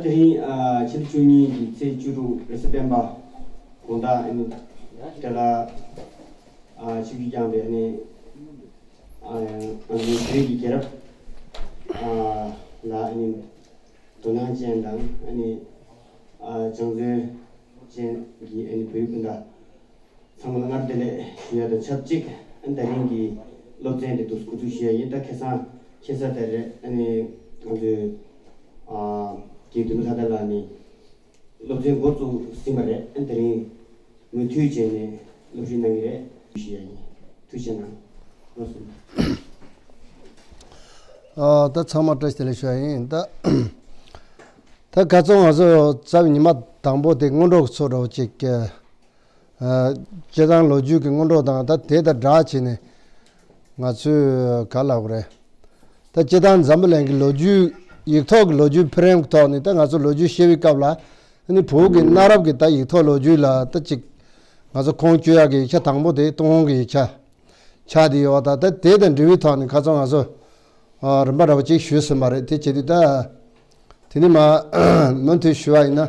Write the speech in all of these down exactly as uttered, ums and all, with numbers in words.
དེ་རིང་ཨ་ཕྱི་ཟླ་བཅུ་གཉིས་ཀྱི་ཚེས་བཅུ་དྲུག་སེ་པེན་པར་དགོང་དག་ཨ་ནི་ཏེ་ལ་ཨ་ཆིབས་བསྒྱུར་བསྐྱངས་པའི་ཨ་ནི་ཨ་ཨ་ནི་བོད་ཀྱི་རྒྱལ་རབས་ཨ་ལ་ཨ་ནི་དོ་སྣང་ཅན་དང་ཨ་ནི་ཨ་སྦྱང་བརྩོན་ཅན་གྱི་ཨ་ནི་བོད་རིགས་སྤུན་ཟླ་ཚང་མ་ལ་སྔར་བདེ་ལེགས་ཞུ་ཡ་དང་ཆབས་ཅིག་ཨ་ནི་ད་རིང་གི་སློབ་ཚན་དེ་འདུག་འགོ་འཛུགས་ཞུ་ཡ་ཡིན། ད་ཁ་སང་ཁ་སང་དེ་རེད། ཨ་ནི་ང་ཚོའི་ཨ་དགེ་འདུན་པ་ལྷ་དར་ལགས་ནས་སློབ་ཚན་འགོ་བཙུགས་ཟིན་པ་རེད། ཨ་ནི་དེ་རིང་མུ་མཐུད་བྱས་ནས་སློབ་ཁྲིད་གནང་གི་རེད། ཞུ་ཡ་ཡིན། ཐུགས་རྗེ་གནང་། ལགས་སོ། ཨ་ད་ཚང་མ་བཀྲ་ཤིས་བདེ་ལེགས་ཞུ་ཡ་ཡིན། ད་ད་ཁ་སང་ང་ཚོ་རྩ་བའི་ཉི་མ་དང་པོ་དེ་སྔོན་འགྲོ་གི་ཚོགས་འདྲ་བོ་ཅིག་ཨ་སྤྱི་བཏང་ལོ་རྒྱུས་ཀྱི་སྔོན་འགྲོ་དང་ད་དེ་དང་སྦྲགས་བྱས་ནས་ང་ཚོས་ག་ལབ་དགོས་རེད། ད་སྤྱི་བཏང་འཛམ་བུ་གླིང་གི་ལོ་རྒྱུས་ཡིག་ཐོག་གི་ལོ་རྒྱུས་འཕེལ་རིམ་གྱི་ཐོག་ནས་ད་ང་ཚོ་ལོ་རྒྱུས་བཤད་པའི་སྐབས་ལ་ཨ་ནི་བོད་ཀྱི་གནའ་རབས་ཀྱི་ད་ཡིག་ཐོག་ལོ་རྒྱུས་ལ་ད་ཅིག་ང་ཚོ་ཁུངས་བཅོལ་ཡག་གི་ཡིག་ཆ་དང་པོ་དེ་ཏུན་ཧོང་གི་ཡིག་ཆ་ཆགས་བསྡད་ཡོད་པ་དང་ད་དེ་དང་འབྲེལ་བའི་ཐོག་ནས་ཁ་སང་ང་ཚོ་ཨ་རིམ་པ་འདྲ་བོ་ཅིག་ཞུས་ཟིན་པ་རེད། དེ་བྱེད་དུས་ད་དེ་ནི་མ་མུ་མཐུད་ཞུ་བ་ཡིན་ན་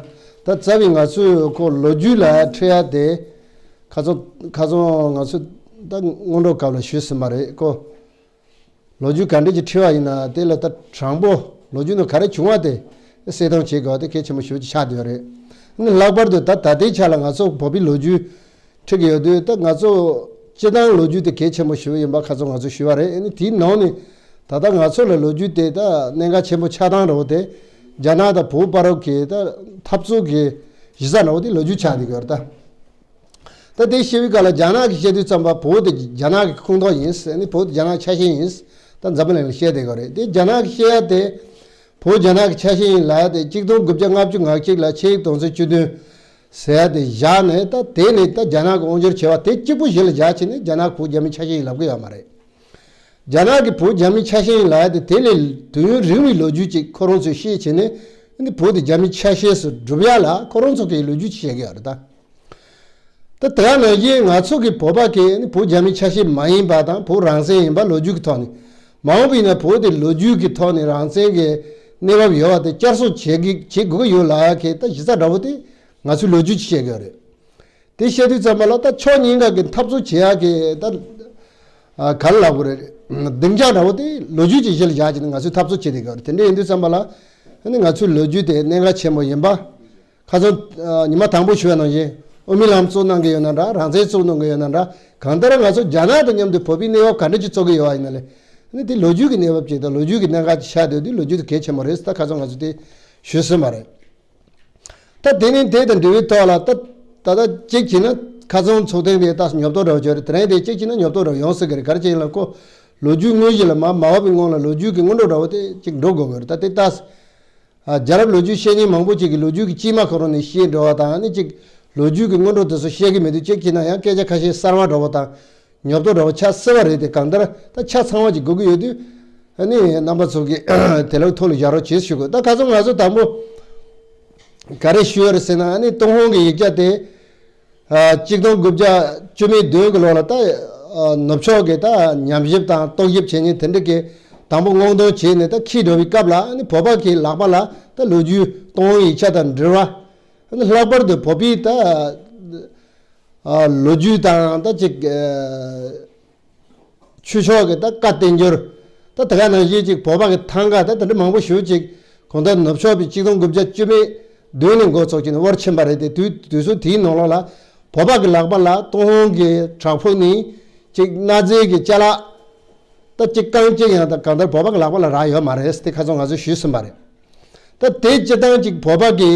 ད་རྩ་བའི་ང་ཚོས་ཁོ་ལོ་རྒྱུས་ལ་འཁྲིད་ཡ་དེ་ཁ་སང་ཁ་སང་ང་ཚོས་ད་སྔོན་འགྲོ་སྐབས་ལ་ཞུས་ཟིན་པ་རེད་ཁོ། ལོ་རྒྱུས་ག་འདྲ་ཅིག་འཁྲིད་པ་ཡིན་ན་དེ་ལ་ད་དྲང་པོ་ལོ་རྒྱུས་ནང་ག་རེ་བྱུང་བ་དེ་གསལ་སྟོན་བྱེད་དགོས་པ་དེ་གལ་ཆེན་པོ་ཞེ་པོ་ཅིག་ཆགས་བསྡད་ཡོད་རེད། ཨ་ནི་ལྷག་པར་དུ་ད་ད་ལྟའི་ཆ་ལ་ང་ཚོ་བོད་པའི་ལོ་རྒྱུས་འཁྲིད་ཀྱི་ཡོད་དུས་ད་ང་ཚོ་སྤྱི་བཏང་ལོ་རྒྱུས་དེ་གལ་ཆེན་པོ་ཞེ་པོ་ཡིན་པ་ཁ་སང་ང་ཚོས་ཞུས་པ་རེད། ཨ་ནི་དེའི་ནང་ནས་ད་ལྟ་ང་ཚོ་ལ་ལོ་རྒྱུས་དེ་ད་གནད་འགག་ཆེན་པོ་ཆགས་སྟངས་འདྲ་བོ་དེ་རྒྱ་ནག་དང་བོད་བར་གྱི་ད་འཐབ་རྩོད་ཀྱི་གཞི་རྩ་འདྲ་བོ་དེ་ལོ་རྒྱུས་ཆགས་བསྡད་ཀྱི་ཡོད་རེད་ད། ད་དེ་བཤད་པའི་སྐབས་ལ་རྒྱ་ནག་གིས་བཤད་དུས་ཙམ་པ་བོད་དེ་རྒྱ་ནག་གི་ཁོངས་གཏོགས་ཡིན། ཨ་ནི་བོད་དེ་རྒྱ་ནག་ཆ་ཤས་ཡིན། ད་འཛམ་བུ་གླིང་ལ་བཤད་བསྡད་ཀྱི་རེད། དེ་རྒྱ་ནག་གིས་བཤད་ཡ་དེ་བོད་རྒྱ་ནག་གི་ཆ་ཤས་ཡིན་ལབ་ཡ་དེ་གཅིག་སྟོང་དགུ་བརྒྱ་ལྔ་བཅུ་ང་གཅིག་ལ་ཆིངས་ཡིག་དོན་ཚན་བཅུ་བདུན་ཟེར་ཡ་དེ་བཞག་ནས་ད་དེ་ནས་ད་རྒྱ་ནག་གི་དབང་སྒྱུར་བྱས་པ་དེ་གཅིག་པུ་གཞི་ལ་བཞག་བྱས་ནས་རྒྱ་ནག་བོད་རྒྱ་མི་ཆ་ཤས་ཡིན་ལབ་ཀྱི་ཡོད་མ་རེད། རྒྱ་ནག་གི་བོད་རྒྱ་མི་ཆ་ཤས་ཡིན་ལབ་ཡ་དེ་དེ་ལས་དུས་ཡུན་རིང་བའི་ལོ་རྒྱུས་ཅིག་ཁོ་རང་ཚོས་ཤེས་བྱས་ནས་ཨ་ནི་བོད་དེ་རྒྱ་མི་ཆ་ཤས་སུ་སྒྲུབ་ཡ་ལ་ཁོ་རང་ཚོ་གི་ལོ་རྒྱུས་ཅིག་བཤད་ཀྱི་ཡོད་རེད་ད། ད་དེ་ག་ནང་བཞིན་ང་ཚོ་གི་བོད་པ་གི་ནི་བོད་རྒྱ་མི་ཆ་ཤས་མ་ཡིན་པ་དང་བོད་རང་བཙན་ཡིན་པ་ལོ་རྒྱུས་ཀྱི་ཐོག་ནས་མ་འོངས་པ་ཡིན་ན་བོད་དེ་ལོ་རྒྱུས་ཀྱི་ཐོག་ནས་རང་བཙན་གྱི་གནས་བབ་ཡོད་པ་དེ་བསྐྱར་གསོ་བྱེད་གི་བྱེད་དགོས་ཀྱི་ཡོད་ལབ་ཡ་གི་ད་གཞི་རྩ་འདྲ་བོ་དེ་ང་ཚོས་ལོ་རྒྱུས་ཀྱི་བཤད་གི་ཡོད་རེད། དེ་བཤད་དུས་ཙམ་པ་ལ་ད་ཕྱོགས་གཉིས་ཀ་གི་འཐབ་རྩོད་བྱེད་ཡ་གི་ད་ཨ་ག་རེ་ལབ་དགོས་རེད། སྡིངས་ཆ་འདྲ་བོ་དེ་ལོ་རྒྱུས་ཀྱི་གཞི་ལ་བཞག་བྱས་ནས་ང་ཚོས་འཐབ་རྩོད་བྱེད་བསྡད་གི་ཡོད་རེད། དེ་འདྲ་ཡིན་དུས་ཙམ་པ་ལ་ཨ་ནི་ང་ཚོའི་ལོ་རྒྱུས་དེ་གནད་འགག་ཆེན་པོ་ཡིན་པ། ཁ་སང་ཨ་ཉི་མ་དང་པོ་ཞུ་བ་ནང་བཞིན་དབུ་མའི་ལམ་བཙུགས་གནང་གི་ཡོད་ན་འདྲ། རང་བཙན་བཙུགས་གནང་གི་ཡོད་ན་འདྲ། གང་ལྟར་ང་ཚོ་རྒྱ་ནག་དང་མཉམ་དུ་བོད་པའི་གནས་བབ་ག་འདྲ་ཅིག་བཙུགས་ཀྱི་ཡོད་པ་ཡིན་ན་ལས་ཨ་ནི་དེ་ལོ་རྒྱུས་ཀྱི་གནས་བབ་ཅིག་དང་ལོ་རྒྱུས་ཀྱི་གནད་འགག་ཅིག་ཆགས་བསྡད་དུས་ལོ་རྒྱུས་དེ་གལ་ཆེན་པོ་རེད་ཟེར་ད་ཁ་སང་ང་ཚོ་དེ་ཞུས་ཟིན་པ་རེད། ད་དེ་ནས་དེ་དང་འབྲེལ་བའི་ཐོག་ལ་ད་ད་ལྟ་གཅིག་བྱས་ན་ཁ་སང་ཚོགས་ཐེངས་དེ་ད་ཉོབ་ཏོ་འདྲ་བོ་བྱུང་རེད། དེ་རིང་དེ་གཅིག་བྱས་ན་ཉོབ་ཏོ་འདྲ་བོ་ཡོང་སྲིད་ཀྱི་རེད། ག་རེ་བྱས་ཡིན་ལ་ཁོ་ལོ་རྒྱུས་དངོས་གཞི་ལ་མ་མ་བབས་པའི་སྔོན་ལ་ལོ་རྒྱུས་ཀྱི་སྔོན་འགྲོ་འདྲ་བོ་དེ་གཅིག་འགྲོ་དགོས་ཀྱི་རེད། ད་དེ་ལྟ། ཨ་རྒྱལ་རབས་ལོ་རྒྱུས་བཤད་མཁན་མང་པོ་ཅིག་གིས་ལོ་རྒྱུས་ཀྱི་དཀྱིལ་མ་ཁོ་རང་ནས་བཤད་འགྲོ་བ་དང་ཨ་ནི་ཅིག་ལོ་རྒྱུས་ཀྱི་སྔོན་འགྲོ་དེ་ཚོ་བཤད་ཀྱི་མེད་དུས་གཅིག་བྱས་ན་ཡང་སྐད་ཆ་ཁ་ཤས་གསར་བ་འདྲ་བོ་དང་ཉོབ་ཏོ་འདྲ་བོ་ཆགས་སྲིད་པ་རེད་དེ། གང་ལྟར་ད་ཆ་ཚང་བ་ཅིག་དགོས་ཀྱི་ཡོད་དུས་ཨ་ནི་རྣམ་པ་ཚོ་གིས་དེ་ལ་ཐུགས་ལ་བཞག་རོགས་བྱེད་ཞུ་དགོས། ད་ཁ་སང་ང་ཚོ་དང་པོ་ག་རེ་ཞུས་ཡོད་རེད་ཟེར་ན་ཨ་ནི་ཏུན་ཧོང་གི་ཡིག་ཆ་དེ། ཨ་གཅིག་སྟོང་དགུ་བརྒྱ་བཅུ་མེད་བདུན་གྱི་ལོ་ལ་ད་ཨ་ནུབ་ཕྱོགས་ཀྱི་ད་ཉམས་ཞིབ་དང་རྟོག་ཞིབ་བྱེད་མཁན་དེ་འདྲ་གིས་དང་པོ་སྔོག་འདོན་བྱས་ནས་ད་འཁྱེར་འགྲོ་བའི་སྐབས་ལ་ཨ་ནི་བོད་པ་གི་ལག་པ་ལ་ད་ལོ་རྒྱུས་ཏུན་ཧོང་ཡིག་ཆ་དང་འབྲེལ་བ་ཨ་ནི་ལྷག་པར་དུ་བོད་པའི་ད་ཨ་ལོ་རྒྱུས་དང་ད་ཅིག་ཨ་ཆོས་ཕྱོགས་ཀྱི་ད་བཀའ་བསྟན་འགྱུར། ད་དེ་ག་ནང་བཞིན་ཅིག་བོད་པ་གི་ཐང་ག་ད་དེ་འདྲ་མང་པོ་ཞེ་པོ་ཅིག་གང་ལྟར་ནུབ་ཕྱོགས་པའི་གཅིག་སྟོང་དགུ་བརྒྱ་བཅུ་མེད་བདུན་ནས་འགོ་ཚུགས་ཀྱིན་བར་ཕྱིན་པ་རེད་དེ། དུས་དུས་ཚོད་དེའི་ནང་ལོགས་ལ་བོད་པ་གི་ལག་པ་ལ་ཏུན་ཧོང་གི་བྲག་ཕུག་ནས་ཅིག་གནའ་རྫས་ཀྱི་ཅ་ལག་ད་ཅིག་རྐང་གཅིག་ཡང་ད་གང་ལྟར་བོད་པ་གི་ལག་པ་ལ་རག་ཡོད་མ་རེད་དེ་ཁ་སང་ང་ཚོས་ཞུས་ཟིན་པ་རེད། ད་དེ་སྤྱིར་བཏང་ཅིག་བོད་པ་གི་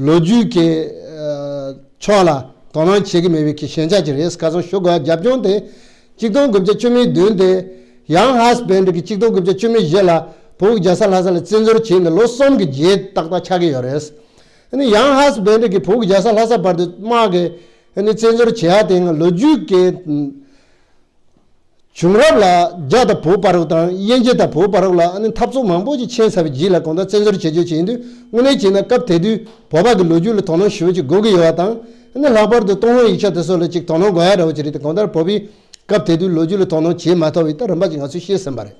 ལོ་རྒྱུས་ཀྱི་ཨ་ཕྱོགས་ལ་དོ་སྣང་བྱེད་ཀྱི་མེད་པའི་གི་ཞན་ཆ་ཅིག་རེད། ཁ་སང་ཞུ་དགོས་རྒྱབ་ལྗོངས་དེ་གཅིག་སྟོང་དགུ་བརྒྱ་བཅུ་མེད་བདུན་དེ་ཡང་ཧཱས་བེན་ཌི་གི་གཅིག་སྟོང་དགུ་བརྒྱ་བཅུ་མེད་བཞི་ལ་བོད་རྒྱལ་ས་ལྷ་ས་ལ་བཙན་འཛུལ་བྱས་ནས་ལོ་གསུམ་གྱི་རྗེས་ཏག་ཏག་ཆགས་ཀྱི་ཡོད་རེད། ཨ་ནི་ཡང་ཧཱས་བེན་ཌི་གི་བོད་རྒྱལ་ས་ལྷ་ས་བར་དུ་དམག་གི་ཨ་ནི་བཙན་འཛུལ་བྱེད་ཡ་དེ་ལོ་རྒྱུས་ཀྱི་བྱུང་རབས་ལ་རྒྱ་དང་བོད་བར་དུ་དང་དབྱིན་ཇི་དང་བོད་བར་ལ་ཨ་ནི་འཐབ་རྩོད་མང་པོ་ཅིག་ཕྱིན་ཚར་བའི་རྗེས་ལ་གང་ལྟར་བཙན་འཛུལ་བྱེད་རྒྱུ་ཅིག་ཡིན་དུས་དངོས་གནས་བྱས་ན་སྐབས་དེ་དུས་བོད་པ་གི་ལོ་རྒྱུས་ལ་དོ་སྣང་ཞེ་པོ་ཅིག་དགོས་ཀྱི་ཡོད་པ་དང་ཨ་ནི་ལྷག་པར་དུ་ཏུན་ཧོང་ཡིག་ཆ་དེ་ཚོ་ལ་ཅིག་དོ་སྣང་དགོས་ཡ་འདྲ་བོ་ཅིག་རེད་དེ། གང་ལྟར་བོད་པས་སྐབས་དེ་དུས་ལོ་རྒྱུས་ལ་དོ་སྣང་བྱེད་མ་ཐུབ་པའི་ད་རིམ་པ་ཅིག་ང་ཚོས་ཤེས་ཟིན་པ་རེད།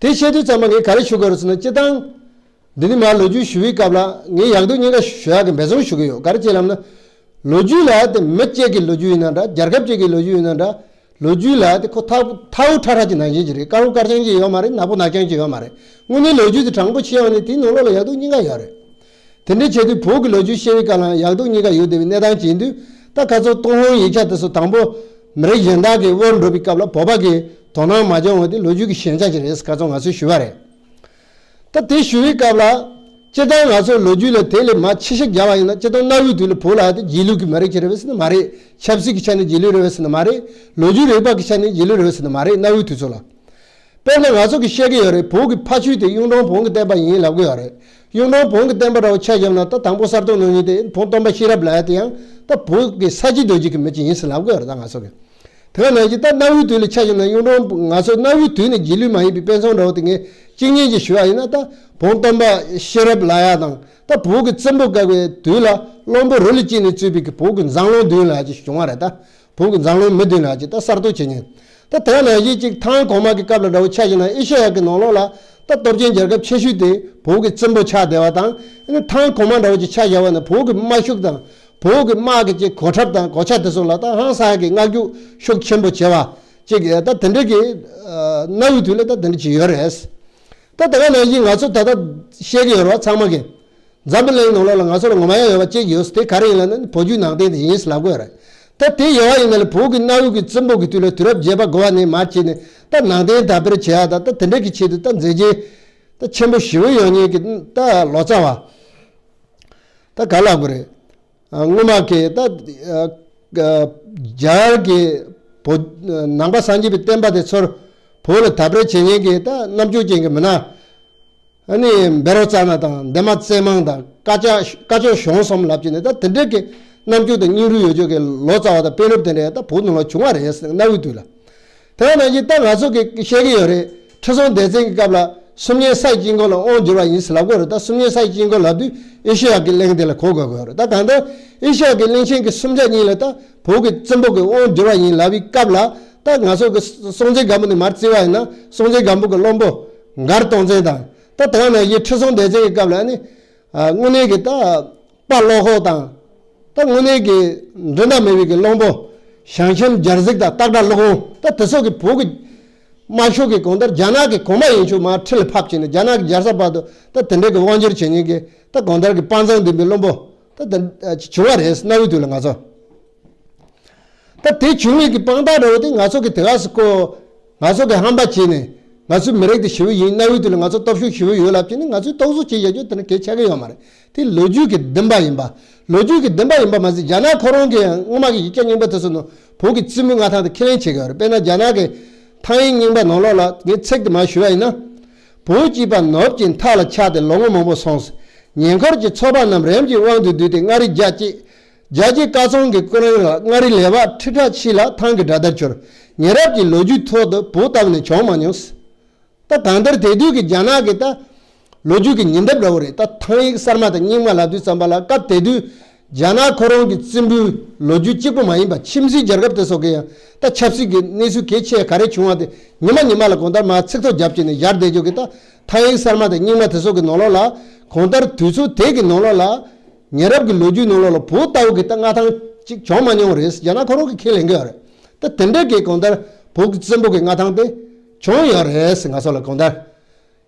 དེ་བཤད་དུས་ཙམ་པ་ངས་ག་རེ་ཞུ་དགོས་རེད་ཟེར་ན་སྤྱིར་བཏང་ འདི་ནི་མར་ལོ་རྒྱུས་ཞུ་བའི་སྐབས་ལ་ངས་ཡག་སྡུག་གཉིས་ཀ་ཞུ་ཡག་གི་འབད་བརྩོན་ཞུ་གི་ཡོད། ག་རེ་བྱས་ལབ་ན། ལོ་རྒྱུས་ལ་དེ་མི་གཅིག་གི་ལོ་རྒྱུས་ཡིན་ན་འདྲ། རྒྱལ་ཁབ་གཅིག་གི་ལོ་རྒྱུས་ཡིན་ན་འདྲ། ལོ་རྒྱུས་ལ་དེ་ཁོ་ཐག་ཐག་ཁྲ་ཁྲ་གི་ནང་བཞིན་གྱི་རེད། དཀར་པོ་དཀར་རྐྱང་གཅིག་ཡོད་མ་རེད། ནག་པོ་ནག་རྐྱང་གཅིག་ཡོད་མ་རེད། དངོས་གནས་ལོ་རྒྱུས་དེ་དྲང་པོ་ཤེས་ཡོང་ནས་དེའི་ནང་ལོགས་ལ་ཡག་སྡུག་གཉིས་ཀ་ཡོད་རེད། དེ་འདྲའི་ཆེད་དུ་བོད་ཀྱི་ལོ་རྒྱུས་བཤད་པའི་སྐབས་ལ་ཡག་སྡུག་གཉིས་ཀ་ཡོད་བསྡད་པའི་གནས་སྟངས་བྱེད་དུས། ད་ཁ་སང་ཏུན་ཧོང་ཡིག་ཆ་དེ་ཚོ་དང་པོ་མི་རིགས་གཞན་དག་གི་དབོར་འགྲོ་བའི་སྐབས་ལ་བོད་པ་གི་དོ་སྣང་མ་བྱུང་བ་དེ་ལོ་རྒྱུས་ཀྱི་ཞན་ཆ་ཞིག་རེད། ཁ་སང་ང་ཚོས་ཞུས་པ་རེད། ད་དེ་ཞུ་བའི་སྐབས་ལ། སྤྱིར་བཏང་ང་ཚོ་ལོ་རྒྱུས་ལ་དེ་ལས་མར་ཕྱི་བཤད་རྒྱག་པ་ཡིན་ན། སྤྱིར་བཏང་གནའ་བོའི་དུས་ལ་བོད་ལ་དེ་རྗེས་ལུས་ཀྱི་མི་རིགས་ཅིག་རེད་པས་ཟེར་ན་མ་རེད། ཆབ་སྲིད་ཀྱི་ཆ་ནས་རྗེས་ལུས་རེད་པས་ཟེར་ན་མ་རེད། ལོ་རྒྱུས་རིག་པ་གི་ཆ་ནས་རྗེས་ལུས་རེད་པས་ཟེར་ན་མ་རེད། གནའ་བོའི་དུས་ཚོད་ལ། དཔེར་ན་ང་ཚོ་གིས་བཤད་ཀྱི་ཡོད་རེད། བོད་ཀྱི་ཕ་ཆོས་དེ་གཡུང་དྲུང་བོན་གྱི་བསྟན་པ་ཡིན་ལབ་ཀྱི་ཡོད་རེད། གཡུང་དྲུང་བོན་གྱི་བསྟན་པ་འདྲ་བོ་ཆ་བཞག་ན། ད་དང་པོ་གསར་གཏོད་གནང་མཁན་དེ་བོན་སྟོན་པ་ཤེས་རབ་ལབ་ཡ་དེ་ཡང་ད་བོད་ཀྱི་ས་སྐྱ་རྡོ་རྗེ་གི་མི་ཅིག་ཡིན་ཟེར་ལབ་ཀྱི་ཡོད་རེད། ད་ང་ཚོ་གིས། དེ་ག་ནང་བཞིན་ད་གནའ་བོའི་དུས་ལ་ཆ་བཞག་ན། གཡུང་དྲུང་ང་ཚོ་གནའ་བོའི་དུས་ནས་རྗེས་ལུས་མ་ཡིན་པའི་དཔེ་མཚོན་འདྲ་བོ་དེ་ངས་གཅིག་གཉིས་ཅིག་ཞུ་བ་ཡིན་ན། ད་བོན་སྟོན་པ་ཤེས་རབ་ལབ་ཡ་དང་། ད་བོད་ཀྱི་བཙན་པོ་བཀའ་བའི་དུས་ལ་བློན་པོ་རུ་ལ་བཅད་ནས་གཙོས་པའི་གི་བོད་ཀྱི་མཛངས་བློན་བདུན་ལབ་ཅིག་བྱུང་བ་རེད། ད་བོད་ཀྱི་མཛངས་བློན་མི་བདུན་ལབ་ཅིག་ད་གསར་གཏོད་བྱེད་མཁན། ད་དེ་ག་ནང་བཞིན་ཅིག་ཐང་གོང་མ་གི་སྐབས་ལ་འདྲ་བོ་ཆ་བཞག་ན། ཨེ་ཤེ་ཡ་གི་ནང་ལོགས་ལ་ད་སྟོབས་ཆེན་རྒྱལ་ཁབ་ཆེ་ཤོས་དེ་བོད་ཀྱི་བཙན་པོ་ཆགས་བསྡད་པ་དང་། ཨ་ནི་ཐང་གོང་མ་འདྲ་བོ་ཅིག་ཆ་བཞག་པ་ན། བོད་ཀྱི་དམག་ཤུགས་དང་། བོད་ཀྱི་དམག་གི་ཅིག་གོ་ཁྲབ་དང་གོ་ཆ་དེ་ཚོ་ལ་ད་ཧང་སང་གི་མངའ་ཁོངས་ཤུགས་ཆེན་པོ་བྱེད་པ་ཅིག་ད་དེ་འདྲ་གི་ཨ་གནའ་བོའི་དུས་ལ་ད་དེ་འདྲ་ཅིག་ཡོད་རེད། ད་དེ་ག་ནང་བཞིན་ང་ཚོ་ད་ལྟ་བཤད་ཀྱི་ཡོད་རེད་བ། ཚང་མ་གིས། འཛམ་བུ་གླིང་ནང་ལོགས་ལ་ང་ཚོ་ལ་ངོ་མ་ཡང་ཡོད་པ་གཅིག་ཡོད། དེ་ག་རེ་ཡིན་ལབ་ན། བོད་བརྒྱུད་ནང་བསྟན་དེ་ཡིན་ཟེར་ལབ་ཀྱི་ཡོད་རེད། ད་དེ་ཡོད་པ་ཡིན་ན་ལ། བོད་ཀྱི་གནའ་བོའི་གི་བཙན་པོ་གི་དུས་ལ་དུས་རབས་བརྒྱད་པ་འགོ་བ་ནས་མར་བྱས་ནས་ད་ནང་བསྟན་དར་སྤེལ་བྱེད་ཡ་ད་ད་དེ་འདྲ་གི་ཆེད་དུ་ད་མཛད་རྗེས་ད་ཆེན་པོ་ཞེ་པོ་ཡོད་མཁན་གྱི་ད་ལོ་ཙཱ་བ། ད་ག་ལབ་དགོས་རེད། ཨ་སྔོན་མ་གི་ད་ཨ་ཨ་རྒྱ་གར་གྱི་བོད་ནང་པ་སངས་རྒྱས་པའི་བསྟན་པ་དེ་ཚུར་བོད་ལ་དར་སྤེལ་བྱེད་མཁན་གྱི་ད་རྣམ་དཔྱོད་ཅན་གྱི་མི་སྣ། ཨ་ནི་བཻ་རོ་ཙ་ན་དང་། འདན་མ་ཙེ་མང་དང་། སྐ་ཅོག་སྐ་ཅོག་ཞང་གསུམ་ལབ་ཀྱི་ནི་ད་དེ་འདྲ་གི་རྣམ་དཔྱོད་དང་སྙིང་རུས་ཡོད་ཆོག་གི་ལོ་ཙཱ་བ་དང་དཔོན་སློབ་དེ་འདྲ་ད་བོད་ནང་ལ་བྱུང་བ་རེད་ཟེར། གནའ་བོའི་དུས་ལ། དེ་ནང་བཞིན་ད་ང་ཚོ་གིས་བཤད་ཀྱི་ཡོད་རེད། ཁྲི་སྲོང་ལྡེ་བཙན་གྱི་སྐབས་ལ་སུམ་བརྒྱའི་སའི་དཀྱིལ་འཁོར་ལ་དབང་བསྒྱུར་བ་ཡིན་ཟེར་ལབ་ཀྱི་ཡོད་རེད། ད་སུམ་བརྒྱའི་སའི་དཀྱིལ་འཁོར་ལབ་དུས་ཨེ་ཤེ་ཡ་གི་གླིང་དེ་ལ་གོ་དགོས་ཀྱི་ཡོད་རེད། ད་གང་ལྟར་ཨེ་ཤེ་ཡ་གི་གླིང་ཆེན་གྱི་སུམ་བརྒྱ་གཉིས་ལ་ད་བོད་ཀྱི་བཙན་པོ་གི་དབང་བསྒྱུར་བ་ཡིན་ལབ་པའི་སྐབས་ལ། ད་ང་ཚོ་གི་སྲོང་བཙན་སྒམ་པོ་ནས་མར་བརྩི་བ་ཡིན་ན། སྲོང་བཙན་སྒམ་པོ་གི་བློན་པོ་མགར་སྟོང་བཙན་དང་། ད་དེ་ག་ནང་བཞིན་ཁྲི་སྲོང་ལྡེ་བཙན་གྱི་སྐབས་ལ་ནི་ཨ་དངོས་གནས་ཀྱི་ད་དཔའ་བློ་ཁོག་དང་། ད་དངོས་གནས་ཀྱི་འགྲན་ཟླ་མེད་པའི་གི་བློན་པོ་ཞང་ཁྱིམ་རྒྱལ་གཟིགས་དང་སྟག་སྒྲ་ཀླུ་དབང་། ད་དེ་ཚོ་གི་བོད་ཀྱི་དམག་ཤོག་གི་གང་ལྟར་རྒྱ་ནག་གི་གོང་མ་ཡན་ཆོད་མར་ཁྲི་ལ་ཕབ་བྱས་ནས་རྒྱ་ནག་གི་རྒྱལ་ས་བར་དུ་ད་དེ་འདྲའི་གི་དབང་བསྒྱུར་བྱེད་མཁན་གྱི་ད་གང་ལྟར་གྱི་དཔའ་མཛངས་ལྡན་པའི་བློན་པོ་ད་དེ་བྱུང་བ་རེད། གནའ་བོའི་དུས་ལ་ང་ཚོ། ད་དེ་བྱུང་བའི་གི་དཔང་རྟགས་འདྲ་བོ་དེ་ང་ཚོ་གི་དེ་ག་སུ་ཀོ། ང་ཚོ་གི་ཧམ་པ་བྱས་ནས། ང་ཚོའི་མི་རིགས་དེ་ཞེ་པོ་ཡིན། གནའ་བོའི་དུས་ལ་ང་ཚོ་སྟོབས་ཤུགས་ཞེ་པོ་ཡོད་ལབ་བྱས་ནས་ང་ཚོས་རྟོག་བཟོ་བྱས་བཞག་རྒྱུ་དེ་ནི་གལ་ཆགས་ཀྱི་ཡོད་མ་རེད། དེ་ལོ་རྒྱུས་ཀྱི་བདེན་པ་ཡིན་པ། ལོ་རྒྱུས་ཀྱི་བདེན་པ་ཡིན་པ་མ་ཟད། རྒྱ་ནག་ཁོ་རང་གིས་ཡང་སྔོན་མ་གི་ཡིག་ཆ་རྙིང་པ་དེ་ཚོ་ནང་བོད་ཀྱི་བཙུན་མོའི་མངའ་ཐང་དེ་ཁས་ལེན་བྱེད་ཀྱི་ཡོད་རེད། དཔེར་ན་རྒྱ་ནག་གི་ཐང་ཡིག་རྙིང་པ་ནང་ལོགས་ལ་ངས་ཚིག་དེ་མར་ཞུ་བ་ཡིན་ན། བོད་ཅེས་པ་ནོར་གྱི་མཐའ་ལ་ཆགས་ཏེ་ལོ་ངོ་མང་པོ་སོང་། ཉེ་འཁོར་གྱི་ཚོ་པ་རྣམས་རིམ་གྱིས་དབང་དུ་བསྡུས་ཏེ་མངའ་རིས་རྒྱ་བསྐྱེད། རྒྱ་རྒྱའི་བཀའ་ཚང་གི་སྐུ་རིང་ལ་མངའ་རིས་ལེ་བ་ཁྲི་ཕྲག་ཕྱེད་ལ་ཐང་གི་དགྲ་ཟླར་གྱུར། ཉེ་རབས་ཀྱི་ལོ་རྒྱུས་ཐོག་ཏུ་བོད་བཏབ་ནས་བྱུང་མ་མྱོང་། ད་གང་ལྟར་དེ་དུས་ཀྱི་རྒྱ་ནག་གི་ད་ལོ་རྒྱུས་ཀྱི་ཉིན་དེབ་འདྲ་བོ་རེད། ད་ཐང་ཡིག་གསར་མ་དང་རྙིང་མ་ལབ་དུས་ཙམ་པ་ལ། སྐབས་དེ་དུས་རྒྱ་ནག་ཁོ་རང་གི་བཙན་པོའི་ལོ་རྒྱུས་གཅིག་པུ་མ་ཡིན་པ། ཁྱིམ་མཚེས་རྒྱལ་ཁབ་དེ་ཚོ་གི་ཡང་ད་ཆབ་སྲིད་ཀྱི་གནས་ཚུལ་གལ་ཆེ་ག་རེ་བྱུང་བ་དེ་ཉི་མ་ཉི་མ་ལ་གང་ལྟར་མར་ཚིག་ཐོ་བརྒྱབ་བྱས་ནས་བཞག་བསྡད་རྒྱུ་གི། ད་ཐང་ཡིག་གསར་མ་དང་རྙིང་མ་དེ་ཚོ་གི་ནང་ལོགས་ལ། གང་ལྟར་དུས་ཚོད་དེ་གི་ནང་ལོགས་ལ། ཉེ་རབས་ཀྱི་ལོ་རྒྱུས་ནང་ལོགས་ལ་བོད་ལྟ་བུ་གི་ད་མངའ་ཐང་ཅིག་བྱུང་མ་མྱོང་རེད། རྒྱ་ནག་ཁོ་རང་གིས་ཁས་ལེན་གྱི་ཡོད་རེད། ད་དེ་འདྲ་གི་གང་ལྟར་བོད་ཀྱི་བཙན་པོ་གི་མངའ་ཐང་དེ་བྱུང་ཡོད་རེད། ང་ཚོ་ལ་གང་ལྟར།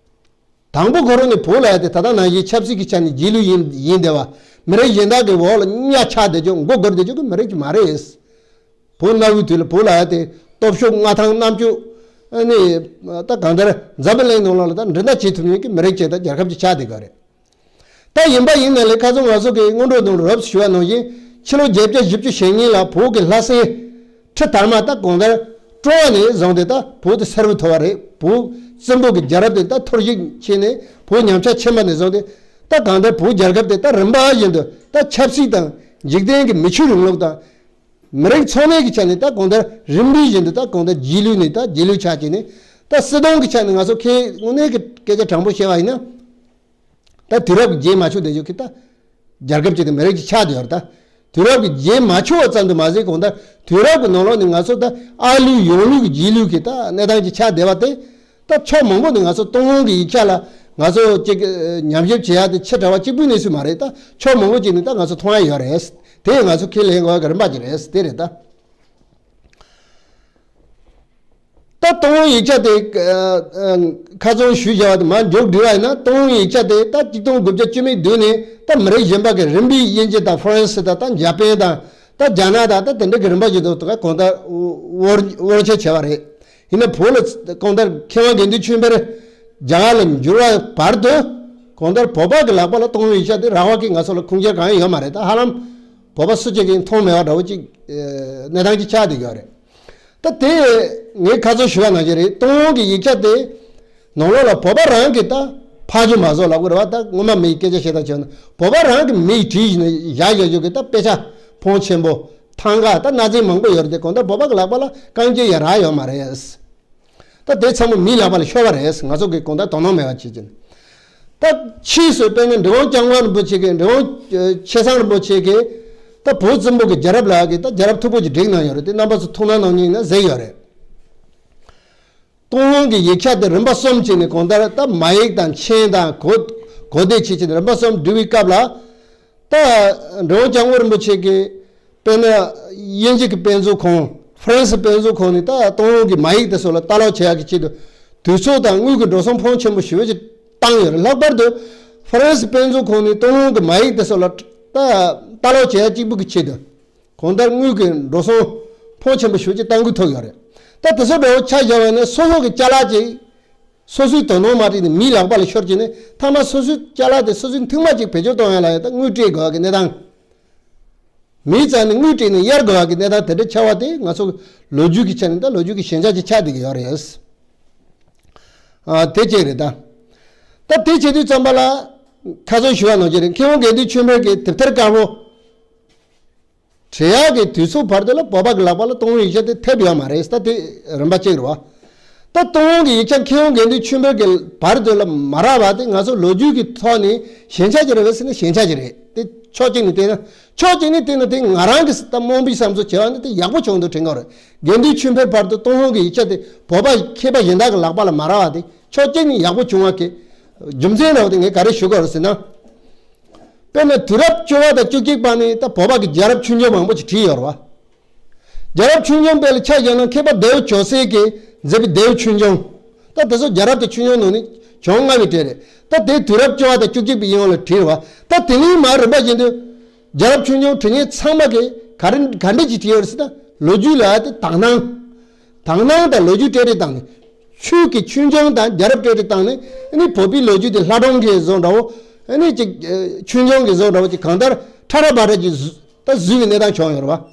དང་པོ་ཁོ་རང་ནས་བོད་ལ་ཡ་དེ་ད་ལྟ་ནང་བཞིན་ཆབ་སྲིད་ཀྱི་ཆ་ནས་རྗེས་ལུས་ཡིན་ཡིན་བསྡད་པ། མི་རིགས་གཞན་དག་གི་འོག་ལ་གཉའ་ཆག་བསྡད་རྒྱུ། མགོ་སྒུར་བསྡད་རྒྱུ་གི་མི་རིགས་ཅིག་མ་རེད། བོད་གནའ་བོའི་དུས་ལ་བོད་ལ་ཡ་དེ་སྟོབས་ཤུགས་མངའ་ཐང་རྣམ་དཔྱོད། ཨ་ནི་ད་གང་ལྟར་འཛམ་བུ་གླིང་ནང་ལོགས་ལ་ད་འགྲན་ཟླ་བྱེད་ཐུབ་མཁན་གྱི་མི་རིགས་ཅིག་དང་རྒྱལ་ཁབ་ཅིག་ཆགས་བསྡད་ཀྱི་རེད། ད་ཡིན་པ་ཡིན་ན་ལས་ཁ་སང་ང་ཚོ་གི་སྔོན་འགྲོ་ནང་རབ་ཞུ་བ་ནང་བཞིན། ཕྱི་ལོ་བརྒྱད་བརྒྱ་བཞི་བཅུ་ཞེ་གཉིས་ལ་བོད་ཀྱི་ལྷ་སྲས་ཁྲི་དར་མ་ད་གང་ལྟར་སྤྲོ་བ་ནས་བཟུང་སྟེ་ད་བོད་དེ་གསལ་པོ་ཐོབ་པ་རེད། བོད་བཙན་པོ་གི་རྒྱལ་རབས་དེ་ད་འཐོར་ཞིག་ཕྱིན་ནས་བོད་ཉམས་ཆག་ཕྱིན་པ་ནས་བཟུང་སྟེ། ད་གང་ལྟར་བོད་རྒྱལ་ཁབ་དེ་ད་རིམ་པ་བཞིན་དུ་ད་ཆབ་སྲིད་དང་འཇིག་རྟེན་གྱི་མི་ཆོས་རིང་ལུགས་དང་། མི་རིགས་ཚང་མའི་གི་ཆ་ནས་ད་གང་ལྟར་རིམ་པ་བཞིན་དུ་ད་གང་ལྟར་རྗེས་ལུས་ནས་ད་རྗེས་ལུས་ཆགས་ཀྱི་ནས། ད་སྲིད་དོན་གྱི་ཆ་ནས་ང་ཚོ་ཁས་དངོས་གནས་ཀྱི་སྐད་ཆ་དྲང་པོ་བཤད་པ་ཡིན་ན། ད་དུས་རབས་ཀྱི་རྗེས་མ་ཆོད་བསྡད་རྒྱུ་གི་ད་རྒྱལ་ཁབ་ཅིག་དང་མི་རིགས་ཅིག་ཆགས་བསྡད་ཡོད་རེད། ད་དུས་རབས་ཀྱི་རྗེས་མ་ཆོད་པ་ཙམ་དུ་མ་ཟད། གང་ལྟར་དུས་རབས་ཀྱི་ནང་ལོགས་ནས་ང་ཚོ་ད་ཨ་ལུས་ཡོང་ལུས་ཀྱི་རྗེས་ལུས་ཀྱི་ད་གནས་སྟངས་ཅིག་ཆགས་བསྡད་པ་དེ། ད་ཕྱོགས་མང་པོ་ནས་ང་ཚོ་ཏུན་ཧོང་གི་ཡིག་ཆ་ལ་ ང་ཚོ་གཅིག་ཉམས་ཞིབ་བྱེད་ཡ་དེ་ཆེ་དྲགས་པ་གཅིག་པུའི་གནས་ཚུལ་མ་རེད། ད་ཕྱོགས་མང་པོ་ཅིག་ནས་ད་ང་ཚོ་མཐོང་ཡ་ཡོད་རེད། དེ་ང་ཚོ་ཁས་ལེན་དགོས་ཡ་གི་རིམ་པ་ཅིག་རེད། དེ་རེད་ད། ད་ཏུན་ཧོང་ཡིག་ཆ་དེ་ཨ་ཨ་ཁ་ཚོན་ཞུས་བཞག་པ་དེ་མར་མཇུག་བསྒྲིལ་བ་ཡིན་ན། ཏུན་ཧོང་ཡིག་ཆ་དེ་ད་ཆིག་སྟོང་དགུ་བརྒྱ་བཅུ་མེད་བདུན་ནས་ད་མི་རིགས་གཞན་པ་གི་རིམ་པས་དབྱིན་ཇི་དང་ཧྥ་རན་སི་དང་ད་འཇར་པན་དང་ད་རྒྱ་ནག་དང་ད་དེ་འདྲ་གི་རིམ་པ་བཞིན་དུ་ད་གང་ལྟར་དབོར་དབོར་འཆར་བྱས་པ་རེད། ཡིན་ན་བོད་ལ་གང་ལྟར་མཁས་དབང་དགེ་འདུན་ཆོས་འཕེལ་རྒྱ་གར་ལ་འབྱོར་བའི་བར་དུ་གང་ལྟར་བོད་པ་གི་ལག་པ་ལ་ཏུན་ཧོང་ཡིག་ཆ་དེ་རག་པ་གི་ང་ཚོ་ལ་ཁུངས་སྐྱེལ་གང་ཡང་ཡོད་མ་རེད། ད་ཧ་ལམ་བོད་པ་སུ་གཅིག་གིས་མཐོང་མེད་པ་འདྲ་བོ་ཅིག་གནས་སྟངས་ཅིག་ཆགས་བསྡད་ཡོད་རེད། ད་དེ་ངས་ཁ་ཚོན་ཞུ་བ་ནང་བཞིན་རེད། ཏུན་ཧོང་གི་ཡིག་ཆ་དེ་ནང་ལོགས་ལ་བོད་པ་རང་གི་ད་ཕ་ཇོ་མ་བཟོ་ལབ་དགོས་རེད་བ། ད་སྔོན་མ་མིའི་སྐད་ཆ་བཤད་སྟངས་བྱས་ན་བོད་པ་རང་གི་མིས་བྲིས་བཞིན་བཞག་བཞག་རྒྱུ་གི་ད་དཔེ་ཆ་ཕོན་ཆེན་པོ་ཐང་ག་ད་སྣ་རྫིང་མང་པོ་ཡོད་རེད། དེ་གང་ལྟར་བོད་པ་གི་ལག་པ་ལ་རྐང་རྗེས་ཡ་རག་ཡོད་མ་རེད། ད་དེ་ཚང་མ་མིའི་ལག་པ་ལ་ཤོར་བ་རེད། ང་ཚོ་གི་གང་ལྟར་དོ་སྣང་མེད་པ་བྱེད་ཀྱིན། ད་ཕྱིས་སུ་དཔེར་ན་འབྲི་གུང་སྐྱབས་མགོན་རིན་པོ་ཆེ་གིས་འབྲི་གུང་ཆེ་ཚང་རིན་པོ་ཆེ་གིས་ད་བོད་བཙུན་པོ་གི་རྒྱལ་རབས་ལབ་ཡ་གི་ད་རྒྱལ་རབས་མཐུག་པོ་ཅིག་བསྒྲིགས་གནང་ཡོད་རེད། དེ་རྣམ་པ་ཚོ་ཐུགས་སྣང་གནང་མྱོང་ཡིན་ན་གཟིགས་ཡོད་རེད། ཏུན་ཧོང་གི་ཡིག་ཆ་དེ་རིམ་པ་གསུམ་བྱས་ནས་གང་ལྟར་ད་མ་ཡིག་དང་མཆན་དང་གོ་གོ་བདེ་བྱས་བྱས་ནས་རིམ་པ་གསུམ་བསྒྲིགས་པའི་སྐབས་ལ། ད་འབྲི་གུང་སྐྱབས་མགོན་རིན་པོ་ཆེ་གིས་དཔེར་ན་དབྱིན་ཇི་གི་དཔེ་མཛོད་ཁང་ཧྥ་རན་སི་དཔེ་མཛོད་ཁང་ནས་ད་ཏུན་ཧོང་གི་མ་ཡིག་དེ་ཚོ་ལ་ལྟ་ཀློག་བྱེད་ཡག་གི་ཆེད་དུ་དུས་ཚོད་དང་དངུལ་གྱི་འགྲོ་སོང་ཕོན་ཆེན་པོ་ཞེ་པོ་ཅིག་བཏང་ཡོད་རེད། ལྷག་པར་དུ་ཧྥ་རན་སི་དཔེ་མཛོད་ཁང་ནས་ཏུན་ཧོང་གི་མ་ཡིག་དེ་ཚོ་ལ་ད་ལྟ་ཀློག་བྱེད་ཡག་གཅིག་པུ་གི་ཆེད་དུ་གང་ལྟར་དངུལ་གྱི་འགྲོ་སོང་ཕོན་ཆེན་པོ་ཞེ་པོ་ཅིག་གཏང་དགོས་ཐུག་ཡོད་རེད། ད་དེ་ཚོ་འདྲ་བོ་ཆ་བཞག་པ་ཡིན་ན་སོ་སོ་གི་ཅ་ལག་ཅིག་སོ་སོའི་དོ་སྣང་མ་བྱས་ནས་མིའི་ལག་པ་ལ་ཤོར་བྱས་ནས་མཐའ་མ་སོ་སོའི་ཅ་ལག་དེ་སོ་སོའི་མཐུན་མ་ཅིག་བེད་སྤྱོད་གཏོང་ཡ་ལ་ཡ་ད་དངུལ་སྤྲད་དགོས་ཡ་གི་གནས་སྟངས། མིའི་རྩ་ནས་དངུལ་སྤྲད་ནས་གཡར་དགོས་ཡ་གི་གནས་སྟངས་དེ་འདྲ་ཆགས་པ་དེ་ང་ཚོ་ལོ་རྒྱུས་ཀྱི་ཆ་ནས་ད་ལོ་རྒྱུས་ཀྱི་ཞན་ཆ་ཅིག་ཆགས་བསྡད་ཀྱི་ཡོད་རེད། ཨ་དེ་གཅིག་རེད་ད། ད་དེ་བྱེད་དུས་ཙམ་པ་ལ་ཁ་སང་ཞུ་བ་ནང་བཞིན་རེད། མཁས་དབང་དགེ་འདུན་ཆོས་འཕེལ་གྱི་དེབ་ཐེར་དཀར་པོ། བྲིས་ཡག་གི་དུས་ཚོད་བར་དུ་ལ་བོད་པ་གི་ལག་པ་ལ་ཏུན་ཧོང་ཡིག་ཆ་དེ་ཐེབས་ཡོད་མ་རེད། ད་དེ་རིམ་པ་གཅིག་རེད་བ། ད་ཏུན་ཧོང་གི་ཡིག་ཆ་མཁས་དབང་དགེ་འདུན་ཆོས་འཕེལ་གྱི་བར་དུ་ལ་མ་རག་པ་དེ་ང་ཚོ་ལོ་རྒྱུས་ཀྱི་ཐོག་ནས་ཞན་ཆ་ཅིག་རེད་བས་ཟེར་ན་ཞན་ཆ་ཅིག་རེད། དེ་ཕྱོགས་གཅིག་ནས་བལྟས་ན་ཕྱོགས་གཅིག་ནས་བལྟས་ན་དེ་ང་རང་གི་ད་རྨོངས་པའི་བསམ་ཚུལ་བྱས་པ་ནི་དེ་ཡག་པོ་བྱུང་འདུག་དྲན་གྱི་ཡོད་རེད། དགེ་འདུན་ཆོས་འཕེལ་བར་དུ་ཏུན་ཧོང་གི་ཡིག་ཆ་དེ་བོད་པ་མཁས་པ་གཞན་དག་གི་ལག་པ་ལ་མ་རག་པ་དེ་ཕྱོགས་གཅིག་ནས་ཡག་པོ་བྱུང་བ་གི་རྒྱུ་མཚན་འདྲ་བོ་དེ་ངས་ག་རེ་ཞུ་དགོས་རེད་ཟེར་ན། དཔེར་ན་དུས་རབས་བཅུ་པ་དང་བཅུ་གཅིག་པ་ནས་ད་བོད་པ་གི་རྒྱལ་རབས་ཆོས་འབྱུང་མང་པོ་ཞིག་བྲིས་ཡོད་རེད་བ། རྒྱལ་རབས་ཆོས་འབྱུང་དཔེ་ལ་ཆ་བཞག་ན་མཁས་པ་ལྡེའུ་ཇོ་སྲས་ཀྱིས་མཛད་པའི་ལྡེའུ་ཆོས་འབྱུང་། ད་དེ་ཚོ་རྒྱལ་རབས་དང་ཆོས་འབྱུང་ནང་ནས་བྱུང་སྔ་བའི་གྲས་རེད། ད་དེ་དུས་རབས་བཅུ་པ་དང་བཅུ་གཅིག་པའི་ཡིན་ཡང་ལ་བྲིས་རེད་བ། ད་དེ་ནས་མར་རིམ་པ་བཞིན་དུ་རྒྱལ་རབས་ཆོས་འབྱུང་བྲིས་མཁན་ཚང་མ་གིས་ག་རེ་ག་འདྲ་ཅིག་བྲིས་ཡོད་རེད་ཟེར་ན་ལོ་རྒྱུས་ལ་ཨ་དེ་དག་སྣང་། དག་སྣང་དང་ལོ་རྒྱུས་སྤྲད་སྤྲད་བཏང་ནས། ཆོས་ཀྱི་ཆོས་འབྱུང་དང་རྒྱལ་རབས་སྤྲད་སྤྲད་བཏང་ནས་ཨ་ནི་བོད་པའི་ལོ་རྒྱུས་དེ་ལྷ་སྒྲུང་གི་བཟོ་འདྲ་བོ། ཨ་ནི་ཅིག་ཆོས་འབྱུང་གི་བཟོ་འདྲ་བོ་ཅིག་གང་ལྟར་ཁྲ་ཁྲ་བ་ཁྲ་ཅིག་བཟོ་ད་བཟོས་པའི་གནས་སྟངས་བྱུང་ཡོད་རེད་བ།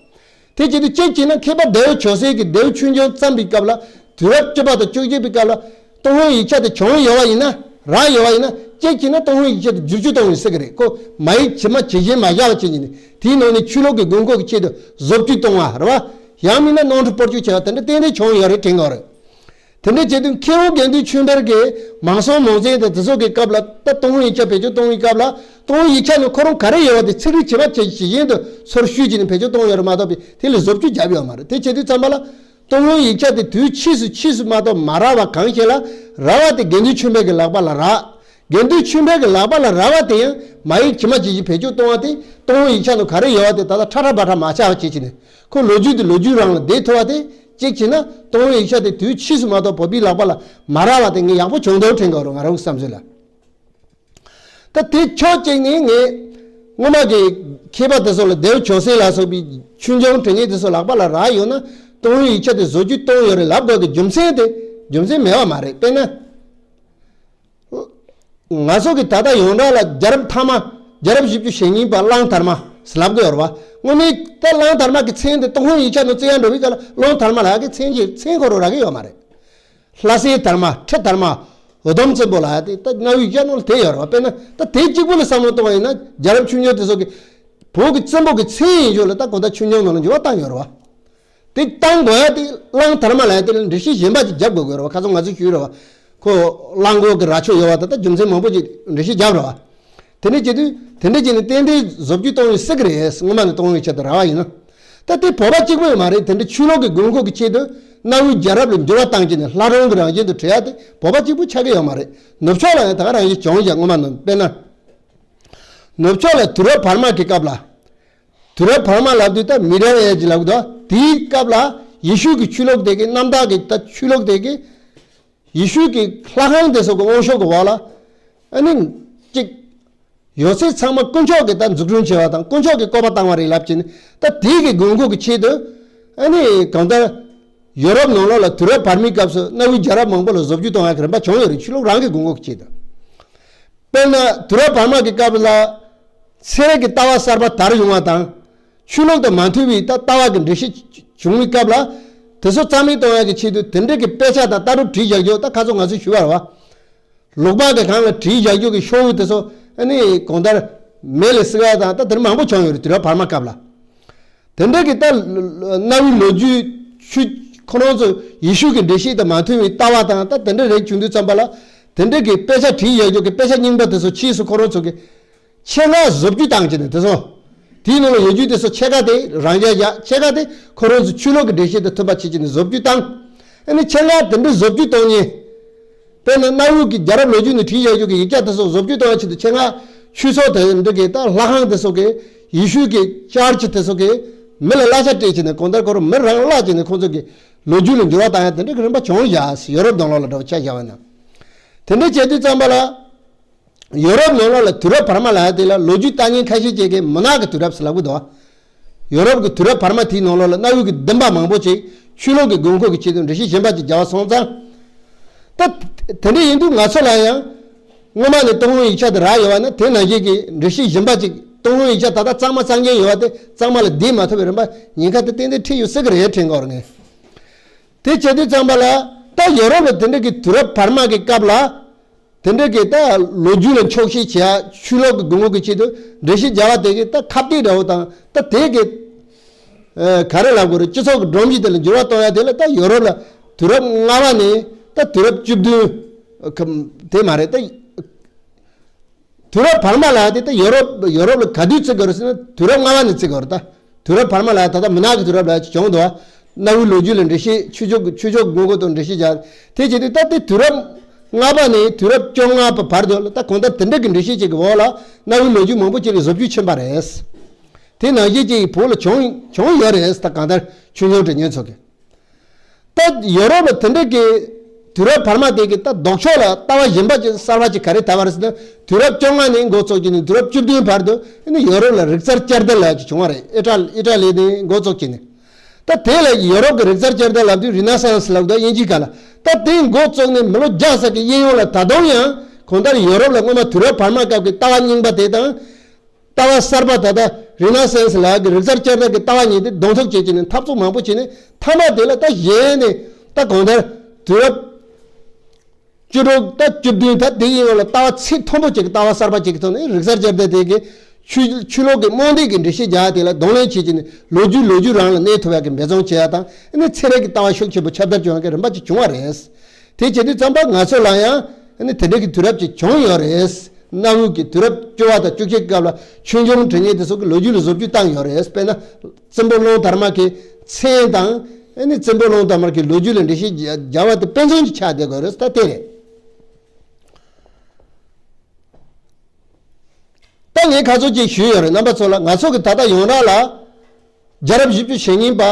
དེ་བྱེད་དུས་གཅིག་བྱས་ན་མཁས་པ་ལྡེའུ་ཇོ་སྲས་ཀྱིས་ལྡེའུ་ཆོས་འབྱུང་བརྩམས་པའི་སྐབས་ལ་དུས་རབས་བཅུ་པ་དང་བཅུ་གཅིག་པའི་སྐབས་ལ་ཏུན་ཧོང་ཡིག་ཆ་དེ་བྱུང་ཡོད་པ་ཡིན་ན་རག་ཡོད་པ་ཡིན་ན་གཅིག་བྱས་ན་ཏུན་ཧོང་ཡིག་ཆ་དེ་བསྒྱུར་བཅོས་གཏོང་བའི་སྲིད་ཀྱི་རེད། ཁོ་མ་ཡིག་ཇི་མ་ཇི་བཞིན་མ་བཞག་པ་བྱེད་ཀྱི་ནི་དེའི་ནང་ནས་ཆོས་ལུགས་ཀྱི་དགོས་མཁོ་གི་ཆེད་དུ་བཟོ་བཅོས་གཏོང་བ་རེད་བ། ཡང་མིན་ན་ནོར་འཁྲུལ་སྤོ་བཅོས་བྱས་པ་དེ་འདྲ་ཏན་ཏན་བྱུང་ཡོད་རེད་དྲན་གྱི་ཡོད་རེད། དེ་འདྲ་བྱེད་དུས་མཁས་དབང་དགེ་འདུན་ཆོས་འཕེལ་གྱིས་མང་སྲོང་མང་བཙན་དང་དེ་ཚོ་གི་སྐབས་ལ་ད་ཏུན་ཧོང་ཡིག་ཆ་བེད་སྤྱོད་གཏོང་བའི་སྐབས་ལ་ཏུན་ཧོང་ཡིག་ཆ་ནང་ཁོ་རང་ག་རེ་ཡོད་པ་དེ་ཚིག་རིས་ཇི་མ་ཇི་བཞིན་དུ་སོར་བཤུས་བྱས་ནས་བེད་སྤྱོད་གཏོང་ཡོད་རེད་མ་གཏོགས་པའི་དེ་ལ་བཟོ་བཅོས་བརྒྱབ་ཡོད་མ་རེད། དེ་བྱེད་དུས་ཙམ་པ་ལ་ཏུན་ཧོང་ཡིག་ཆ་དེ་དུས་ཕྱིས་སུ་ཕྱིས་སུ་མ་གཏོགས་མ་རག་པ་གང་ཞིག་ལ་རག་པ་དེ་དགེ་འདུན་ཆོས་འཕེལ་གྱི་ལག་པ་ལ་རག་དགེ་འདུན་ཆོས་འཕེལ་གྱི་ལག་པ་ལ་རག་པ་དེ་ཡང་མ་ཡིག་ཇི་མ་ཇི་བཞིན་བེད་སྤྱོད་གཏོང་བ་དེ་ཏུན་ཧོང་ཡིག་ཆ་ནང་ག་རེ་ཡོད་པ་དེ་ད་ལྟ་ཁྲ་ཁྲ་བ་ཁྲ་མ་ཆགས་པ་བྱེད་ཀྱི་ནས་ཁོ་ལོ་རྒྱུས་དེ་ལོ་རྒྱུས་རང་ལ་བསྡད་ཐུབ་པ་དེ་གཅིག་བྱས་ན་ཏུན་ཧོང་ཡིག་ཆ་དེ་དུས་ཕྱིས་སུ་མ་གཏོགས་བོད་པའི་ལག་པ་ལ་མ་རག་པ་དེ་ངས་ཡག་པོ་བྱུང་འདུག་དྲན་གྱི་ཡོད་རེད་ང་རང་གི་བསམ་ཚུལ་ལ། ད་དེ་ཕྱོགས་གཅིག་ནས་ངས་སྔོན་མ་གི་མཁས་པ་དེ་ཚོ་ལ་ལྡེའུ་ཇོ་སྲས་ལ་སོགས་པའི་ཆོས་འབྱུང་བྲིས་མཁན་དེ་ཚོ་ལག་པ་ལ་རག་ཡོད་ན་ཏུན་ཧོང་ཡིག་ཆ་དེ་བཟོ་བཅོས་གཏོང་ཡོད་རེད་ལབ་དགོས་ཀྱི་རྒྱུ་མཚན་དེ་རྒྱུ་མཚན་མེད་པ་མ་རེད། དཔེར་ན། ང་ཚོ་གི་ད་ལྟ་ཡོངས་གྲགས་ལ་རྒྱལ་རབས་ཐ་མ། རྒྱལ་རབས་བཞི་བཅུ་ཞེ་གཉིས་པ་གླང་དར་མ་ཟེར་ལབ་གི་ཡོད་རེད་བ། དངོས་གནས་ད་གླང་དར་མ་གི་མཚན་དེ་ཏུན་ཧོང་ཡིག་ཆ་ནང་བཙལ་ཡ་འགྲོ་བའི་སྐབས་ལ་གླང་དར་མ་ལབ་ཡ་གི་མཚན་གྱི་མཚན་ཁོ་རང་རག་གི་ཡོད་མ་རེད། ལྷ་སྲས་དར་མ་ཁྲི་དར་མ་འུ་དུམ་བཙན་པོ་ལབ་ཡ་དེ་ད་གནའ་བོའི་ཡིག་ཆ་ནང་ལ་དེ་ཡོད་རེད་བ། དཔེར་ན་ད་དེ་གཅིག་པུ་ལ་བསམ་བློ་གཏོང་བ་ཡིན་ན་རྒྱལ་རབས་ཆོས་འབྱུང་དེ་ཚོ་གི་བོད་ཀྱི་བཙན་པོ་གི་མཚན་ཡིན་ཞོར་ལ་ད་གང་ལྟར་ཆོས་འབྱུང་ནང་ལ་འགྱུར་བ་བཏང་ཡོད་རེད་བ། དེ་བཏང་དགོས་ཡ་དེ་གླང་དར་མ་ལབ་ཡ་དེ་ལ་འགྲེལ་བཤད་གཞན་པ་ཅིག་རྒྱབ་དགོས་དགོས་རེད་བ། ཁ་སང་ང་ཚོས་ཞུས་རེད་བ། ཁོ་གླང་གོག་གི་རྭ་ཅོ་ཡོད་བ་ད་ལྟ་རྒྱུ་མཚན་མང་པོ་ཅིག་འགྲེལ་བཤད་རྒྱབ་རེད་བ། དེ་འདྲ་བྱེད་དུས་དེ་འདྲ་བྱས་ནས་ཏན་ཏན་བཟོ་བཅོས་གཏོང་བའི་སྲིད་ཀྱི་རེད། སྔོན་མ་ནས་གཏོང་བའི་ཆེད་དུ་རག་པ་ཡིན་ན། ད་དེ་བོད་པ་གཅིག་པོ་ཡང་མ་རེད། དེ་འདྲ་ཆོས་ལུགས་ཀྱི་དགོས་མཁོ་གི་ཆེད་དུ་ གནའ་བོའི་རྒྱལ་རབས་ལ་འགྱུར་བ་བཏང་བྱས་ནས་ལྷ་སྒྲུང་གི་རང་བཞིན་དུ་བྲི་ཡ་དེ་བོད་པ་གཅིག་པུ་ཆགས་ཀྱི་ཡོད་མ་རེད། ནུབ་ཕྱོགས་ལ་ཡང་ད་ག་རང་བཞིན་བྱུང་བཞག་སྔོན་མ་ནང་དཔེར་ན། ནུབ་ཕྱོགས་ལ་དུས་རབས་བར་མ་གི་སྐབས་ལ། དུས་རབས་བར་མ་ལབ་དུས་ད་མི་ཌལ་ཨེ་ཇི་ལབ་གི་འདུག་དེའི་སྐབས་ལ་ཡེ་ཤུ་གི་ཆོས་ལུགས་དེ་གི་རྣམ་དག་གི་ད་ཆོས་ལུགས་དེ་གི་ཡེ་ཤུ་གི་ལྷ་ཁང་དེ་ཚོ་གི་དབང་ཤུགས་ཀྱི་འོག་ལ། ཨ་ནི། གཅིག་ཡོད་ཚད་ཚང་མ་དཀོན་མཆོག་གི་ད་འཛུགས་སྐྲུན་བྱས་པ་དང་དཀོན་མཆོག་གི་བཀོད་པ་བཏང་བ་རེད་ལབ་ཀྱིན་ད་དེའི་གི་དགོས་མཁོ་གི་ཆེད་དུ། ཨ་ནི་གང་ལྟར། ཡོ་རོབ་ནང་ལོགས་ལ་དུས་རབས་བར་མའི་སྐབས་སུ་གནའ་བོའི་རྒྱལ་རབས་མང་པོ་ལ་བཟོ་བཅོས་གཏོང་ཡག་གི་རིམ་པ་བྱུང་ཡོད་རེད། ཆོས་ལུགས་རང་གི་དགོས་མཁོ་གི་ཆེད་དུ། དཔེར་ན་དུས་རབས་བར་མ་གི་སྐབས་ལ། ཚེ་རིང་གི་ལྟ་བ་གསར་པ་དར་ཡོང་བ་དང་། ཆོས་ལུགས་དང་མ་མཐུན་པའི་ད་ལྟ་བ་གི་འགྲེལ་བཤད་བྱུང་བའི་སྐབས་ལ། དེ་ཚོ་རྩ་མེད་གཏོང་ཡག་གི་ཆེད་དུ་དེ་འདྲ་གི་དཔེ་ཆ་དང་ལྟ་གྲུབ་བྲིས་བཞག་རྒྱུ་ད་ཁ་སང་ང་ཚོས་ཞུས་པ་རེད་བ། ལུང་པ་གི་སྒང་ལ་བྲིས་བཞག་རྒྱུ་གི་ཤོག་བུ་དེ་ཚོ་ཨ་ནི་གང་ལྟར་མེ་ལ་བསྲེགས་ཡག་དང་ད་དེ་འདྲ་མང་པོ་བྱུང་ཡོད་རེད་དུས་རབས་བར་མ་སྐབས་ལ། དེ་འདྲ་གི་ད་གནའ་བོའི་ལོ་རྒྱུས་ཆོས་ཁོ་རང་ཚོ་ཡེ་ཤུ་གི་འགྲེལ་བཤད་དང་མ་མཐུན་པའི་ལྟ་བ་དང་ད་དེ་འདྲ་རེད་བྱུང་དུས་ཙམ་པ་ལ། དེ་འདྲ་གི་དཔེ་ཆ་བྲིས་ཡག་རྒྱུ་གི་དཔེ་ཆ་རྙིང་པ་དེ་ཚོ་ཕྱིས་སུ་ཁོ་རང་ཚོ་གི་ཆེད་མངགས་བཟོ་བཅོས་བཏང་བྱས་ནས་དེ་ཚོ། དེའི་ནང་ལ་ཡོད་རྒྱུ་དེ་ཚོ་ཕྱེད་ཀ་དེ་རང་རྐྱ་བཞག་ཕྱེད་ཀ་དེ་ཁོ་རང་ཚོ་ཆོས་ལུགས་ཀྱི་འགྲེལ་བཤད་དང་མཐུན་པ་བྱེད་ཀྱི་ནས་བཟོ་བཅོས་བཏང་། ཨ་ནི་ཆེད་མངགས་དེ་འདྲའི་བཟོ་བཅོས་གཏོང་མཁན། དཔེར་ན་གནའ་བོའི་གི་རྒྱལ་རབས་ལོ་རྒྱུས་ནས་བྲིས་བཞག་རྒྱུ་གི་ཡིག་ཆ་དེ་ཚོ་བཟོ་བཅོས་གཏོང་བའི་ཆེད་དུ་ཆེད་མངགས་ཆོས་ཚོགས་དེ་འདྲ་གི་ད་ལྷ་ཁང་དེ་ཚོ་གི་ཡེ་ཤུ་གི་ཅར་ཆི་དེ་ཚོ་གི་མི་ལ་གླ་ཆ་སྤྲད་བྱས་ནས་གང་ལྟར་ཁོ་རང་མི་རང་གླ་བྱས་ནས་ཁོང་ཚོ་གི་ལོ་རྒྱུས་ལ་འགྱུར་བ་བཏང་ཡག་དེ་འདྲ་གི་རིམ་པ་བྱུང་བཞག་ཡོ་རོབ་ནང་ལོགས་ལ་འདྲ་བོ་ཆ་བཞག་པ་ན། དེ་འདྲ་བྱས་དུས་ཙམ་པ་ལ། ཡོ་རོབ་ནང་ལོགས་ལ་དུས་རབས་བར་མ་ལབ་ཡག་དེ་ལ་ལོ་རྒྱུས་ལྟ་མཁན་ཁ་ཤས་ཅིག་གིས་མུན་ནག་གི་དུས་རབས་ཟེར་ལབ་ཀྱི་འདུག་ཡོ་རོབ་ཀྱི་དུས་རབས་བར་མ་དེའི་ནང་ལོགས་ལ་གནའ་བོའི་གི་བདེན་པ་མང་པོ་ཅིག་ཆོས་ལུགས་ཀྱི་དགོས་མཁོ་གི་ཆེད་དུ་འགྲེལ་བཤད་གཞན་པ་ཅིག་བརྒྱབ་པ་སོང་ཙང་། ད་དེ་འདྲ་ཡིན་དུས་ང་ཚོ་ལ་ཡང་སྔོན་མ་ནས་ཏུན་ཧོང་ཡིག་ཆ་དེ་རག་ཡོད་པ་ན་དེ་ནང་བཞིན་གྱི་འགྲེལ་བཤད་གཞན་པ་ཅིག་ཏུན་ཧོང་ཡིག་ཆ་ད་ལྟ་གཙང་མ་གཙང་རྐྱང་ཡོད་པ་དེ་གཙང་མ་ལ་བསྡད་མ་ཐུབ་པའི་རིམ་པ་ཉེན་ཁ་དེ་ཏན་ཏན་འཕྲད་ཡོད་སྲིད་ཀྱི་རེད་དྲན་གྱི་ཡོད་རེད་ངས། དེ་བྱེད་དུས་ཙམ་པ་ལ་ད་ཡོ་རོབ་ལ་དེ་འདྲ་གི་དུས་རབས་བར་མ་གི་སྐབས་ལ། དེ་འདྲ་གི་ད་ལོ་རྒྱུས་ལ་འཁྱོག་བཤད་བྱེད་ཡ་ཆོས་ལུགས་ཀྱི་དགོས་མཁོ་གི་ཆེད་དུ་འགྲེལ་བཤད་བརྒྱབ་པ་དེ་གི་ད་ཁ་གཏད་འདྲ་བོ་དང་ད་དེ་གི་ཨ་ག་རེ་ལབ་དགོས་རེད། སྤྱི་ཚོགས་ཀྱི་སྒྲོམ་གཞི་དེ་ལ་འགྱུར་བ་གཏོང་ཡ་དེ་ལ་ད་ཡོ་རོབ་ལ་དུས་རབས་ལྔ་པ་ནས་ད་དུས་རབས་བཅུ་བདུན་གམ་དེ་མ་རེད་ད། དུས་རབས་བར་མ་ལབ་ཡ་དེ་ད་ཡོ་རོབ་ཡོ་རོབ་ལ་ག་དུས་བརྩི་དགོས་རེད་ཟེར་ན་དུས་རབས་ལྔ་པ་ནས་བརྩི་དགོས་རེད་ད། དུས་རབས་བར་མ་ལབ་ཡ་ད་ལྟ་མུན་ནག་གི་དུས་རབས་ལབ་ཡ་ཅིག་བྱུང་འདུག་བ། གནའ་བོའི་ལོ་རྒྱུས་ལ་འགྲེལ་བཤད་ཆོས་ཕྱོགས་ཆོས་ཕྱོགས་དགོས་མཁོ་དང་འགྲེལ་བཤད་བརྒྱབ། དེ་བྱེད་དུས་ད་ལྟའི་དུས་རབས་ལྔ་པ་ནས་དུས་རབས་བཅོ་ལྔ་བར་དུ་ལ་ད་གང་ལྟར་དེ་འདྲ་གི་འགྲེལ་བཤད་ཅིག་གི་འོག་ལ་གནའ་བོའི་ལོ་རྒྱུས་མང་པོ་ཅིག་ལ་བཟོ་བཅོས་ཕྱིན་པ་རེད། དེ་ནང་བཞིན་ཅིག་བོད་ལ་བྱུང་བྱུང་ཡོད་རེད་ད་གང་ལྟར་ཆོས་ཕྱོགས་འབྲེལ་ཉན་ཚོ་གི། ད་ཡོ་རོབ་ལ་དེ་འདྲ་གི་དུས་རབས་བར་མ་དེ་གི་ད་ལྡོག་ཕྱོགས་ལ་ལྟ་བ་གཞན་པ་ཅིག་གསར་པ་ཅིག་ག་རེ་དར་བ་རེད་ཟེར་ན་དུས་རབས་བཅོ་ལྔ་ནས་འགོ་བཙུགས་ཀྱི་ནས་དུས་རབས་བཅུ་བདུན་བར་དུ་ཨ་ནི་ཡོ་རོབ་ལ་རིག་རྩལ་བསྐྱར་ཟློས་ལབ་ཅིག་བྱུང་བ་རེད། ཨི་ཊ་ཨི་ཊ་ལི་ནས་འགོ་བཙུགས་ཀྱི་ནས། ད་དེ་ལ་ཡོ་རོབ་ཀྱི་རིག་རྩལ་བསྐྱར་ཟློས་ལབ་དུས་རི་ན་སེན་སི་ལབ་འདུག་དབྱིན་ཇིའི་སྐད་ལ། ད་དེ་འགོ་བཙུགས་ནས་མི་ལོ་བརྒྱ་ཙམ་གྱི་གཡས་གཡོན་ལ་ད་དུང་ཡང་གང་ལྟར་ཡོ་རོབ་ལ་སྔོན་མ་དུས་རབས་བར་མ་སྐབས་ཀྱི་ལྟ་བ་རྙིང་པ་དེ་དང་། ལྟ་བ་གསར་པ་ད་ལྟ་རི་ན་སེན་སི་ལབ་ཀྱི་རིག་རྩལ་བསྐྱར་ཟློས་ཀྱི་ལྟ་བ་གཉིས་དེ་གདོང་ཐུག་བྱེད་ཀྱི་ནས་འཐབ་རྩོད་མང་པོ་བྱས་ནས་མཐའ་མ་དེ་ལ་ད་གཞན་ནས་ད་གང་ལྟར་དུས་རབས་བཅུ་དྲུག་ད་བཅུ་བདུན་ད་དེ་ཡིན་ཡང་ལ་ལྟ་བ་ཚད་མཐོན་པོ་ཅིག་གི་ལྟ་བ་གསར་པ་ཅིག་གི་ཐོག་ནས་རིག་རྩལ་བསྐྱར་ཟློས་དེ་གི་ཆོས་ཆོས་ལུགས་ཀྱི་རྨོངས་དད་ཀྱི་འགྲེལ་བཤད་རྒྱག་དེ་ལ་གདོང་ལེན་བྱེད་ཀྱི་ནས་ལོ་རྒྱུས་ལོ་རྒྱུས་རང་ལ་གནས་ཐུབ་ཡག་གི་འབད་བརྩོན་བྱེད་ཡག་དང་ཨ་ནི་ཚན་རིག་གི་ལྟ་བ་ཤུགས་ཆེན་པོ་ཁྱབ་གདལ་བྱུང་ཡག་གི་རིམ་པ་ཅིག་བྱུང་བ་རེད། དེ་བྱེད་དུས་ཙམ་པ་ང་ཚོ་ལ་ཡང་ཨ་ནི་དེ་འདྲ་གི་དུས་རབས་ཅིག་བྱུང་ཡོད་རེད། གནའ་བོའི་གི་དུས་རབས་བཅུ་པ་དང་བཅུ་གཅིག་སྐབས་ལ་ཆོས་འབྱུང་འབྲི་མཁན་དེ་ཚོ་གི་ལོ་རྒྱུས་ལ་བཟོ་བཅོས་བཏང་ཡོད་རེད། དཔེར་ན་བཙན་པོ་གླང་དར་མ་གི་མཚན་དང་ཨ་ནི་བཙན་པོ་གླང་དར་མ་གི་ལོ་རྒྱུས་ལ་འགྲེལ་བཤད་རྒྱག་པ་དེ་དཔེ་མཚོན་གྱི་ཆགས་བསྡད་དགོས་རེད། ད་དེ་རེད། ད་ངས་ཁ་ཚོན་ཅིག་ཞུས་ཡོད་རེད། རྣམ་པ་ཚོ་ལ་ང་ཚོ་གི་ད་ལྟ་ཡོངས་གྲགས་ལ་རྒྱལ་རབས་བཞི་བཅུ་ཞེ་གཉིས་པ།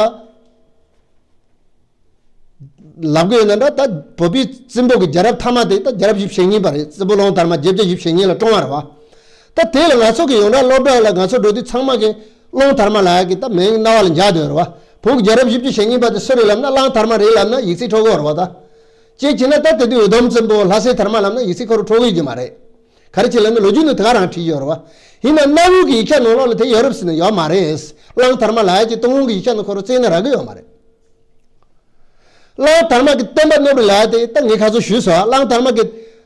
ལབ་དགོས་ཡོད་ན་འདྲ། ད་བོད་པའི་བཙན་པོ་གི་རྒྱལ་རབས་མཐའ་མ་དེ་ད་རྒྱལ་རབས་བཞི་བཅུ་ཞེ་གཉིས་པ་རེད། བཙན་པོ་གླང་དར་མ་བརྒྱད་བརྒྱ་བཞི་བཅུ་ཞེ་གཉིས་ལ་བཀྲོངས་པ་རེད་བ། ད་དེ་ལ་ང་ཚོ་གི་ཡོངས་གྲགས་སློབ་གྲྭ་ལ་ང་ཚོ་འགྲོ་དུས་ཚང་མ་གི་གླང་དར་མ་ལབ་ཡག་གི་ད་མིང་རྣ་བ་ལ་འཇགས་སྡོད་རེད་བ། བོད་ཀྱི་རྒྱལ་རབས་བཞི་བཅུ་ཞེ་གཉིས་པ་དེ་སུ་རེད་ལབ་ན་གླང་དར་མ་རེད་ལབ་ན་ཡིག་ཚད་འཕྲོད་ཀྱི་ཡོད་རེད་བ་ད། གཅིག་བྱས་ན་ད་དེ་དུས་འུ་དུམ་བཙན་པོ་ལྷ་སྲས་དར་མ་ལབ་ན་ཡིག་ཚད་ཁོ་རང་འཕྲོད་ཀྱི་ཡོད་ཀྱི་མ་རེད། ག་རེ་བྱས་ལབ་ན་ལོ་རྒྱུས་ནང་དེ་ག་རང་བྲིས་ཡོད་རེད་བ། ཡིན་ན་གནའ་བོའི་གི་ཡིག་ཆ་ནང་ལོགས་ལ་དེ་ཡོད་རེད་ཟེར་ན་ཡོད་མ་རེད། གླང་དར་མ་ལབ་ཡག་གི་ཏུན་ཧོང་གི་ཡིག་ཆ་ནང་ཁོ་རང་རྩ་ནས་རག་གི་ཡོད་མ་རེད། གླང་དར་མ་གི་བསྟན་པ་བསྣུབས་རེད་ལབ་ཡག་དེ་ད་ངས་ཁ་ཚོན་ཞུས་སོང་། གླང་དར་མ་གི་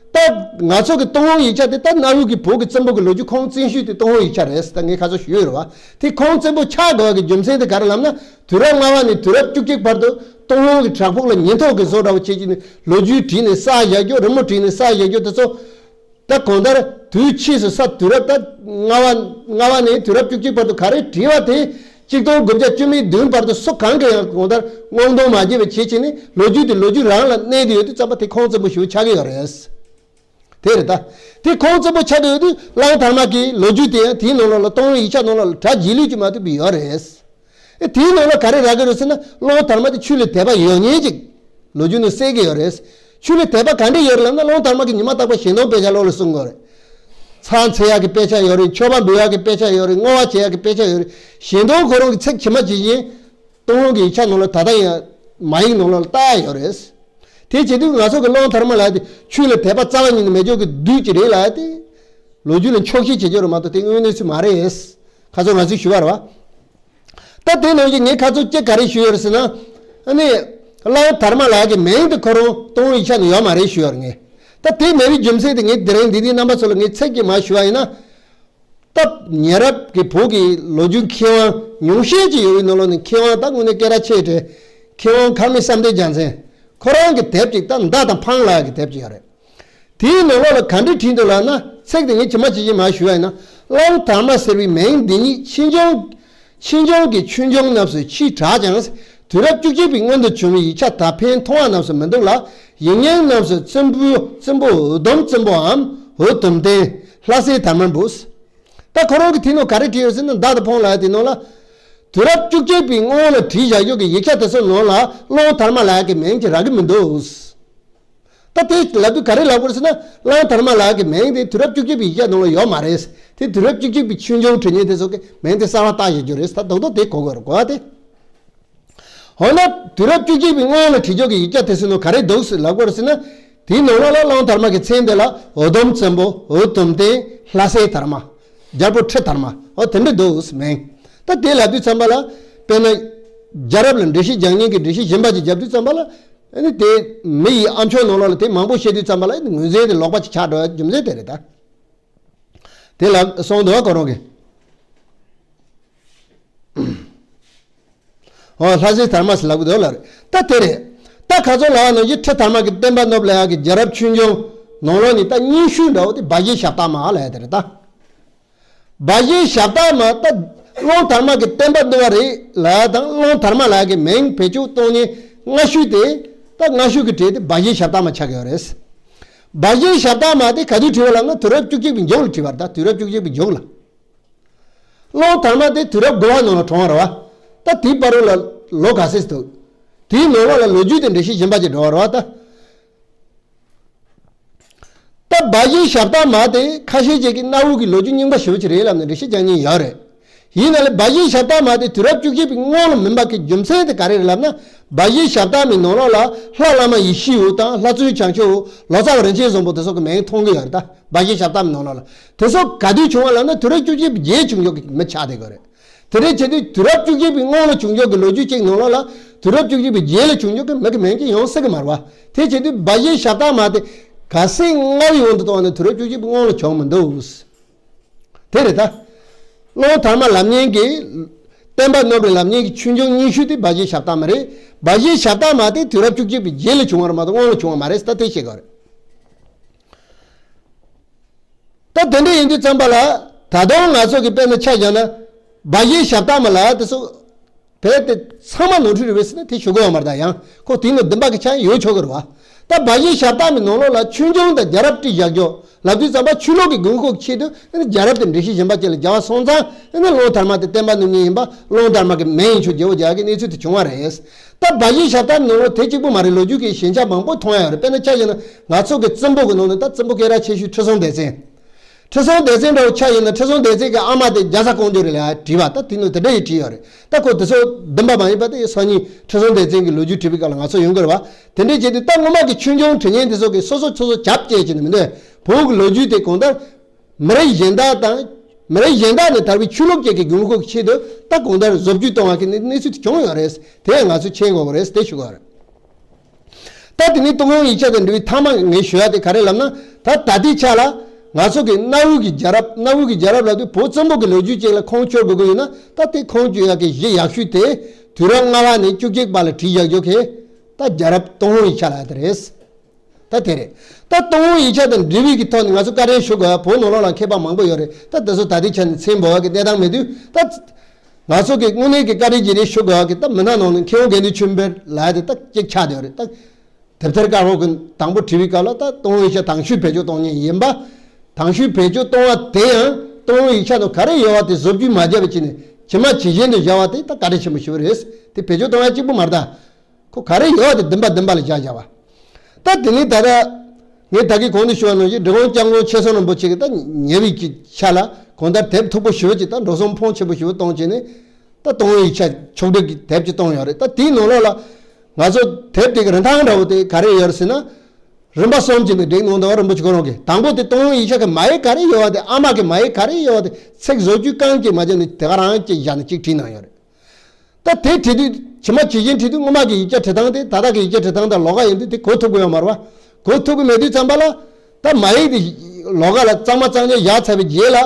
ད་ང་ཚོ་གི་ཏུན་ཧོང་ཡིག་ཆ་དེ་ད་གནའ་བོའི་གི་བོད་ཀྱི་བཙན་པོ་གི་ལོ་རྒྱུས་ཁུངས་བཙན་ཤོས་དེ་ཏུན་ཧོང་ཡིག་ཆ་རེད་ཟེར་ད་ངས་ཁ་ཚོན་ཞུས་ཡོད་རེད་བ། དེ་ཁུངས་བཙན་པོ་ཆགས་དགོས་ཀྱི་རྒྱུ་མཚན་དེ་ག་རེ་ལབ་ན་དུས་རབས་ལྔ་པ་ནས་དུས་རབས་བཅུ་གཅིག་བར་དུ་ཏུན་ཧོང་གི་བྲག་ཕུག་ལ་ཉེན་རྟོག་གི་བཟོ་འདྲ་བོ་བྱེད་ཀྱི་ནས་ལོ་རྒྱུས་བྲིས་ནས་བསགས་བཞག་རྒྱུ། རི་མོ་བྲིས་ནས་བསགས་བཞག་རྒྱུ་དེ་ཚོ། ད་གང་ལྟར་དུས་ཕྱིས་སུ་ས་དུས་རབས་ད་ལྔ་པ་ལྔ་པ་ནས་དུས་རབས་བཅུ་གཅིག་བར་དུ་ག་རེ་བྲིས་པ་དེ་ ཆིག་སྟོང་དགུ་བརྒྱ་བཅུ་མེད་བདུན་བར་དུ་སུ་གང་གིས་ཡང་གང་ལྟར་སྔོག་འདོན་མ་བྱས་པའི་ཆེད་ཆེད་ནས་ལོ་རྒྱུས་དེ་ལོ་རྒྱུས་རང་ལ་གནས་ཏེ་ཡོད་དུས་ཙམ་པ་དེ་ཁུངས་བཙུན་པོ་ཞིག་ཆགས་ཀྱི་ཡོད་རེད། དེ་རེད་ད། དེ་ཁུངས་བཙུན་པོ་ཆགས་ཏེ་ཡོད་དུས་གླང་དར་མ་གི་ལོ་རྒྱུས་དེ་ཡང་དེའི་ནང་ལོགས་ལ་གཏོང་ཡིག་ཆ་ནང་ལོགས་ལ་གྲ་རྒྱས་ལོས་ཀྱི་མ་ཐུབ་པའི་ཡོད་རེད། ཨེ་དེའི་ནང་ལ་ག་རེ་རག་གི་རེད་ཟེར་ན་གླང་དར་མ་དེ་ཆོས་ལ་དད་པ་ཡོད་མཁན་ཅིག་ལོ་རྒྱུས་ནང་གསལ་གི་ཡོད་རེད། ཆོས་ལ་དད་པ་ག་འདྲས་ཡོད་རེད་ལབ་ན་གླང་དར་མ་གི་ཉི་མ་རྟག་པར་ཞལ་གདམས་དཔེ་ཆ་ཀློག་ལ་གསུང་གི་ཡོད་རེད། ཚར་འཚོལ་ཡག་གི་དཔེ་ཆ་ཡོད་རེད། མཆོད་པ་འབུལ་ཡག་གི་དཔེ་ཆ་ཡོད་རེད། བསྔོ་བ་བྱེད་ཡག་གི་དཔེ་ཆ་ཡོད་རེད། ཞལ་གདམས་ཁོ་རང་གི་ཚིག་ཇི་མ་ཇི་བཞིན་གཏོང་ཡག་གི་ཡིག་ཆ་ནང་ལ་ད་ལྟ་ཡང་མ་ཡིག་ནང་ལ་བཏགས་ཡོད་རེད། དེ་བྱེད་དུས་ང་ཚོ་གི་གླང་དར་མ་ལགས་དེ་ཆོས་ལ་དད་པ་རྩ་བ་ཉིད་ནས་མེད་ཅོག་གི་བདུད་ཅིག་རེད་ལབ་དེ། ལོ་རྒྱུས་ལ་འཁྱོག་བཤད་བྱེད་རྒྱུ་རེད་མ་གཏོགས་དེ་དངོས་གནས་ཚུལ་མ་རེད། ཁ་སང་ང་ཚོས་ཞུས་པ་རེད་བ། ད་དེ་ནང་བཞིན་ངས་ཁ་ཚོན་གཅིག་ག་རེ་ཞུས་ཡོད་རེད་ཟེར་ན། ཨ་ནི། གླང་དར་མ་ལགས་ཀྱི་མིང་དེ་ཁོ་རང་གཏོང་ཡིག་ཆ་ནང་ཡོད་མ་རེད་ཞུས་ཡོད་རེད་ངས། ད་དེ་མེད་པའི་རྒྱུ་མཚན་དེ་ངས་དེ་རིང་འདི་དུས་རྣམ་པ་ཚོ་ལ་ངས་ཚིག་གཅིག་མར་ཞུ་བ་ཡིན་ན། སྟབས་ཉེ་རབས་ཀྱི་བོད་ཀྱི་ལོ་རྒྱུས་མཁས་དབང་ཉུང་ཤས་ཅིག་ཡོད་པའི་ནང་ལོགས་ནས་མཁས་དབང་ད་དངོས་གནས་སྐད་གྲགས་ཆེ་གྲས་མཁས་དབང་མཁར་རྨེའུ་བསམ་གཏན་རྒྱལ་མཚན་ཁོ་རང་གི་དེབ་ཅིག་ད་མདའ་དང་འཕང་ལབ་ཡག་གི་དེབ་ཅིག་ཡོད་རེད། དེའི་ནང་ལོགས་ལ་ག་འདྲས་བྲིས་འདུག་ལབ་ན་ཚིག་དེ་ངས་ཇི་མ་ཇི་བཞིན་མར་ཞུ་བ་ཡིན་ན། གླང་དར་མ་ཟེར་བའི་མིང་འདི་ཉིད་ཕྱིས་འབྱུང་། ཕྱིས་འབྱུང་གི་ཆོས་འབྱུང་རྣམས་སུ་ཕྱིས་གྲགས་ཀྱང་། དུས་རབས་བཅུ་གཅིག་པའི་སྔོན་དུ་བྱུང་བའི་ཡིག་ཆ་ད་ཕན་མཐོང་བ་རྣམས་སུ་མི་འདུག་ལ། ཡིག་རྙིང་རྣམས་སུ་བཙུན་པོ་བཙུན་པོ་འུ་དུམ་བཙུན་པོའམ་འུ་དུམ་བསྟན་ལྷ་སྲས་དར་མར་འབོད། ད་ཁོ་རང་གིས་དེའི་ནང་ག་རེ་བྲིས་ཡོད་ཟེར་ན་མདའ་དང་འཕང་ལབ་ཡག་དེའི་ནང་ལ། དུས་རབས་བཅུ་གཅིག་པའི་སྔོན་ལ་བྲིས་བཞག་ཡག་གི་ཡིག་ཆ་དེ་ཚོའི་ནང་ལ་གླང་དར་མ་ལབ་ཡག་གི་མིང་ཅིག་རག་གི་མི་འདུག་ད་དེ་ལབ་དུས་ག་རེ་ལབ་དགོས་ཟེར་ན་གླང་དར་མ་ལབ་ཡག་གི་མིང་དེ་དུས་རབས་བཅུ་གཅིག་པའི་ཡིག་ཆ་ནང་ལ་ཡོད་མ་རེད། དེ་དུས་རབས་བཅུ་གཅིག་པའི་ཆོས་འབྱུང་བྲིས་མཁན་དེ་ཚོ་གི་མིང་དེ་གསར་པ་བཏགས་བཞག་རྒྱུ་རེད། ད་རྡོག་རྡོག་དེ་གོ་དགོས་རེད་གོ་བ་དེ། འོ་ན་དུས་རབས་བཅུ་གཅིག་པའི་སྔོན་ལ་བྲིས་ཡག་གི་ཡིག་ཆ་དེ་ཚོའི་ནང་ག་རེ་འདུག་ཟེར་ལབ་དགོས་རེད་ཟེར་ན། དེའི་ནང་ལོགས་ལ་གླང་དར་མ་གི་མཚན་དེ་ལ་འུ་དུམ་བཙུན་པོ་འུ་དུམ་བསྟན་ལྷ་སྲས་དར་མ། རྒྱལ་པོ་ཁྲི་དར་མ་འོ་དེ་འདྲ་འདུག་ཟེར་མིང་། ད་དེ་ལབ་དུས་ཙམ་པ་ལ་དཔེར་ན། རྒྱལ་རབས་ལ་འགྲེལ་བཤད་རྒྱག་མཁན་གྱི་འགྲེལ་བཤད་གཞན་པ་ཅིག་རྒྱབ་དུས་ཙམ་པ་ལ། ཨ་ནི་དེ་མི་ཡི་ཨ་མཆོག་ནང་ལོགས་ལ་དེ་མང་པོ་བཤད་དུས་ཙམ་པ་ལ་ངོས་འཛིན་དེ་ལོག་པ་ཅིག་ཆགས་འགྲོ་ཡག་རྒྱུ་མཚན་དེ་རེད་ད། དེ་ལ་གསུངས་འདུག་ག་ཁོ་རང་གིས། འོ་ལྷ་སྲས་དར་མ་ཟེར་ལབ་ཀྱི་འདུག་ལ་རེད། ད་དེ་རེད། ད་ཁ་སང་ལབ་པ་ནང་བཞིན་ཁྲི་དར་མ་གི་བསྟན་པ་བསྣུབས་ལབ་ཡག་གི་རྒྱལ་རབས་ཆོས་འབྱུང་ནང་ལོགས་ནས་ད་རྙིང་ཤོས་འདྲ་བོ་དེ་སྦ་བཞེད་ཞབས་བཏགས་མ་ལབ་ཡག་དེ་རེད་ད། སྦ་བཞེད་ཞབས་བཏགས་མ་ད་གླང་དར་མ་གི་བསྟན་པ་བསྣུབས་པ་རེད་ལབ་ཡག་དང་གླང་དར་མ་ལབ་ཡག་གི་མིང་བེད་སྤྱོད་གཏོང་མཁན་སྔ་ཤོས་དེ། ད་སྔ་ཤོས་ཀྱི་གྲས་དེ་སྦ་བཞེད་ཞབས་བཏགས་མ་ཆགས་ཀྱི་ཡོད་རེད། སྦ་བཞེད་ཞབས་བཏགས་མ་དེ་ག་དུས་བྲིས་པ་ལབ་ན་དུས་རབས་བཅུ་གཅིག་པའི་མཇུག་ལ་བྲིས་པ་རེད་ད། དུས་རབས་བཅུ་གཅིག་པའི་མཇུག་ལ། གླང་དར་མ་དེ་དུས་རབས་དགུ་པ་ནང་ལ་བྱུང་བ་རེད་བ། ད་དེའི་བར་དུ་ལ་ལོ་ག་ཚོད་འདུག་དེའི་ནང་ལོགས་ལ་ལོ་རྒྱུས་དེ་འགྲེལ་བཤད་གཞན་པ་ཅིག་འགྲོ་བ་རེད་བ་ད། ད་སྦ་བཞེད་ཞབས་བཏགས་མ་དེ་ཁ་ཤས་ཅིག་གིས་གནའ་བོའི་གི་ལོ་རྒྱུས་རྙིང་པ་ཞེ་པོ་ཅིག་རེད་ལབ་ནས་འགྲེལ་བཤད་རྒྱག་མཁན་ཡོད་རེད། ཡིན་ན་ལས་སྦ་བཞེད་ཞབས་བཏགས་མ་དེ་དུས་རབས་བཅུ་གཅིག་པའི་སྔོན་ལ་མིན་པ་གི་རྒྱུ་མཚན་དེ་ག་རེ་རེད་ལབ་ན། སྦ་བཞེད་ཞབས་བཏགས་མའི་ནང་ལོགས་ལ་ལྷ་བླ་མ་ཡེ་ཤེས་འོད་དང་ལྷ་བཙུན་བྱང་ཆུབ་འོད་ལོ་ཙཱ་བ་རིན་ཆེན་བཟང་པོ་དེ་ཚོ་གི་མིང་མཐོང་གི་ཡོད་རེད་ད། སྦ་བཞེད་ཞབས་བཏགས་མའི་ནང་ལོགས་ལ། དེ་ཚོ་ག་དུས་བྱུང་བ་ལབ་ན་དུས་རབས་བཅུ་གཅིག་པའི་རྗེས་བྱུང་ཡག་གི་མི་ཆགས་བསྡད་ཀྱི་ཡོད་རེད། དེ་འདྲ་བྱེད་དུས་དུས་རབས་བཅུ་གཅིག་པའི་སྔོན་ལ་བྱུང་ཡག་གི་ལོ་རྒྱུས་གཅིག་ནང་ལོགས་ལ་དུས་རབས་བཅུ་གཅིག་པའི་རྗེས་ལ་བྱུང་ཡག་གི་མི་གི་མིང་གཅིག་ཡོང་སྲིད་ཀྱི་མ་རེད་བ། དེ་བྱེད་དུས་སྦ་བཞེད་ཞབས་བཏགས་མ་དེ་གལ་སྲིད་སྔ་བའི་དབང་དུ་བཏང་བ་ན་དུས་རབས་བཅུ་གཅིག་པའི་སྔོན་ལ་བྱུང་མི་འདུག་དེ་རེད་ད། གླང་དར་མ་ལབ་མཁན་གྱི་བསྟན་པ་བསྣུབས་རེད་ལབ་མཁན་གྱི་ཆོས་འབྱུང་རྙིང་ཤོས་དེ་སྦ་བཞེད་ཞབས་བཏགས་མ་རེད། སྦ་བཞེད་ཞབས་བཏགས་མ་དེ་དུས་རབས་བཅུ་གཅིག་པའི་རྗེས་ལ་བྱུང་བ་རེད་མ་གཏོགས་སྔོན་ལ་བྱུང་བ་མ་རེད་ད། དེ་ཤེས་དགོས་རེད། ད་དེ་འདྲ་ཡིན་དུས་ཙམ་པ་ལ་ད་དུང་ང་ཚོ་གི་དཔེར་ན་ཆ་བཞག་ན་སྦ་བཞེད་ཞབས་བཏགས་མ་ལབ་དེ་ཚོ་བོད་དེ་ཚང་མ་ནོར་འཁྲུལ་རེད་པས་ཟེར་ན་དེ་ཞུ་གི་ཡོད་མ་རེད། ད་ཡང་ཁོ་དེའི་ནང་བདེན་པ་གི་ཆ་ཡང་ཡོད་ཆོག་གི་རེད་བ། ད་སྦ་བཞེད་ཞབས་བཏགས་མའི་ནང་ལོགས་ལ་ཆོས་འབྱུང་དང་རྒྱལ་རབས་བྲིས་བཞག་རྒྱུ་ལབ་དུས་ཙམ་པ་ཆོས་ལུགས་ཀྱི་དགོས་མཁོ་གི་ཆེད་དུ་རྒྱལ་རབས་དེ་འགྲེལ་བཤད་གཞན་པ་ཅིག་ལ་རྒྱག་པ་སོང་ཙང་གླང་དར་མ་དེ་བསྟན་པ་བསྣུབས་མཁན་ཡིན་པ་གླང་དར་མ་གི་མིང་ཡིན་ཆོག་རྒྱལ་པོ་རྒྱལ་བ་གི་གནས་ཚུལ་དེ་བྱུང་བ་རེད། ད་སྦ་བཞེད་ཞབས་བཏགས་མའི་ནང་ལོགས་དེ་གཅིག་པུ་མ་རེད། ལོ་རྒྱུས་ཀྱི་ཞན་ཆ་མང་པོ་མཐོང་ཡ་ཡོད་རེད། དཔེར་ན་ཆ་བཞག་ན་ང་ཚོ་གི་བཙུན་པོ་གི་ནང་ནས་ད་བཙུན་པོ་སྐད་གྲགས་ཆེ་ཤོས་ཁྲི་སྲོང་ལྡེ་བཙན། ཁྲི་སྲོང་ལྡེ་བཙན་འདྲ་བོ་ཆ་བཞག་ན་ཁྲི་སྲོང་ལྡེ་བཙན་གྱི་ཨ་མ་དེ་རྒྱ་བཟའ་ཀོང་ཇོ་རེད་ལབ་བྲིས་པ་ད་དེ་ནང་དེ་འདྲ་ཡི་བྲིས་ཡོད་རེད། ད་ཁོ་དེ་ཚོ་བདེན་པ་མ་ཡིན་པ་དེ་སང་ཉིན་ཁྲི་སྲོང་ལྡེ་བཙན་གྱི་ལོ་རྒྱུས་བྲིས་པའི་སྐབས་ལ་ང་ཚོ་ཡོང་གི་རེད་བ། དེ་འདྲ་བྱེད་དུས་ད་སྔོན་མ་གི་ཆོས་འབྱུང་བྲིས་མཁན་དེ་ཚོ་གིས་སོ་སོ་སོ་སོ་རྒྱབ་བཅད་བྱས་ནས་མི་འདུག་བོད་ཀྱི་ལོ་རྒྱུས་དེ་གང་ལྟར་མི་རིགས་གཞན་དག་དང་མི་རིགས་གཞན་དག་ནས་དར་བའི་ཆོས་ལུགས་བཅས་ཀྱི་དགོས་མཁོ་གི་ཆེད་དུ་ད་གང་ལྟར་བཟོ་བཅོས་གཏོང་བ་གི་གནས་གནས་ཚུལ་དེ་བྱུང་ཡོད་རེད། དེ་ཡང་ང་ཚོས་མཁྱེན་དགོས་པ་རེད། དེ་ཞུ་དགོས་རེད། ད་དེ་ནས་ཏུན་ཧོང་ཡིག་ཆ་དང་འབྲེལ་བའི་མཐའ་མ་ངས་ཞུ་ཡ་དེ་ག་རེ་ལབ་ན། ད་ད་ལྟའི་ཆ་ལ་ང་ཚོ་གི་གནའ་བོའི་གི་རྒྱལ་རབས་གནའ་བོའི་གི་རྒྱལ་རབས་ལབ་དུས་བོད་བཙན་པོ་གི་ལོ་རྒྱུས་ཅིག་ལ་ཁུངས་བཅོལ་དགོས་ཀྱི་ཡོད་ན་ད་དེ་ཁུངས་བཅོལ་ཡག་གི་གཞི་ཡག་ཤོས་དེ་དུས་རབས་ལྔ་པ་ནས་བཅུ་གཅིག་པ་ལ་བྲིས་བཞག་རྒྱུ་གི་ད་རྒྱལ་རབས་ཏུན་ཧོང་ཡིག་ཆ་ལབ་ཡ་དེ་རེད། ད་དེ་རེད། ད་ཏུན་ཧོང་ཡིག་ཆ་དང་འབྲེལ་བའི་གི་ཐོག་ནས་ང་ཚོ་བཀའ་དྲིན་ཞུ་དགོས་ཡ་བོད་ནང་ལོགས་ལ་མཁས་པ་མང་པོ་ཡོད་རེད། ད་དེ་ཚོ་ད་ལྟའི་ཆ་ནས་མཚན་འབོད་ཡག་གི་གནས་སྟངས་མེད་དུས་ད། ང་ཚོ་གི་དངོས་གནས་ཀྱི་བཀའ་དྲིན་རྗེས་དྲན་ཞུ་དགོས་ཀྱི་ད་མི་སྣ་ནང་ནས་མཁས་དབང་དགེ་འདུན་ཆོས་འཕེལ་ལགས་དེ་ད་གཅིག་ཆགས་བསྡད་ཡོད་རེད། ད་དེབ་ཐེར་དཀར་པོ་གི་དང་པོ་བྲིས་པའི་སྐབས་ལ་ད་ཏུན་ཧོང་ཡིག་ཆ་དང་ཤོས་བེད་སྤྱོད་གཏོང་མཁན་ཡིན་པ། དང་ཤོས་བེད་སྤྱོད་གཏོང་བ་དེ་ཡང་ཏུན་ཧོང་ཡིག་ཆ་ནང་ག་རེ་ཡོད་པ་དེ་བཟོ་བཅོས་མ་བརྒྱབ་པའི་ཆ་ནས་ཇི་མ་ཇི་བཞིན་དུ་བཞག་པ་དེ་ད་བཀའ་དྲིན་ཆེན་པོ་ཞེ་པོ་རེད། དེ་བེད་སྤྱོད་གཏོང་ཡ་གཅིག་པུ་མ་རེད་ད། ཁོ་ག་རེ་ཡོད་དེ་བདེན་པ་བདེན་པ་ལ་བཞག་བཞག་པ། ད་དེ་ནས་ད་ལྟ་ངས་ད་གིན་གོང་དུ་ཞུ་བ་ནང་བཞིན་འབྲི་གུང་སྐྱབས་མགོན་ཆེ་ཚང་རིན་པོ་ཆེ་གི་ད་ཉེ་བའི་གི་ཆ་ལ་གང་ལྟར་དེབ་མཐུག་པོ་ཞེ་པོ་ཅིག་ད་འགྲོ་སོང་ཕོན་ཆེན་པོ་ཞེ་པོ་གཏོང་བྱས་ནས་ད་ཏུན་ཧོང་ཡིག་ཆ་ཕྱོགས་བསྒྲིགས་ཀྱི་དེབ་ཅིག་བཏང་ཡོད་རེད། ད་དེའི་ནང་ལོགས་ལ་ང་ཚོ་དེབ་དེ་གི་རིན་ཐང་འདྲ་བོ་དེ་ག་རེ་ཡོད་རེད་ཟེར་ན། རིམ་པ་གསུམ་གྱི་ནས་བསྒྲིགས་གནང་འདུག་རིན་པོ་ཆེ་ཁོ་རང་གིས། དང་པོ་དེ་ཏུན་ཧོང་ཡིག་ཆ་གི་མ་ཡིག་ག་རེ་ཡོད་པ་དེ། ཨ་མ་གི་མ་ཡིག་ག་རེ་ཡོད་པ་དེ། ཚིག་བཟོ་བཅོས་གང་ཅིག་མ་བྱས་ནས་དེ་ག་རང་ཅིག་བཞག་ནས་ཅིག་བྲིས་གནང་ཡོད་རེད། ད་དེ་བྲིས་དུས་ཇི་མ་ཇི་བཞིན་བྲིས་དུས་སྔོན་མ་གི་ཡིག་ཆ་བྲིས་སྟངས་དེ་ད་ལྟ་གི་ཡིག་ཆ་བྲིས་སྟངས་དང་ལོགས་ཀ་ཡིན་དུས་དེ་གོ་ཐུབ་ཀྱི་ཡོད་མ་རེད་པ། གོ་ཐུབ་ཀྱི་མེད་དུས་ཙམ་པ་ལ་ད་མ་ཡིག་དེ་ལོགས་ཀ་ལ་གཙང་མ་གཙང་རྐྱང་བཞག་ཚར་བའི་རྗེས་ལ་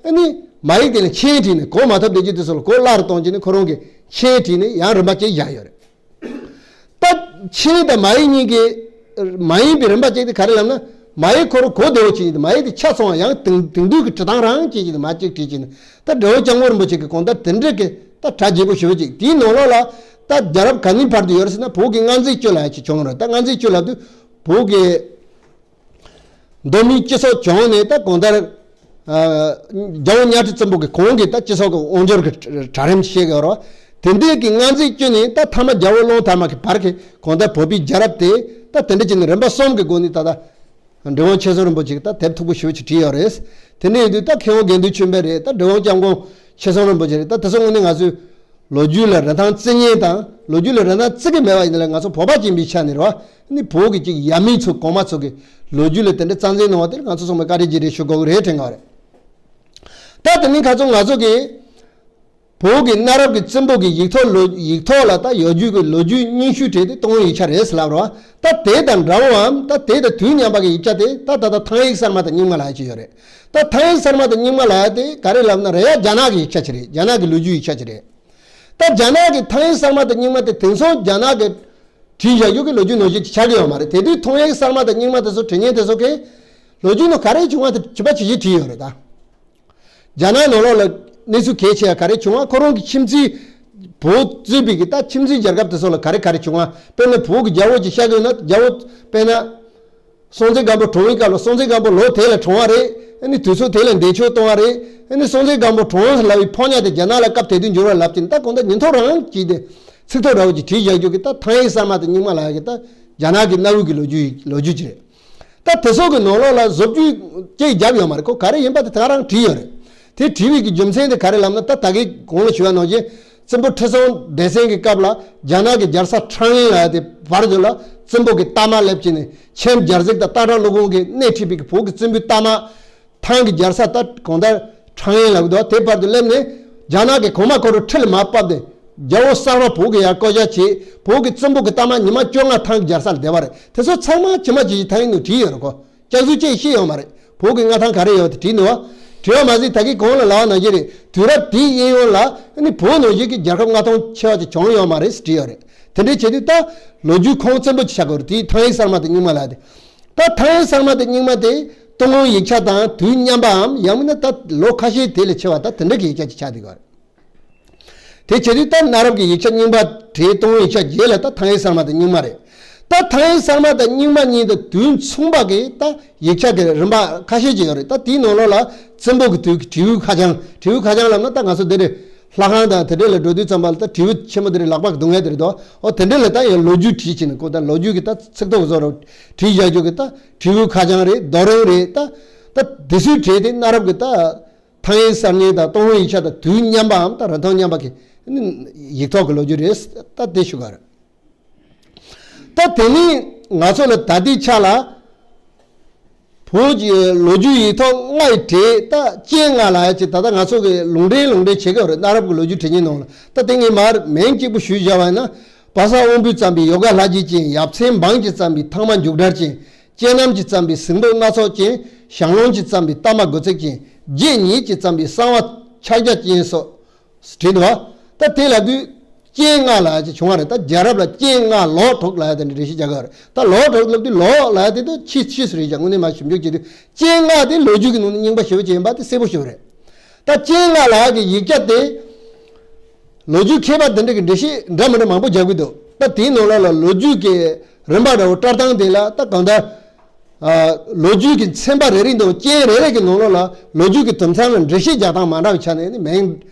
ཨ་ནི་མ་ཡིག་དེ་ལ་མཆན་བྲིས་ནས་གོ་མ་ཐུབ་བསྡད་རྒྱུ་དེ་ཚོ་ལ་གོ་སླར་གཏོང་བྱས་ནས་ཁོ་རང་གིས་མཆན་བྲིས་ནས་ཡང་རིམ་པ་གཅིག་བཞག་ཡོད་རེད། ད་མཆན་དང་མ་ཡིག་གཉིས་ཀྱི་མ་ཡིན་པའི་རིམ་པ་གཅིག་དེ་ག་རེ་ལབ་ན། མ་ཡིག་ཁོ་རང་གོ་བདེ་བོ་ཅིག་ཡིན་ཏེ་མ་ཡིག་དེ་ཆ་ཚང་བ་ཡང་དེང་དེང་དུས་ཀྱི་བྲིས་སྟངས་རང་ཅིག་ཡིན་ཏེ་མ་གཅིག་བྲིས་ཀྱིན། ད་འབྲི་གུང་སྐྱབས་མགོན་རིན་པོ་ཆེ་གི་གང་ལྟར་དེ་འདྲ་གི་ད་གྲ་རྒྱས་པོ་ཞེ་པོ་ཅིག་དེའི་ནང་ལོགས་ལ་ད་རྒྱལ་རབས་ག་ནས་བར་དུ་ཡོད་རེད་ཟེར་ན། བོད་ཀྱི་སྔ་འཛིན་བཅུ་ལབ་ཡ་ཅིག་བྱུང་རེད། ད་སྔ་འཛིན་བཅུ་ལབ་དུས་བོད་ཀྱི་མདོ་སྨད་སྤྱི་ཚོགས་བྱུང་ནས་ད་གང་ལྟར་ཨ་རྒྱལ་པོ་གཉའ་ཁྲི་བཙན་པོ་གི་གོང་གི་ད་སྤྱི་ཚོགས་ཀྱི་དབང་སྒྱུར་གྱི་གྲལ་རིམ་བཤད་ཀྱི་ཡོད་རེད་བ། དེ་འདྲའི་གི་སྔ་འཛིན་བཅུ་ནས་ད་མཐའ་མ་རྒྱལ་པོ་གླང་དར་མ་གི་བར་གྱི་གང་ལྟར་བོད་པའི་རྒྱལ་རབས་དེ་ད་དེ་འདྲ་བྱས་ནས་རིམ་པ་གསུམ་གྱི་སྒོ་ནས་ད་ལྟ་འབྲི་གུང་ཆེ་ཚང་རིན་པོ་ཆེ་གིས་ད་དེབ་མཐུག་པོ་ཞེ་པོ་ཅིག་བྲིས་ཡོད་རེད། དེ་འདྲ་ཡིན་དུས་ད་མཁས་དབང་དགེ་འདུན་ཆོས་འཕེལ་རེད། ད་འབྲི་གུང་སྐྱབས་མགོན་ཆེ་ཚང་རིན་པོ་ཆེ་རེད། ད་དེ་ཚོ་དངོས་གནས་ང་ཚོའི་ལོ་རྒྱུས་ལ་རིན་ཐང་བརྩི་མཁན་དང་ལོ་རྒྱུས་ལ་རིན་ཐང་བརྩི་གི་མེད་པ་ཡིན་ན་ང་ཚོ་བོད་པ་ཡིན་པའི་ཆ་ནས་རེད་བ། ནི་བོད་ཀྱི་ཅིག་ཡབ་མེས་ཚོ་གོང་མ་ཚོ་གི་ལོ་རྒྱུས་ལ་དེ་འདྲ་རྩ་འཛིན་གནང་བ་དེར་ང་ཚོ་ཚང་མས་བཀའ་དྲིན་རྗེས་དྲན་ཞུ་དགོས་ཀྱི་རེད་དྲན་གྱི་ཡོད་རེད། ད་དེ་ནི་ཁ་ཚོ་ང་ཚོ་གི་བོད་ཀྱི་གནའ་རབས་ཀྱི་བཙན་པོ་གི་ཡིག་ཐོག་ལོ་ཡིག་ཐོག་ལ་ད་ཡོད་རྒྱུ་གི་ལོ་རྒྱུས་རྙིང་ཤོས་གྲས་དེ་ཏུན་ཧོང་ཡིག་ཆ་རེད་ཟེར་ལབ་རེད་བ། ད་དེ་དང་འདྲ་བོའམ་ད་དེ་དང་དུས་མཉམ་པ་གི་ཡིག་ཆ་དེ་ད་ད་ལྟ་ཐང་ཡིག་གསར་མ་དང་རྙིང་མ་ལབ་ཡ་ཅིག་ཡོད་རེད། ད་ཐང་ཡིག་གསར་མ་དང་རྙིང་མ་ལབ་ཡ་དེ་ག་རེ་ལབ་ན་རེད་ཡ། རྒྱ་ནག་གི་ཡིག་ཆ་ཅིག་རེད། རྒྱ་ནག་གི་ལོ་རྒྱུས་ཡིག་ཆ་ཅིག་རེད། ད་རྒྱ་ནག་གི་ཐང་ཡིག་གསར་མ་དང་རྙིང་མ་དེ་དེང་སང་རྒྱ་ནག་གི་བྲིས་བཞག་རྒྱུ་གི་ལོ་རྒྱུས་ནང་བཞིན་ཆགས་ཀྱི་ཡོད་མ་རེད། དེ་དུས་ཐང་ཡིག་གསར་མ་དང་རྙིང་མ་དེ་ཚོ་བྲིས་མཁན་དེ་ཚོ་གིས་ལོ་རྒྱུས་ནང་ག་རེ་བྱུང་བ་དེ་ཇི་མ་ཇི་བཞིན་བྲིས་ཡོད་རེད་ད། རྒྱ་ནག་ནང་ལོགས་ལ་གནས་ཚུལ་གལ་ཆེ་བ་ག་རེ་བྱུང་བ། ཁོ་རང་གི་ཁྱིམ་མཚེས་བོད་གཙོས་པའི་གི་ད་ཁྱིམ་མཚེས་རྒྱལ་ཁབ་དེ་ཚོ་ལ་ག་རེ་ག་རེ་བྱུང་བ། དཔེར་ན་བོད་ཀྱི་རྒྱལ་པོ་ཅིག་ཤི་དགོས་ན་རྒྱལ་པོ་དཔེར་ན། སྲོང་བཙན་སྒམ་པོ་གྲོངས་པའི་སྐབས་ལ་སྲོང་བཙན་སྒམ་པོ་ལོ་དེ་ལ་གྲོངས་པ་རེད། ཨ་ནི་དུས་ཚོད་དེ་ལ་འདས་མཆོད་གཏོང་བ་རེད། ཨ་ནི་སྲོང་བཙན་སྒམ་པོ་གྲོངས་ལབ་པའི་ཕོ་ཉ་དེ་རྒྱ་ནག་ལ་སྐབས་དེ་དུས་འབྱོར་བ་ལབ་ཀྱིན་ད་གང་ལྟར་ཉིན་ཐོ་རང་གཅིག་དེ་ཚིག་ཐོ་འདྲ་བོ་ཅིག་བྲིས་བཞག་རྒྱུ་གི་ད་ཐང་ཡིག་གསར་མ་དང་རྙིང་མ་ལབ་ཡ་གི་ད་རྒྱ་ནག་གི་གནའ་བོའི་གི་ལོ་རྒྱུས་ལོ་རྒྱུས་ཅིག་རེད། ད་དེ་ཚོ་གི་ནང་ལོགས་ལ་བཟོ་བཅོས་ཅིག་བརྒྱབ་ཡོད་མ་རེད། ཁོ་ག་རེ་ཡིན་པ་དེ་ད་ག་རང་བྲིས་ཡོད་རེད། དེ་བྲིས་པའི་གི་རྒྱུ་མཚན་དེ་ག་རེ་ལབ་ན་ད་ད་གིན་གོང་ལ་ཞུས་པ་ནང་བཞིན་བཙན་པོ་ཁྲི་སྲོང་ལྡེ་བཙན་གྱི་སྐབས་ལ་རྒྱ་ནག་གི་རྒྱལ་ས་ཁྲང་ཨན་ལབ་ཡ་དེ་བར་དུ་ལ་བཙན་པོ་གི་རྟ་དམག་སླེབས་ཀྱིན་ནས་ཆེན་རྒྱལ་གཟིགས་དང་སྟག་བྲག་ཀླུ་གོང་གིས་སྣེ་ཁྲིད་པའི་གི་བོད་ཀྱི་བཙན་པོའི་རྟ་དམག་ཐང་གི་རྒྱལ་ས་ད་གང་ལྟར་ཁྲང་ཨན་ལབ་འདུག་དེ་བར་དུ་སླེབས་ནས་རྒྱ་ནག་གི་གོང་མ་ཁོ་རང་ཁྲི་ལ་མར་ཕབ་སྟེ་རྒྱལ་པོ་གསར་པ་བོད་ཀྱི་ཡར་བསྐོ་བཞག་བྱས། བོད་ཀྱི་བཙན་པོ་གི་རྟ་དམག་ཉི་མ་བཅོ་ལྔ་ཐང་གི་རྒྱལ་ས་ལ་བསྡད་པ་རེད། དེ་ཚོ་ཚང་མ་ཇི་མ་ཇི་བཞིན་ཐང་ཡིག་ནང་བྲིས་ཡོད་རེད་ཁོ། སྐྱག་རྫུན་ཅིག་བཤད་ཡོད་མ་རེད། བོད་ཀྱི་མངའ་ཐང་ག་རེ་ཡོད་དེ་བྲིས་འདུག་བ། བྲིས་པ་མ་ཟད་ད་གིན་གོང་ལ་ལབ་པ་ནང་བཞིན་རེད། དུས་རབས་དེའི་གཡས་གཡོན་ལ་ཨ་ནི་བོད་ནང་བཞིན་གྱི་རྒྱལ་ཁབ་མངའ་ཐང་ཆེ་བ་ཅིག་བྱུང་ཡོད་མ་རེད་ཟེར་བྲིས་ཡོད་རེད། དེ་འདྲའི་བྱེད་དུས་ད་ལོ་རྒྱུས་ཁུངས་བཙན་པོ་ཅིག་ཆགས་དགོས་རེད། དེའི་ཐང་ཡིག་གསར་མ་དང་རྙིང་མ་ལབ་དེ། ད་ཐང་ཡིག་གསར་མ་དང་རྙིང་མ་དེ་ཏུན་ཧོང་ཡིག་ཆ་དང་དུས་མཉམ་པའམ་ཡང་མིན་ན་ད་ལོ་ཁ་ཤས་དེ་ལས་ཆེ་བ་ད་དེ་འདྲ་གི་ཡིག་ཆ་ཅིག་ཆགས་བསྡད་ཡོད་རེད། དེ་བྱེད་དུས་ད་གནའ་རབས་ཀྱི་ཡིག་ཆ་རྙིང་པ་བྲིས་ཏུན་ཧོང་ཡིག་ཆ་བརྒྱད་ལ་ད་ཐང་ཡིག་གསར་མ་དང་རྙིང་མ་རེད། ད་ཐང་ཡིག་གསར་མ་དང་རྙིང་མ་གཉིས་དང་དུས་མཚུངས་པ་གི་ད་ཡིག་ཆ་གི་རིམ་པ་ཁ་ཤས་ཅིག་ཡོད་རེད། ད་དེའི་ནང་ལོགས་ལ་བཙན་པོ་གི་དུས་ཀྱི་བྲིས་པའི་ཁ་བྱང་། བྲིས་པའི་ཁ་བྱང་ལབ་ན་ད་ང་ཚོ་འདི་རེད། ལྷ་ཁང་དང་དེ་འདྲ་ལ་འགྲོ་དུས་ཙམ་པ་ལ་ད་བྲིས་པ་ཆེན་པོ་འདི་རེད། ལག་པ་གི་སྡུག་བསྔལ་དེ་རེད་དོ། ཨོ་དེ་འདྲ་ལ་ད་ཡང་ལོ་རྒྱུས་བྲིས་བྱས་ནས་ཁོ་ད་ལོ་རྒྱུས་ཀྱི་ད་ཚིག་ཐོ་བཟོ་རོགས་བྲིས་བཞག་རྒྱུ་གི་ད་བྲིས་པའི་ཁ་བྱང་རེད། རྡོ་རིང་རེད། ད་ད་དེ་ཚོའི་གྲས་དེ་གནའ་རབས་ཀྱི་ད་ཐང་ཡིག་གསར་རྙིང་དང་ཏུན་ཧོང་ཡིག་ཆ་དང་དུས་མཉམ་པའམ་ད་རིན་ཐང་མཉམ་པ་གི་ཡིག་ཐོག་གི་ལོ་རྒྱུས་རེད། ད་དེ་ཞུ་ག་རེད། ད་དེ་ནི་ང་ཚོ་ལ་ད་ལྟའི་ཆ་ལ་བོད་ཀྱི་ལོ་རྒྱུས་ཡིག་ཐོག་ལྔ་ཡི་གྲས་ད་རྐྱེན་ལྔ་ལབ་ཡ་ཅིག་ད་ལྟ་ང་ཚོ་གི་ལུང་འདྲེན་ལུང་འདྲེན་བྱེད་ཀྱི་ཡོད་རེད། གནའ་རབས་ཀྱི་ལོ་རྒྱུས་བྲིས་མཁན་ནང་ལ་ད་དེ་ངས་མར་མིང་གཅིག་པུ་ཞུས་བཞག་པ་ཡིན་ན། བ་ས་དབང་པོས་བརྩམས་པའི་ཡོ་ག་ལྷ་རྗེ་ཅན། ཡབ་ཚེ་འབངས་ཀྱིས་བརྩམས་པའི་ཐང་མ་མཇུག་སྒྲར་ཅན། ཅན་རྣམ་གྱིས་བརྩམས་པའི་གཟེངས་བསྟོད་སྣ་ཚོགས་ཅན། ཞང་བློན་གྱིས་བརྩམས་པའི་རྟ་དམག་དགུ་བརྩེགས་ཅན། རྗེ་ཉིད་ཀྱིས་བརྩམས་པའི་གསང་བ་ཕྱག་རྒྱ་ཅན་སོགས། བྲིས་འདུག་བ། ད་དེ་ལབ་དུས་རྐྱེན་ལྔ་ལབ་ཡ་ཅིག་བྱུང་བ་རེད། ད་རྒྱལ་རབས་ལ་རྐྱེན་ལྔ་ལོག་དྲུག་ལབ་ཡ་དེ་འདྲ་འགྲེལ་བཤད་རྒྱག་གི་ཡོད་རེད། ད་ལོག་དྲུག་ལབ་དུས་ལོག་ལབ་ཡ་དེ་ད་ཕྱིས་ཕྱིས་སུ་རེད་ཀྱང་དངོས་གནས་མར་ཞིབ་འཇུག་བྱེད་དུས་རྐྱེན་ལྔ་དེ་ལོ་རྒྱུས་ཀྱི་ནང་ནས་རྙིང་པ་ཞེ་པོ་ཅིག་ཡིན་པ་དེ་གསལ་པོ་ཞེ་པོ་རེད། ད་རྐྱེན་ལྔ་ལབ་ཡ་གི་ཡིག་ཆ་དེ་ ལོ་རྒྱུས་མཁས་པ་དེ་འདྲ་གི་འགྲེལ་བཤད་འདྲ་མི་འདྲ་མང་པོ་རྒྱག་གི་འདུག་ད་དེའི་ནང་ལོགས་ལ་ལོ་རྒྱུས་ཀྱི་རིམ་པ་འདྲ་བོ་སྤྲད་སྟངས་དེ་ལ་ད་གང་ལྟར། ཨ། ལོ་རྒྱུས་ཀྱི་ཚན་པ་རེ་རེ་དང་རྐྱེན་རེ་རེ་གི་ནང་ལོགས་ལ་ལོ་རྒྱུས་ཀྱི་དུམ་མཚམས་ལ་འགྲེལ་བཤད་རྒྱག་སྟངས་མ་འདྲ་བའི་ཆ་ནས་ནི་མིང་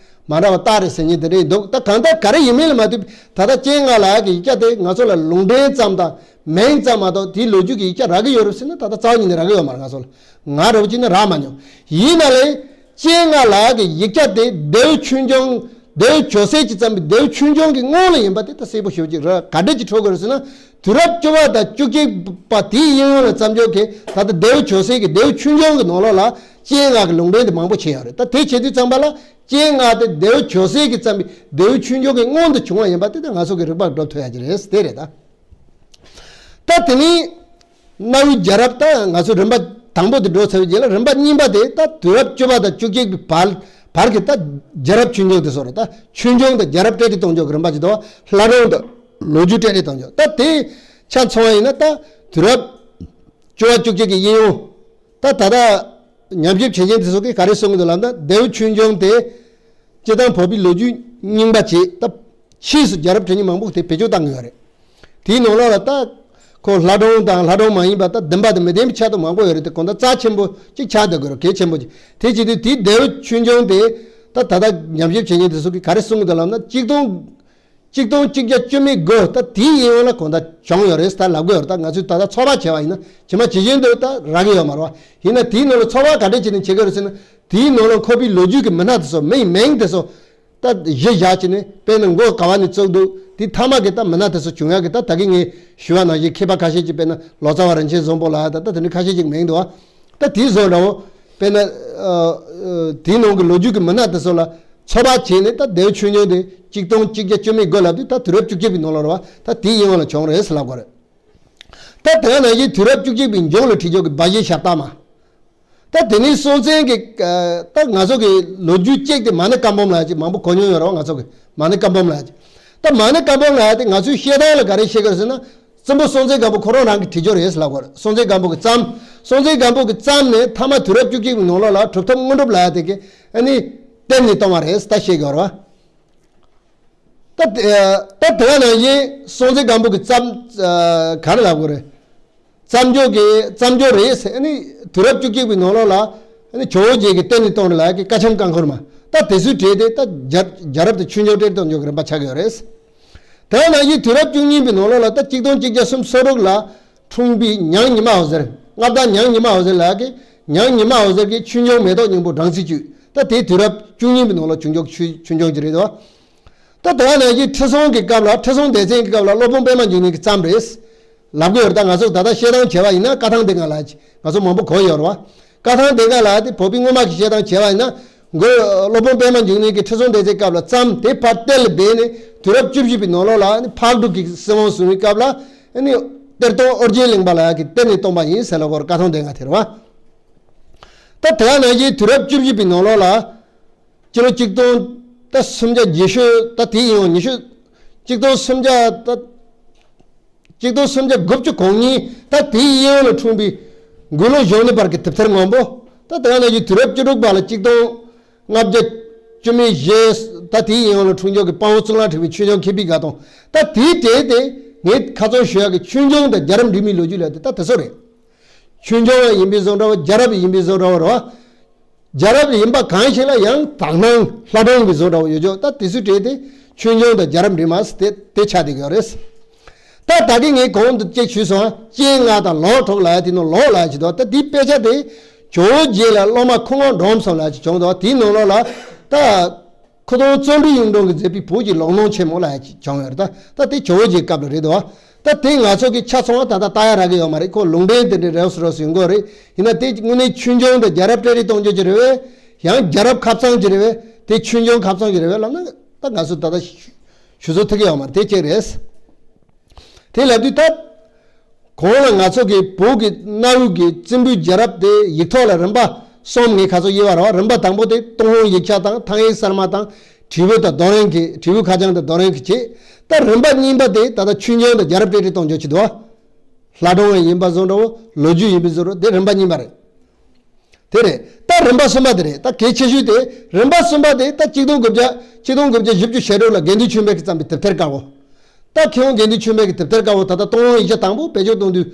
མ་འདྲ་བ་བཏགས་རེད་ཟེར་མཁན་དེ་འདྲ་འདུག་ད་གང་ལྟར་ག་རེ་ཡིན་མིན་ལ་མ་ལྟོས་པའི་ད་ལྟ་སྤྱན་སྔ་ལགས་ཀྱི་ཡིག་ཆ་དེ་ང་ཚོ་ལ་ལུང་འདྲེན་ཙམ་དང་མིང་ཙམ་མ་གཏོགས་དེའི་ལོ་རྒྱུས་ཀྱི་ཡིག་ཆ་རག་གི་ཡོད་རེད་ཟེར་ན་ད་ལྟ་རྩ་བ་ཉིད་ནས་རག་གི་ཡོད་མ་རེད། ང་ཚོ་ལ་ང་འདྲ་བོ་ཅིག་ནི་རག་མ་མྱོང་། ཡིན་ན་ལས། སྤྱན་སྔ་ལགས་ཀྱི་ཡིག་ཆ་དེ་ལྡེའུ་ཆོས་འབྱུང་། ལྡེའུ་ཇོ་སྲས་ཀྱིས་བརྩམས་པའི་ལྡེའུ་ཆོས་འབྱུང་གི་སྔོན་ལ་ཡིན་པ་དེ་ད་གསལ་པོ་ཞེ་པོ་ཅིག་རེད། ག་འདྲ་ཅིག་འཕྲོད་དགོས་རེད་ཟེར་ན། དུས་རབས་བཅུ་པ་དང་བཅུ་གཅིག་པ་དེའི་དབྱིན་ཡོལ་ལ་བརྩམས་ཆོས་ཀྱི་ད་ལྟ་ལྡེའུ་ཇོ་སྲས་ཀྱི་ལྡེའུ་ཆོས་འབྱུང་གི་ནང་ལོགས་ལ་སྤྱན་སྔ་གི་ལུང་འདྲེན་དེ་མང་པོ་བྱས་ཡོད་རེད། ད་དེ་བྱེད་དུས་ཙམ་པ་ལ་སྤྱན་སྔ་དེ་ལྡེའུ་ཇོ་སྲས་ཀྱིས་བརྩམས་པའི་ལྡེའུ་ཆོས་འབྱུང་གི་སྔོན་དུ་བྱུང་བ་ཡིན་པ་དེ་ད་ང་ཚོ་གི་རིག་པར་སྒྲུབ་ཐུབ་ཡ་ཅིག་རེད། དེ་རེད་ད། ད་དེ་ནས་གནའ་བོའི་རྒྱལ་རབས་ད་ང་ཚོ་རིམ་པ་དང་པོ་དེ་འགྲོ་ཚར་བའི་རྗེས་ལ་རིམ་པ་གཉིས་པ་དེ་ད་དུས་རབས་བཅུ་པ་དང་བཅུ་གཅིག་པའི་བར་བར་གྱི་ད་རྒྱལ་རབས་ཆོས་འབྱུང་དེ་ཚོ་རེད། ད་ཆོས་འབྱུང་དང་རྒྱལ་རབས་སྤྲེལ་རེས་གཏོང་ཕྱོགས་ཀྱི་རིམ་པ་ཅིག་དང་ལྷ་སྒྲུང་དང་ལོ་རྒྱུས་སྤྲེལ་རེས་གཏོང་ཕྱོགས་ད་དེ་ཆ་མཚོན་པ་ཡིན་ན་ད་དུས་རབས་བཅུ་པ་བཅུ་གཅིག་གི་དབྱིན་ཡོལ་ད་ད་ལྟ་ཉམས་ཞིབ་བྱེད་མཁན་དེ་ཚོ་གིས་ག་རེ་གསུང་གི་འདུག་ལབ་ན་ལྡེའུ་ཆོས་འབྱུང་དེ། སྤྱིར་བཏང་བོད་པའི་ལོ་རྒྱུས་རྙིང་པ་བྱས་ད། ཕྱིས་སུ་རྒྱལ་རབས་བྲིས་མཁན་མང་པོ་དེ་བེད་སྤྱོད་བཏང་གི་ཡོད་རེད། དེའི་ནང་ལོགས་ལ་ད། ཁོ་ལྷ་སྒྲུང་དང་ལྷ་སྒྲུང་མ་ཡིན་པ་ད་བདེན་པ་དང་མི་བདེན་པའི་ཆ་དུ་མང་པོ་ཡོད་རེད་དེ་གང་ལྟར་རྩ་ཆེན་པོ་གཅིག་ཆགས་བསྡད་དགོས་རེད་གལ་ཆེན་པོ་གཅིག་དེ་བྱེད་དུས་དེའི་ལྡེའུ་ཆོས་འབྱུང་དེ་ད་ད་ལྟ་ཉམས་ཞིབ་བྱེད་མཁན་དེ་ཚོ་གིས་ག་རེ་གསུང་གི་འདུག་ལབ་ན་གཅིག་སྟོང་། གཅིག་སྟོང་གཅིག་བརྒྱ་བཅུ་མེད་དགུ་ད་དེའི་དབྱིན་ཡོལ་ལ་གང་ལྟར་བྱུང་ཡོད་རེད་ད་ལབ་གི་ཡོད་རེད། ད་ང་ཚོས་ད་ལྟ་ཚོད་དཔག་བྱས་པ་ཡིན་ན་ཇི་མ་ཇི་བཞིན་དུ་ད་རག་གི་ཡོད་མ་རེད་བ། ཡིན་ན་དེའི་ནང་ལ་ཚོད་དཔག་ག་འདྲས་བྱས་ནས་བྱེད་ཀྱི་རེད་ཟེར་ན། དེའི་ནང་ལ་ཁོ་པའི་ལོ་རྒྱུས་ཀྱི་མི་སྣ་དེ་ཚོ་མིའི་མིང་དེ་ཚོ་ད་གཞི་བཞག་བྱས་ནས་དཔེར་ན་མགོ་ག་བ་ནས་བཙུགས་འདུག་དེ་མཐའ་མ་གི་ད་མི་སྣ་དེ་ཚོ་བྱུང་ཡག་གི་ད་ད་གིན་ངས་ཞུས་པ་ནང་བཞིན་མཁས་པ་ཁ་ཤས་ཀྱིས་དཔེར་ན་ལོ་ཙཱ་བ་རིན་ཆེན་བཟང་པོ་ལགས་ད་ད་དེ་འདྲ་ཁ་ཤས་ཀྱི་མིང་འདུག་བ། ད་དེའི་བཟོ་འདྲ་བོ། དཔེར་ན། ཨ། ཨ། དེའི་ནང་གི་ལོ་རྒྱུས་ཀྱི་མི་སྣ་དེ་ཚོ་ལ་ཚོད་དཔག་བྱས་ནས་ད་ལྡེའུ་ཆོས་འབྱུང་དེ་གཅིག་སྟོང་གཅིག་བརྒྱ་བཅུ་མེད་དགུ་ལབ་དུས་ད་དུས་རབས་བཅུ་གཅིག་པའི་ནང་ལ་རེད་བ། ད་དེའི་དབྱིན་ཡོལ་ལ་བྱུང་རེད་ཟེར་ལབ་དགོས་རེད། ད་དེ་ག་ནང་བཞིན་དུས་རབས་བཅུ་གཅིག་པའི་མཇུག་ལ་བྲིས་ཆོག་གི་སྦ་བཞེད་ཞབས་སྟག་མ། ད་དེ་ནས་སྲོང་བཙན་གྱི་ད་ང་ཚོ་གི་ལོ་རྒྱུས་གཅིག་དེ་མ་ཎི་བཀའ་འབུམ་ལབ་ཡག་ཅིག་མང་པོ་གོ་མྱོང་ཡོད་རེད་བ། ང་ཚོ་གི་མ་ཎི་བཀའ་འབུམ་ལབ་ཡག་ཅིག་ད་མ་ཎི་བཀའ་འབུམ་ལབ་ཡག་དེ་ང་ཚོའི་བཤད་སྟངས་ལ་ག་རེ་བཤད་ཀྱི་རེད་ཟེར་ན། བཙུན་པོ་སྲོང་བཙན་སྒམ་པོ་ཁོ་རང་རང་གིས་བྲིས་ཆོག་རེད་ཟེར་ལབ་དགོས་རེད། སྲོང་བཙན་སྒམ་པོ་གིས་བརྩམས། སྲོང་བཙན་སྒམ་པོ་གིས་བརྩམས་ནས་མཐའ་མ་དུས་རབས་བཅུ་གཅིག་པའི་ནང་ལོགས་ལ་གྲུབ་ཐོབ་དངོས་གྲུབ་ལབ་ཡག་དེ་གིས་ཨ་ནི་གཏེར་ནས་བཏོན་པ་རེད་ཟེར་ད་བཤད་ཀྱི་ཡོད་རེད་བ། ད་དེ་ད་དེ་ག་ནང་བཞིན་སྲོང་བཙན་སྒམ་པོ་གིས་བརྩམས། ག་རེ་ལབ་དགོས་རེད། བརྩམས་ཆོག་གི་བརྩམས་ཆོག་རེད་ཟེར་ཨ་ནི་དུས་རབས་བཅུ་གཅིག་པའི་ནང་ལོགས་ལ་ཨ་ནི་ཇོ་བོ་རྗེ་གིས་གཏེར་ནས་བཏོན་རེད་ལབ་ཡག་གི་བཀའ་ཆེམས་ཀ་འཁོར་མ་ད་དེ་ཚོའི་གྲས་དེ་ད་རྒྱལ་རྒྱལ་རབས་དང་ཆོས་འབྱུང་སྤྲེལ་རེས་གཏོང་ཕྱོགས་ཀྱི་རིམ་པ་ཆགས་ཀྱི་ཡོད་རེད། དེ་ནང་བཞིན་དུས་རབས་བཅུ་གཉིས་པའི་ནང་ལོགས་ལ་ད་གཅིག་སྟོང་གཅིག་བརྒྱ་སུམ་ཅུ་སོ་དྲུག་ལ་འཁྲུངས་པའི་ཉང་ཉི་མ་འོད་ཟེར། མངའ་བདག་ཉང་ཉི་མ་འོད་ཟེར་ལགས་ཀྱིས་ཉང་ཉི་མ་འོད་ཟེར་གྱིས་ཆོས་འབྱུང་མེ་ཏོག་སྙིང་པོ་སྦྲང་རྩིའི་བཅུད། ད་དེ་དུས་རབས་བཅུ་གཉིས་པའི་ནང་ལ་བྱུང་ཆོག་ཆོས་ཆོས་འབྱུང་ཅིག་རེད་དོ། ད་དེ་ག་ནང་བཞིན་ཁྲི་སྲོང་གི་སྐབས་ལ་ཁྲི་སྲོང་ལྡེ་བཙན་གྱི་སྐབས་ལ་སློབ་དཔོན་པད་མ་འབྱུང་གནས་ཀྱིས་བརྩམས་རེད། ལབ་དགོས་རེད། ད་ང་ཚོ་ད་ལྟ་བཤད་སྟངས་བྱས་པ་ཡིན་ན་བཀའ་ཐང་ལྡན་ཁང་ལགས་ཀྱིས་ང་ཚོ་མང་པོ་གོ་ཡོད་རེད་བ། བཀའ་ཐང་ལྡན་ཁང་ལགས་དེ་བོད་པའི་སྔོན་མ་གི་བཤད་སྟངས་བྱས་པ་ཡིན་ན། མགོ་སློབ་དཔོན་པད་མ་འབྱུང་གནས་ཀྱིས་ཁྲི་སྲོང་ལྡེ་བཙན་སྐབས་ལ་བརྩམས་དེ་ཕར་གཏེར་ལ་སྦས་ནས་དུས་རབས་བཅུ་བཞི་པའི་ནང་ལོགས་ལ་ནི་ཕག་གྲུ་གི་སྲིད་དབང་བཟུང་བའི་སྐབས་ལ་ནི་གཏེར་སྟོན་ཨོ་རྒྱན་གླིང་པ་ལགས་ཀྱིས་གཏེར་ནས་བཏོན་པ་ཡིན་ཟེར་ལབ་དགོས་རེད། བཀའ་ཐང་ལྡན་ཁང་དེ་རེད་བ། ད་དེ་ག་ནང་བཞིན་དུས་རབས་བཅུ་བཞི་པའི་ནང་ལོགས་ལ་སྤྱི་ལོ་གཅིག་སྟོང་ད་སུམ་བརྒྱ་བརྒྱད་ཅུ་ད་དེའི་ཡང་ཉི་ཤུ་གཅིག་སྟོང་སུམ་བརྒྱ་ད། གཅིག་སྟོང་སུམ་བརྒྱ་དགུ་བཅུ་གོ་གཉིས་ད་དེའི་དབྱིན་ཡོལ་ལ་འཁྲུངས་པའི་མགོན་བློ་གཞོན་ནུ་བར་གྱི་དེབ་ཐེར་སྔོན་པོ། ད་དེ་ག་ནང་བཞིན་དུས་རབས་བཅུ་དྲུག་པ་ལ་གཅིག་སྟོང་ལྔ་བརྒྱ་བཅུ་མེད་བཞི་ད་དེའི་དབྱིན་ཡོལ་ལ་འཁྲུངས་ཆོག་གི་དཔའ་བོ་གཙུག་ལག་ཕྲེང་བའི་ཆོས་འབྱུང་མཁས་པའི་དགའ་སྟོན། ད་དེའི་གྲས་དེ་ངས་ཁ་ཚོན་གཞུ་ཡག་གི་ཆོས་འབྱུང་དང་རྒྱལ་རབས་འབྲེལ་མའི་ལོ་རྒྱུས་ལ་དེ་ད་དེ་ཚོ་རེད། ཆོས་འབྱུང་ཡང་ཡིན་པའི་བཟོ་འདྲ་བོ་རྒྱལ་རབས་ཡིན་པའི་བཟོ་འདྲ་བོ་རེད་བ། རྒྱལ་རབས་ཡིན་པ་གང་ཞིག་ལ་ཡང་དག་སྣང་ལྷ་སྒྲུང་གི་བཟོ་འདྲ་བོ་ཡོད་ཆོག་ད་དེ་ཚོའི་གྲས་དེ་ཆོས་འབྱུང་དང་རྒྱལ་རབས་འབྲེལ་མ་དེ་དེ་ཆགས་བསྡད་ཀྱི་ཡོད་རེད། ད་ད་གིན་ངས་གོང་དུ་ཅིག་ཞུས་སོང་། སྤྱན་སྔ་དང་ལོ་དྲུག་ལབ་ཡག་དེ་ནང་ལོ་ལབ་ཡག་ཅིག་འདུག་ད་དེའི་དཔེ་ཆ་དེ་ཇོ་བོ་རྗེ་ལ་སློབ་མ་ཁུ་སྔོན་འབྲོམ་གསུམ་ལབ་ཡག་ཅིག་བྱུང་འདུག་དེའི་ནང་ལོགས་ལ་ད། ཁུ་སྟོན་བརྩོན་འགྲུས་གཡུང་དྲུང་གིས་མཛད་པའི་བོད་ཀྱི་ལོ་ནང་ཆེན་མོ་ལབ་ཡག་ཅིག་བྱུང་ཡོད་རེད། ད་ད་དེ་ཇོ་བོ་རྗེའི་སྐབས་ལ་རེད་འདུག་ད་དེ་ང་ཚོ་གི་ཆ་ཚང་བ་ད་ལྟ་ལྟ་ཡག་རག་གི་ཡོད་མ་རེད། ཁོ་ལུང་འདྲེན་དེ་འདྲའི་རེས་སུ་རེས་སུ་ཡོང་གི་ཡོད་རེད། ཡིན་ན་དེ་དངོས་གནས་ཆོས་འབྱུང་དང་རྒྱལ་རབས་སྤྲེལ་རེས་གཏོང་རྒྱུ་ཅིག་རེད་བས། ཡང་རྒྱལ་རབས་ཁ་བྱང་ཅིག་རེད་བས། དེ་ཆོས་འབྱུང་ཁ་བྱང་ཅིག་རེད་བས་ལབ་ན་ད་ང་ཚོ་ད་ལྟ་ཞུ་ཚོད་ཐིག་གི་ཡོད་མ་རེད། དེ་གཅིག་རེད། དེ་ལབ་དུས་ད། གོང་ལ་ང་ཚོ་གི་བོད་ཀྱི་གནའ་བོའི་གི་བཙན་པོའི་རྒྱལ་རབས་དེ་ཡིག་ཐོག་ལ་རིམ་པ་གསུམ་ངས་ཁ་ཚོ་དབྱེ་བ་རེད་བ། རིམ་པ་དང་པོ་དེ་ཏུན་ཧོང་ཡིག་ཆ་དང་ཐང་ཡིག་གསར་མ་དང་བྲིས་འབུར་དང་རྡོ་རིང་གི་བྲིས་འབུར་ཁ་བྱང་དང་རྡོ་རིང་གི་བྱས། ད་རིམ་པ་གཉིས་པ་དེ་ད་ལྟ་ཆོས་འབྱུང་དང་རྒྱལ་རབས་སྤྲེལ་རེས་གཏོང་རྒྱུ་བྱེད་དོ། ལྷ་སྒྲུང་ཡིན་པ་བཟོ་འདྲ་བོ་ལོ་རྒྱུས་ཡིན་པའི་བཟོ་འདྲ་བོ་དེ་རིམ་པ་གཉིས་པ་རེད། དེ་རེད། ད་རིམ་པ་གསུམ་པ་དེ་རེད། ད་གལ་ཆེ་ཤོས་དེ་རིམ་པ་གསུམ་པ་དེ་ད་གཅིག་སྟོང་དགུ་བརྒྱ་གཅིག་སྟོང་དགུ་བརྒྱ་བཞི་བཅུ་ཞེ་དྲུག་ལ་དགེ་འདུན་ཆོས་འཕེལ་གྱིས་བརྩམས་པའི་དེབ་ཐེར་དཀར་པོ། ད་མཁས་དབང་དགེ་འདུན་ཆོས་འཕེལ་གྱི་དེབ་ཐེར་དཀར་པོ་ད་ལྟ་གཏོང་ཡིག་ཆ་དང་པོ་བེད་སྤྱོད་གཏོང་དུས།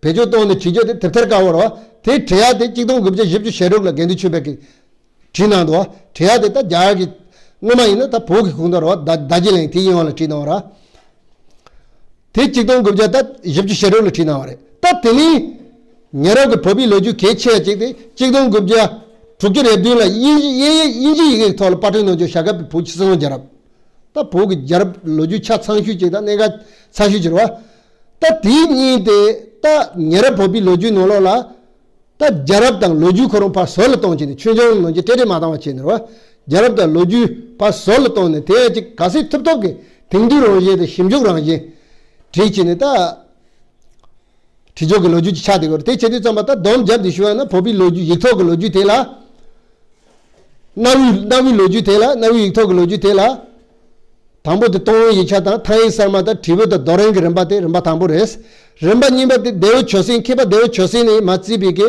བེད་སྤྱོད་གཏོང་ནས་བྲིས་རྒྱུ་དེ་དེབ་ཐེར་དཀར་པོ་རེད་བ། དེ་བྲི་ཡག་དེ་གཅིག་སྟོང་དགུ་བརྒྱ་བཞི་བཅུ་ཞེ་དྲུག་ལ་དགེ་འདུན་ཆོས་འཕེལ་གྱིས་བྲིས་གནང་འདུག་བ། བྲི་ཡག་དེ་ད་རྒྱ་གར་གྱི་སྔོན་མ་ཡིན་ན་ད་བོད་ཀྱི་ཁུངས་གཏོགས་རེད་བ། རྡོ་རྗེ་གླིང་དེ་ཡིན་བ་ལ་བྲིས་གནང་བ་རེད། དེ་གཅིག་སྟོང་དགུ་བརྒྱ་ད་བཞི་བཅུ་ཞེ་དྲུག་ལ་བྲིས་གནང་བ་རེད། ད་དེ་ནས་ཉེ་རབས་ཀྱི་བོད་པའི་ལོ་རྒྱུས་གལ་ཆེ་བ་གཅིག་དེ་གཅིག་སྟོང་དགུ་བརྒྱ་དྲུག་ཅུ་རེ་བདུན་ལ་དབྱིན་ཇི་དབྱིན་ཡིག་དབྱིན་ཇི་ཡི་གེའི་ཐོག་ལ་པར་སྐྲུན་གནང་རྒྱུ་བྱ་དགའ་བོད་ཀྱི་སྲིད་སྐྱོང་རྒྱལ་རབས། ད་བོད་ཀྱི་རྒྱལ་རབས་ལོ་རྒྱུས་ཆ་ཚང་ཤོས་གཅིག་དང་གནད་འགག་ཚ་ཤོས་གཅིག་རེད་བ། ད་དེའི་གཉིས་དེ་ད་ཉེ་རབས་བོད་པའི་ལོ་རྒྱུས་ནང་ལོགས་ལ། ད་རྒྱལ་རབས་དང་ལོ་རྒྱུས་ཁོ་རང་ཕར་ཟུར་ལ་གཏོང་བྱས་ནས་ཆོས་འབྱུང་ནང་གི་ཏྲེ་ཏྲེ་མ་བཏང་བ་བྱས་ནས་རེད་བ། རྒྱལ་རབས་དང་ལོ་རྒྱུས་ཕར་ཟུར་ལ་གཏོང་ནས་དེ་ཅིག་ག་ཚོད་ཐུབ་ཐུབ་ཀྱི་དེང་དུས་རང་བཞིན་དང་ཞིབ་འཇུག་རང་བཞིན་བྲིས་བྱས་ནས་ད། བྲིས་ཆོག་གི་ལོ་རྒྱུས་ཀྱི་ཆ་དེ་གོ་རེད། དེ་བྱེད་དུས་ཙམ་པ་ད་སྡོམ་རྒྱབ་སྟེ་ཞུ་བ་ན་བོད་པའི་ལོ་རྒྱུས་ཡིག་ཐོག་གི་ལོ་རྒྱུས་དེ་ལ། གནའ་བོའི་གནའ་བོའི་ལོ་རྒྱུས་དེ་ལ་གནའ་བོའི་ཡིག་ཐོག་གི་ལོ་རྒྱུས་དེ་ལ། དང་པོ་དེ་ཏོང་ཧོང་ཡིག་ཆ་དང་ཐང་ཡིག་གསར་མ་དང་དྲིལ་བུ་དང་རྡོ་རིང་གི་རིམ་པ་དེ་རིམ་པ་དང་པོ་རེད། རིམ་པ་གཉིས་པ་དེ་ལྡེའུ་ཆོས་སེང་མཁས་པ་ལྡེའུ་ཆོས་སེང་ནས་མར་བརྩིས་པའི་གི་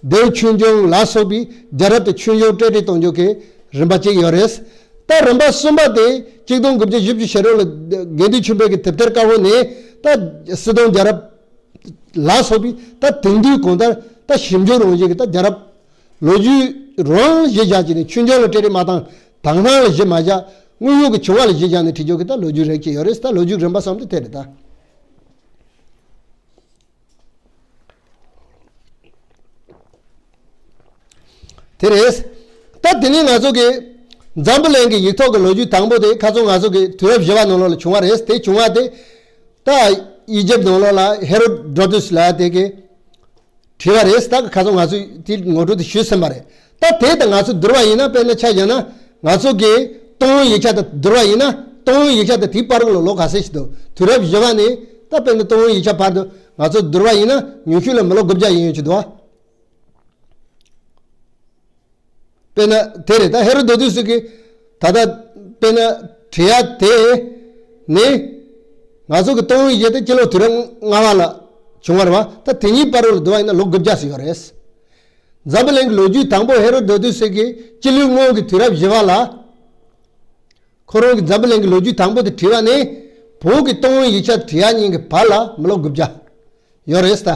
ལྡེའུ་ཆོས་འབྱུང་ལ་སོགས་པའི་རྒྱལ་རབས་དང་ཆོས་འབྱུང་ཏྲེ་ཏྲེ་གཏོང་རྒྱུ་གི་རིམ་པ་གཅིག་ཡོད་རེད། ད་རིམ་པ་གསུམ་པ་དེ་གཅིག་སྟོང་དགུ་བརྒྱ་བཞི་བཅུ་ཞེ་དྲུག་ལ་དགེ་འདུན་ཆོས་འཕེལ་གྱི་དེབ་ཐེར་དཀར་པོ་ནས་ད་སྲིད་སྐྱོང་རྒྱལ་རབས། ལ་སོགས་པའི་ད་དེང་དུས་གང་ལྟར་ད་ཞིབ་འཇུག་རང་བཞིན་གྱི་ད་རྒྱལ་རབས་ལོ་རྒྱུས་རང་གཞི་བཞག་བྱས་ནས་ཆོས་འབྱུང་ལ་ཏྲེ་ཏྲེ་མ་བཏང་། དེང་སང་ལ་གཞི་མ་བཞག་དངོས་ཡོད་ཀྱི་བྱུང་བ་ལ་གཞི་བཞག་ནས་བྲིས་རྒྱུ་གི་ད་ལོ་རྒྱུས་རིགས་ཅིག་ཡོད་རེད། ད་ལོ་རྒྱུས་རིམ་པ་གསུམ་དེ་དེ་རེད་ད། དེ་རེད། ད་དེ་ནས་ང་ཚོ་གི་འཛམ་བུ་གླིང་གི་ཡིག་ཐོག་གི་ལོ་རྒྱུས་དང་པོ་དེ་ཁ་སང་ང་ཚོ་གི་དུས་རབས་བཞི་པ་ནང་ལོགས་ལ་བྱུང་བ་རེད། དེ་བྱུང་བ་དེ་ད་ཨི་ཇེབ་ནང་ལོགས་ལ་ཧེ་རོ་ཌོ་ཏུས་ལབ་དེ་གི་བྲིས་པ་རེད། ད་ཁ་སང་ང་ཚོས་དེ་ངོ་སྤྲོད་དེ་ཞུས་ཟིན་པ་རེད། ད་དེ་དང་ང་ཚོ་བསྡུར་བ་ཡིན་ན་དཔེར་ན་ཆ་བཞག་ན་ང་ཚོ་གི་ཏོང་ཧོང་ཡིག་ཆ་དང་བསྡུར་བ་ཡིན་ན་ཏོང་ཧོང་ཡིག་ཆ་དང་དེའི་བར་ལ་ལོ་ག་ཚོད་ཞིག་འདུག་དུས་རབས་བཞི་པ་ནས་ད་དཔེར་ན་ཏོང་ཧོང་ཡིག་ཆ་བར་དུ་ང་ཚོ་བསྡུར་བ་ཡིན་ན་ཉུང་ཤོས་ལ་མི་ལོ་དགུ་བརྒྱ་ཡིན་ཡོད་ཀྱི་འདུག་དཔེར་ན་དེ་རེད། ད་ཧེ་རོ་ཌོ་ཏུ་སི་གི་ད་ལྟ་དཔེར་ན་བྲིས་ཡ་དེ་ནི་ང་ཚོ་གི་ཏོང་ཧོང་ཡིག་ཆ་དེ་སྤྱི་ལོ་དུས་རབས་ལྔ་པ་ལ་བྱུང་བ་རེད་བ། ད་དེ་གཉིས་བར་ལ་བསྡུར་བ་ཡིན་ན་ལོ་དགུ་བརྒྱ་ཙམ་ཡོད་རེད། འཛམ་བུ་གླིང་གི་ལོ་རྒྱུས་དང་པོ་ཧེ་རོ་ཌོ་ཏུ་སི་གི་སྤྱི་ལོའི་སྔོན་གྱི་དུས་རབས་བཞི་པ་ལ། ཁོ་རང་གི་འཛམ་བུ་གླིང་གི་ལོ་རྒྱུས་དང་པོ་དེ་བྲིས་པ་ནི། བོད་ཀྱི་ཏོང་ཧོང་ཡིག་ཆ་བྲིས་ཡ་གཉིས་ཀྱི་བར་ལ་མི་ལོ་དགུ་བརྒྱ་ཡོད་རེད་ད།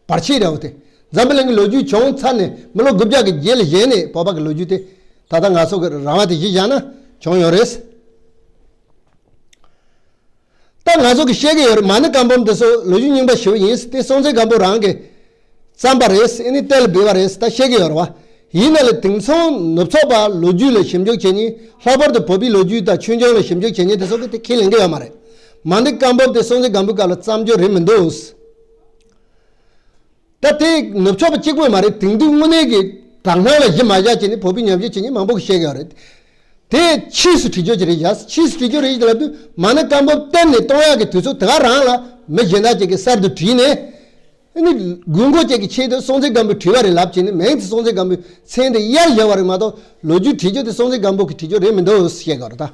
བར་ཆད་འདྲ་བོ་དེ། འཛམ་བུ་གླིང་གི་ལོ་རྒྱུས་བྱུང་ཚར་ནས་མི་ལོ་དགུ་བརྒྱ་གི་རྗེས་ལ་བཞེས་ནས་བོད་པ་གི་ལོ་རྒྱུས་དེ། ད་ལྟ་ང་ཚོ་གི་རང་དབང་དེ་གཞི་བཞག་ན་བྱུང་ཡོད་རེད། ད་ང་ཚོ་གི་བཤད་གི་ཡོད་རེད། མ་ཎི་བཀའ་འབུམ་དེ་ཚོ་ལོ་རྒྱུས་རྙིང་པ་ཞེ་པོ་ཡིན། དེ་སྲོང་བཙན་སྒམ་པོ་རང་གི་བརྩམས་པ་རེད། ཨེ་ནི་གཏན་ལ་འབེབས་པ་རེད་ད་བཤད་གི་ཡོད་རེད་བ། ཡིན་ན་ལས་དེང་སང་ནུབ་ཕྱོགས་པ་ལོ་རྒྱུས་ལ་ཞིབ་འཇུག་བྱེད་མཁན། ལྷག་པར་དུ་བོད་པའི་ལོ་རྒྱུས་དང་ཆོས་འབྱུང་ལ་ཞིབ་འཇུག་བྱེད་མཁན་དེ་ཚོ་གི་དེ་ཁས་ལེན་གི་ཡོད་མ་རེད། མ་ཎི་བཀའ་འབུམ་དེ་སྲོང་བཙན་སྒམ་པོའི་སྐབས་ལ་བརྩམས་རྒྱུ་རེད་མི་འདུག་ད་དེ་ནུབ་ཕྱོགས་པ་གཅིག་པོ་མ་རེད། དེང་དུས་དངོས་གནས་ཀྱི་དག་སྣང་ལ་གཞི་མ་བཞག་བྱས་ནས་བོད་པའི་ཉམས་ཞིབ་བྱེད་མཁན་མང་པོ་གིས་བཤད་ཀྱི་ཡོད་རེད། དེ་ཕྱིས་སུ་བྲིས་རྒྱུ་ཅིག་རེད་བཞག་ཕྱིས་སུ་བྲིས་རྒྱུ་རེད་ལབ་དུས་མ་ཎི་བཀའ་འབུམ་གཏན་ནས་གཏོང་ཡག་གི་དུས་ཚོད་དེ་ག་རང་ལ་མི་གཞན་དག་ཅིག་གིས་གསར་དུ་བྲིས་ནས། ཨ་ནི་དགོས་མཁོ་ཅིག་གི་ཆེད་དུ་སྲོང་བཙན་སྒམ་པོས་བྲིས་པ་རེད་ལབ་བྱས་ནས་མིང་དེ་སྲོང་བཙན་སྒམ་པོའི་མཚན་དེ་གཡར་བཞག་པ་རེད་མ་གཏོགས་ལོ་རྒྱུས་བྲིས་རྒྱུ་དེ་སྲོང་བཙན་སྒམ་པོ་གིས་བྲིས་རྒྱུ་རེད་མི་འདུག་བཤད་ཀྱི་ཡོད་རེད་ད།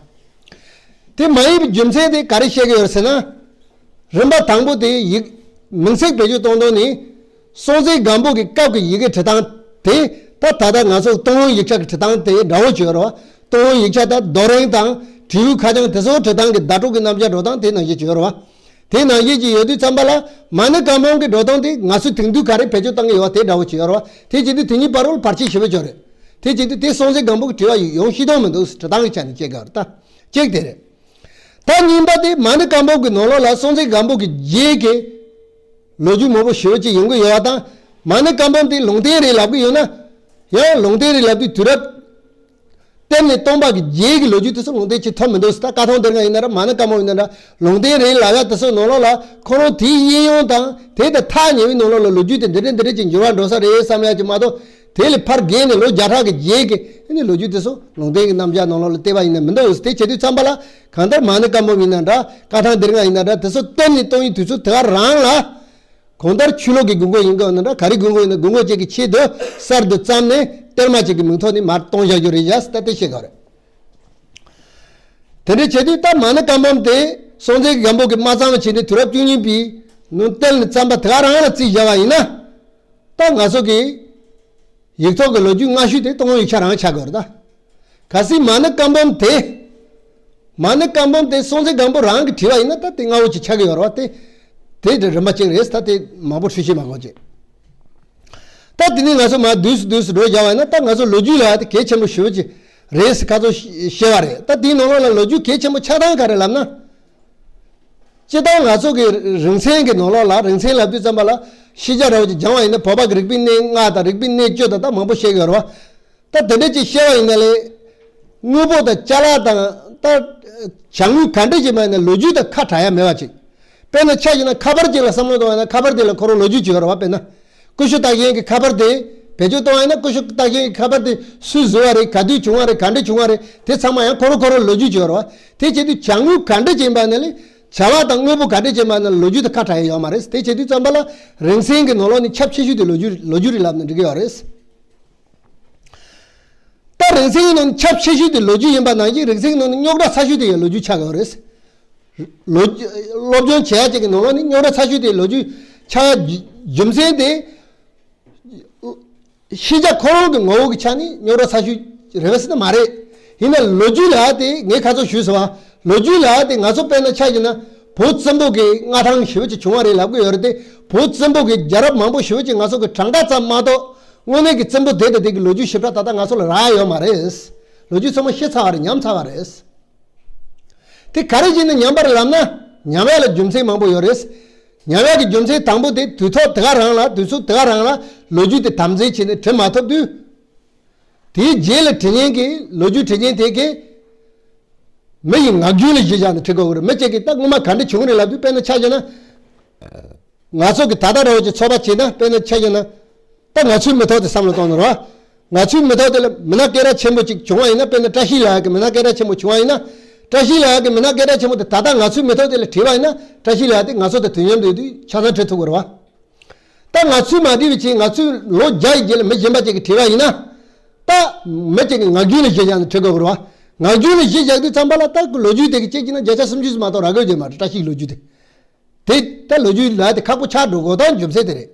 དེ་མ་ཡིན་པའི་རྒྱུ་མཚན་དེ་ག་རེ་བཤད་ཀྱི་ཡོད་རེད་ཟེར་ན། རིམ་པ་དང་པོ་དེ་ཡིག་མིང་ཚིག་བེད་སྤྱོད་གཏོང་སྟངས་ནི། སྲོང་བཙན་སྒམ་པོ་གི་སྐབས་ཀྱི་ཡི་གེ་བྲི་སྟངས་དེ་ད་ད་ལྟ་ང་ཚོ་ཏོང་ཧོང་ཡིག་ཆ་གི་བྲི་སྟངས་དེ་འདྲ་བོ་བྱས་ཡོད་རེད་བ། ཏོང་ཧོང་ཡིག་ཆ་དང་རྡོ་རིང་དང་དྲིལ་བུ་ཁ་བྱང་དེ་ཚོ་བྲི་སྟངས་ཀྱི་བརྡ་སྤྲོད་ཀྱི་རྣམ་གཞག་འགྲོ་སྟངས་དེ་ནང་བཞིན་བྱས་ཡོད་རེད་བ། དེ་ནང་བཞིན་གྱི་ཡོད་དུས་ཙམ་པ་ལ་མ་ཎི་བཀའ་འབུམ་གྱི་འགྲོ་སྟངས་དེ་ང་ཚོས་དེང་དུས་ག་རེ་བེད་སྤྱོད་བཏང་གི་ཡོད་བ་དེ་འདྲ་བོ་བྱས་ཡོད་རེད་བ། དེ་བྱེད་དུས་དེ་གཉིས་བར་རོལ་བར་ཆད་ཞེ་པོ་ཅིག་ཡོད་རེད། དེ་བྱེད་དུས་དེ་སྲོང་བཙན་སྒམ་པོ་གི་བྲིས་པ་ཡོང་ཤེས་སྟངས་མི་འདུག་བྲི་སྟངས་ཀྱི་ཆ་ནས་བཤད་ཀྱི་ཡོད་རེད་ད། གཅིག་དེ་རེད། ད་གཉིས་པ་དེ་མ་ཎི་བཀའ་འབུམ་གྱི་ནང་ལོགས་ལ་སྲོང་བཙན་སྒམ་པོ་གི་རྗེས་ཀྱི་ལོ་རྒྱུས་མང་པོ་ཞེ་པོ་ཅིག་ཡོང་གི་ཡོད་པ་དང་། མ་ཎི་བཀའ་འབུམ་དེ་ལུང་བསྟན་རེད་ལབ་ཀྱི་ཡོད་ན། ཡང་ལུང་བསྟན་རེད་ལབ་དུས་དུས་རབས་གཏན་ནས་སྟོང་པ་གི་རྗེས་ཀྱི་ལོ་རྒྱུས་དེ་ཚོ་ལུང་བསྟན་བྱེད་ཐུབ་མི་འདུག་ད་བཀའ་ཐང་ལྡན་ཁང་ཡིན་ན་ར་མ་ཎི་བཀའ་འབུམ་ཡིན་ན་ར་ལུང་བསྟན་རེད་ལབ་ཡ་དེ་ཚོ་ནང་ལོགས་ལ་ཁོ་རང་དེའི་གཡས་གཡོན་དང་དེ་དང་ཐག་ཉེ་བའི་ནང་ལོགས་ལ་ལོ་རྒྱུས་དེ་འདི་འདྲ་འདི་འདྲ་ཅིག་འགྱུར་བ་འགྲོ་ས་རེད་བསམ་ཡ་ཅིག་མ་གཏོགས། དེ་ལས་ཕར་བརྒལ་ནས་ལོ་བརྒྱ་ཕྲག་གི་རྗེས་ཀྱི་ཨ་ནི་ལོ་རྒྱུས་དེ་ཚོ་ལུང་བསྟན་གྱི་རྣམ་གཞག་ནང་ལོགས་ལ་བལྟས་པ་ཡིན་ན་མི་འདུག་དེ་བྱེད་དུས་ཙམ་པ་ལ་གང་ལྟར་མ་ཎི་བཀའ་འབུམ་ཡིན་ན་འདྲ། བཀའ་ཐང་ལྡན་ཁང་ཡིན་ན་འདྲ། དེ་ཚོ་གཏན་ནས་གཏོང་ཡུལ་དུས་ཚོད་དེ་ག་རང་ལ་གང་ལྟར་ཆོས་ལུགས་ཀྱི་དགོས་མཁོ་ཡིན་དགོས་ན་འདྲ། ག་རེ་དགོས་མཁོ་ཡིན་ན་དགོས་མཁོ་ཅིག་གི་ཆེད་དུ་གསར་དུ་བརྩམས་ནས་གཏེར་མ་ཅིག་གི་མིང་ཐོག་ནས་མར་གཏོང་བཞག་རྒྱུ་རེད་བཞག་ད་དེ་བཤད་དགོས་རེད། དེ་འདྲ་བྱེད་དུས་ད་མ་ཎི་བཀའ་འབུམ་དེ་སྲོང་བཙན་སྒམ་པོ་གིས་མ་བརྩམས་པ་བྱས་ནས་དུས་རབས་བཅུ་གཉིས་པའི་ནང་གཏན་ལ་བརྩམས་པ་དེ་ག་རང་ལ་རྩིས་བཞག་པ་ཡིན་ན། ད་ང་ཚོ་གིས་ ཡིག་ཐོག་གི་ལོ་རྒྱུས་སྔ་ཤོས་དེ་སྟོད་མངའ་ཡིག་ཆ་རང་ཆགས་དགོས་རེད་ད། གལ་སྲིད་མ་ཎི་བཀའ་འབུམ་དེ། མ་ཎི་བཀའ་འབུམ་དེ་སྲོང་བཙན་སྒམ་པོ་རང་གིས་བྲིས་པ་ཡིན་ན་ད་དེ་སྔ་བོ་ཅིག་ཆགས་ཀྱི་ཡོད་རེད་བ། དེ་དེ་རིན་པ་ཅན་རེད། ད་དེ་མང་པོ་འཁྲུལ་བཤད་མ་དགོས་ཅིག་ད་དེ་ནས་ང་ཚོ་མར་བསྡུས་སུ་བསྡུས་སུ་འགྲོ་བཞག་པ་ཡིན་ན། ད་ང་ཚོ་ལོ་རྒྱུས་ལ་དེ་གལ་ཆེན་པོ་ཞེ་པོ་ཅིག་རེད་ཟེར་ཁ་ཚོ་བཤད་པ་རེད། ད་དེའི་ནང་ལོགས་ལ་ལོ་རྒྱུས་གལ་ཆེན་པོ་ཆགས་སྟངས་ག་རེ་ལབ་ན། སྤྱིར་བཏང་ང་ཚོ་གི་རིང་བསྲེལ་གྱི་ནང་ལོགས་ལ། རིང་བསྲེལ་ལབ་དུས་ཙམ་པ་ལ་ཤེས་བྱ་འདྲ་བོ་ཅིག་སྦྱང་བ་ཡིན་ན། བོད་པ་གི་རིག་པའི་གནས་ལྔ་དང་རིག་པའི་གནས་བཅུ་དང་ད་མང་པོ་བཤད་ཀྱི་ཡོད་རེད་བ། ད་དེ་འདྲ་ཅིག་བཤད་པ་ཡིན་ན་ལས། དངོས་པོ་དང་ཅ་ལག་དང་ད་བྱ་དངོས་ག་འདྲ་ཅིག་མ་ཡིན་ན་ལོ་རྒྱུས་དང་ཁ་བྲལ་ཡ་མེད་པ་ཅིག་དཔེར་ན་ཆ་བཞག་ན་ཁ་པར་ཅིག་ལ་བསམ་བློ་གཏོང་བ་ཡིན་ན། ཁ་པར་དེ་ལ་ཁོ་རང་ལོ་རྒྱུས་ཅིག་ཡོད་རེད་བ། དཔེར་ན། ཀུ་ཤུ་བཏགས་མཁན་གྱི་ཁ་པར་དེ་བེད་སྤྱོད་གཏོང་བ་ཡིན་ན། ཀུ་ཤུ་བཏགས་མཁན་གྱི་ཁ་པར་དེ་སུས་བཟོས་པ་རེད། ག་དུས་བྱུང་བ་རེད། ག་འདྲ་བྱུང་བ་རེད། དེ་ཚང་མ་ཡང་ཁོ་རང་ཁོ་རང་ལོ་རྒྱུས་ཅིག་ཡོད་རེད་བ། དེ་བྱེད་དུས་བྱ་དངོས་ག་འདྲ་ཅིག་ཡིན་པ་ནི་ལས། བྱ་བ་དང་དངོས་པོ་ག་འདྲ་ཅིག་ཡིན་པ་ནི་ལོ་རྒྱུས་དང་ཁ་བྲལ་ཡ་ཡོད་མ་རེད། དེ་བྱེད་དུས་ཙམ་པ་ལ་རིང་བསྲེལ་གྱི་ནང་ལོགས་ནས་ཁྱབ་ཆེ་ཤོས་དེ་ལོ་རྒྱུས་ལོ་རྒྱུས་རེད་ལབ་ན་འགྲིག་གི་ཡོད་རེད། ད་རིང་བསྲེལ་གྱི་ནང་ནས་ཁྱབ་ཆེ་ཤོས་དེ་ལོ་རྒྱུས་ཡིན་པ་ནང་བཞིན། རིང་བསྲེལ་གྱི་ནང་ནས་རྙོག་དྲ་ཚ་ཤོས་དེ་ཡང་ལོ་རྒྱུས་ཆགས་ཀྱི་ཡོད་རེད། ལོ་རྒྱུས་སློབ་སྦྱོང་བྱེད་ཡ་ཅིག་གི་ནང་ལོགས་ནས་རྙོག་དྲ་ཚ་ཤོས་དེ་ལོ་རྒྱུས་ཆགས་ཡ་རྒྱུ་མཚན་དེ། ཤེས་བྱ་ཁོ་རང་གི་ངོ་བོ་གི་ཆ་ནས་རྙོག་དྲ་ཚ་ཤོས་རེད་པས་ཟེར་ན་མ་རེད། ཡིན་ན་ལོ་རྒྱུས་ལབ་ཡ་དེ་ངས་ཁ་སང་ཞུས་སོང་བ། ལོ་རྒྱུས་ལབ་ཡ་དེ་ང་ཚོ་དཔེར་ན་ཆ་བཞག་ན་བོད་བཙན་པོ་གི་མངའ་ཐང་ཞེ་པོ་ཅིག་བྱུང་བ་རེད་ལབ་གི་ཡོད་རེད་དེ། བོད་བཙན་པོ་གི་རྒྱལ་རབས་མང་པོ་ཞེ་པོ་ཅིག་ང་ཚོ་གི་གྲངས་ཀ་ཙམ་མ་གཏོགས། དངོས་གནས་ཀྱི་བཙན་པོ་དེ་དང་དེ་གི་ལོ་རྒྱུས་ཞིབ་ཕྲ་ད་ལྟ་ང་ཚོ་ལ་རག་ཡ་ཡོད་མ་རེད། ལོ་རྒྱུས་ཚང་མ་ཤི་ཚར་བ་རེད། ཉམས་ཚར་བ་རེད། དེ་ག་རེ་བྱས་ནས་ཉམས་པ་རེད་ལབ་ན། ཉམས་ཡ་ལ་རྒྱུ་མཚན་མང་པོ་ཡོད་རེད། ཉམས་ཡ་གི་རྒྱུ་མཚན་དང་པོ་དེ། དུས་ཐོག་དེ་ག་རང་ལ། དུས་ཚོད་དེ་ག་རང་ལ་ལོ་རྒྱུས་དེ་དམ་འཛིན་བྱས་ནས་བྲི་མ་ཐུབ་དུས། དེའི་རྗེས་ལ་བྲི་མཁན་གྱི། ལོ་རྒྱུས་བྲི་མཁན་དེ་གིས་མི་ཡི་ངག་རྒྱུན་ལ་གཞི་བཞག་ནས་བྲི་དགོས་ཀྱི་རེད། མི་གཅིག་གིས་ད་སྔོན་མ་ག་འདྲ་བྱུང་རེད་ལབ་དུས། དཔེར་ན་ཆ་བཞག་ན། ང་ཚོ་གི་ད་ལྟ་འདྲ་བོ་ཅིག་ཚོད་དཔག་བྱས་ན། དཔེར་ན་ཆ་བཞག་ན། ད་ང་ཚོའི་མི་ཐོག་དེ་བསམ་བློ་གཏོང་ནི་རེད་བ། ང་ཚོའི་མི་ཐོག་དེ་ལ་མི་སྣ་སྐད་གྲགས་ཆེན་པོ་ཅིག་བྱུང་བ་ཡིན་ན། དཔེར་ན་བཀྲ་ཤིས་ལགས་ཀྱི་མི་སྣ་སྐད་གྲགས་ཆེན་པོ་བྱུང་བ་ཡིན་ན། བཀྲ་ཤིས་ལགས་ཀྱི་མི་སྣ་སྐད་གྲགས་ཆེན་པོ་དེ་ད་ལྟ་ང་ཚོའི་མི་ཐོག་དེ་ལ་བྲིས་པ་ཡིན་ན། བཀྲ་ཤིས་ལགས་དེ་ང་ཚོ་དང་དུས་མཉམ་དུ་ཡོད་དུས་ཆ་ཚང་བྲི་ཐུབ་ཀྱི་རེད་བ། ད་ང་ཚོས་མ་བྲིས་པ་བྱས། ང་ཚོས་ལོ་བརྒྱ་ཡི་རྗེས་ལ་མི་གཞན་པ་ཅིག་གིས་བྲིས་པ་ཡིན་ན། ད་མི་གཅིག་གི་ངག་རྒྱུན་ལ་གཞི་བཞག་ནས་བྲི་དགོས་ཀྱི་རེད་བ། ངག་རྒྱུན་ལ་གཞི་བཞག་དུས་ཙམ་པ་ལ། ད་ལོ་རྒྱུས་དེ་གི་གཅིག་བྱས་ན་བརྒྱ་ཆ་སུམ་ཅུ་ཙམ་མ་གཏོགས་རག་གི་ཡོད་མ་རེད། བཀྲ་ཤིས་ཀྱི་ལོ་རྒྱུས་དེ། དེ་ད་ལོ་རྒྱུས་ལབ་ཡ་དེ་ཁག་པོ་ཆགས་འགྲོ་དགོས་སྟངས་རྒྱུ་མཚན་དེ་རེད།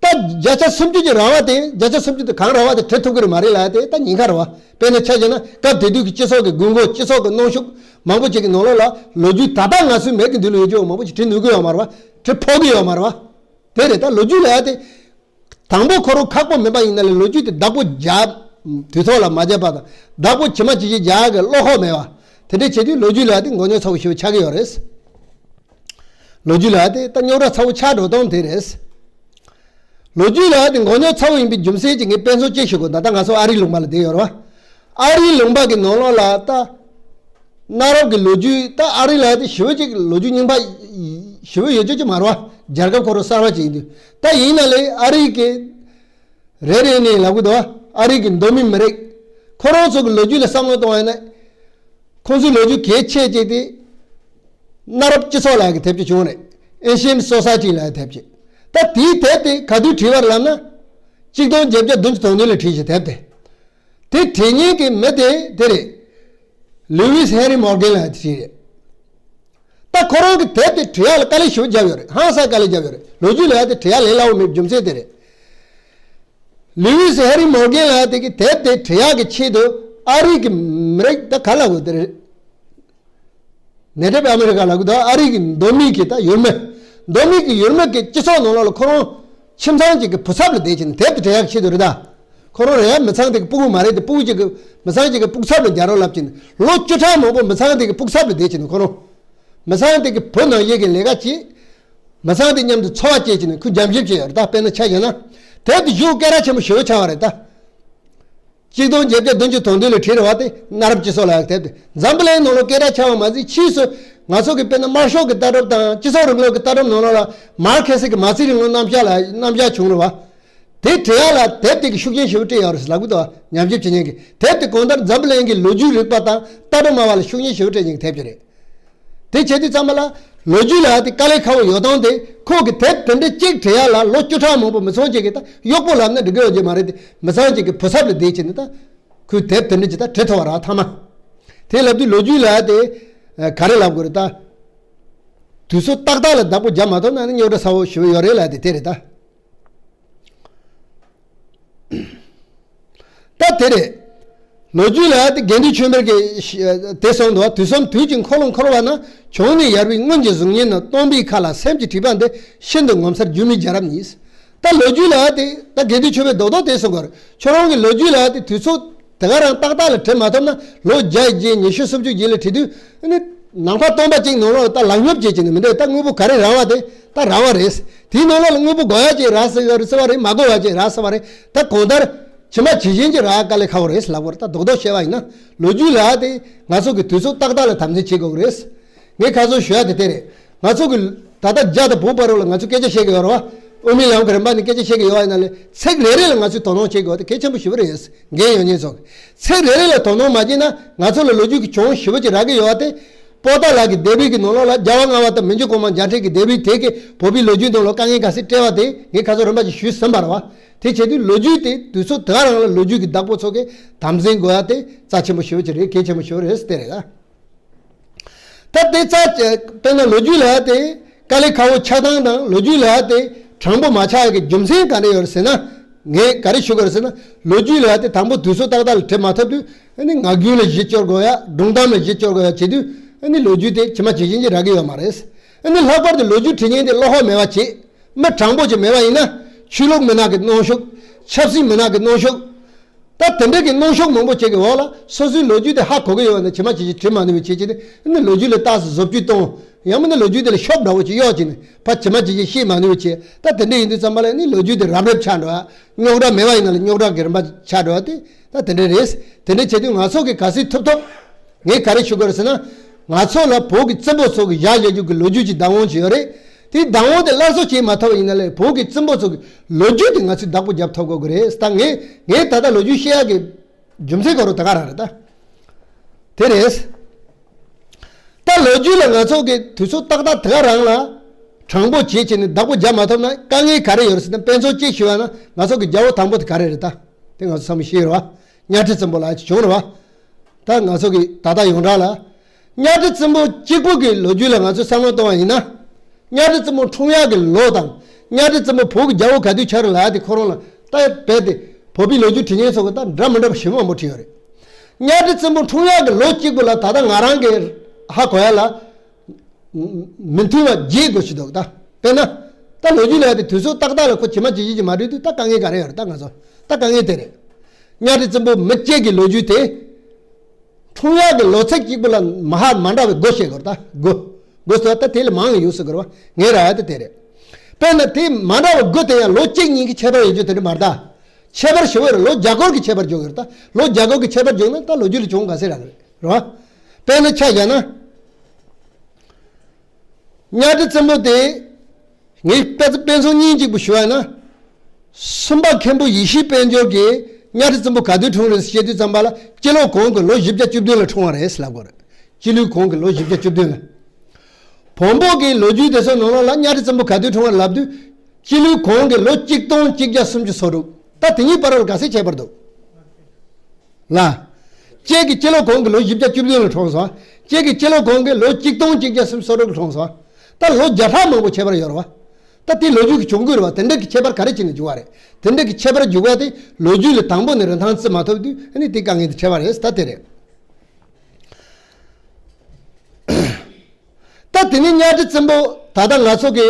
ད་བརྒྱ་ཆ་སུམ་ཅུ་ཅིག་རག་པ་དེ། བརྒྱ་ཆ་སུམ་ཅུ་དེ་གང་རག་པ་དེ་བྲི་ཐུབ་ཀྱི་རེད་མ་རེད་ལབ་ཡ་དེ་ད་ཉེན་ཁ་རེད་བ། དཔེར་ན་ཆ་བཞག་ན། སྐབས་དེ་དུས་ཀྱི་སྤྱི་ཚོགས་ཀྱི་དགོས་མཁོ། སྤྱི་ཚོགས་ཀྱི་གནོན་ཤུགས་མང་པོ་ཅིག་གི་ནང་ལོགས་ལ། ལོ་རྒྱུས་ད་ལྟ་ང་ཚོའི་མིག་གི་མདུན་ལ་ཡོད་རྒྱུ་མང་པོ་ཅིག་བྲི་ནུས་ཀྱི་ཡོད་མ་རེད་བ། བྲི་ཕོད་ཀྱི་ཡོད་མ་རེད་བ། དེ་རེད། ད་ལོ་རྒྱུས་ལབ་ཡ་དེ། དང་པོ་ཁོ་རང་ཁག་པོ་མིན་པ་ཡིན་ན་ལས། ལོ་རྒྱུས་དེ་བདག་པོ་རྒྱག་དུས་ཐོག་ལ་མ་བརྒྱབ་པ་དང་། བདག་པོ་ཇི་མ་ཇི་བཞིན་རྒྱག་གི་བློ་ཁོག་མེད་པ། དེ་འདྲ་བྱེད་དུས་ལོ་རྒྱུས་ལབ་ཡ་དེ་མགོ་རྙོག་ཚ་པོ་ཞེ་པོ་ཆགས་ཀྱི་ཡོད་རེད། ལོ་རྒྱུས་ལབ་ཡ་དེ་ད་རྙོག་དྲ་ཚ་པོ་ཆགས་འགྲོ་སྟངས་དེ་རེད། ལོ་རྒྱུས་ལབ་ཡ་དེ་མགོ་རྙོག་ཚ་པོ་ཡིན་པའི་རྒྱུ་མཚན་ཅིག་ངས་དཔེ་མཚོན་ཅིག་ཞུ་དགོས། ད་ལྟ་ང་ཚོ་ཨ་རིའི་ལུང་པ་ལ་བསྡད་ཡོད་རེད་བ། ཨ་རིའི་ལུང་པ་གི་ནང་ལོགས་ལ་ད། གནའ་རབས་ཀྱི་ལོ་རྒྱུས། ད་ཨ་རི་ལབ་ཡ་དེ་ཞེ་པོ་ཅིག་ལོ་རྒྱུས་རྙིང་པ་ཞེ་པོ་ཡོད་རྒྱུ་ཅིག་མ་རེད་བ། རྒྱལ་ཁབ་ཁོ་རང་གསར་པ་ཅིག་ཡིན་དུས། ད་ཡིན་ན་ལས་ཨ་རི་གི་རེ་རེ་ནས་ལབ་གི་འདུག་བ། ཨ་རི་གི་མདོ་མི་མི་རིགས་ཁོ་རང་ཚོ་གི་ལོ་རྒྱུས་ལ་བསམ་བློ་གཏོང་བ་ཡིན་ན། ཁོང་ཚོའི་ལོ་རྒྱུས་གལ་ཆེ་ཅིག་དེ་གནའ་རབས་སྤྱི་ཚོགས་ལབ་ཡ་གི་དེབ་ཅིག་བྱུང་རེད། Ancient Society ལབ་ཡ་དེབ་ཅིག་ད་དེའི་དེབ་དེ་ག་དུས་བྲིས་པ་རེད་ལབ་ན། གཅིག་སྟོང་བརྒྱད་བརྒྱ་བདུན་ཅུ་དོན་བདུན་ལ་བྲིས་ཤག་དེབ་དེ། དེ་བྲིས་མཁན་གྱི་མི་དེ་དེ་རེད། Lewis Henry Morgan ལབ་ཡ་དེ་རེད། ད་ཁོ་རང་གི་དེབ་དེ་བྲི་ཡག་ལ་དཀའ་ལས་ཞེ་པོ་བརྒྱབ་ཡོད་རེད། ཧང་སང་དཀའ་ལས་བརྒྱབ་ཡོད་རེད། ལོ་རྒྱུས་ལབ་ཡ་དེ་བྲི་ཡག་ལས་སླ་བོ་མེད་རྒྱུ་མཚན་དེ་རེད། Lewis Henry Morgan ལབ་ཡ་དེ་གི་དེབ་དེ་བྲི་ཡག་གི་ཆེད་དུ་ཨ་རི་གི་མི་རིགས། ད་ག་ལབ་དགོས། དེ་རེད། Native America ལབ་གི་འདུག་ཨ་རི་གི་མདོ་མི་གི་ད་ཡུལ་མི། མདོ་མི་གི་ཡུལ་མི་གི་སྤྱི་ཚོགས་ནང་ལོགས་ལ་ཁོ་རང་ཁྱིམ་ཚང་གཅིག་གི་བུ་ཚབ་ལ་བསྡད་བྱས་ནས་དེབ་དེ་བྲི་ཡག་གི་ཆེད་དུ་རེད་ད། ཁོ་རང་རེད་ཡ། མི་ཚང་དེ་གི་སྤུ་གུ་མ་རེད་དེ། སྤུ་གུ་གཅིག་གི། མི་ཚང་གཅིག་གི་སྤུ་གུ་ཚབ་ལ་རྒྱག་རོགས་ལབ་བྱས་ནས། ལོ་བཅུ་ཕྲག་མང་པོ་མི་ཚང་དེ་གི་སྤུ་གུ་ཚབ་ལ་བསྡད་བྱས་ནས་ཁོ་རང་། མི་ཚང་དེ་གི་བུ་ནང་བཞིན་གྱི་ལས་ཀ་བྱས། མི་ཚང་དེ་མཉམ་དུ་འཚོ་བ་སྐྱེལ་བྱས་ནས་ཁོས་འཇམ་ཞིབ་བྱས་ཡོད་རེད་ད། དཔེར་ན་ཆ་བཞག་ན། དེབ་དེ་ཞེ་པོ་སྐད་གྲགས་ཆེན་པོ་ཞེ་པོ་ཆགས་པ་རེད་ད། གཅིག་སྟོང་བརྒྱད་བརྒྱ་བདུན་ཅུ་དོན་བདུན་ལ་བྲིས་རེད་བ། དེ་གནའ་རབས་སྤྱི་ཚོགས་ལབ་ཡག་དེབ་དེ། འཛམ་བུ་གླིང་ནང་ལོགས་སྐད་གྲགས་ཆེ་བ་མ་ཟད། ཕྱིས་སུ་ང་ཚོ་གི་དཔེར་ན་དམར་ཤོག་གི་ལྟ་གྲུབ་དང་སྤྱི་ཚོགས་རིང་ལུགས་ཀྱི་ལྟ་གྲུབ་ནང་ལོགས་ལ་མར་ཁེ་སི་གི་མ་རྩའི་རིང་ལུགས་རྣམ་གཞག་ལ་རྣམ་གཞག་བྱུང་རེད་བ། དེ་བྲི་ཡག་ལ་དེབ་དེ་གི་ཤུགས་རྐྱེན་ཞེ་པོ་སྤྲད་ཡོད་རེད་ལབ་གི་འདུག་ཉམས་ཞིབ་བྱེད་མཁན་གྱི། དེབ་དེ་གང་ལྟར་འཛམ་བུ་གླིང་གི་ལོ་རྒྱུས་རིག་པ་དང་ལྟ་གྲུབ་སྨྲ་བ་ལ་ཤུགས་རྐྱེན་ཞེ་པོ་སྤྲད་མཁན་གྱི་དེབ་ཅིག་རེད། དེ་བྱེད་དུས་ཙམ་པ་ལ་ལོ་རྒྱུས་ལབ་ཡག་དེ་དཀའ་ལས་ཁག་པོ་ཡོད་སྟངས་དེ། ཁོང་གིས་དེབ་དེ་འདྲ་གཅིག་བྲི་ཡག་ལ་ལོ་བཅུ་ཕྲག་མང་པོ་མི་ཚང་གཅིག་གིས། ད་གཡོག་པོ་ལབ་ན་འགྲིག་གི་ཡོད་རྒྱུ་མ་རེད་དེ། མི་ཚང་གཅིག་གི་བུ་ཚབ་ལ་བསྡད་བྱས་ནས་ད་ཁོས་དེབ་དེ་འདྲ་ཅིག་ད་བྲི་ཐུབ་པ་རེད་བ། མཐའ་མ་དེ་ལབ་དུས་ལོ་རྒྱུས་ལབ་ཡག་དེ་ག་རེ་ལབ་དགོས་རེད་ད། དུས་ཚོད་ཏག་ཏག་ལ་བདག་པོ་རྒྱག་མ་ཐུབ་ན་ནི་རྙོག་དྲ་ཚ་པོ་ཞེ་པོ་ཡོད་རེད་ལབ་ཡག་དེ་དེ་རེད་ད། དེ་རེད། ལོ་རྒྱུས་ལ་དེ་དགེ་འདུན་ཆོས་འཕེལ་གྱིས་དེ་གསུངས་འདུག་དུས་གསུམ་དུས་ཀྱི་འཁོར་ལོ་འཁོར་བ་ན། བྱུང་ནས་ཡར་བའི་སྔོན་གྱི་གཟུགས་བརྙན་ནི། སྟོང་པའི་མཁའ་ལ་སེམས་ཀྱིས་བྲིས་པ་འདི། ཤིན་ཏུ་ངོ་མཚར་སྒྱུ་མའི་རྒྱལ་རབས་ཉིད། ད་ལོ་རྒྱུས་ལ་དེ་ད་དགེ་འདུན་ཆོས་འཕེལ་རྡོག་རྡོག་དེ་གསུངས་པར། ཁྱོད་རང་གི་ལོ་རྒྱུས་ལ་དེ་དུས་ཚོད་དེ་ག་རང་ཏག་ཏག་ལ་བྲིས་མ་ཐུབ་ན། ལོ་བརྒྱ་བརྒྱད་ཉི་ཤུ་སུམ་ཅུ་བརྒྱད་ལ་བྲིས་དུས་ནི་ནང་པ་སྟོང་པ་གཅིག་ནང་ལོགས་ལ་ད་ལག་སྙོབ་བྱེད་ཀྱི་ནི་མི་འདུག་ད་དངོས་པོ་ག་རེ་རག་པ་དེ་ད་རག་པ་རེད། དེའི་ནང་ལོགས་ལ་དངོས་པོ་དགོས་ཡ་ཅིག་རག་ཟེར་གི་རེད་ཟེར་བ་རེད། མ་དགོས་པ་ཅིག་རག་ཟེར་བ་རེད། ད་གང་ལྟར་ཇི་མ་ཇི་བཞིན་གྱི་རག་དཀའ་ལས་ཁག་པོ་རེད་ལབ་པར། ད་རྡོག་རྡོག་བཤད་པ་ཡིན་ན་ལོ་རྒྱུས་ལ་དེ་ང་ཚོ་གི་དུས་ཚོད་ཏག་ཏག་ལ་དམ་འཛིན་བྱེད་དགོས་ཀྱི་རེད། ངས་ཁ་སང་ཞུ་ཡ་དེ་དེ་རེད། ང་ཚོ་གི་ད་ལྟ་རྒྱ་དང་བོད་བར་ལ་ང་ཚོ་སྐད་ཆ་བཤད་ཀྱི་ཡོད་རེད་བ། དབུ་མའི་ལམ་གྱི་རིམ་པ་ནས་སྐད་ཆ་བཤད་ཀྱི་ཡོད་བ་ཡིན་ན་ལས། ཚིག་རེ་རེ་ལ་ང་ཚོས་དོ་སྣང་བྱེད་དགོས་དེ་གལ་ཆེན་པོ་ཞེ་པོ་རེད། འགན་ཡོད་མཁན་ཚོ་གི་ཚིག་རེ་རེ་ལ་དོ་སྣང་མ་བྱས་ན། ང་ཚོ་ལ་ལོ་རྒྱུས་ཀྱི་གྱོང་ཞེ་པོ་ཅིག་རག་གི་ཡོད་བ་དེ། པོ་ཏཱ་ལ་གི་སྡེ་པའི་གི་ནང་ལོགས་ལ་རྒྱལ་བ་ལྔ་པ་དང་མི་འགྱུར་གོང་མ་མཇལ་འཕྲད་ཀྱི་སྡེ་པའི་དེ་གི་བོད་པའི་ལོ་རྒྱུས་ནང་ལོགས་དཀའ་ངལ་ག་ཚོད་སྤྲད་པ་དེ་ངས་ཁ་སང་རིམ་པ་ཅིག་ཞུས་ཟིན་པ་རེད་བ། དེ་བྱེད་དུས་ལོ་རྒྱུས་དེ་དུས་ཚོད་དེ་ག་རང་ལ་ལོ་རྒྱུས་ཀྱི་བདག་པོ་ཚོ་གི་དམ་འཛིན་དགོས་ཡ་དེ་རྩ་ཆེན་པོ་ཞེ་པོ་ཅིག་རེད། གལ་ཆེན་པོ་ཞེ་པོ་རེད་ཟེར་དེ་རེད་ལ། ད་དེ་རྩ་དཔེར་ན་ལོ་རྒྱུས་ལ་དེ་དཀའ་ལས་ཁག་པོ་ཆགས་སྟངས་དང་། ལོ་རྒྱུས་ལ་དེ་དྲང་པོ་མ་ཆགས་ཡ་གི་རྒྱུ་མཚན་ག་རེ་ཡོད་རེད་ཟེར་ན། ངས་ག་རེ་ཞུ་དགོས་རེད་ཟེར་ན། ལོ་རྒྱུས་ལ་དེ་དང་པོ་དུས་ཚོད་ཏག་ཏག་ལ་བྲིས་མ་ཐུབ་དུས་ཨ་ནི་ངག་རྒྱུན་ལ་གཞི་བཅོལ་དགོས་ཡ། སྒྲུང་གཏམ་ལ་གཞི་བཅོལ་དགོས་ཡ་བྱེད་དུས་ཨ་ནི་ལོ་རྒྱུས་དེ་ཇི་མ་ཇི་བཞིན་གྱི་རག་གི་ཡོད་མ་རེད། ཨ་ནི་ལྷག་པར་དུ་ལོ་རྒྱུས་འབྲི་མཁན་དེ་བློ་ཁོག་མེད་པ་བྱེད། མི་དྲང་པོ་ཅིག་མེད་པ་ཡིན་ན། ཆོས་ལུགས་མི་སྣ་གི་གནོན་ཤུགས། ཆབ་སྲིད་མི་སྣ་གི་གནོན་ཤུགས། ད་དེ་འདྲ་གི་གནོན་ཤུགས་མང་པོ་བྱེད་ཀྱི་འོག་ལ་སོ་སོའི་ལོ་རྒྱུས་དེ་ཧ་གོ་གི་ཡོད་ན་ཇི་མ་ཇི་བཞིན་བྲིས་མ་ནུས་པའི་ཆེད་ཀྱི་ནི་ལོ་རྒྱུས་ལ་རྟགས་སུ་བཟོ་བཅོས་གཏོང་། ཡང་མིན་ན་ལོ་རྒྱུས་དེ་ལ་ཤོབ་འདྲ་བོ་ཅིག་གཡོག་ཅིག་ནི་ཕར་ཇི་མ་ཇི་བཞིན་ཤེས་མ་ནུས་པའི་ཆེད། ད་དེ་འདྲ་ཡིན་དུས་ཙམ་པ་ལ་ནི་ལོ་རྒྱུས་དེ་རབ་རིབ་ཆགས་འགྲོ་ཡ། རྙོག་དྲ་མེད་པ་ཡིན་ན་ལ་རྙོག་དྲ་གི་རིམ་པ་ཆགས་འགྲོ་ཡ་དེ་ད་དེ་འདྲ་རེད། དེ་འདྲ་བྱེད་དུས་ང་ཚོ་གི་ག་ཚོད་ཐུབ་ཐུབ། ངས་ག་རེ་ཞུ་དགོས་རེད་ཟེར་ན། ང་ཚོ་ལ་བོད་ཀྱི་བཙུན་པ་ཚོ་གི་བཞག་བཞག་རྒྱུ་གི་ལོ་རྒྱུས་ཀྱི་བདག་དབང་ཅིག་ཡོད་རེད། དེའི་བདག་དབང་དེ་སླར་གསོ་བྱེད་མ་ཐུབ་པ་ཡིན་ན་ལས་བོད་ཀྱི་བཙུན་པ་ཚོ་གི་ལོ་རྒྱུས་དེ་ང་ཚོས་བདག་པོ་རྒྱབ་ཐུབ་དགོས་ཀྱི་རེད། ད་ངས་ངས་ད་ལྟ་ལོ་རྒྱུས་བཤད་ཡག་གི་རྒྱུ་མཚན་ག་རེ་ད་ག་རང་རེད་ད། དེ་རེད། ད་ལོ་རྒྱུས་ལ་ང་ཚོ་གི་དུས་ཚོད་ཏག་ཏག་དེ་ག་རང་ལ་དྲང་པོ་བྱེད་བྱེད་ནས་བདག་པོ་རྒྱབ་མ་ཐུབ་ན་དཀའ་ངལ་ག་རེ་ཡོད་རེད་ཟེར་ན། དཔེ་མཚོན་གཅིག་ཞུ་བ་ན་ང་ཚོ་གི་རྒྱལ་པོ་དང་པོ་དེ་ག་རེ་རེད་ད། དེ་ང་ཚོ་ཚང་མས་ཤེས་རེད་བ། གཉའ་ཁྲི་བཙན་པོ་ལ་བྱུང་རེད་བ། ད་ང་ཚོ་གི་ད་ལྟ་ཡོངས་གྲགས་ལ། གཉའ་ཁྲི་བཙན་པོ་གཅིག་པུ་གི་ལོ་རྒྱུས་ལ་ང་ཚོས་བསམ་བློ་གཏོང་བ་ཡིན་ན། གཉའ་ཁྲི་བཙན་པོ་འཁྲུངས་ཡག་གི་ལོ་དང་། གཉའ་ཁྲི་བཙན་པོ་བོད་ཀྱི་རྒྱལ་པོ་ག་དུས་ཆགས་རེད་ལབ་ཡག་དེ་ཁོ་རང་ལ་ད་རྦད་དེ་བོད་པའི་ལོ་རྒྱུས་འབྲི་མཁན་ཚོ་གི་ད་འདྲ་མི་འདྲ་བ་ཞེ་པོ་མང་པོ་བྲིས་ཡོད་རེད། གཉའ་ཁྲི་བཙན་པོ་འཁྲུངས་ཡག་གི་ལོ་གཅིག་པུ་ལ་ད་ལྟ་ང་རང་གི་ཧ་གོ་ཡག་ལ། མི་མཐུན་པ་བརྒྱད་དགོས་ཀྱི་འདུག་ད་དཔེར་ན། ད་ལོ་རྒྱུས་ལ་དེ་དུས་ཚོད་ཏག་ཏག་ལ་ཁོ་ཇི་མ་ཇི་བཞིན་གྱི་མ་བྲིས་དུས་ད་དཀའ་ངལ་ག་རེ་ཡོད་རེད་ད་ང་ཚོ། ད་དཀའ་ངལ་དེ་རེད། གཉའ་ཁྲི་བཙན་པོ་མི་གཅིག་གི་ལོ་རྒྱུས་དེ། འཁྲུངས་ཡག་གི་ལོ་ཚིགས་གཅིག་པུ་ལ་མ་ཧ་མ་འདྲ་བའི་དགུ་བཤད་དགོས་རེད་ད། དགུ། དགུ་ཟེར་བ་ད་དེ་ལས་མང་བ་ཡོད་ཟེར་དགོས་རེད་བ། ངའི་ར་ཡ་དེ་དེ་རེད། དཔེར་ན་དེ་མ་འདྲ་བའི་དགུ་དེ་ཡང་ལོ་གཅིག་གཉིས་ཀྱི་ཁྱད་པར་ཡོད་རྒྱུ་དེ་འདྲ་མ་རེད་ད། ཁྱད་པར་ཞེ་པོ་རེད། ལོ་བརྒྱ་སྐོར་གྱི་ཁྱད་པར་འཇོག་གི་རེད་ད། ལོ་བརྒྱ་སྐོར་གྱི་ཁྱད་པར་འཇོག་ན་ད་ལོ་རྒྱུས་ལ་གྱོང་ག་ཚད་རག་གི་རེད། རེད་བ། དཔེར་ན་ཆ་བཞག་ན། གཉའ་ཁྲི་བཙན་པོ་དེ། ངས་དཔེ་དཔེ་མཚོན་སྙིང་རྗེ་པོ་ཞུ་བ་ན། སུམ་པ་མཁན་པོ་ཡེ་ཤེས་དཔལ་འབྱོར་གྱིས་གཉའ་ཁྲི་བཙན་པོ་ག་དུས་འཁྲུངས་རེད་ཟེར་བཤད་དུས་ཙམ་པ་ལ་སྤྱི་ལོ་གོང་གི་ལོ་བཞི་བརྒྱ་བཅུ་བདུན་ལ་འཁྲུངས་པ་རེད་ཟེར་ལབ་དགོས་རེད། སྤྱི་ལོའི་གོང་གི་ལོ་བཞི་བརྒྱ་བཅུ་བདུན་ལ། བོན་པོ་གི་ལོ་རྒྱུས་དེ་ཚོ་ནང་ལོགས་ལ་གཉའ་ཁྲི་བཙན་པོ་ག་དུས་འཁྲུངས་པ་ལབ་དུས། སྤྱི་ལོའི་གོང་གི་ལོ་གཅིག་སྟོང་གཅིག་བརྒྱ་སུམ་ཅུ་སོ་དྲུག་ད་དེ་གཉིས་བར་ལ་ག་ཚད་ཁྱད་པར་འདུག་ལ། ཁྱེད་ཀྱི་སྤྱི་ལོ་གོང་གི་ལོ་བཞི་བརྒྱ་བཅུ་བདུན་ལ་འཁྲུངས་སོང་། ཁྱེད་ཀྱི་སྤྱི་ལོ་གོང་གི་ལོ་གཅིག་སྟོང་གཅིག་བརྒྱ་སུམ་ཅུ་སོ་དྲུག་ལ་འཁྲུངས་སོང་། ད་ལོ་བརྒྱ་ཕྲག་མང་པོ་ཁྱད་པར་ཡོད་རེད་བ། ད་དེ་ལོ་རྒྱུས་ཀྱི་གྱོང་གུད་རེད་བ། དེ་འདྲ་གི་ཁྱད་པར་ག་རེ་བྱས་ནས་འཇུག་པ་རེད། དེ་འདྲ་གི་ཁྱད་པར་འཇུག་པ་དེ་ལོ་རྒྱུས་ལ་དང་པོ་ནས་རིན་ཐང་བརྩི་མ་ཐུབ་དུས་ཨ་ནི་དེ་དཀའ་ངལ་དེ་འཕྲད་པ་རེད། ད་དེ་རེད། ད་དེ་ནས་གཉའ་ཁྲི་བཙན་པོ་ད་ལྟ་ང་ཚོ་གི་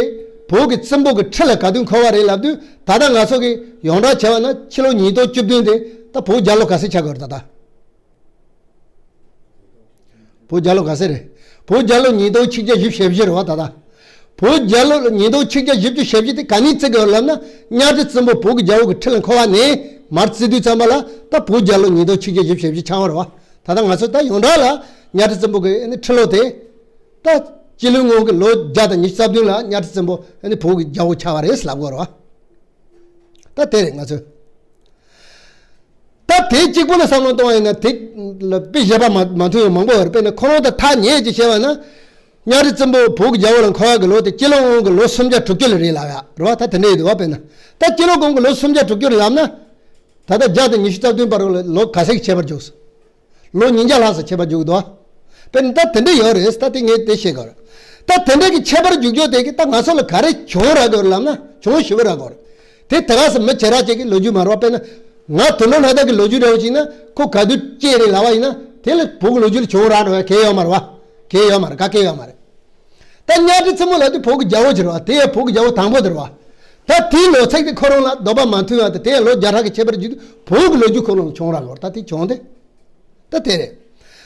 བོད་ཀྱི་བཙན་པོ་གི་ཁྲི་ལ་ག་དུས་འཁོར་བ་རེད་ལབ་དུས། ད་ལྟ་ང་ཚོ་གི་ཡོངས་གྲགས་བྱས་པ་ན་ཕྱི་ལོ་ཉིས་སྟོང་བཅུ་བདུན་དེ་ད་བོད་རྒྱལ་ལོ་ག་ཚད་ཆགས་ཀྱི་ཡོད་རེད་ད་ལྟ། བོད་རྒྱལ་ལོ་ག་ཚད་རེད། བོད་རྒྱལ་ལོ་ཉིས་སྟོང་ཆིག་བརྒྱ་བཞི་བཅུ་ཞེ་བཞི་རེད་བ་ད་ལྟ། བོད་རྒྱལ་ལོ་ཉིས་སྟོང་ཆིག་བརྒྱ་བཞི་བཅུ་ཞེ་བཞི་དེ་ག་ནས་བརྩི་གི་ཡོད་ལབ་ན། གཉའ་ཁྲི་བཙན་པོ་བོད་ཀྱི་རྒྱལ་པོ་གི་ཁྲི་ལ་འཁོར་བ་ནས་མར་བརྩི་དུས་ཙམ་པ་ལ་ད་བོད་རྒྱལ་ལོ་ཉིས་སྟོང་ཆིག་བརྒྱ་བཞི་བཅུ་ཞེ་བཞི་ཆགས་པ་རེད་བ། ད་ལྟ་ང་ཚོ་ད་ཡོངས་གྲགས་ལ་གཉའ་ཁྲི་བཙན་པོ་གི་ཨ་ནི་ཁྲི་ལོ་དེ། ད་སྤྱི་ལོའི་སྔོན་གྱི་ལོ་བརྒྱ་དང་ཉི་ཤུ་རྩ་བདུན་ལ་གཉའ་ཁྲི་བཙན་པོ་ཨ་ནི་བོད་ཀྱི་རྒྱལ་པོ་ཆགས་པ་རེད་ལབ་དགོས་རེད་བ། ད་དེ་རེད་ང་ཚོས། ད་དེ་གཅིག་པོ་ལ་བསམ་བློ་གཏོང་བ་ཡིན་ན་དེ་ལ་དཔེ་བཞག་པ་མ་མ་མཐུན་ཡང་མང་པོ་ཡོད་རེད། དཔེར་ན་ཁོ་རང་ད་ཐག་ཉེ་ཅིག་བཤད་པ་ན། གཉའ་ཁྲི་བཙན་པོ་བོད་ཀྱི་རྒྱལ་པོ་ལ་འཁོར་བ་གི་ལོ་དེ་སྤྱི་ལོ་སྔོན་གྱི་ལོ་སུམ་བརྒྱ་དྲུག་ཅུ་ལ་རེད་ལབ་ཡ་རེད་བ། ད་དེ་འདྲ་ཡོད་འདུག་བ། དཔེར་ན་ད་སྤྱི་ལོ་གོང་གི་ལོ་སུམ་བརྒྱ་དྲུག་ཅུ་ལ་ལབ་ན། ད་ལྟ་བརྒྱ་དང་ཉི་ཤུ་རྩ་བདུན་བར་ལ་ལོ་ག་ཚད་ཀྱི་ཁྱད་པར་འཇུག་སོང་། ལོ་ཉིས་བརྒྱ་ལྷག་ཙམ་ཁྱད་པར་འཇུག་གི་འདུག་བ། དཔེར་ན་ད་དེ་འདྲ་ཡོད་རེད། ད་དེ་ངས་དེ་བཤད་དགོས་རེད། ད་དེ་འདྲ་གི་ཁྱད་པར་འཇུག་རྒྱུ་དེ་གི་ད་ང་ཚོ་ལ་ག་རེ་གྱོང་རག་གི་ཡོད་ལབ་ན་གྱོང་ཞེ་པོ་རག་གི་ཡོད་རེད། དེ་ད་ག་སེ་མི་བྱེ་བྲག་ཅིག་གི་ལོ་རྒྱུས་མ་རེད་བ། དཔེར་ན། ང་དུད་འགྲོ་ལྷ་དར་གྱི་ལོ་རྒྱུས་འདྲ་བོ་ཅིག་ན་ཁོ་ག་དུས་སྐྱེས་རེད་ལབ་པ་ཡིན་ན་དེ་ལ་བོད་ཀྱི་ལོ་རྒྱུས་ལ་བྱུང་རག་འགྲོ་བ་གལ་ཡོད་མ་རེད་བ། གལ་ཡོད་མ་རེད། ག་གེ་ཡོད་མ་རེད། ད་གཉའ་ཁྲི་བཙུན་མོ་ལབ་དུས་བོད་ཀྱི་རྒྱལ་པོ་ཅིག་རེད་བ། དེ་ཡང་བོད་ཀྱི་རྒྱལ་པོ་དང་པོ་དེ་རེད་བ། ད་དེའི་ལོ་ཚིགས་དེ་ཁོ་རང་ལ་འདོད་པ་མ་མཐུན་པ་དེ་དེ་ཡང་ལོ་བརྒྱ་ཕྲག་གི་ཁྱད་པར་བརྒྱུད་དུས་བོད་ཀྱི་ལོ་རྒྱུས་ཁོ་རང་ལ་བྱུང་རག་གོ། ད་དེ་བྱུང་དེ། ད་དེ་རེད།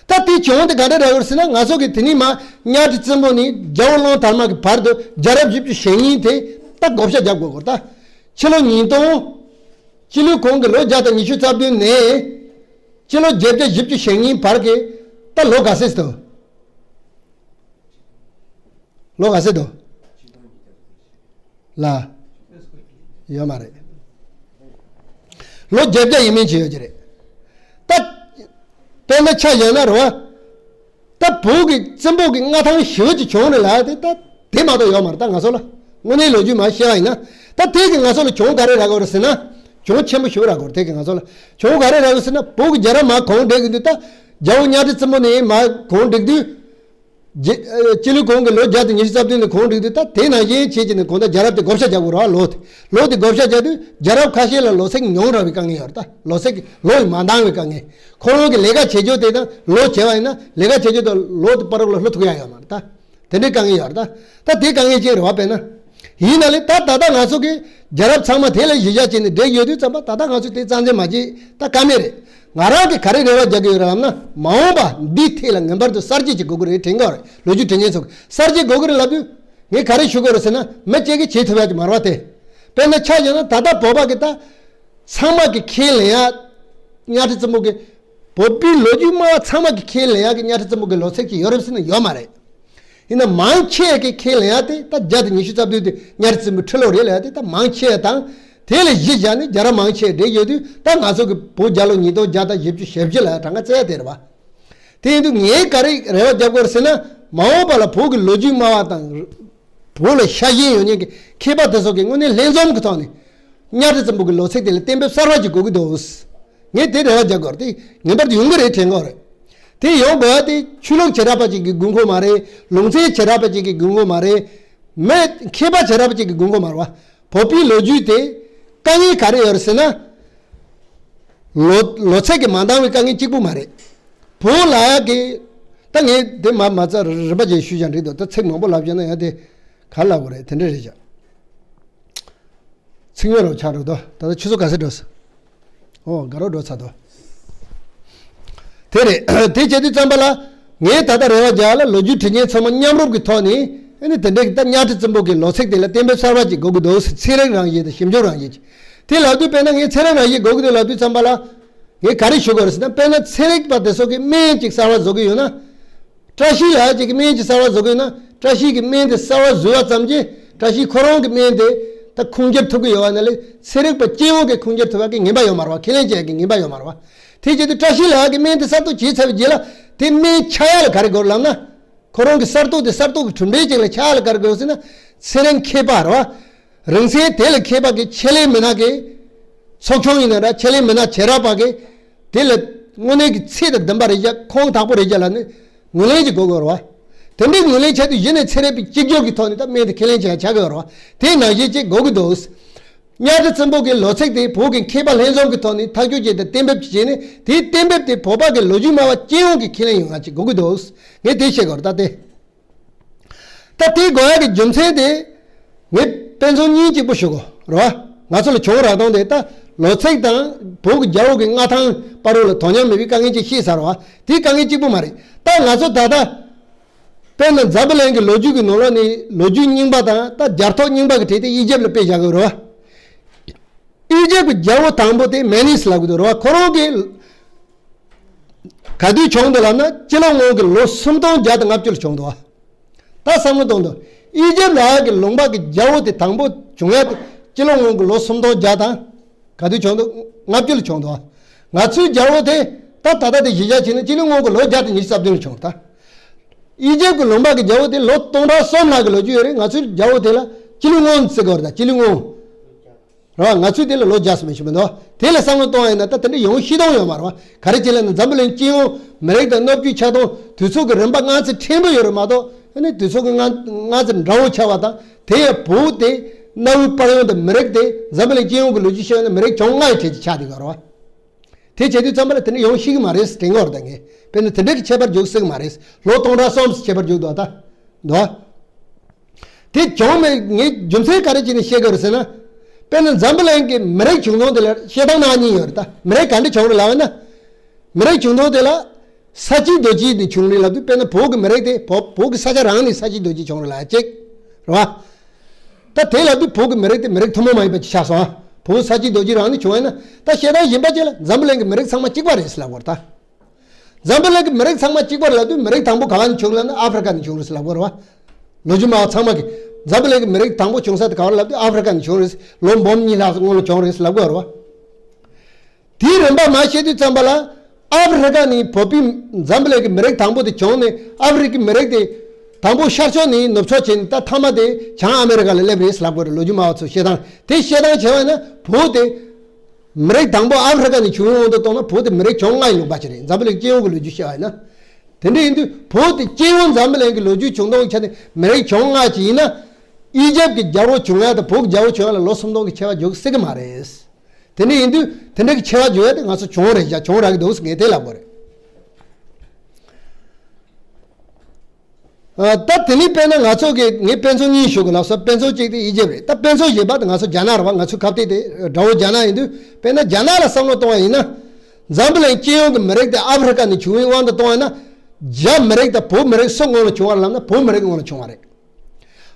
ད་དེ་བྱུང་དེ་ག་འདྲ་རག་ཡོད་ཟེར་ན། ང་ཚོ་གི་དེ་ནས་མ་གཉའ་ཁྲི་བཙུན་མོ་ནས་རྒྱལ་པོ་གླང་དར་མ་གི་བར་དུ་རྒྱལ་རབས་བཞི་བཅུ་ཞེ་གཉིས་དེ་ད་བགོ་བཤའ་རྒྱབ་དགོས་གོ། ད་ཕྱི་ལོ་ཉིས་སྟོང་། སྤྱི་ལོའི་གོང་གི་ལོ་བརྒྱ་དང་ཉི་ཤུ་རྩ་བདུན་ནས་སྤྱི་ལོ་བརྒྱད་བརྒྱ་བཞི་བཅུ་ཞེ་གཉིས་བར་གྱི་ད་ལོ་ག་ཚོད་འདུག་ལོ་ག་ཚོད་འདུག་ལ། ཡོད་མ་རེད། ལོ་བརྒྱད་བརྒྱ་ཡིན་མིན་ཅི་ཡོད་ཀྱི་རེད། ད། དཔེར་ན་ཆ་བཞག་ན་རེད་བ། ད་བོད་ཀྱི་བཙན་པོ་གི་མངའ་ཐང་ཞེ་པོ་ཅིག་བྱུང་ནས་ལ་དེ་ད་དེ་མ་གཏོགས་ཡོད་མ་རེད། ད་ང་ཚོ་ལ་དངོས་གནས་ལོ་རྒྱུས་མ་བཤད་པ་ཡིན་ན། ད་དེ་གི་ང་ཚོ་ལ་གྱོང་ག་རེ་རག་གི་རེད་ཟེར་ན། གྱོང་ཆེན་པོ་ཞེ་པོ་རག་གི་རེད། དེ་གི་ང་ཚོ་ལ་གྱོང་ག་རེ་རག་གི་རེད་ཟེར་ན། བོད་ཀྱི་རྒྱལ་རབས་མར་གོང་འགྲིལ་གི་འདུག་ད་རྒྱལ་པོ་གཉའ་ཁྲི་བཙན་པོ་ནས་མར་གོང་འགྲིལ་དུས། རྗེ་ཨ་སྤྱི་ལོའི་གོང་གི་ལོ་བརྒྱ་དང་ཉི་ཤུ་རྩ་བདུན་ནས་གོང་འགྲིལ་དུས་ད་དེ་ནང་བཞིན་བྱེད་ཀྱི་ནས་གོང་ད་རྒྱལ་རབས་དེ་བགོ་བཤའ་རྒྱག་དགོས་རེད་བ། ལོ་དེ་ལོ་དེ་བགོ་བཤའ་རྒྱག་དུས་རྒྱལ་རབས་ཁ་ཤས་ལ་ལོ་ཚིགས་ཉུང་རག་པའི་དཀའ་ངལ་ཡོད་རེད། ད་ལོ་ཚིགས་ལོ་ཡི་མ་འདང་བའི་དཀའ་ངལ། ཁོ་རང་གི་ལས་ཀ་བྱེད་རྒྱུ་དེ་དང་ལོ་བྱས་པ་ཡིན་ན་ལས་ཀ་བྱེད་རྒྱུ་དང་ལོ་དེ་བར་ལ་ལྷོད་ཐུབ་ཡ་ཡོད་མ་རེད་ད། དེ་འདྲའི་དཀའ་ངལ་ཡོད་རེད་ད། ད་དེ་དཀའ་ངལ་ཅན་རེད་བ། དཔེར་ན། ཡིན་ན་ལས་ད་ད་ལྟ་ང་ཚོ་གི་རྒྱལ་རབས་ཚང་མ་དེ་ལ་གཞི་བཞག་བྱས་ནས་བསྒྲིགས་ཡོད་དུས་ཙམ་པ་ད་ལྟ་ང་ཚོས་དེ་རྩ་འཛིན་མ་བྱས་ད་ཀ་མེད་རེད། ང་རང་གི་ག་རེ་རེ་བ་རྒྱག་གི་ཡོད་རེད་ལབ་ན། མ་འོངས་པ་འདིའི་ཐད་ལ་ངེས་པར་དུ་གསར་བརྗེ་ཅིག་དགོས་ཀྱི་རེད་དྲན་གྱི་ཡོད་རེད། ལོ་རྒྱུས་དྲན་མཁན་ཚོ་གསར་བརྗེ་དགོས་ཀྱི་རེད་ལབ་དུས་ངས་ག་རེ་ཞུ་དགོས་རེད་ཟེར་ན། མི་གཅིག་གིས་བྱེད་ཐུབ་ཡ་ཅིག་མ་རེད་བ་དེ། དཔེར་ན་ཆ་བཞག་ན་ད་ལྟ་བོད་པ་གི་ད་ཚང་མ་གི་ཁས་ལེན་ཡ། གཉའ་ཁྲི་བཙན་པོ་གི་བོད་པའི་ལོ་རྒྱུས་སྨྲ་བ་ཚང་མ་གི་ཁས་ལེན་ཡ་གི་གཉའ་ཁྲི་བཙན་པོ་གི་ལོ་ཚིགས་ཅིག་ཡོད་རེད་ཟེར་ན་ཡོད་མ་རེད། ཡིན་ན་མང་ཆེ་གི་ཁས་ལེན་ཡ་དེ་ད་བརྒྱ་དང་ཉི་ཤུ་རྩ་བདུན་དེ་གཉའ་ཁྲི་བཙན་པོའི་ཁྲི་ལོ་རེད་ལབ་ཡ་དེ་ད་མང་ཆེ་དང་། དེ་ལ་གཞི་བཞག་ནས་རྒྱལ་རབས་མང་ཆེ་བསྒྲིགས་ཡོད་དུས་ད་ང་ཚོ་གི་བོད་རྒྱལ་ལོ་ཉིས་སྟོང་བརྒྱ་དང་བཞི་བཅུ་ཞེ་བཞི་ལ་གྲངས་ཀ་བཙལ་ཡ་དེ་རེད་བ། དེ་ཡིན་དུས་ངས་ག་རེ་རེ་བ་རྒྱབ་དགོས་རེད་ཟེར་ན། མ་འོངས་པ་ལ་བོད་ཀྱི་ལོ་རྒྱུས་སྨྲ་བ་དང་། བོད་ལ་ཤ་ཞེན་ཡོད་མཁན་གྱི་མཁས་པ་དེ་ཚོ་གིས་དངོས་གནས་ལྷན་འཛོམས་ཀྱི་ཐོག་ནས་གཉའ་ཁྲི་བཙན་པོ་གི་ལོ་ཚིགས་དེ་ལ་གཏན་འབེབས་གསར་བ་ཅིག་དགོས་ཀྱི་འདུག་ངས་དེ་རེ་བ་རྒྱག་དགོས་རེད། དེ་ངེས་པར་དུ་ཡོང་གི་རེད་དྲན་གྱི་ཡོད་རེད། དེ་ཡོང་དགོས་ཡ་དེ་ཆོས་ལུགས་བྱེ་བྲག་པ་ཅིག་གི་དགོས་མཁོ་མ་རེད། ལུང་ཚན་བྱེ་བྲག་པ་ཅིག་གི་དགོས་མཁོ་མ་རེད། མི་མཁས་པ་བྱེ་བྲག་པ་ཅིག་གི་དགོས་མཁོ་མ་རེད་བ། བོད་པའི་ལོ་རྒྱུས་དེ་དཀའ་ངལ་ག་རེ་ཡོད་རེད་ཟེར་ན། ལོ་ལོ་ཚིགས་ཀྱི་མ་འདང་བའི་དཀའ་ངལ་གཅིག་པུ་མ་རེད། བོད་ལ་ཡ་གི། ད་ངས་དེ་མ་མ་རྩ་རིམ་པ་ཅིག་ཞུས་ཀྱང་འགྲིག་འདུག་ད་ཚིག་མང་པོ་ལབ་བྱས་ན་ཡང་དེ་ག་ལབ་དགོས་རེད། དེ་འདྲ་རེད་བྱ། ཚིག་ཉོན་རུ་ཆགས་འགྲོ་འདུག་ད་ལྟ་ཆུ་ཚོད་ག་ཚོད་འགྲོ་སོང་། ཨོ་དགའ་རོགས་འགྲོ་ཚར་འདུག་དེ་རེད། དེ་བྱེད་དུས་ཙམ་པ་ལ་ངས་ད་ལྟ་རེ་བ་རྒྱག་ལ་ལོ་རྒྱུས་དྲི་ཉན་ཚང་མ་མཉམ་རུབ་ཀྱི་ཐོག་ནས་ཨ་ནི་དེ་འདྲའི་ད་གཉའ་ཁྲི་བཙན་པོ་གི་ལོ་ཚིགས་དེ་ལ་གཏན་འབེབས་གསར་བ་ཅིག་དགོས་ཀྱི་འདུག་ཚན་རིག་རང་བཞིན་དང་ཞིབ་འཇུག་རང་བཞིན་གྱི། དེ་ལབ་དུས་དཔེར་ན་ངས་ཚན་རིག་རང་བཞིན་དགོས་ཀྱི་འདུག་ལབ་དུས་ཙམ་པ་ལ། ངས་ག་རེ་ཞུ་དགོས་རེད་ཟེར་ན། དཔེར་ན་ཚན་རིག་པ་དེ་ཚོ་གིས་སྨན་ཅིག་གསར་བ་བཟོ་གི་ཡོད་ན། བཀྲ་ཤིས་ལགས་ཅིག་གིས་སྨན་ཅིག་གསར་བ་བཟོ་གི་ཡོད་ན། བཀྲ་ཤིས་ཀྱིས་སྨན་དེ་གསར་བ་བཟོས་པ་ཙམ་གྱིས་བཀྲ་ཤིས་ཁོ་རང་གི་སྨན་དེ་ད་ཁུངས་སྐྱེལ་ཐུབ་ཀྱི་ཡོད་པ་ན་ལས་ཚན་རིག་པ་སྤྱི་ཡོངས་ཀྱིས་ཁུངས་སྐྱེལ་ཐུབ་པ་གི་ངེས་པ་ཡོད་མ་རེད་བ། ཁས་ལེན་བྱེད་ཡག་གི་ངེས་པ་ཡོད་མ་རེད་བ། དེ་བྱེད་དུས་བཀྲ་ཤིས་ལགས་ཀྱིས་སྨན་དེ་གསར་གཏོད་བྱས་ཚར་བའི་རྗེས་ལ་དེ་སྨན་ཆགས་ཡག་ལ་ག་རེ་དགོས་ལབ་ན། ཁོ་རང་གི་གསར་གཏོད་དེ་གསར་གཏོད་ཀྱི་གྲུབ་འབྲས་ཅིག་ལ་ཆགས་ཡག་ལ་ག་རེ་དགོས་ཟེར་ན། ཚན་རིག་མཁས་པ་རེད་བ། རིང་ཚན་དེ་ལ་མཁས་པ་གི་ཆེད་ལས་མི་སྣ་གི་ཚོགས་ཆུང་ཡིན་ན་འདྲ། ཆེད་ལས་མི་སྣ་བྱེ་བྲག་པ་གི་དེ་ལ་དངོས་གནས་ཀྱི་ཚད་དང་ལྡན་པ་རེད་ཤག་ཁོང་དག་པོ་རེད་ཤག་ལབ་ནས་ངོས་ལེན་ཅིག་དགོས་དགོས་རེད་བ། དེ་འདྲའི་ངོས་ལེན་བྱས་དུས་གཞི་ནས་ཚན་རིག་པའི་གཅིག་གྱུར་གྱི་ཐོག་ནས་ད་སྨན་དེ་ཁས་ལེན་བྱས་ཆགས་ཀྱི་ཡོད་རེད་བ། དེ་ནང་བཞིན་ཅིག་དགོས་ཀྱི་འདུག་གཉའ་ཁྲི་བཙན་པོ་གི་ལོ་ཚིགས་དེ་བོད་ཀྱི་མཁས་པ་ལྷན་འཛོམས་ཀྱི་ཐོག་ནས་ཐག་གཅོད་བྱས་ཏེ་གཏན་འབེབས་བྱས་ནས། དེའི་གཏན་འབེབས་དེ་བོད་པ་གི་ལོ་རྒྱུས་སྨྲ་བ་སྤྱི་ཡོངས་ཀྱི་ཁས་ལེན་ཡོང་ཡག་ཅིག་དགོས་ཀྱི་འདུག་ངས་དེ་བཤད་དགོས་རེད་ད་དེ། ད་དེ་དགོས་ཡག་གི་རྒྱུ་མཚན་དེ། ངས་དཔེ་མཚོན་གཉིས་གཅིག་པོ་ཞུ་དགོས་རེད་བ། ང་ཚོ་ལ་བྱུང་རག་སྟངས་དེ་ད་ལོ་ཚིགས་དང་བོད་ཀྱི་རྒྱལ་པོ་གི་མངའ་ཐང་བར་ལ་དོ་མཉམ་མེད་པའི་དཀའ་ངལ་ཅིག་བཤད་ཚར་བ། དེའི་དཀའ་ངལ་གཅིག་པོ་མ་རེད། ད་ང་ཚོ་ད་ལྟ་དཔེར་ན་འཛམ་བུ་གླིང་གི་ལོ་རྒྱུས་ཀྱི་ནང་ལོགས་ནས་ལོ་རྒྱུས་རྙིང་པ་དང་ད་རྒྱལ་ཐོག་རྙིང་པ་གི་གྲས་དེ་ཨི་ཇེབ་ལ་དཔེ་བཞག་གི་ཡོད་རེད་བ། ཨི་ཇེབ་ཀྱི་རྒྱལ་པོ་དང་པོ་དེ་མེ་ནིས་ལབ་གི་འདུག་རེད་བ། ཁོ་རང་གི་ག་དུས་བྱུང་འདུག་ལབ་ན་སྤྱི་ལོ་སྔོན་གྱི་ལོ་སུམ་སྟོང་བརྒྱ་དང་ལྔ་བཅུ་ལ་བྱུང་འདུག་བ། ད་བསམ་བློ་གཏོང་དང་། ཨི་ཇེབ་ལ་གི་ལུང་པ་གི་རྒྱལ་པོ་དེ་དང་པོ་བྱུང་ཡ་དེ་སྤྱི་ལོ་སྔོན་གྱི་ལོ་སུམ་སྟོང་བརྒྱ་དང་ག་དུས་བྱུང་འདུག་ལྔ་བཅུ་ལ་བྱུང་འདུག་བ། ང་ཚོའི་རྒྱལ་པོ་དེ་ད་ད་ལྟ་དེ་གཞི་བཞག་བྱས་ན་སྤྱི་ལོ་སྔོན་གྱི་ལོ་བརྒྱ་དང་ཉི་ཤུ་རྩ་བདུན་ལ་བྱུང་ད། ཨི་ཇེབ་ཀྱི་ལུང་པ་གི་རྒྱལ་པོ་དེ་ལོ་སྟོང་ཕྲག་གསུམ་ལྷག་གི་ལོ་རྒྱུས་ཡོད་རེད། ང་ཚོའི་རྒྱལ་པོ་དེ་ལ་སྤྱི་ལོ་སྔོན་ཟེར་གི་ཡོད་རེད་ད། སྤྱི་ལོ་སྔོན། རེད་བ། ང་ཚོས་དེ་ལ་ལོ་བརྒྱ་ཟིན་མི་ཤེས་མི་འདུག་དེ་ལ་བསམ་བློ་གཏོང་བ་ཡིན་ན་ད་དེ་འདྲ་ཡོང་ཤེས་སྟངས་ཡོད་མ་རེད་བ། ག་རེ་བྱས་ལབ་ན་འཛམ་བུ་གླིང་སྤྱི་ཡོངས་མི་རིགས་དང་གནའ་རྒྱུ་ཆགས་སྟངས་དུས་ཚོད་ཀྱི་རིམ་པ་སྔ་ཚེ་ཕྲན་བུ་ཡོད་རེད་མ་གཏོགས། ཨ་ནི་དུས་ཚོད་ཀྱི་སྔ་སྔ་ཚེ་འདྲ་བོ་ཆགས་པ་དང་། དེ་ཡང་བོད་དེ་གནའ་བོའི་དཔལ་ཡོན་དང་མི་རིགས་དེ་འཛམ་བུ་གླིང་སྤྱི་ཡོངས་ཀྱི་ལོ་རྒྱུས་བཤད་ན་མི་རིགས་གྱོང་ལྔ་ཡི་གྲས་ཀྱི་ཆགས་བསྡད་ཡོད་རེད་བ། དེ་བྱེད་དུས་ཙམ་པ་ལ་དེ་འདྲ་ཡོང་ཤེས་ཀྱི་མ་རེད་དྲན་གྱི་ཡོད་རེད་ད། ངས་དཔེར་ན་དེ་འདྲ་གི་ཁྱད་པར་འཇུག་སྲིད་ཀྱི་མ་རེད། ལོ་སྟོང་ཕྲག་གསུམ་ཁྱད་པར་འཇུག་འདུག་ད། འདུག་དེ་བྱུང་མེད། ངས་རྒྱུ་མཚན་ག་རེ་བྱས་ནས་བཤད་ཀྱི་ཡོད་རེད་ཟེར་ན། དཔེར་ན་འཛམ་བུ་གླིང་གི་མི་རིགས་བྱུང་སྟངས་དེ་ལ་བཤད་སྟངས་སྣ་གཉིས་ཡོད་རེད་ད། མི་རིགས་ག་འདྲ་བྱུང་རེད་ལབ་ན། མི་རིགས་བྱུང་སྟངས་དེ་ལ་ས་བྱི་རྡོ་རྗེ་ནས་བྱུང་རེད་ལབ་དུས། དཔེར་ན་བོད་ཀྱི་མི་རིགས་དེ་བོད་བོད་ཀྱི་ས་ཆ་རང་ནས་ས་བྱི་རྡོ་རྗེ་བྱུང་རེད་ལབ་ཡ་གཅིག་རེད་བ། ད་དེ་ལབ་དུས་བོད་ཀྱི་མི་རིགས་དེ་མི་རིགས་ཐུན་མོང་མ་ཡིན་པ་ཅིག་ཆགས་སོང་ཨ། བོད་ས་བྱི་རྡོ་རྗེ་རང་ནས་བྱུང་བ་ཡིན་ན། ད་བཤད་སྟངས་གཞན་པ་ཅིག་ལ་འཛམ་བུ་གླིང་གི་མི་རིགས་ཚང་མ་གཅིག་པ་རེད་ཟེར་ལབ་དགོས་རེད་ད། འཛམ་བུ་གླིང་གི་མི་རིགས་ཚང་མ་གཅིག་པ་རེད་ལབ་དུས། མི་རིགས་དང་པོ་ག་བ་ནས་བྱུང་ལབ་ན་ཨ་ཧྥེ་རི་ཀ་ནས་བྱུང་རེད་ཟེར་ལབ་དགོས་རེད་བ། ལོ་རྒྱུས་སྨྲ་བ་ཚང་མ་གིས་འཛམ་བུ་གླིང་གི་མི་རིགས་དང་པོ་བྱུང་ས་དེ་ག་བ་རེད་ལབ་དུས། ཨ་ཧྥེ་རི་ཀ་ནས་བྱུང་རེད། ལོ་འབུམ་གཉིས་ལྷག་སྔོན་ལ་བྱུང་རེད་ཟེར་ལབ་དགོས་རེད་བ། དེའི་རིམ་པ་མར་བཤད་དུས་ཙམ་པ་ལ། ཨ་ཧྥེ་རི་ཀ་ནས་བོད་པའི་འཛམ་བུ་གླིང་གི་མི་རིགས་དང་པོ་དེ་བྱུང་ནས། ཨ་ཧྥེ་རི་ཀའི་མི་རིགས་དེ་དང་པོ་ཤར་ཕྱོགས་ནས་ནུབ་ཕྱོགས་བྱས་ནས། ད་མཐའ་མ་དེ་བྱང་ཨ་མེ་རི་ཀ་ལ་སླེབས་རེད་ཟེར་ལབ་དགོས་རེད། ལོ་རྒྱུས་སྨྲ་བ་ཚོས་བཤད་སྟངས་དེ། བཤད་སྟངས་བྱས་པ་ཡིན་ན་བོད་དེ་མི་རིགས་དང་པོ་ཨ་ཧྥེ་རི་ཀ་ནས་བྱུང་ཡོང་དུ་གཏོང་ན། བོད་དེ་མི་རིགས་བྱུང་སྔ་ཡི་ལུང་པ་ཅིག་རེད། འཛམ་བུ་གླིང་སྤྱི་ཡོངས་ཀྱི་ལོ་རྒྱུས་བཤད་པ་ཡིན་ན། དེ་འདྲ་ཡིན་དུས་བོད་དེ་སྤྱི་ཡོངས་འཛམ་བུ་གླིང་གི་ལོ་རྒྱུས་བྱུང་སྟངས་ཆ་ནས་མི་རིགས་བྱུང་སྔ་ཅིག་ཡིན་ན། ཨི་ཇེབ་ཀྱི་རྒྱལ་པོ་བྱུང་ཡ་དང་བོད་ཀྱི་རྒྱལ་པོ་བྱུང་ཡ་ལ་ལོ་སུམ་སྟོང་གི་ཁྱད་པར་འཇུག་སྲིད་ཀྱི་མ་རེད། དེ་འདྲ་ཡིན་དུས་དེ་འདྲ་གི་ཆེ་བ་བརྗོད་ཡ་དེ་ང་ཚོ་བྱུང་རེད་བཞག་བྱུང་རག་གི་འདུག་ངས་དེ་ལབ་དགོས་རེད། ཨ། ད་དེ་ནས་དཔེར་ན་ང་ཚོ་གི་ངས་དཔེ་མཚོན་གཉིས་ཞུ་གི་ལབ་སོང་། དཔེ་མཚོན་གཅིག་དེ་ཨི་ཇེབ་རེད། ད་དཔེ་མཚོན་གཞན་པ་དེ་ང་ཚོ་རྒྱ་ནག་རེད་བ། ང་ཚོའི་ཁ་གཏད་དེ་དགྲ་བོ་རྒྱ་ནག་ཡིན་དུས། དཔེར་ན་རྒྱ་ནག་ལ་བསམ་བློ་གཏོང་བ་ཡིན་ན། འཛམ་བུ་གླིང་སྤྱི་ཡོངས་ཀྱི་མི་རིགས་དེ་ཨ་ཧྥེ་རི་ཀ་ནས་བྱུང་བའི་དབང་དུ་གཏོང་བ་ཡིན་ན། རྒྱ་མི་རིགས་དང་བོད་མི་རིགས་སུ་སྔོན་ལ་བྱུང་བ་ལབ་ན་བོད་མི་རིགས་སྔོན་ལ་བྱུང་བ་རེད།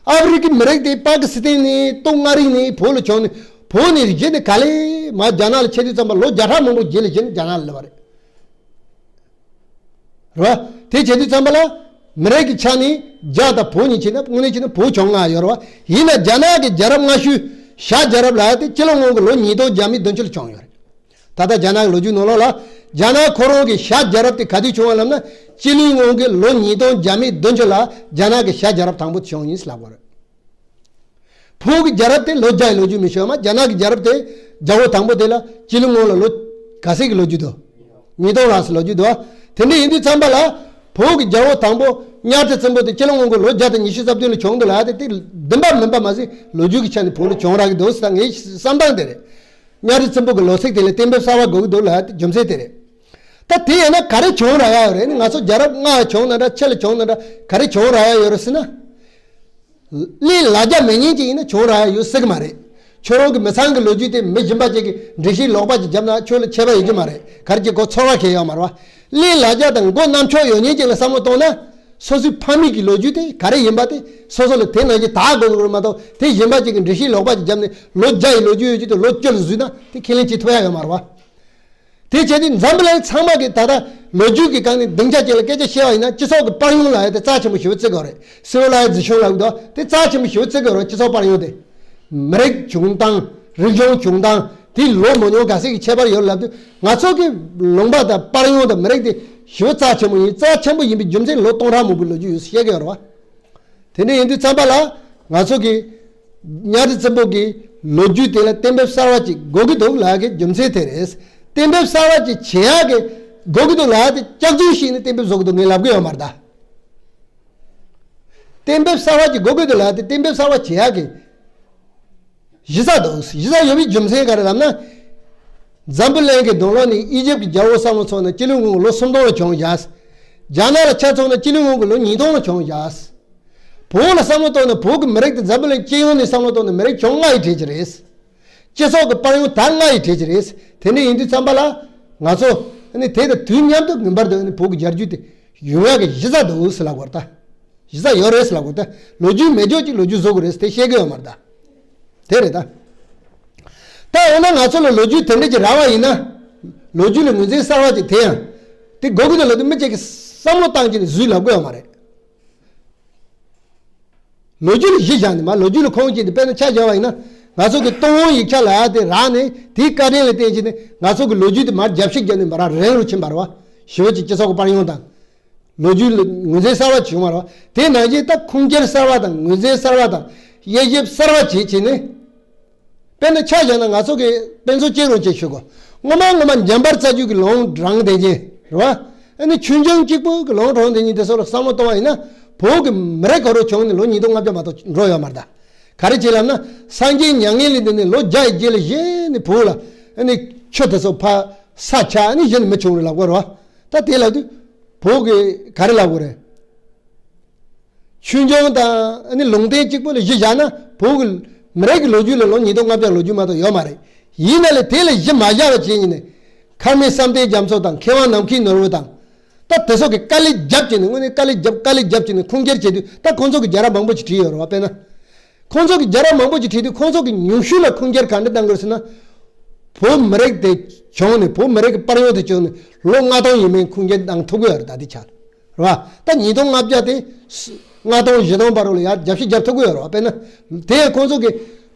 ཨ་ཧྥེ་རི་ཀའི་མི་རིགས་དེ་པ་ཀི་སི་ཐན་ནས་སྟོད་མངའ་རིས་ནས་བོད་ལ་བྱུང་ནས། བོད་ནས་གཞི་ནས་ག་ལེ་མར་རྒྱ་ནག་ལ་ཆས་དུས་ཙམ་པ་ལོ་བརྒྱ་ཕྲག་མང་པོ་རྗེས་ལ་གཞི་ནས་རྒྱ་ནག་ལ་སླེབས་པ་རེད། རེད་བ། དེ་བྱས་དུས་ཙམ་པ་ལ་མི་རིགས་ཀྱི་ཆ་ནས་རྒྱ་དང་བོད་གཉིས་བྱས་ན། དངོས་གནས་བྱས་ན་བོད་བྱུང་སྔ་ཡོད་རེད་བ། ཡིན་ན་རྒྱ་ནག་གི་རྒྱལ་རབས་སྔ་ཤོས་ཞྭ་རྒྱལ་རབས་ལབ་ཡ་དེ་སྤྱི་ལོ་སྔོན་གྱི་ལོ་ཉིས་སྟོང་བརྒྱ་མེད་བདུན་ཅུ་ལ་བྱུང་ཡོད་རེད། ད་ལྟ་རྒྱ་ནག་གི་ལོ་རྒྱུས་ནང་ལོགས་ལ། རྒྱ་ནག་ཁོ་རང་གི་ཞྭ་རྒྱལ་རབས་དེ་ག་དུས་བྱུང་བ་ལབ་ན། སྤྱི་ལོའི་སྔོན་གྱི་ལོ་ཉིས་སྟོང་བརྒྱ་མེད་བདུན་ཅུ་ལ་རྒྱ་ནག་གི་ཞྭ་རྒྱལ་རབས་དང་པོ་བྱུང་ཡིན་ལབ་དགོས་རེད། བོད་ཀྱི་རྒྱལ་རབས་དེ་ལོ་བརྒྱ་ཡི་ལོ་རྒྱུས་མི་ཤོད་མ། རྒྱ་ནག་གི་རྒྱལ་རབས་དེ་རྒྱལ་པོ་དང་པོ་དེ་ལ་སྤྱི་ལོའི་སྔོན་ལ་ལོ་ག་ཚད་ཀྱི་ལོ་རྒྱུས་འདུག་ཉིས་སྟོང་ལྷག་ཙམ་ལོ་རྒྱུས་འདུག་དེ་འདྲ་ཡིན་དུས་ཙམ་པ་ལ། བོད་ཀྱི་རྒྱལ་པོ་དང་པོ་གཉའ་ཁྲི་བཙན་པོ་དེ་སྤྱི་ལོ་སྔོན་གྱི་ལོ་བརྒྱ་དང་ཉི་ཤུ་རྩ་བདུན་ལ་བྱུང་འདུག་ལབ་ཡ་དེ། དེ་བདེན་པ་མིན་པ་མ་ཟད་ལོ་རྒྱུས་ཀྱི་ཆ་ནས་བོད་ལ་བྱུང་རག་གི་འདུག་ཟེར། ད་ངའི་བསམ་སྟངས་དེ་རེད། གཉའ་ཁྲི་བཙན་པོ་གི་ལོ་ཚིགས་དེ་ལ་གཏན་འབེབས་གསར་པ་དགོས་ཀྱི་འདུག་ལབ་ཡ་དེ་རྒྱུ་མཚན་དེ་རེད། ད་དེ་ཡིན་ན་ག་རེ་བྱུང་རག་ཡ་ཡོད་རེད། ང་ཚོ་རྒྱལ་རབས་སྔ་བྱུང་ན་འདྲ། ཕྱི་ལ་བྱུང་ན་འདྲ། ག་རེ་བྱུང་རག་ཡ་ཡོད་རེད་ཟེར་ན། གླེང་ལ་རྒྱ་མེད་མཁན་ཅིག་ཡིན་ན་བྱུང་རག་ཡ་ཡོད་སྲིད་ཀྱི་མ་རེད། ཁྱོད་རང་གི་མི་ཚང་གི་ལོ་རྒྱུས་དེ་མི་གཞན་པ་ཅིག་གིས་འགྲེལ་བཤད་ལོག་པ་ཅིག་བརྒྱབ་ན་ཁྱོད་ལ་ཁྱད་པར་ཡོད་ཀྱི་མ་རེད། ག་རེ་ཅིག་ཁོ་ཚོར་བ་ཁེལ་ཡོད་མ་རེད་བ། གླེང་ལ་རྒྱ་དང་མགོ་རྣམ་ཅོག་ཡོད་མཁན་ཅིག་ལ་བསམ་བློ་གཏོང་ན། སོ་སོའི་ཕ་མེས་ཀྱི་ལོ་རྒྱུས་དེ་ག་རེ་ཡིན་པ་དེ་སོ་སོ་ལ་དེ་ནང་བཞིན་དག་དགོས་ཀྱི་རེད་མ་གཏོགས། དེ་གཞན་པ་ཅིག་གིས་འགྲེལ་བཤད་ལོག་པ་ཅིག་བརྒྱབ་ནས་ལོ་བརྒྱ་ཡི་ལོ་རྒྱུས་ཡོད་རྒྱུ་དེ་ལོ་བཅུ་ལ་བཟོས་ན་དེ་ཁས་ལེན་བྱེད་ཐུབ་ཡ་ཡོད་མ་རེད་བ། དེ་བྱས་དུས་འཛམ་བུ་གླིང་ཚང་མ་གི་ད་ལྟ་ལོ་རྒྱུས་ཀྱི་སྒང་ནས་སྡིངས་ཆ་ཅིག་ལ་སྐད་ཆ་བཤད་པ་ཡིན་ན། སྤྱི་ཚོགས་ཀྱི་པར་ཡོང་ལབ་ཡ་དེ་རྩ་ཆེན་པོ་ཞེ་པོ་བརྩི་དགོས་རེད། སི་ཝི་ལའི་ཛེ་ཤན་ལབ་ཀྱི་འདུག་དེ་རྩ་ཆེན་པོ་ཞེ་པོ་བརྩི་དགོས་རེད། སྤྱི་ཚོགས་པར་ཡོང་དེ། མི་རིགས་བྱུང་སྟངས། རིག་གཞུང་བྱུང་སྟངས་དེ་ལོ་མང་ཉུང་ག་ཚད་ཀྱི་ཁྱད་པར་ཡོད་ལབ་དུས། ང་ཚོ་གི་ལུང་པ་དང་པར་ཡོང་དང་མི་རིགས་དེ་ཞེ་པོ་རྩ་ཆེན་པོ་ཡིན། རྩ་ཆེན་པོ་ཡིན་པའི་རྒྱུ་མཚན་ལོ་སྟོང་ཕྲག་མང་པོའི་ལོ་རྒྱུས་ཡོད་ཟེར་བཤད་ཀྱི་ཡོད་རེད་བ། དེ་འདྲ་ཡིན་དུས་ཙམ་པ་ལ་ང་ཚོ་གི་གཉའ་ཁྲི་བཙན་པོ་གི་ལོ་རྒྱུས་དེ་ལ་གཏན་འབེབས་གསར་བ་ཅིག་དགོས་ཀྱི་འདུག་ལབ་ཀྱི་རྒྱུ་མཚན་དེ་རེད། གཏན་འབེབས་གསར་བ་ཅིག་བྱེད་ཡག་གི་དགོས་ཀྱི་འདུག་ལབ་དེ་སྐྱག་རྫུན་ཞིག་ནས་གཏན་འབེབས་བཟོ་གི་འདུག་ངས་ལབ་གི་ཡོད་མ་རེད་ད། གཏན་འབེབས་གསར་བ་ཅིག་དགོས་ཀྱི་འདུག་ལབ་དེ་གཏན་འབེབས་གསར་བ་བྱེད་ཡག་གི་གཞི་རྩ་འདུག་གཞི་རྩ་ཡོད་པའི་རྒྱུ་མཚན་ག་རེ་ལབ་ན། འཛམ་བུ་གླིང་གི་ནང་ལོགས་ནས་ཨི་ཇེབ་ཀྱི་རྒྱལ་པོ་བསམ་བློ་ཚོགས་ན་སྤྱི་ལོའི་སྔོན་གྱི་ལོ་སུམ་སྟོང་ལ་བྱུང་བཞག་རྒྱ་ནག་ལ་ཆ་མཚོན་ན་སྤྱི་ལོའི་སྔོན་གྱི་ལོ་ཉིས་སྟོང་ལ་བྱུང་བཞག་བོད་ལ་བསམ་བློ་གཏོང་ན་བོད་ཀྱི་མི་རིགས་དེ་འཛམ་བུ་གླིང་སྤྱི་ཡོངས་ནས་བསམ་བློ་གཏོང་ན་མི་རིགས་བྱུང་སྔ་ཡི་གྲས་ཅིག་རེད། སྤྱི་ཚོགས་ཀྱི་པར་ཡོང་ད་སྔ་ཡི་གྲས་ཅིག་རེད། དེ་འདྲ་ཡིན་དུས་ཙམ་པ་ལ་ང་ཚོ་ཨ་ནི་དེ་དང་དུས་མཉམ་དུ་ངེས་པར་དུ་ཨ་ནི་བོད་ཀྱི་རྒྱལ་རྒྱུད་དེ་ཡོང་ཡག་གི་གཞི་རྩ་འདུག་ཟེར་ལབ་དགོས་རེད་ད། གཞི་རྩ་ཡོད་རེད་ཟེར་ལབ་དགོས་ད། ལོ་རྒྱུས་མེད་ཕྱོགས་ཅིག་ལོ་རྒྱུས་བཟོ་དགོས་རེད་ཟེར་དེ་བཤད་ཀྱི་ཡོད་མ་རེད་ད། དེ་རེད་ད། ད་འོ་ན་ང་ཚོ་ལ་ལོ་རྒྱུས་དེ་འདྲ་ཅིག་རག་པ་ཡིན་ན། ལོ་རྒྱུས་ལ་ངོས་འཛིན་གསར་བ་ཅིག་དེ་ཡང་དེ་དགོས་ཀྱི་འདུག་ལབ་དུས་མི་གཅིག་གིས་བསམ་བློ་བཏང་བྱས་ནས་བཟོས་ལབ་ཀྱི་ཡོད་མ་རེད། ལོ་རྒྱུས་ལ་གཞི་བཞག་ནས་མར་ལོ་རྒྱུས་ལ་ཁུངས་སྐྱེལ་ཏེ། དཔེར་ན་ཆ་བཞག་པ་ཡིན་ན་ང་ཚོ་གི་ཏུན་ཧོང་ཡིག་ཆ་ལབ་ཡ་དེ་རག་ནས་དེའི་བཀའ་དྲིན་ལ་བརྟེན་བྱས་ནས་ང་ཚོ་གི་ལོ་རྒྱུས་དེ་མར་རྒྱབ་བཤིག་བརྒྱབ་ནས་མར་རིང་རུ་ཕྱིན་པ་རེད་བ། ཞེ་པོ་ཅིག་སྤྱི་ཚོགས་ཀྱི་པར་ཡོང་དང་། ལོ་རྒྱུས་ལ་ངོས་འཛིན་གསར་བ་བྱུང་བ་རེད་བ། དེ་ནང་བཞིན་ད་ཁུངས་སྐྱེལ་གསར་བ་དང་ངོས་འཛིན་གསར་བ་དང་དབྱེ་ཞིབ་གསར་བ་བྱེད་བྱས་ནས། དཔེར་ན་ཆ་བཞག་ན་ང་ཚོ་གི་དཔེ་མཚོན་གཅིག་རང་བྱས་ཞུ་གོ། སྔོན་མ་སྔོན་མ་འཇམ་དཔལ་རྩ་རྒྱུད་ཀྱི་ལུང་དྲངས་བསྡད་མཁན་རེད་བ། ཨ་ནི་ཆོས་འབྱུང་གཅིག་པུ་གི་ལུང་དྲངས་བསྡད་མཁན་དེ་ཚོ་ལ་བསམ་བློ་གཏོང་བ་ཡིན་ན། བོད་ཀྱི་མི་རིགས་ག་རེ་བྱུང་ནས་ལོ་ཉིས་སྟོང་ལྔ་བརྒྱ་མ་གཏོགས་འགྲོ་ཡོད་མ་རེད་ད། ག་རེ་བྱས་ལབ་ན། སངས་རྒྱས་མྱ་ངན་ལས་འདས་ནས་ལོ་བརྒྱ་ཡི་རྗེས་ལ་གཞི་ནས་བོད་ལ་ཨ་ནི་ཆོས་དེ་ཚོ་ཕར་ ས་ཆ་ནི་གཞི་ནས་མི་བྱུང་རེད་ལབ་དགོས་རེད་བ། ད་དེ་ལབ་དུས་བོད་ཀྱི་ག་རེ་ལབ་དགོས་རེད། ཆོས་འབྱུང་དང་ནི་ལུང་བསྟན་གཅིག་པོ་ལ་གཞི་བཞག་ན་བོད་ཀྱི་མི་རིགས་ཀྱི་ལོ་རྒྱུས་ལ་ལོ་ཉིས་སྟོང་ལྔ་བརྒྱ་ལོ་རྒྱུས་མ་གཏོགས་ཡོད་མ་རེད། ཡིན་ན་ལས་དེ་ལ་གཞི་མ་བཞག་པ་བྱས་ནས་ནི་མཁར་རྨེའུ་བསམ་གཏན་རྒྱ་མཚོ་དང་མཁས་དབང་ནམ་མཁའི་ནོར་བུ་དང་། ད་དེ་ཚོ་གི་དཀའ་ལས་རྒྱབ་བྱས་ནས་དངོས་གནས་དཀའ་ལས་རྒྱབ་དཀའ་ལས་རྒྱབ་བྱས་ནས་ཁུངས་སྐྱེལ་བྱེད་དུས་ད་ཁོང་ཚོ་གི་རྒྱལ་རབས་མང་པོ་ཅིག་བྲིས་ཡོད་རེད་བ། དཔེར་ན། ཁོང་ཚོ་གི་རྒྱལ་རབས་མང་པོ་ཅིག་བྲིས་དུས་ཁོང་ཚོ་གི་ཉུང་ཤོས་ལ་ཁུངས་སྐྱེལ་ག་འདྲ་གཏང་དགོས་ཟེར་ན། བོད་མི་རིགས་དེ་བྱུང་ནས་བོད་མི་རིགས་ཀྱི་དཔལ་ཡོན་དེ་བྱུང་ནས་ལོ་ལྔ་སྟོང་ཡས་མས་ཁུངས་སྐྱེལ་གཏང་ཐུབ་ཀྱི་ཡོད་རེད། ད་དེ་ཆ་ལ་རེད་བ། ད་ཉིས་སྟོང་ལྔ་བརྒྱ་དེ་ལྔ་སྟོང་བཞི་སྟོང་བར་ལ་ཡར་རྒྱབ་བཤིག་རྒྱབ་ཐུབ་ཀྱི་ཡོད་རེད་བ། དཔེར་ན། དེ་ཡང་ཁོང་ཚོ་གི་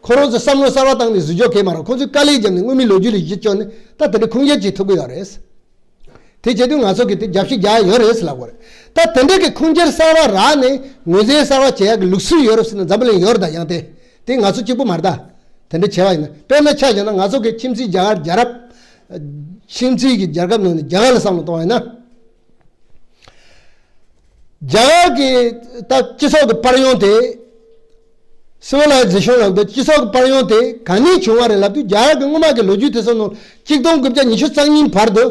ཁོ་རང་ཚོ་བསམ་བློ་གསར་བ་བཏང་ནས་བཟོ་བཅོས་གས་མ་རེད། ཁོང་ཚོས་དཀའ་ལས་བརྒྱབ་ནས་དངོས་མིན་ལོ་རྒྱུས་ལ་གཞི་བཅོལ་ནས་ད་དེ་འདྲ་ཁུངས་སྐྱེལ་བྱེད་ཐུབ་ཀྱི་ཡོད་རེད། དེ་བྱེད་དུས་ང་ཚོ་གིས་དེ་རྒྱབ་བཤིག་རྒྱག་ཡོད་རེད་ཟེར་ལབ་དགོས་རེད། ད་དེ་འདྲ་གི་ཁུངས་སྐྱེལ་གསར་བ་རག་ནས་ངོས་འཛིན་གསར་བ་བྱེད་ཡག་གི་ལུགས་སྲོལ་ཡོད་རེད་ཟེར་ན་འཛམ་བུ་གླིང་ཡོད་རེད། ད་ཡང་དེ་དེ་ང་ཚོ་གཅིག་པུ་མ་རེད། ད་དེ་འདྲ་བྱས་པ་ཡིན་ན། དཔེར་ན་ཆ་བཞག་ན་ང་ཚོ་གི་ཁྱིམ་མཚེས་རྒྱ་གར་རྒྱལ་རབས། ཁྱིམ་མཚེས་ཀྱི་རྒྱལ་ཁབ་ནང་ནས་རྒྱ་གར་ལ་བསམ་བློ་གཏོང་བ་ཡིན་ན། རྒྱ་གར་གྱི་ད་སྤྱི་ཚོགས་ཀྱི་དཔལ་ཡོན་དེ། སི་ཝི་ལའི་ཛེ་ཤོན་ལབ་དུས་སྤྱི་ཚོགས་ཀྱི་དཔལ་ཡོན་དེ་ག་ནས་བྱུང་བ་རེད་ལབ་དུས། རྒྱ་གར་གྱི་སྔོན་མ་གི་ལོ་རྒྱུས་དེ་ཚོ་ནང་གཅིག་སྟོང་དགུ་བརྒྱ་ཉི་ཤུ་རྩ་གཉིས་བར་དུ་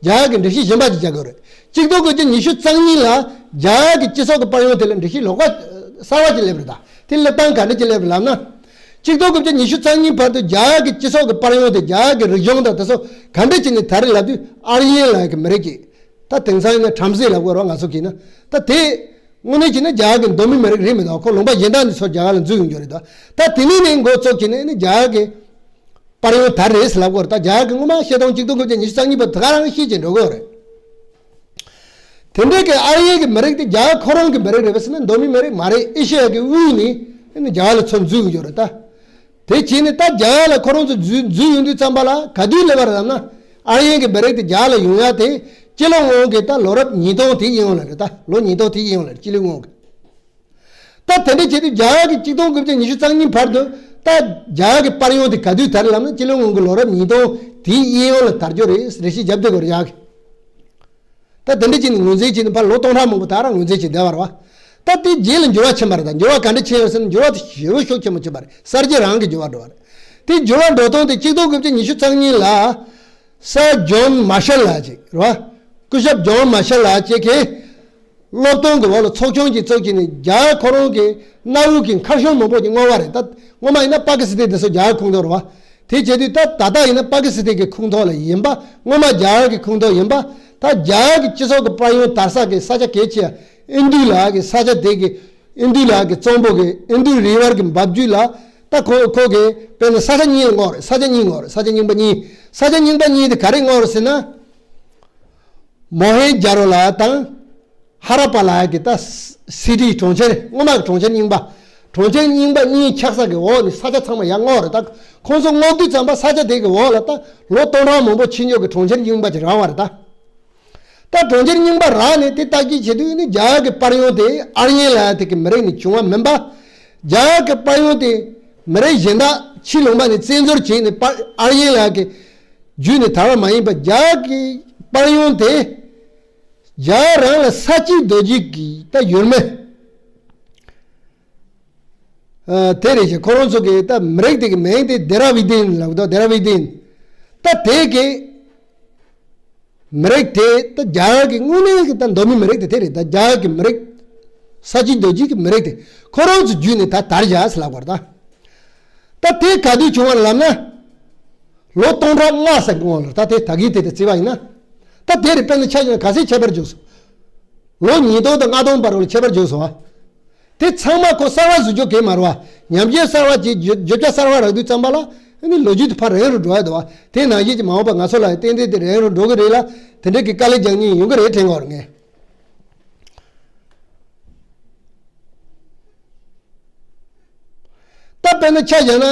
རྒྱ་གར་གྱི་འགྲེལ་བཤད་གཞན་པ་ཅིག་རྒྱག་དགོས་རེད། གཅིག་སྟོང་དགུ་བརྒྱ་ཉི་ཤུ་རྩ་གཉིས་ལ་རྒྱ་གར་གྱི་སྤྱི་ཚོགས་ཀྱི་དཔལ་ཡོན་དེ་ལ་འགྲེལ་བཤད་ལོགས་ཀ་གསར་བ་ཅིག་སླེབས་རེད། ད་དེ་སླེབས་སྟངས་ག་འདྲ་ཅིག་སླེབས་རེད་ལབ་ན། གཅིག་སྟོང་དགུ་བརྒྱ་ཉི་ཤུ་རྩ་གཉིས་བར་དུ་རྒྱ་གར་གྱི་སྤྱི་ཚོགས་ཀྱི་དཔལ་ཡོན་དེ་རྒྱ་གར་གྱི་རིག་གཞུང་དང་དེ་ཚོ་ག་འདྲ་བྱས་ནས་དར་རེད་ལབ་དུས། ཨར་ཡན་ལབ་ཡག་གི་མི་རིགས་ཀྱིས། ད་དེང་སང་ཡིན་ན་བྲམ་ཟེ་ལབ་དགོས་རེད་བ། ང་ཚོ་གིས་ན། ད་དེ་དངོས་གནས་བྱས་ན་རྒྱ་གར་གྱི་མདོ་སྨད་མི་རིགས་རེད་མི་འདུག་ཁོ་ལུང་པ་གཞན་དག་ནས་ཚུར་རྒྱ་གར་ལ་འཛུལ་ཡོང་རྒྱུ་རེད་དོ། ད་དེ་ནས་ནས་འགོ་བཙུགས་བྱས་ནས་ནི་རྒྱ་གར་གྱི་དཔལ་ཡོན་དར་རེད་ཟེར་ལབ་དགོས་རེད། ད་རྒྱ་གར་གྱི་སྔོན་མ་ཤེས་སྟངས་གཅིག་སྟོང་དགུ་བརྒྱ་ཉི་ཤུ་རྩ་གཉིས་བར་དུ་ག་རང་ཤེས་ཀྱི་འགྲོ་དགོས་རེད། དེ་འདྲའི་གི་ཨར་ཡན་གྱི་མི་རིགས་དེ་རྒྱ་གར་ཁོ་རང་གི་མི་རིགས་རེད་པས་ཟེར་ན་མདོ་སྨད་མི་རིགས་མ་རེད། ཨེ་ཤེ་ཡ་གི་དབུས་ནས་ཨ་ནི་རྒྱ་གར་ལ་ཚུར་འཛུལ་ཡོང་རྒྱུ་རེད་ད། དེ་བྱས་ནས་ད་རྒྱ་གར་ལ་ཁོ་རང་ཚོ་འཛུལ་འཛུལ་ཡོང་དུས་ཙམ་པ་ལ་ག་དུས་སླེབས་པ་རེད་ལབ་ན། ཨར་ཡན་གྱི་མི་རིགས་དེ་རྒྱ་གར་ལ་ཡོང་ཡ་དེ་སྤྱི་ལོ་སྔོན་གྱི་ད་ལོ་རབས་ཉིས་སྟོང་དེའི་དབྱིན་ལ་རེད། ད་ལོ་ཉིས་སྟོང་དེའི་དབྱིན་ལ་རེད། སྤྱི་ལོ་སྔོན་གྱི། ད་དེ་འདྲ་བྱས་དུས་རྒྱ་གར་གྱི་གཅིག་སྟོང་དགུ་བརྒྱ་ཉི་ཤུ་རྩ་གཉིས་བར་དུ་ད་རྒྱ་གར་གྱི་དཔལ་ཡོན་དེ་ག་དུས་དར་ལབ་ན་སྤྱི་ལོ་སྔོན་གྱི་ལོ་རབས་ཉིས་སྟོང་དེའི་དབྱིན་ལ་དར་རྒྱུ་རེད། རེ་ཞིག་རྒྱབ་བསྡད་དགོས་རེད་རྒྱ་གར་གྱི། ད་དེ་འདྲ་བྱས་ནས་ངོས་འཛིན་བྱས་ནས་ཕར་ལོ་སྟོང་ཕྲག་མང་པོ་ད་རང་ངོས་འཛིན་བྱས་བསྡད་པ་རེད་བ། ད་དེ་རྗེས་ལ་འགྱུར་བ་ཕྱིན་པ་རེད། ད་འགྱུར་བ་ག་འདྲ་ཕྱིན་ཡོད་ཟེར་ན་འགྱུར་བ་དེ་ཞེ་པོ་ཤུགས་ཆེན་པོ་ཕྱིན་པ་རེད། གསར་བརྗེ་རང་གི་འགྱུར་བ་འགྲོ་བ་རེད། དེ་འགྱུར་བ་འགྲོ་སྟངས་དེ་གཅིག་སྟོང་དགུ་བརྒྱ་ཉི་ཤུ་རྩ་གཉིས་ལ་སར་ཇོན་མར་ཤལ་ལགས་ཅིག་རེད་བ། སྐུ་ཞབས་ཇོན་མར་ཤལ་ལགས་ཅིག་གིས་སློབ་སྟོན་གྱི་འོག་ལ་ཚོགས་ཆུང་ཅིག་བཙུགས་བྱས་ནས་རྒྱ་གར་ཁོ་རང་གི་གནའ་བོའི་གི་མཁར་གཞུང་མང་པོ་ཅིག་བསྔོགས་པ་རེད། ད་སྔོན་མ་ཡིན་ན་པ་ཀི་སི་ཐན་དེ་ཚོ་རྒྱ་གར་ཁོངས་གཏོགས་རེད་བ། དེ་བྱེད་དུས་ད་ད་ལྟ་ཡིན་ན་པ་ཀི་སི་ཐན་གྱི་ཁོངས་གཏོགས་ལ་ཡིན་པ། སྔོན་མ་རྒྱ་གར་གྱི་ཁོངས་གཏོགས་ཡིན་པ། ད་རྒྱ་གར་གྱི་སྤྱི་ཚོགས་ཀྱི་དཔལ་ཡོན་དར་ས་གི་ས་ཆ་གལ་ཆེ་ཨིན་དུ་ལ་གི་ས་ཆ་དེ་གི་ཨིན་དུ་ལ་གི་གཙང་པོ་གི་ཨིན་དུ་རི་ཝར་གི་འབབ་རྒྱུད་ལ། ད་ཁོ་ཁོ་གི་དཔེར་ན་ས་ཆ་གཉིས་ལ་བསྔོགས་རེད། ས་ཆ་གཉིས་བསྔོགས་རེད། ས་ཆ་རྙིང་པ་གཉིས། ས་ཆ་རྙིང་པ་གཉིས་དེ་ག་རེ་བསྔོགས་རེད་ཟེར་ན། མོ་ཧེན་ཇ་རོ་ལ་དང་། ཧ་ར་པ་ལ་གི་ད་སི་ཊི་གྲོང་ཁྱེར་སྔོན་མ་གི་གྲོང་ཁྱེར་རྙིང་པ། གྲོང་ཁྱེར་རྙིང་པ་གཉིས་ཆགས་ས་གི་འོག་ནས་ས་ཆ་ཚང་མ་ཡར་བསྔོགས་རེད། ད་ཁོང་ཚོ་བསྔོག་དུས་ཙམ་པ་ས་ཆ་དེ་གི་འོག་ལ་ད་ལོ་སྟོང་ཕྲག་མང་པོ་ཕྱིན་ཡོད་གི་གྲོང་ཁྱེར་རྙིང་པ་ཅིག་རག་པ་རེད་ད། ད་གྲོང་ཁྱེར་རྙིང་པ་རག་ནས་དེ་བརྟག་དཔྱད་བྱེད་དུས་ནི་རྒྱ་གར་གི་དཔལ་ཡོན་དེ་ཨར་ཡན་ལ་དེ་གི་མི་རིགས་ནས་བྱུང་བ་མིན་པ། རྒྱ་གར་གི་དཔལ་ཡོན་དེ་མི་རིགས་གཞན་དག་ཕྱིའི་ལུང་པ་ནས་བཙན་འཛུལ་བྱས་ནས་དཔལ་ཨར་ཡན་ལ་གི་བརྒྱུད་ནས་དར་བ་མ་ཡིན་པ། རྒྱ་གར་གི་དཔལ་ཡོན་དེ་རྒྱ་གར་རང་ལ་ས་སྐྱེས་རྡོ་རྗེ་གི་ད་ཡུལ་མི། ཨ། དེ་རེད་ཅེས་ཁོ་རང་ཚོ་གི་ད་མི་རིགས་དེ་གི་མིང་དེ་དེ་ར་བི་དིན་ལབ་དོ། དེ་ར་བི་དིན། ད་དེ་གི་མི་རིགས་དེ་ད་རྒྱ་གར་གི་དངོས་གནས་གི་ད་མདོ་སྨད་མི་རིགས་དེ་དེ་རེད། ད་རྒྱ་གར་གི་མི་རིགས། ས་སྐྱེས་རྡོ་རྗེ་གི་མི་རིགས་དེ་ཁོ་རང་ཚོ་བརྒྱུད་ནས་ད་དར་བཞག་ཟེར་ལབ་པ་རེད་ད། ད་དེ་ག་དུས་བྱུང་བ་ལབ་ན། ལོ་སྟོང་ཕྲག་ལྔ་ཙམ་གི་སྔོན་ལ། ད་དེ་ད་གིན་དེ་དེ་བརྩིས་པ་ཡིན་ན། ད་དེ་རེད། དཔེར་ན་ཆ་བཞག་ན་ག་ཚད་ཁྱད་པར་འཇུག་སོང་། ལོ་ཉིས་སྟོང་དང་ལྔ་སྟོང་བར་ལ་ཁྱད་པར་འཇུག་སོང་བ། དེ་ཚང་མ་ཁོ་གསར་བ་བཟོ་རྒྱུ་གས་མ་རེད་བ། ཉམས་ཞིབ་གསར་བ་བྱས། བརྗོད་བྱ་གསར་བ་རག་དུས་ཙམ་པ་ལ་ཨ་ནི་ལོ་རྒྱུས་དེ་ཕར་རིང་རུ་འགྲོ་ཡ་འདུག་བ། དེ་ནང་བཞིན་གྱི་མ་འོངས་པ་ང་ཚོ་ལ་ཡང་ཏན་ཏན་དེ་རིང་རུ་འགྲོ་གི་རེད་ལ། དེ་འདྲ་གི་དཀའ་ལས་རྒྱག་མཁན་ཡོང་གི་རེད་དྲན་གི་ཡོད་རེད་ངས། ད་དཔེར་ན་ཆ་བཞག་ན།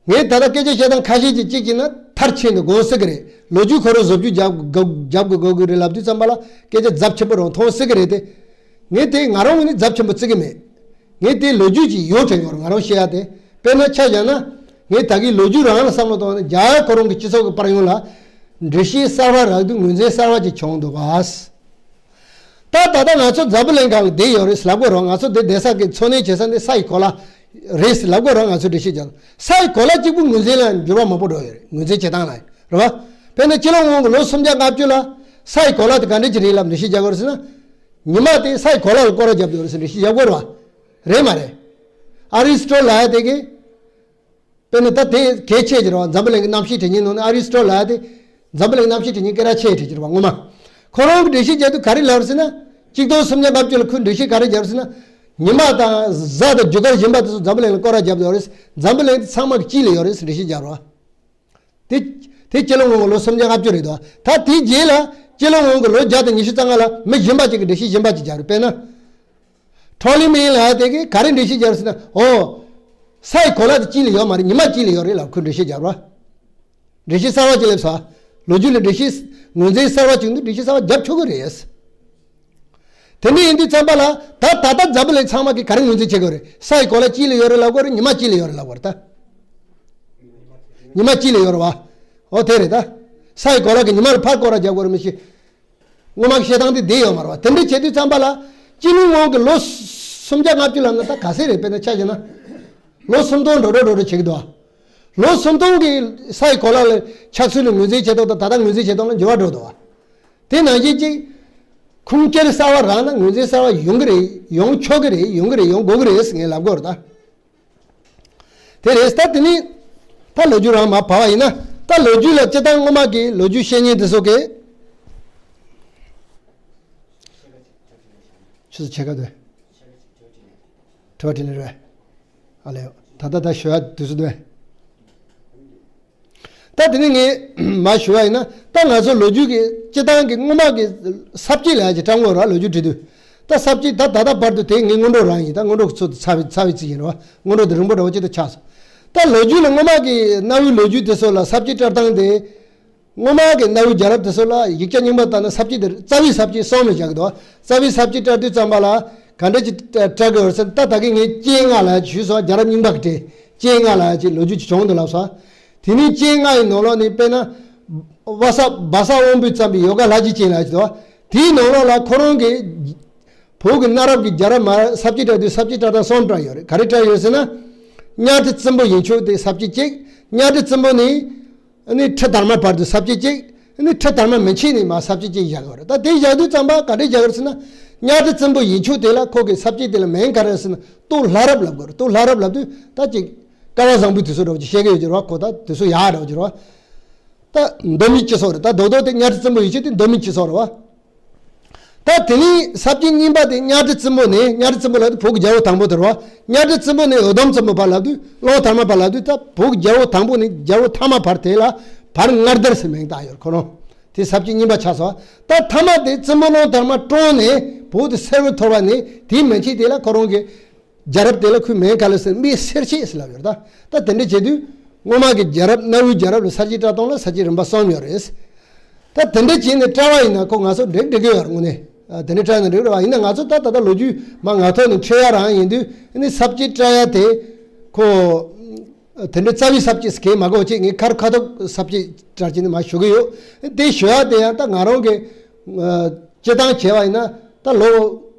ངས་ད་ལྟ་སྐད་ཆ་བཤད་སྟངས་ཁ་ཤས་ཅིག་གཅིག་བྱས་ན་མཐར་ཕྱིན་དུ་དགོངས་སྲིད་ཀྱི་རེད། ལོ་རྒྱུས་ཁོ་རང་བཟོ་བཅོས་རྒྱབ་དགོས་རྒྱབ་དགོས་དགོས་ཀྱི་རེད་ལབ་དུས་ཙམ་པ་ལ་སྐད་ཆ་ཚབས་ཆེན་པོ་རང་མཐོང་སྲིད་ཀྱི་རེད་དེ། ངས་དེ་ང་རང་ངོས་ནས་ཚབས་ཆེན་པོ་བརྩི་གི་མེད། ངས་དེ་ལོ་རྒྱུས་ཀྱི་ཡོད་དྲན་ཡོད་རེད། ང་རང་བཤད་ཡ་དེ། དཔེར་ན་ཆ་བཞག་ན། ངས་ད་གིན་ལོ་རྒྱུས་རང་ལ་བསམ་བློ་བཏང་ནས་རྒྱ་གར་ཁོ་རང་གི་སྤྱི་ཚོགས་ཀྱི་དཔལ་ཡོན་ལ་འགྲེལ་བཤད་གསར་བ་རག་དུས་ངོས་འཛིན་གསར་བ་ཅིག་བྱུང་འདུག་ག། ད་ད་ལྟ་ང་ཚོ་འཛམ་བུ་གླིང་སྒང་ལ་བསྡད་ཡོད་རེད་ལབ་དགོས་རེད། ང་ཚོ་འདི་བསྡད་ས་གི་འཚོ་གནས་བྱེད་ས་འདི་ས་ཡི་གོ་ལ་རེད་ལབ་དགོས་རེད། ང་ཚོ་འགྲེལ་བཤད་རྒྱག་ས་ཡི་གོ་ལ་གཅིག་པུ་ངོས་འཛིན་ལ་འགྱུར་བ་མང་པོ་འགྲོ་ཡོད་རེད། ངོས་འཛིན་བྱེད་སྟངས་ལ་རེད་བ། དཔེར་ན་སྤྱི་ལོ་སྔོན་གྱི་ལོ་སུམ་བརྒྱ་ལྔ་བཅུ་ལ་ས་ཡི་གོ་ལ་དེ་ག་འདྲ་ཅིག་རེད་ལབ་འགྲེལ་བཤད་རྒྱག་དགོས་རེད་ཟེར་ན། ཉི་མ་དེ་ས་ཡི་གོ་ལ་ལ་སྐོར་ར་རྒྱབ་ཡོད་རེད་ཟེར་འགྲེལ་བཤད་རྒྱག་དགོས་རེད་བ། རེད་མ་རེད། ཨ་རི་སི་ཊོ་ལབ་ཡ་དེ་གི། དཔེར་ན་ད་དེ་གལ་ཆེ་གི་རེད་བ། འཛམ་བུ་གླིང་གི་གནམ་གཤིས་དྲན་ཉིན་ནང་ནས་ཨ་རི་སི་ཊོ་ལབ་ཡ་དེ། འཛམ་བུ་གླིང་གནམ་གཤིས་དྲན་ཉིན་སྐད་གྲགས་ཆེ་གྲས་ཅིག་རེད་བ་ངོ་མ། ཁོ་རང་གི་འགྲེལ་བཤད་རྒྱག་དུས་ག་རེ་ལབ་རེད་ཟེར་ན། གཅིག་སྟོང་སུམ་བརྒྱ་ལྔ་བཅུ་ལ་ཁོས་འགྲེལ་བཤད་ག་རེ་བརྒྱབ་ཟེར་ན། ཉི་མ་དང་གཟའ་དང་རྒྱུ་སྐར་གཞན་པ་དེ་ཚོ་འཛམ་བུ་གླིང་ལ་སྐོར་ར་བརྒྱབ་ཡོད་རེད། འཛམ་བུ་གླིང་དེ་ཚང་མ་གི་དཀྱིལ་ལ་ཡོད་རེད་ཟེར་འགྲེལ་བཤད་བརྒྱབ་རེད་བ། དེ། དེ་སྤྱི་ལོ་སྔོན་གྱི་ལོ་སུམ་བརྒྱ་ལྔ་བཅུ་རེད་དོ། ད་དེའི་རྗེས་ལ་སྤྱི་ལོ་སྔོན་གྱི་ལོ་བརྒྱ་དང་ཉི་ཤུ་རྩ་ལྔ་ལ་མི་གཞན་པ་ཅིག་གིས་འགྲེལ་བཤད་གཞན་པ་ཅིག་བརྒྱབ་རེད། དཔེར་ན། ཊོ་ལི་མེ་ལབ་ཡ་དེ་གིས་ག་རེ་འགྲེལ་བཤད་བརྒྱབ་ཟེར་ན། འོ། ས་ཡི་གོ་ལ་དེ་དཀྱིལ་ལ་ཡོད་མ་རེད། ཉི་མ་དཀྱིལ་ལ་ཡོད་རེད་ལབ་ཁོས་འགྲེལ་བཤད་བརྒྱབ་རེད། འགྲེལ་བཤད་གསར་བ་ཅིག་སླེབས་སོང་། ལོ་རྒྱུས་ལ་འགྲེལ་བཤད་ངོས་འཛིན་གསར་བ་ཅིག་འདུག་འགྲེལ་བཤད་གསར་བ་བརྒྱབ་ཆོག་གི་རེད། དེ་འདྲ་ཡིན་དུས་ཙམ་པ་ལ་ད་ད་ལྟ་འཛམ་བུ་གླིང་ཚང་མ་གིས་ག་རེ་ངོས་འཛིན་བྱེད་དགོས་རེད། ས་ཡི་གོ་ལ་དཀྱིལ་ལ་ཡོད་རེད་ལབ་དགོས་རེད། ཉི་མ་དཀྱིལ་ལ་ཡོད་རེད་ལབ་དགོས་རེད་ད། ཉི་མ་དཀྱིལ་ལ་ཡོད་རེད་བ། འོ་དེ་རེད་ད། ས་ཡི་གོ་ལ་གིས་ཉི་མ་ལ་ཕར་སྐོར་ར་རྒྱག་དགོས་རེད་མི་ཤེས། སྔོན་མ་གི་བཤད་སྟངས་དེ་བསྡད་ཡོད་མ་རེད་བ། དེ་འདྲ་བྱེད་དུས་ཙམ་པ་ལ། སྤྱི་ལོ་སྔོན་གྱི་ལོ་སུམ་བརྒྱ་ལྔ་བཅུ་ལབ་ན་ད་ག་ཚོད་རེད། དཔེར་ན་ཆ་བཞག་ན། ལོ་སུམ་སྟོང་འགྲོ་འགྲོ་འགྲོ་འགྲོ་བྱེད་ཀྱི་འདུག་བ། ལོ་སུམ་སྟོང་གི་ས་ཡི་གོ་ལ་ལ་ཆགས་ཚུལ་ལ་ངོས་འཛིན་བྱེད་སྟངས་དང་ད་ལྟ་ངོས་འཛིན་བྱེད་སྟངས་ལ་འགྱུར་བ་འགྲོ་འདུག་བ། དེ་ནང་བཞིན་གཅིག་ཁུངས་སྐྱེལ་གསར་བ་རག་ན་ངོས་འཛིན་གསར་བ་ཡོང་གི་རེད། ཡོང་ཆོག་གི་རེད། ཡོང་གི་རེད། ཡོང་དགོས་ཀྱི་རེད་ཟེར་ངས་ལབ་དགོས་རེད་ད། དེ་རེད། ད་དེ་ནི་ད་ལོ་རྒྱུས་རང་མར་བབས་པ་ཡིན་ན། ད་ལོ་རྒྱུས་ལ་སྤྱིར་བཏང་སྔོན་མ་གི་ལོ་རྒྱུས་བཤད་མཁན་དེ་ཚོ་གིས། ཆུ་ཚོད་ཕྱེད་ཀ་དེ། དྲི་བ་དྲིས་ལན་རེད། ཨ་ལེ། ད་ལྟ་ད་ཞུ་ཡ་དུས་ཚོད་འདུག་ད་དེ་ནི་ངས་མར་ཞུ་བ་ཡིན་ན། ད་ང་ཚོ་ལོ་རྒྱུས་ཀྱི་སྤྱིར་བཏང་གི་སྔོན་མ་གི་ས་བཅད་ལབ་ཡ་ཅིག་བཀྲམ་དགོས་རེད་བ། ལོ་རྒྱུས་འབྲི་དུས། ད་ས་བཅད་ད་ད་ལྟ་བར་དུ་དེ་ངའི་སྔོན་འགྲོ་རང་ཡིན། ད་སྔོན་འགྲོ་གི་ཚོད་དུ་ཚར་བའི་ཚར་བའི་རྩིས་ཡིན་རེད་བ། སྔོན་འགྲོ་དེ་རིང་པོ་འདྲ་བོ་ཅིག་ཏུ་ཆགས་སོང་། ད་ལོ་རྒྱུས་ལ་སྔོན་མ་གི་གནའ་བོའི་ལོ་རྒྱུས་དེ་ཚོ་ལ་ས་བཅད་བཀྲམ་སྟངས་དེ། སྔོན་མ་གི་གནའ་བོའི་རྒྱལ་རབས་དེ་ཚོ་ལ་ཡིག་ཆ་རྙིང་པ་ལྟར་ན་ས་བཅད་དེ་རྩ་བའི་ས་བཅད་གསུམ་ལ་བཞག་གི་འདུག་རྩ་བའི་ས་བཅད་བཀྲམ་དུས་ཙམ་པ་ལ་ག་འདྲ་ཅིག་བཀྲམ་གི་ཡོད་ཟེར། ད་ད་གིན་ངས་ཅན་ལྔ་ལབ་ཞུས་སོང་། རྒྱལ་རབས་རྙིང་པ་གི་གྲས་ཅན་ལྔ་ལབ་ཅིག་ལོ་རྒྱུས་ཅིག་བྱུང་འདུག་ལབ་སོང་། དེ་ནས་ཅན་ལྔ་ཡི་ནང་ལོགས་ནས་དཔེར་ན། བ་ས་བ་ས་དབང་པོས་བརྩམས་པའི་ཡོ་ག་ལྷ་རྗེ་ཅན་ལབ་ཅིག་འདུག་དེའི་ནང་ལོགས་ལ་ཁོ་རང་གི་བོད་ཀྱི་གནའ་རབས་ཀྱི་རྒྱལ་རབས་མར་ས་བཅད་བཀྲམ་དུས་ས་བཅད་བཀྲམ་སྟངས་གསུམ་བཀྲམ་ཡོད་རེད། ག་རེ་བཀྲམ་ཡོད་ཟེར་ན། གཉའ་ཁྲི་བཙུན་པོ་ཡིན་ཆོག་དེ་ས་བཅད་གཅིག་གཉའ་ཁྲི་བཙུན་པོ་ནས། ཨ་ནི་ཁྲི་དར་མ་བར་དུ་ས་བཅད་གཅིག་ཨ་ནི་ཁྲི་དར་མ་མན་ཆད་ནས་མར་ས་བཅད་གཅིག་བཞག་ཡོད་རེད། ད་དེ་བཞག་དུས་ཙམ་པ་ག་འདྲས་བཞག་ཡོད་རེད་ཟེར་ན། གཉའ་ཁྲི་བཙུན་པོ་ཡིན་ཆོག་དེ་ལ་ཁོ་གི་ས་བཅད་དེ་ལ་མིང་ག་རེ་ཟེར་ན། སྟོད་ལྷ་རབས་ལབ་དགོས་རེད། སྟོད་ལྷ་རབས་ལབ་དུས་ད་ཅིག་སྐལ་བ་བཟང་པོའི་དུས་ཚོད་འདྲ་བོ་ཅིག་བཤད་ཀྱི་ཡོད་ཀྱི་རེད་བ། ཁོ་ད་དུས་ཚོད་ཡག་འདྲ་བོ་ཅིག་རེད་བ། ད་མདོ་སྨད་སྤྱི་ཚོགས་རེད། ད་རྡོག་རྡོག་དེ་གཉའ་ཁྲི་བཙུན་པོ་ཡིན་ཆོག་དེ་མདོ་སྨད་སྤྱི་ཚོགས་རེད་བ། ད་དེ་ནས་ས་བཅད་རྙིང་པ་དེ་གཉའ་ཁྲི་བཙུན་པོ་ནས། གཉའ་ཁྲི་བཙུན་པོ་ལབ་དུས་བོད་ཀྱི་རྒྱལ་པོ་དང་པོ་དེ་རེད་བ། གཉའ་ཁྲི་བཙུན་པོ་ནས་འུ་དུམ་བཙུན་པོ་བར་ལབ་དུས། ཀློང་དར་མ་བར་ལབ་དུས། ད་བོད་ཀྱི་རྒྱལ་པོ་དང་པོ་ནས་རྒྱལ་པོ་ཐ་མ་བར་དེ་ལ་བར་མངའ་དར་ཟེར་མིང་བཏགས་ཡོད་རེད་ཁོ་རང་། དེ་ས་བཅད་རྙིང་པ་ཆགས་སོང་། ད་ཐ་མ་དེ་བཙུན་མོ་ཀློང་དར་མ་བཀྲོངས་ནས་བོད་དེ་གསལ་བོ་ཐོར་བ་ནས། དེའི་མན་ཆད་དེ་ལ་ཁོ་རང་གི་རྒྱལ་རབས་དེ་ལ་ཁོའི་མིང་ག་རེ་ཟེར། སྨད་སེར་ཆེན་ཟེར་ལབ་ཡོད་རེད། ད་ད་དེ་འདྲ་བྱེད་དུས་སྔོན་མ་གི་རྒྱལ་རབས། གནའ་བོའི་རྒྱལ་རབས་ལ་ས་བཅད་བཀྲམ་སྟངས་ལ་ས་བཅད་རིམ་པ་གསུམ་ཡོད་རེད། ད་དེ་འདྲ་བྱས་ནས་བཀྲམ་པ་ཡིན་ན་ཁོ་ང་ཚོ་འགྲིག་འགྲིག་གི་ཡོད་རེད་དངོས་གནས། ཨ། དེ་འདྲ་བཀྲམ་ན་འགྲིག་རེད་བ། ཡིན་ན་ང་ཚོ་ད་ད་ལྟ་ལོ་རྒྱུས་མར་ངག་ཐོག་ནས་འཁྲིད་ཡ་རང་ཡིན་དུས། ཨ་ནི་ས་བཅད་བཀྲམ་ཡ་དེ་ཁོ་དེ་འདྲ་རྩ་བའི་ས་བཅད་ཟེར་མཁན་མ་དགོས་བྱས། ངས་ཁ་རུ་ཁ་ཐུག་ས་བཅད་བཀྲམ་བྱས་ནས་མར་ཞུ་གི་ཡོད། དེ་ཞུ་ཡ་དེ་ཡང་ད་ང་རང་གི་ཨ། སྤྱིར་བཏང་བྱས་པ་ཡིན་ན་ད་ལོ་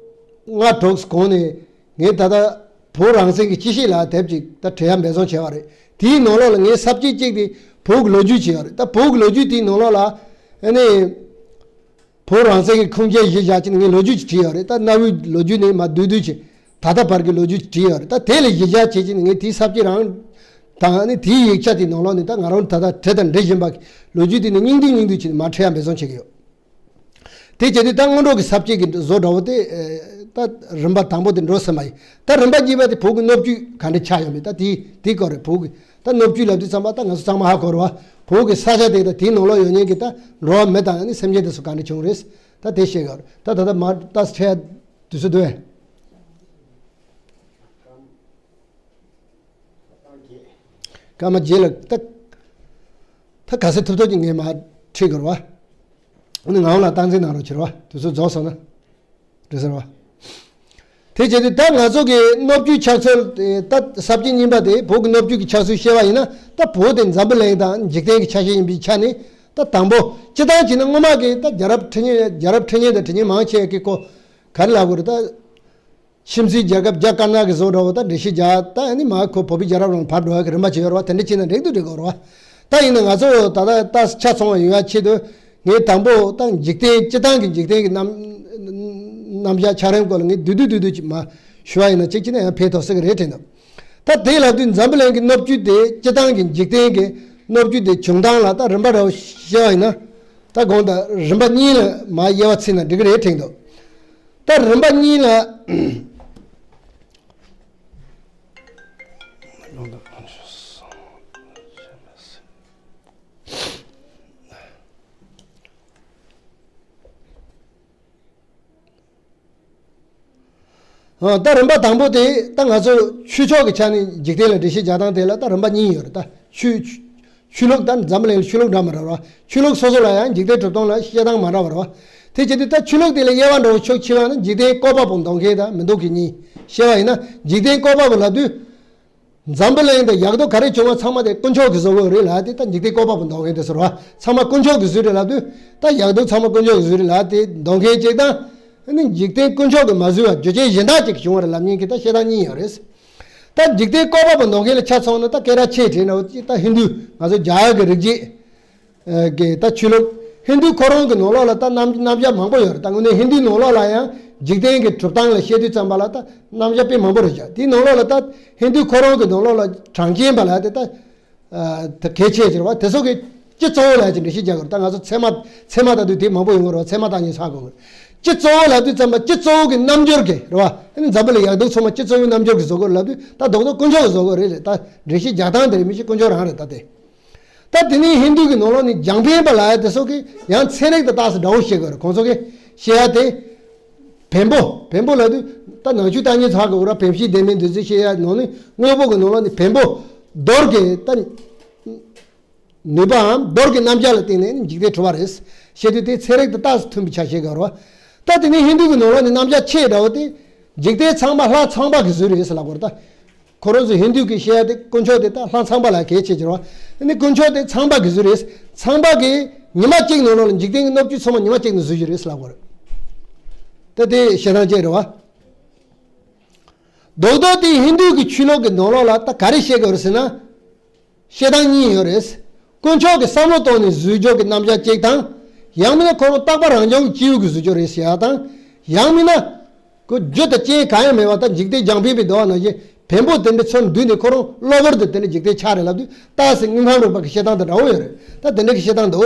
ལྔ་དྲུག་གོང་ནས། ངས་ད་ལྟ་བོད་རང་བཙན་གྱི་སྤྱི་བཤད་ལབ་དེབ་ཅིག་ད་བྲིས་ཡ་འབད་བརྩོན་བྱས་པ་རེད། དེའི་ནང་ལོགས་ལ་ངས་ས་བཅད་གཅིག་དེ་བོད་ཀྱི་ལོ་རྒྱུས་བྱས་ཡོད་རེད། ད་བོད་ཀྱི་ལོ་རྒྱུས་དེའི་ནང་ལོགས་ལ་ཨ་ནི་བོད་རང་བཙན་གྱི་ཁུངས་སྐྱེལ་གཞི་བཞག་བྱས་ནས་ངས་ལོ་རྒྱུས་ཅིག་བྲིས་ཡོད་རེད། ད་གནའ་བོའི་ལོ་རྒྱུས་ནས་མར་བསྡུས་བསྡུས་བྱས་ད་ལྟ་བར་གྱི་ལོ་རྒྱུས་བྲིས་ཡོད་རེད། ད་དེ་ལ་གཞི་བཞག་བྱས་བྱས་ནས་ངས་དེའི་ས་བཅད་རང་དང་། ཨ་ནི་དེའི་ཡིག་ཆ་དེའི་ནང་ལོགས་ནས་ད་ང་རང་ད་ལྟ་བྲིས་དང་འབྲི་བཞིན་པ་གི་ལོ་རྒྱུས་དེ་ནས་རྙིང་བསྡུས་རྙིང་བསྡུས་བྱས་ནས་མར་འཁྲིད་ཡ་འབད་བརྩོན་བྱེད་ཀྱི་ཡོད། དེ་བྱས་དུས་ད་སྔོན་འགྲོ་གི་ས་བཅད་ཀྱི་བཟོ་འདྲ་བོ་དེ། ཨེ། ད་རིམ་པ་དང་པོ་དེ་འགྲོ་ཟིན་པ་ཡིན། ད་རིམ་པ་གཉིས་པ་དེ་བོད་ཀྱི་སྣོད་བཅུད་ག་འདྲ་ཆགས་ཡོད་མེད། ད་དེ་དེའི་སྐོར་རེད། བོད་ཀྱི་ད་སྣོད་བཅུད་ལབ་དུས་ཙམ་པ་ད་ང་ཚོ་ཚང་མ་ཧ་གོ་རེད་བ། བོད་ཀྱི་ས་ཆ་དེ་དང་དེའི་ནང་ལོགས་ཡོད་མཁན་གྱི་ད་འགྲོ་བ་མི་དང་། ཨ་ནི་སེམས་ཅན་དེ་ཚོ་ག་འདྲ་བྱུང་རེད། ད་དེ་བཤད་དགོས་རེད། ད་ད་ལྟ་མར་ད་འཕྲད་དུས་ཚོད་འདུག་གས། སྐར་མ་བརྒྱད་ལ་ད། ད་ག་ཚོད་ཐུབ་ཐུབ་ཀྱིས་ངས་མར་ཁྲིད་དགོས་རེད་བ། ཨ་ནི་ང་རང་ལ་སྟངས་འཛིན་གནང་རོགས་བྱེད་རོགས། དུས་ཚོད་རྫོགས་སོང་ན་འགྲིག་ས་རེད་བ། དེ་བྱས་དུས་ད་ང་ཚོ་གི་སྣོད་བཅུད་ཆགས་ཚུལ་དེ། ད་ས་བཅད་རྙིང་པ་དེ་བོད་ཀྱི་སྣོད་བཅུད་ཀྱི་ཆགས་ཚུལ་བཤད་པ་ཡིན་ན། ད་བོད་དེ་འཛམ་བུ་གླིང་དང་འཇིག་རྟེན་གྱི་ཆ་ཤས་ཡིན་པའི་ཆ་ནས། ད་དང་པོ་སྤྱིར་བཏང་བྱས་ན་སྔོན་མ་གི་ད་རྒྱལ་རབས་ཁྲི་གཉན། རྒྱལ་རབས་ཁྲི་གཉན་དང་ཁྲི་གཉན་མང་ཆེ་གི་ཁོ་ག་རེ་ལབ་དགོས་རེད། ད་ཁྱིམ་མཚེས་རྒྱལ་ཁབ་རྒྱ་དཀར་ནག་གི་བཟོ་འདྲ་བོ་ད་འགྲེལ་བཤད་རྒྱག་ད་ཨ་ནི་མར་ཁོ་བོད་པའི་རྒྱལ་རབས་ནང་བབས་འགྲོ་ཡ་གི་རིམ་པ་ཅིག་ཡོད་རེད་བ། དེ་འདྲ་བྱས་ན་འགྲིག་འདུག་འགྲིག་གི་རེད་བ། ད་ཡིན་ན་ང་ཚོ་ད་ལྟ་ད་ཆ་ཚང་བ་ཡོང་ཡ་ཆེད་དུ། ངས་དང་པོ་ད་འཇིག་རྟེན་སྤྱི་བཏང་གི་འཇིག་རྟེན་གྱི་རྣམ་རྣམ་གཞག་འཆར་རིམ་སྐོར་ལ་ངས་བསྡུས་བསྡུས་བསྡུས་བསྡུས་ཅིག་མ་ཞུ་བ་ཡིན་ན། གཅིག་གཅིག་ན་ཡང་ཕན་ཐོགས་ས་གི་རེད་དྲན་འདུག་ད་དེ་ལབ་དུས་འཛམ་བུ་གླིང་གི་སྣོད་བཅུད་དེ། སྤྱི་བཏང་གི་འཇིག་རྟེན་གྱི་སྣོད་བཅུད་དེ་བྱུང་སྟངས་ལ་ད་རིམ་པ་འདྲ་བོ་བཤད་པ་ཡིན་ན། ད་གོང་དུ་རིམ་པ་གཉིས་ལ་མ་དབྱེ་བ་ཕྱེ་ན་འགྲིག་གི་རེད་དྲན་འདུག་ད་རིམ་པ་གཉིས་ལ། ཨ། ད་རིམ་པ་དང་པོ་དེ་ད་ང་ཚོ་ཆོས་ཕྱོགས་ཀྱི་ཆ་ནས་འཇིག་རྟེན་ལ་འགྲེལ་བཤད་རྒྱག་སྟངས་དེ་ལ་ད་རིམ་པ་གཉིས་ཡོད་རེད། ད་ཆོས་ཆོས་ལུགས། ད་འཛམ་བུ་གླིང་ལ་ཆོས་ལུགས་འདྲ་མི་འདྲ་བ། ཆོས་ལུགས་སོ་སོ་ལ་ཡང་འཇིག་རྟེན་གྲུབ་སྟངས་ལ་བཤད་སྟངས་མ་འདྲ་བ་རེད་བ། དེ་བྱེད་དུས་ད་ཆོས་ལུགས་དེ་ལ་དབྱེ་བ་འདྲ་བོ་ཕྱོགས་ཕྱེ་བ་ན། འཇིག་རྟེན་བཀོད་པ་པོ་འདོད་མཁན་དང་མི་འདོད་མཁན་གཉིས་བཤད་པ་ཡིན་ན། འཇིག་རྟེན་བཀོད་པ་པོ་ལབ་དུས། འཛམ་བུ་གླིང་དང་ཡག་སྡུག་ག་རེ་བྱུང་བ་ཚང་མ་དེ་དཀོན་མཆོག་གིས་བཟོ་དགོས་རེད་ལབ་དེ། ད་འཇིག་རྟེན་བཀོད་པ་པོ་འདོད་མཁན་དེ་ཚོ་རེད་བ། ཚང་མ་དཀོན་མཆོག་གིས་བཟོས་རེད་ལབ་དུས། ད་ཡག་སྡུག་ཚང་མ་དཀོན་མཆོག་གིས་བཟོས་རེད་ལབ་དེ་འདོད་མཁན་གཅིག་དང་། ཨ་ནི་འཇིག་རྟེན་དཀོན་མཆོག་གིས་མ་བཟོས་པ་རྒྱུ་རྐྱེན་གཞན་དག་ཅིག་གིས་བྱུང་བ་རེད་ལབ་མཁན་གྱི་ད་བཤད་སྟངས་གཉིས་ཡོད་རེད། ད་འཇིག་རྟེན་བཀོད་པ་པོ་འདོད་མཁན་ལ་ཆ་མཚོན་ན། ད་སྐད་གྲགས་ཆེ་དྲན་འདྲ་བོ་ཅིག་ད་ཧིན་རྡུ། ང་ཚོ་རྒྱ་གར་གྱི་རིག་བྱེད་ཀྱི་ད་ཆོས་ལུགས། ཧིན་རྡུ་ཁོ་རང་གི་ནང་ལོགས་ལ་ད་རྣམ་རྣམ་གཞག་མང་པོ་ཡོད་རེད། ད་དངོས་གནས་ཧིན་རྡུའི་ནང་ལོགས་ལ་ཡང་འཇིག་རྟེན་གྱི་གྲུབ་སྟངས་ལ་བཤད་དུས་ཙམ་པ་ལ་ད་རྣམ་གཞག་དཔེ་མང་པོ་རེད་བཞག་དེའི་ནང་ལོགས་ལ་ད་ཧིན་རྡུ་ཁོ་རང་གི་ནང་ལོགས་ལ་གྲངས་ཅན་པ་ལབ་དེ་ད་ཨ་ད་གལ་ཆེ་ཆེ་རེད་བ། དེ་ཚོ་གི་སྤྱི་གཙོ་བོ་ལབ་ཅིག་འགྲེལ་བཤད་རྒྱག་དགོས་རེད། ད་ང་ཚོ་ཚད་མ་ཚད་མ་ལྟ་དུས་དེ་མང་པོ་ཡོང་གི་རེད་བ། ཚད་མ་བརྟག་གཉིས་ཆགས་དགོས་གི་རེད། སྤྱི་གཙོ་བོ་ལབ་དུས་ཙམ་པ་སྤྱི་གཙོ་བོ་གི་རྣམ་འགྱུར་གྱི་རེད་བ། ཨ་ནི་འཛམ་བུ་གླིང་ཡག་སྡུག་ཚང་མ་སྤྱི་གཙོ་བོའི་རྣམ་འགྱུར་གྱིས་བཟོ་དགོས་རེད་ལབ་དུས། ད་རྡོག་རྡོག་དཀོན་མཆོག་གིས་བཟོ་དགོས་རེད་ལབ། ད་འགྲེལ་བཤད་རྒྱག་སྟངས་དེ་རེད། མི་ཤེས། དཀོན་མཆོག་རང་རེད་ད་དེ། ད་དེ་ནས་ཧིན་རྡུ་གི་ནང་ལོགས་ནས་རྒྱང་འཕེན་པ་ལབ་ཡ་དེ་ཚོ་གིས་ཡང་ཚན་རིག་དང་ཏོག་ཙམ་འདྲ་བོ་བཤད་དགོས་རེད། ཁོང་ཚོ་གིས་བཤད་ཡ་དེ། བེམ་པོ། བེམ་པོ་ལབ་དུས་ད་ནང་ཆོས་བརྟག་གཉིས་ཆགས་དགོས་རེད་བ། བེམ་ཤེས་བདེན་མིན་འདུ་འཛི་བཤད་ཡ་ནང་ནས། དངོས་པོ་གི་ནང་ལོགས་ནས་བེམ་པོ། རྡོར་གྱི་ད་ནུས་པའམ་རྡོར་གྱི་རྣམ་གཞག་ལ་བརྟེན་ནས་ནི་འཇིག་རྟེན་གྲུབ་པ་རེད་བཤད་དུས། དེ་ཚན་རིག་དང་ཏོག་ཙམ་མཐུན་པའི་ཆ་བཤད་དགོས་རེད་བ། ད་དེ་ནས་ཧིན་རྡུ་གི་ནང་ལོགས་ནས་རྣམ་གཞག་ཆེ་དྲགས་པ་དེ། འཇིག་རྟེན་ཚང་མ་ལྷ་ཚངས་པ་གིས་བཟོས་རེད་ཟེར་ལབ་དགོས་རེད་ད། ཁོ་རང་ཚོ་ཧིན་རྡུ་གིས་བཤད་ཡ་དེ་དཀོན་མཆོག་དེ་ད་ལྷ་ཚངས་པ་ལ་གལ་ཆེ་གྱུར་བ། ཨ་ནི་དཀོན་མཆོག་དེ་ཚངས་པ་གིས་བཟོས་རེད། ཚངས་པ་གིས་ཉི་མ་གཅིག་ནང་ལོགས་ལ་འཇིག་རྟེན་གྱི་སྣོད་བཅུད་ཚང་མ་ཉི་མ་གཅིག་ནང་བཟོས་ཀྱི་རེད་ཟེར་ལབ་དགོས་རེད། ད་དེ་བཤད་སྟངས་གཅིག་རེད་བ། རྡོག་རྡོག་དེ་ཧིན་རྡུ་གི་ཆོས་ལུགས་ཀྱི་ནང་ལོགས་ལ་ད་ག་རེ་བཤད་དགོས་རེད་ཟེར་ན། བཤད་སྟངས་གཉིས་ཡོད་རེད། དཀོན་མཆོག་གིས་བསམ་བློ་བཏང་ནས་བཟོས་རྒྱུ་གི་རྣམ་གཞག་གཅིག་དང་། ཡང་མིན་ན་ཁོ་རང་རྟག་པ་རང་བྱུང་གི་སྐྱེས་བུ་གིས་བཟོས་རྒྱུ་རེད་ཟེར་ཡ་དང་། ཡང་མིན་ན། ཁོ་རྒྱུ་དང་རྐྱེན་གང་ཡང་མེད་པ། ད་འཇིག་རྟེན་རྒྱང་འཕེན་པའི་ཟླ་བ་ནང་བཞིན་བེམ་པོ་དེ་འདྲ་ཚུར་འདུས་ནས་ཁོ་རང་གློ་བུར་དུ་དེ་འདྲ་འཇིག་རྟེན་ཆགས་རེད་ལབ་དུས། ཏཱ་སི་དངོས་ཁམས་རིག་པ་གི་བཤད་སྟངས་དང་འདྲ་བོ་ཡོད་རེད། ད་དེ་འདྲ་གི་བཤད་སྟངས་འདུག་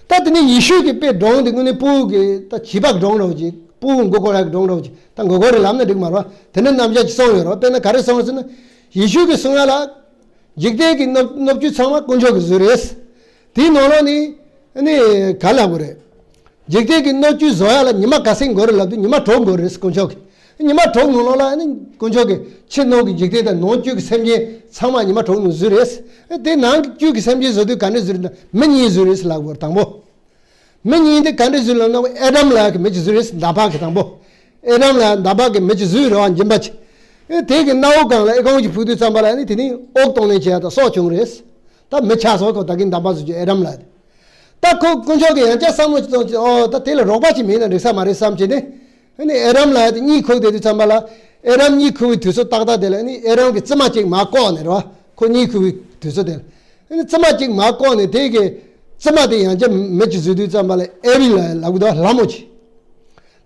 ད་དེ་ནས་ཡེ་ཤུ་གིས་དཔེ་སྒྲུང་དེ་དངོས་གནས་ཕྲུ་གུ་གི་ད་བྱིས་པ་གི་སྒྲུང་འདྲ་བོ་ཅིག་ཕྲུ་གུ་མགོ་སྐོར་ཡ་གི་སྒྲུང་འདྲ་བོ་ཅིག་ད་མགོ་སྐོར་རེད་ལབ་ན་འགྲིག་མ་རེད་བ། དེ་འདྲ་རྣམ་གཞག་ཅིག་གསུངས་ཡོད་རེད་བ། དཔེར་ན་ག་རེ་གསུངས་ཟེར་ན། ཡེ་ཤུ་གིས་གསུང་ཡ་ལ། འཇིག་རྟེན་གྱི་སྣོད་སྣོད་བཅུད་ཚང་མ་དཀོན་མཆོག་གིས་བཟོས་རེད། དེའི་ནང་ལོགས་ནས་ནི་ག་ལབ་དགོས་རེད། འཇིག་རྟེན་གྱི་སྣོད་བཅུད་བཟོ་ཡ་ལ་ཉི་མ་ག་ཚོད་འགོར་རེད་ལབ་དུས། ཉི་མ་དྲུག་འགོར་རེད་དཀོན་མཆོག་གིས། ཉི་མ་དྲུག་ནང་ལོགས་ལ་ནི་དཀོན་མཆོག་གིས་ཕྱི་ནང་གི་འཇིག་རྟེན་དང་ནང་བཅུད་ཀྱི་སེམས་ཅན་ཚང་མ་ཉི་མ་དྲུག་ནང་བཟོས་རེད། དེ་ནང་བཅུད་ཀྱི་སེམས་ཅན་བཟོ་དུས་ག་འདྲས་བཟོས་རེད་ན། མི་གཉིས་བཟོས་རེད་ལབ་དགོས་རེད་དང་པོ། མི་གཉིས་དེ་ག་འདྲས་བཟོས་ལབ་ན། ཨེ་ཌམ་ལགས་ཀྱི་མི་གཅིག་བཟོས་རེད། འདག་པ་གི་དང་པོ། ཨེ་ཌམ་ལགས་འདག་པ་གི་མི་གཅིག་བཟོས་རེད་བ། སྦྱིན་པ་གཅིག་ཨེ་དེ་གི་སྣ་བུག་སྒང་ལ་ཨེ་ཀོང་གཅིག་ཕུག་དུས་ཙམ་པ་ལ་ནི་དེ་ནི་དབུགས་གཏོང་ལེན་བྱེད་ཡ་དང་སྲོག་བྱུང་རེད། ད་མི་ཆགས་སོང་། ཁོ་ད་གིན་འདག་པ་བཟོ་རྒྱུ་ཨེ་ཌམ་ལགས་དེ། ད་ཁོ་དཀོན་མཆོག་གིས་ཡང་བསྐྱར་བསམ་བློ་ཅིག་གཏོང་བྱས། ཨོ་ད་དེ་ལ་རོགས་པ་ཅིག་མེད་ན་འགྲིག་ས་མ་རེད་བསམ་བྱས་ནས། ཨ་ནི་ཨེ་ཌམ་ལགས་དེ་གཉིད་ཁུག་བསྡད་དུས་ཙམ་པ་ལ། ཨེ་ཌམ་གཉིད་ཁུག་པའི་དུས་ཚོད་ཏག་ཏག་དེ་ལ་ཨ་ནི་ཨེ་ཌམ་གྱི་རྩིབ་མ་གཅིག་མར་བཀོག་ནས་རེད་བ། ཁོ་གཉིད་ཁུག་པའི་དུས་ཚོད་དེ་ལ། ཨ་ནི་རྩིབ་མ་གཅིག་མར་བཀོག་ནས་དེ་གི་རྩིབ་མ་དེ་ཡང་བསྐྱར་མི་གཅིག་བཟོས་དུས་ཙམ་པ་ལ། ཨེ་བིལ་ལབ་ལབ་གི་འདུག་ལྷ་མོ་གཅིག་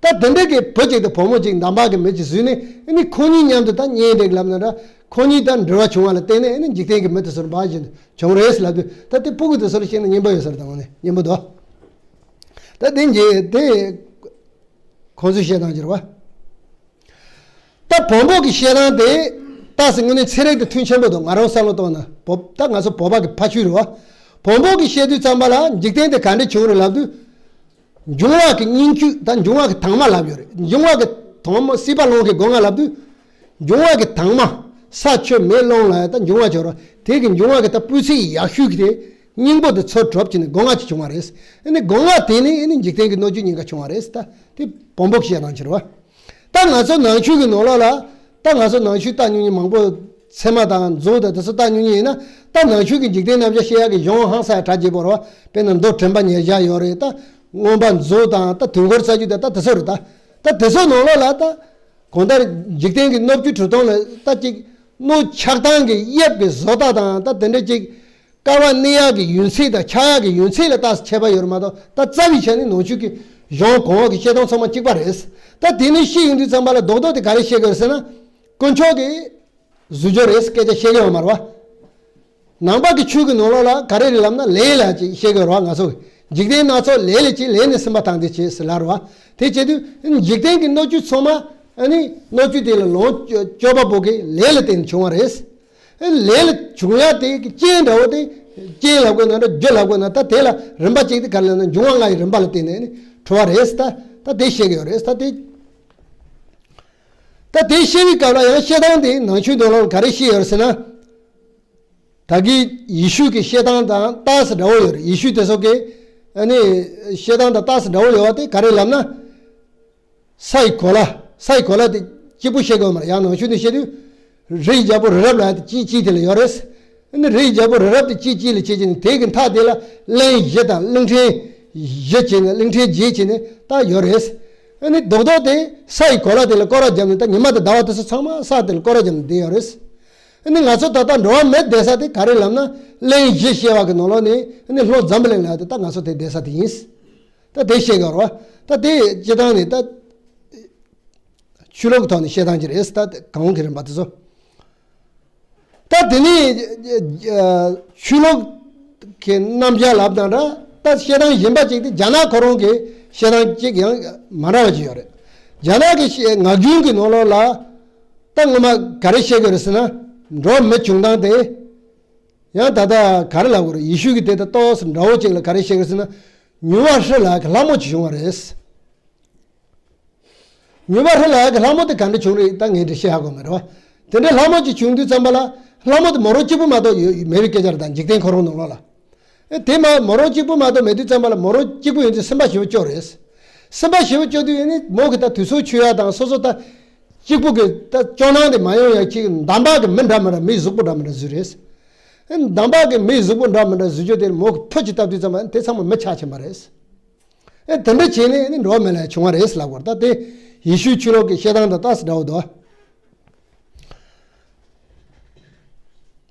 ད་དེ་འདྲ་གི་བུ་གཅིག་དང་བུ་མོ་གཅིག་འདམ་བག་གི་མི་གཅིག་བཟོས་ནས། ཨ་ནི་ཁོ་གཉིས་མཉམ་དུ་ད་གཉེན་སྒྲིག་ལབ་ན་འདྲ། ཁོ་གཉིས་ད་འབྲེལ་བ་བྱུང་བ་ལ་བརྟེན་ནས། ཨ་ནི་འཇིག་རྟེན་གྱི་མི་དེ་ཚོར་འབའ་ཞིག་བྱུང་རེད་ལབ་དུས། ད་དེ་ཕྲུ་གུ་དེ་ཚོར་བཤད་ན་སྙན་པོ་ཡོད་ས་རེད། ད་དངོས་གནས་སྙན་པོ་འདུག་ད་དེ་འདྲ་དེ་ཁོང་ཚོའི་བཤད་སྟངས་ཀྱི་རེད་བ། ད་བོན་པོ་གི་བཤད་སྟངས་དེ་ཏོག་ཙམ་དངོས་གནས་ཚན་རིག་དང་མཐུན་ཆེན་པོ་འདུག་ང་རང་བསམ་བློ་གཏོང་ན། བོ་ད་ང་ཚོ་བོད་པ་གི་ཕ་ཤུལ་རེད་བ། བོན་པོ་གི་བཤད་དུས་ཙམ་པ་ལ་འཇིག་རྟེན་དེ་ག་འདྲས་བྱུང་རེད་ལབ་དུས། འབྱུང་བ་གི་སྙིང་བཅུད། ད་འབྱུང་བ་གི་དྭངས་མ་ལབ་ཡོད་རེད། འབྱུང་བ་གི་དྭངས་མ། སྲིད་པ་རླུང་གི་སྒོ་ལྔ་ལབ་དུས། འབྱུང་བ་གི་དྭངས་མ། ས་ཆུ་མེ་རླུང་ལ་ད་འབྱུང་བ་ཆགས་རེད། དེ་གི་འབྱུང་བ་གི་ད་སྤུས་ཚད་ཡག་ཤོས་ཀྱི་དེ་སྙིང་པོ་དེ་ཚུར་གྲུབ་བྱས་ནས་སྒོ་ལྔ་ཅིག་བྱུང་བ་རེད། ཨ་ནི་སྒོ་ལྔ་དེ་ནི་ཨ་ནི་འཇིག་རྟེན་གྱི་སྣོད་བཅུད་གཉིས་ཀ་བྱུང་བ་རེད། ད་དེ་བོན་པོ་གི་བཤད་སྟངས་ཀྱི་རེད་བ། ད་ང་ཚོ་ནང་ཆོས་ཀྱི་ནང་ལོགས་ལ། ད་ང་ཚོ་ནང་ཆོས་ལྟ་མྱོང་མཁན་མང་པོ། ཚད་མ་དང་མཛོད་དང་དེ་ཚོ་ལྟ་མྱོང་མཁན་ཡིན་ན། ད་ནང་ཆོས་ཀྱི་འཇིག་རྟེན་རྣམ་གཞག་བཤད་ཡག་གི་གཞུང་ཧང་སང་ཡ་གྲ་རྒྱས་པོ་རེད་བ། དཔེར་ན་མདོ་དྲན་པ་ཉེར་བཞག་ཡོད་རེད། ད་མངོན་པ་མཛོད་དང་། ད་དུས་འཁོར་རྩ་རྒྱུད་དང་། ད་དེ་ཚོ་རེད། ད་ད་དེ་ཚོ་ནང་ལོགས་ལ་ད་གང་ལྟར་འཇིག་རྟེན་གྱི་སྣོད་བཅུད་གྲུབ་སྟངས་ལ་ད་ཅིག་སྣོད་ཆགས་སྟངས་ཀྱི་དབྱིབས་ཀྱི་བཟོ་ལྟ་དང་། ད་དེ་འདྲ་ཅིག་བསྐལ་པ་གནས་ཡག་གི་ཡུན་ཚད་དང་ཆགས་ཡག་གི་ཡུན་ཚད་ལ་ཏོག་ཙམ་ཁྱད་པར་ཡོད་རེད་མ་གཏོགས། ད་རྩ་བའི་ཆ་ནས་ནང་ཆོས་ཀྱི་གཞུང་གོང་འོག་གི་བཤད་སྟངས་ཚང་མ་གཅིག་པ་རེད། ད་དེ་ནས་བཤད་ཡོང་དུས་ཙམ་པ་ལ་རྡོག་རྡོག་དེ་ག་རེ་བཤད་དགོས་རེད་ཟེར་ན། དཀོན་མཆོག་གི་བཟོ་བཅོས་རེད། སྐད་ཆ་བཤད་ཀྱི་ཡོད་མ་རེད་བ། ནང་པ་གི་ཆོས་ཀྱི་ནང་ལོགས་ལ་ག་རེ་རེད་ལབ་ན། ལས་ལ་ཅིག་བཤད་ཀྱི་ཡོད་རེད་བ། ང་ཚོ་འཇིག་རྟེན་སྣ་ཚོགས་ལས་ལ་ཅིག་ལས་ནི་སེམས་པ་དང་དེ་བྱེད་ཟེར་ལབ་རེད་བ། དེ་བྱེད་དུས་འཇིག་རྟེན་གྱི་སྣོད་བཅུད་ཚང་མ། ཨ་ནི་སྣོད་བཅུད་དེ་ལ་ལོངས་སྤྱོད་པ་པོ་གི་ལས་ལ་བརྟེན་ནས་བྱུང་བ་རེད། ལས་ལ་བྱུང་ཡ་དེ་གི་རྐྱེན་འདྲ་བོ་དེ། རྐྱེན་ལབ་དགོས་ན་འདྲ། རྒྱུ་ལབ་དགོས་ན། ད་དེ་ལ་རིམ་པ་གཅིག་དེ་ག་རེ་ལབ་ན། འབྱུང་བ་ལྔ་ཡི་རིམ་པ་ལ་བརྟེན་ནས་ནི་གྲུབ་པ་རེད། ད་ད་དེ་བཤད་ཀྱི་ཡོད་རེད། ད་དེ་ད་དེ་བཤད་པའི་སྐབས་ལ་ཡང་བཤད་སྟངས་དེ་ནང་ཆོས་འདོན་ལོག་ག་རེ་བཤད་ཡོད་རེད་ཟེར་ན། ད་གི་ཡེ་ཤུ་གི་བཤད་སྟངས་དང་ཏོག་ཙམ་འདྲ་བོ་ཡོད་རེད། ཡེ་ཤུ་དེ་ཚོ་གི་ཨ་ནི་བཤད་སྟངས་དང་ཏོག་ཙམ་འདྲ་བོ་ཡོད་པ་དེ་ག་རེ་ལབ་ན། ས་ཡི་གོ་ལ། ས་ཡི་གོ་ལ་དེ་གཅིག་པུ་བཤད་དགོས་མ་རེད། ཡང་ནང་ཆོས་ནས་བཤད་དུས། རི་ཡི་རྒྱལ་པོ་རི་རབ་ལབ་ཡ་དེ་གཅིག་གཅིག་དེ་ལ་ཡོད་རེད། ཨ་ནི་རི་ཡི་རྒྱལ་པོ་རི་རབ་དེ་གཅིག་གཅིག་ལ་བྱེད་ཀྱི་ནི། དེ་གི་མཐའ་དེ་ལ་གླིང་བཞི་དང་གླིང་ཕྲན་བཞི་བྱས་ནས། གླིང་ཕྲན་བརྒྱད་བྱས་ནས་ད་ཡོད་རེད། ཨ་ནི་རྡོག་རྡོག་དེ་ས་ཡི་གོ་ལ་དེ་ལ་སྐོར་ར་བརྒྱབ་ནས། ད་ཉི་མ་དང་ཟླ་བ་དེ་ཚོ་ཚང་མ་ས་དེ་ལ་སྐོར་ར་བརྒྱབ་ནས་བསྡད་ཡོད་རེད། ཨ་ནི་ང་ཚོ་ད་ལྟ་འགྲོ་བ་མིའི་བསྡད་ས་དེ་ག་རེ་ལབ་ན། གླིང་བཞི་བཤད་པ་གི་ནང་ལོགས་ནས། ཨ་ནི་ལྷོ་འཛམ་བུ་གླིང་ལབ་ཡ་དེ་ད་ང་ཚོ་དེ་བསྡད་ས་དེ་ཡིན། ད་དེ་བཤད་དགོས་རེད་བ། ད་དེ་སྤྱིར་བཏང་ནས་ད་ཆོས་ལུགས་ཀྱི་ཐོག་ནས་བཤད་སྟངས་ཅིག་རེད། ད་གང་གི་རིམ་པ་དེ་ཚོ། ད་དེ་ནས་ཆོས་ལུགས་ཀྱི་རྣམ་གཞག་ལབ་དང་འདྲ། ད་བཤད་སྟངས་གཞན་པ་ཅིག་དེ་རྒྱ་ནག་ཁོ་རང་གི་བཤད་སྟངས་ཅིག་ཡང་མ་འདྲ་བ་ཅིག་ཡོད་རེད། རྒྱ་ནག་གི་བཤད་ངག་རྒྱུན་གྱི་ནང་ལོགས་ལ། ད་ངོ་མ་ག་རེ་བཤད་ཀྱི་རེད་ཟེར་ན། འགྲོ་བ་མི་བྱུང་སྟངས་དེ། ཡང་ད་ལྟ་ག་རེ་ལབ་དགོས་རེད། ཡེ་ཤུ་གི་དེ་དང་ཏོག་ཙམ་འདྲ་བོ་ཅིག་ལ་ག་རེ་བཤད་ཀྱི་རེད་ཟེར་ན། མྱུར་བགྲོད་ལ་ལྷ་མོ་ཅིག་བྱུང་བ་རེད། མྱུར་བགྲོད་ལ་ལྷ་མོ་དེ་ག་འདྲ་བྱུང་རེད། ད་ངས་འདྲི་ཤེས་ཧ་གོ་མེད་རེད་བ། དེ་འདྲའི་ལྷ་མོ་ཅིག་བྱུང་དུས་ཙམ་པ་ལ། ལྷ་མོ་དེ་མོ་རང་གཅིག་པུ་མ་གཏོགས་ཡོད་མེད་པའི་སྐད་ཆ་རེད། ད་འཇིག་རྟེན་ཁོ་རང་ནང་ལོགས་ལ། ཨེ་དེ་མ་མོ་རང་གཅིག་པུ་མ་གཏོགས་མེད་དུས་ཙམ་པ་ལ། མོ་རང་གཅིག་པུ་ཡིན་དུས་སེམས་པ་ཞེ་པོ་སྐྱོ་རེད། སེམས་པ་ཞེ་པོ་སྐྱོ་དུས་ཨ་ནི་མོ་གིས་ད་དུས་ཚོད་འཕྱོག་ཡ་དང་སོ་སོ་ད་གཅིག་པུ་གི་ད་སྐྱོ་སྣང་དེ་མ་ཡོང་ཡ་ཅིག་འདམ་བག་གི་མི་འདྲ་མི་འདྲ། མིའི་གཟུགས་པོ་འདྲ་མི་འདྲ་བཟོས་རེད། ཨེ་འདམ་བག་གི་མིའི་གཟུགས་པོ་འདྲ་མི་འདྲ་བཟོས་རྒྱུ་དེར་མོ་གིས་ཕུ་ཅིག་བཏབ་དུས་ཙམ་པ་དེ་ཚང་མ་མི་ཆགས་ཕྱིན་པ་རེད། ཨེ་དེ་འདྲ་བྱས་ནས་ཨ་ནི་འགྲོ་བ་མི་ལ་བྱུང་བ་རེད་ལབ་དགོས་རེད། ད་དེ་ཡེ་ཤུའི་ཆོས་ལུགས་ཀྱི་བཤད་སྟངས་དང་ཏོག་ཙམ་འདྲ་བོ་འདུག།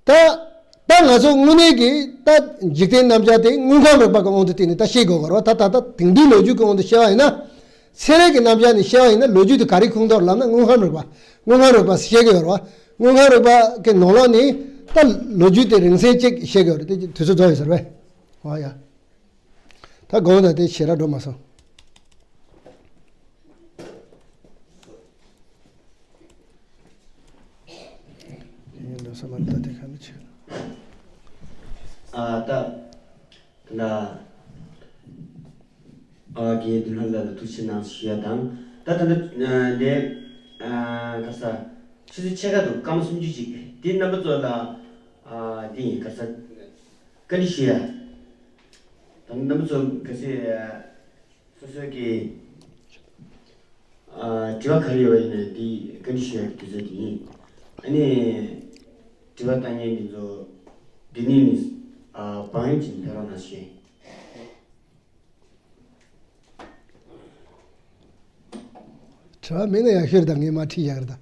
ད་ད་ང་ཚོ་དངོས་གནས་ཀྱི་ད་འཇིག་རྟེན་རྣམ་གཞག་དེ་དངོས་ཁམས་རིག་པ་གི་དབང་དུ་བཏང་ནས་ད་བཤད་དགོས་ཀྱི་རེད་བ། ད་ད་ད་དེང་དུས་ལོ་རྒྱུས་ཀྱི་དབང་དུ་བཤད་པ་ཡིན་ན། ཚན་རིག་གི་རྣམ་གཞག་ནས་བཤད་པ་ཡིན་ན། ལོ་རྒྱུས་དེ་ག་རེ་ཁུངས་གཏུགས་ལབ་ན། དངོས་ཁམས་རིག་པ། དངོས་ཁམས་རིག་པ་བཤད་ཀྱི་ཡོད་རེད་བ། དངོས་ཁམས་རིག་པ་གི་ནང་ལོགས་ནས་ད་ལོ་རྒྱུས་དེ་རིང་ཚད་ཅིག་བཤད་ཀྱི་ཡོད་རེད། དེ་དུས་ཚོད་རྫོགས་ཡོད་ཟེར་བས། ཨོ་ཡ། ད་དགོངས་དག་དེ་ཞེ་དྲག་འགྲོ་མ་སོང་། ཡིན་འགྲོ་ས་མ་རེད། ད་དེ་ག་ནས་བྱེད། ཨ་ད་ད་ཨ་རྒན་དུ་ལྷ་ལ་ལ་ཐུགས་ཆེ་གནང་ཞུ་ཡ་དང་། ད་ད་ད་འདི་ཨ་ག་ས་ཆུ་ཚོད་ཕྱེད་ཀ་འདུག། སྐར་མ་སུམ་ཅུ་ཅིག། དེ་རྣམ་པ་ཚོ་ལ་ཨ་འདི་ཡིན། ག་ས་བཀའ་འདྲི་ཞུ་ཡ། ད་རྣམ་པ་ཚོ་ག་ཚོད་སོ་སོའི་གི་ཨ་དྲི་བ་ག་རེ་ཡོད་པ་ཡིན་ན་འདི་བཀའ་འདྲི་ཞུ་ཡ་གི་དུས་ཚོད་འདི་ཡིན། ཨ་ནི་དྲི་བ་བཏང་མཁན་འདི་ཚོ་འདི་ནས་ནི་ཨ་བང་ཡོད་ཅིག་ཕེབས་རོགས་གནང་ཞུ། དྲི་བ་མེད་ན་ཡང་ཤོད་དང་། ངས་མར་ཁྲིད་བཞག་གི་རེད་ད།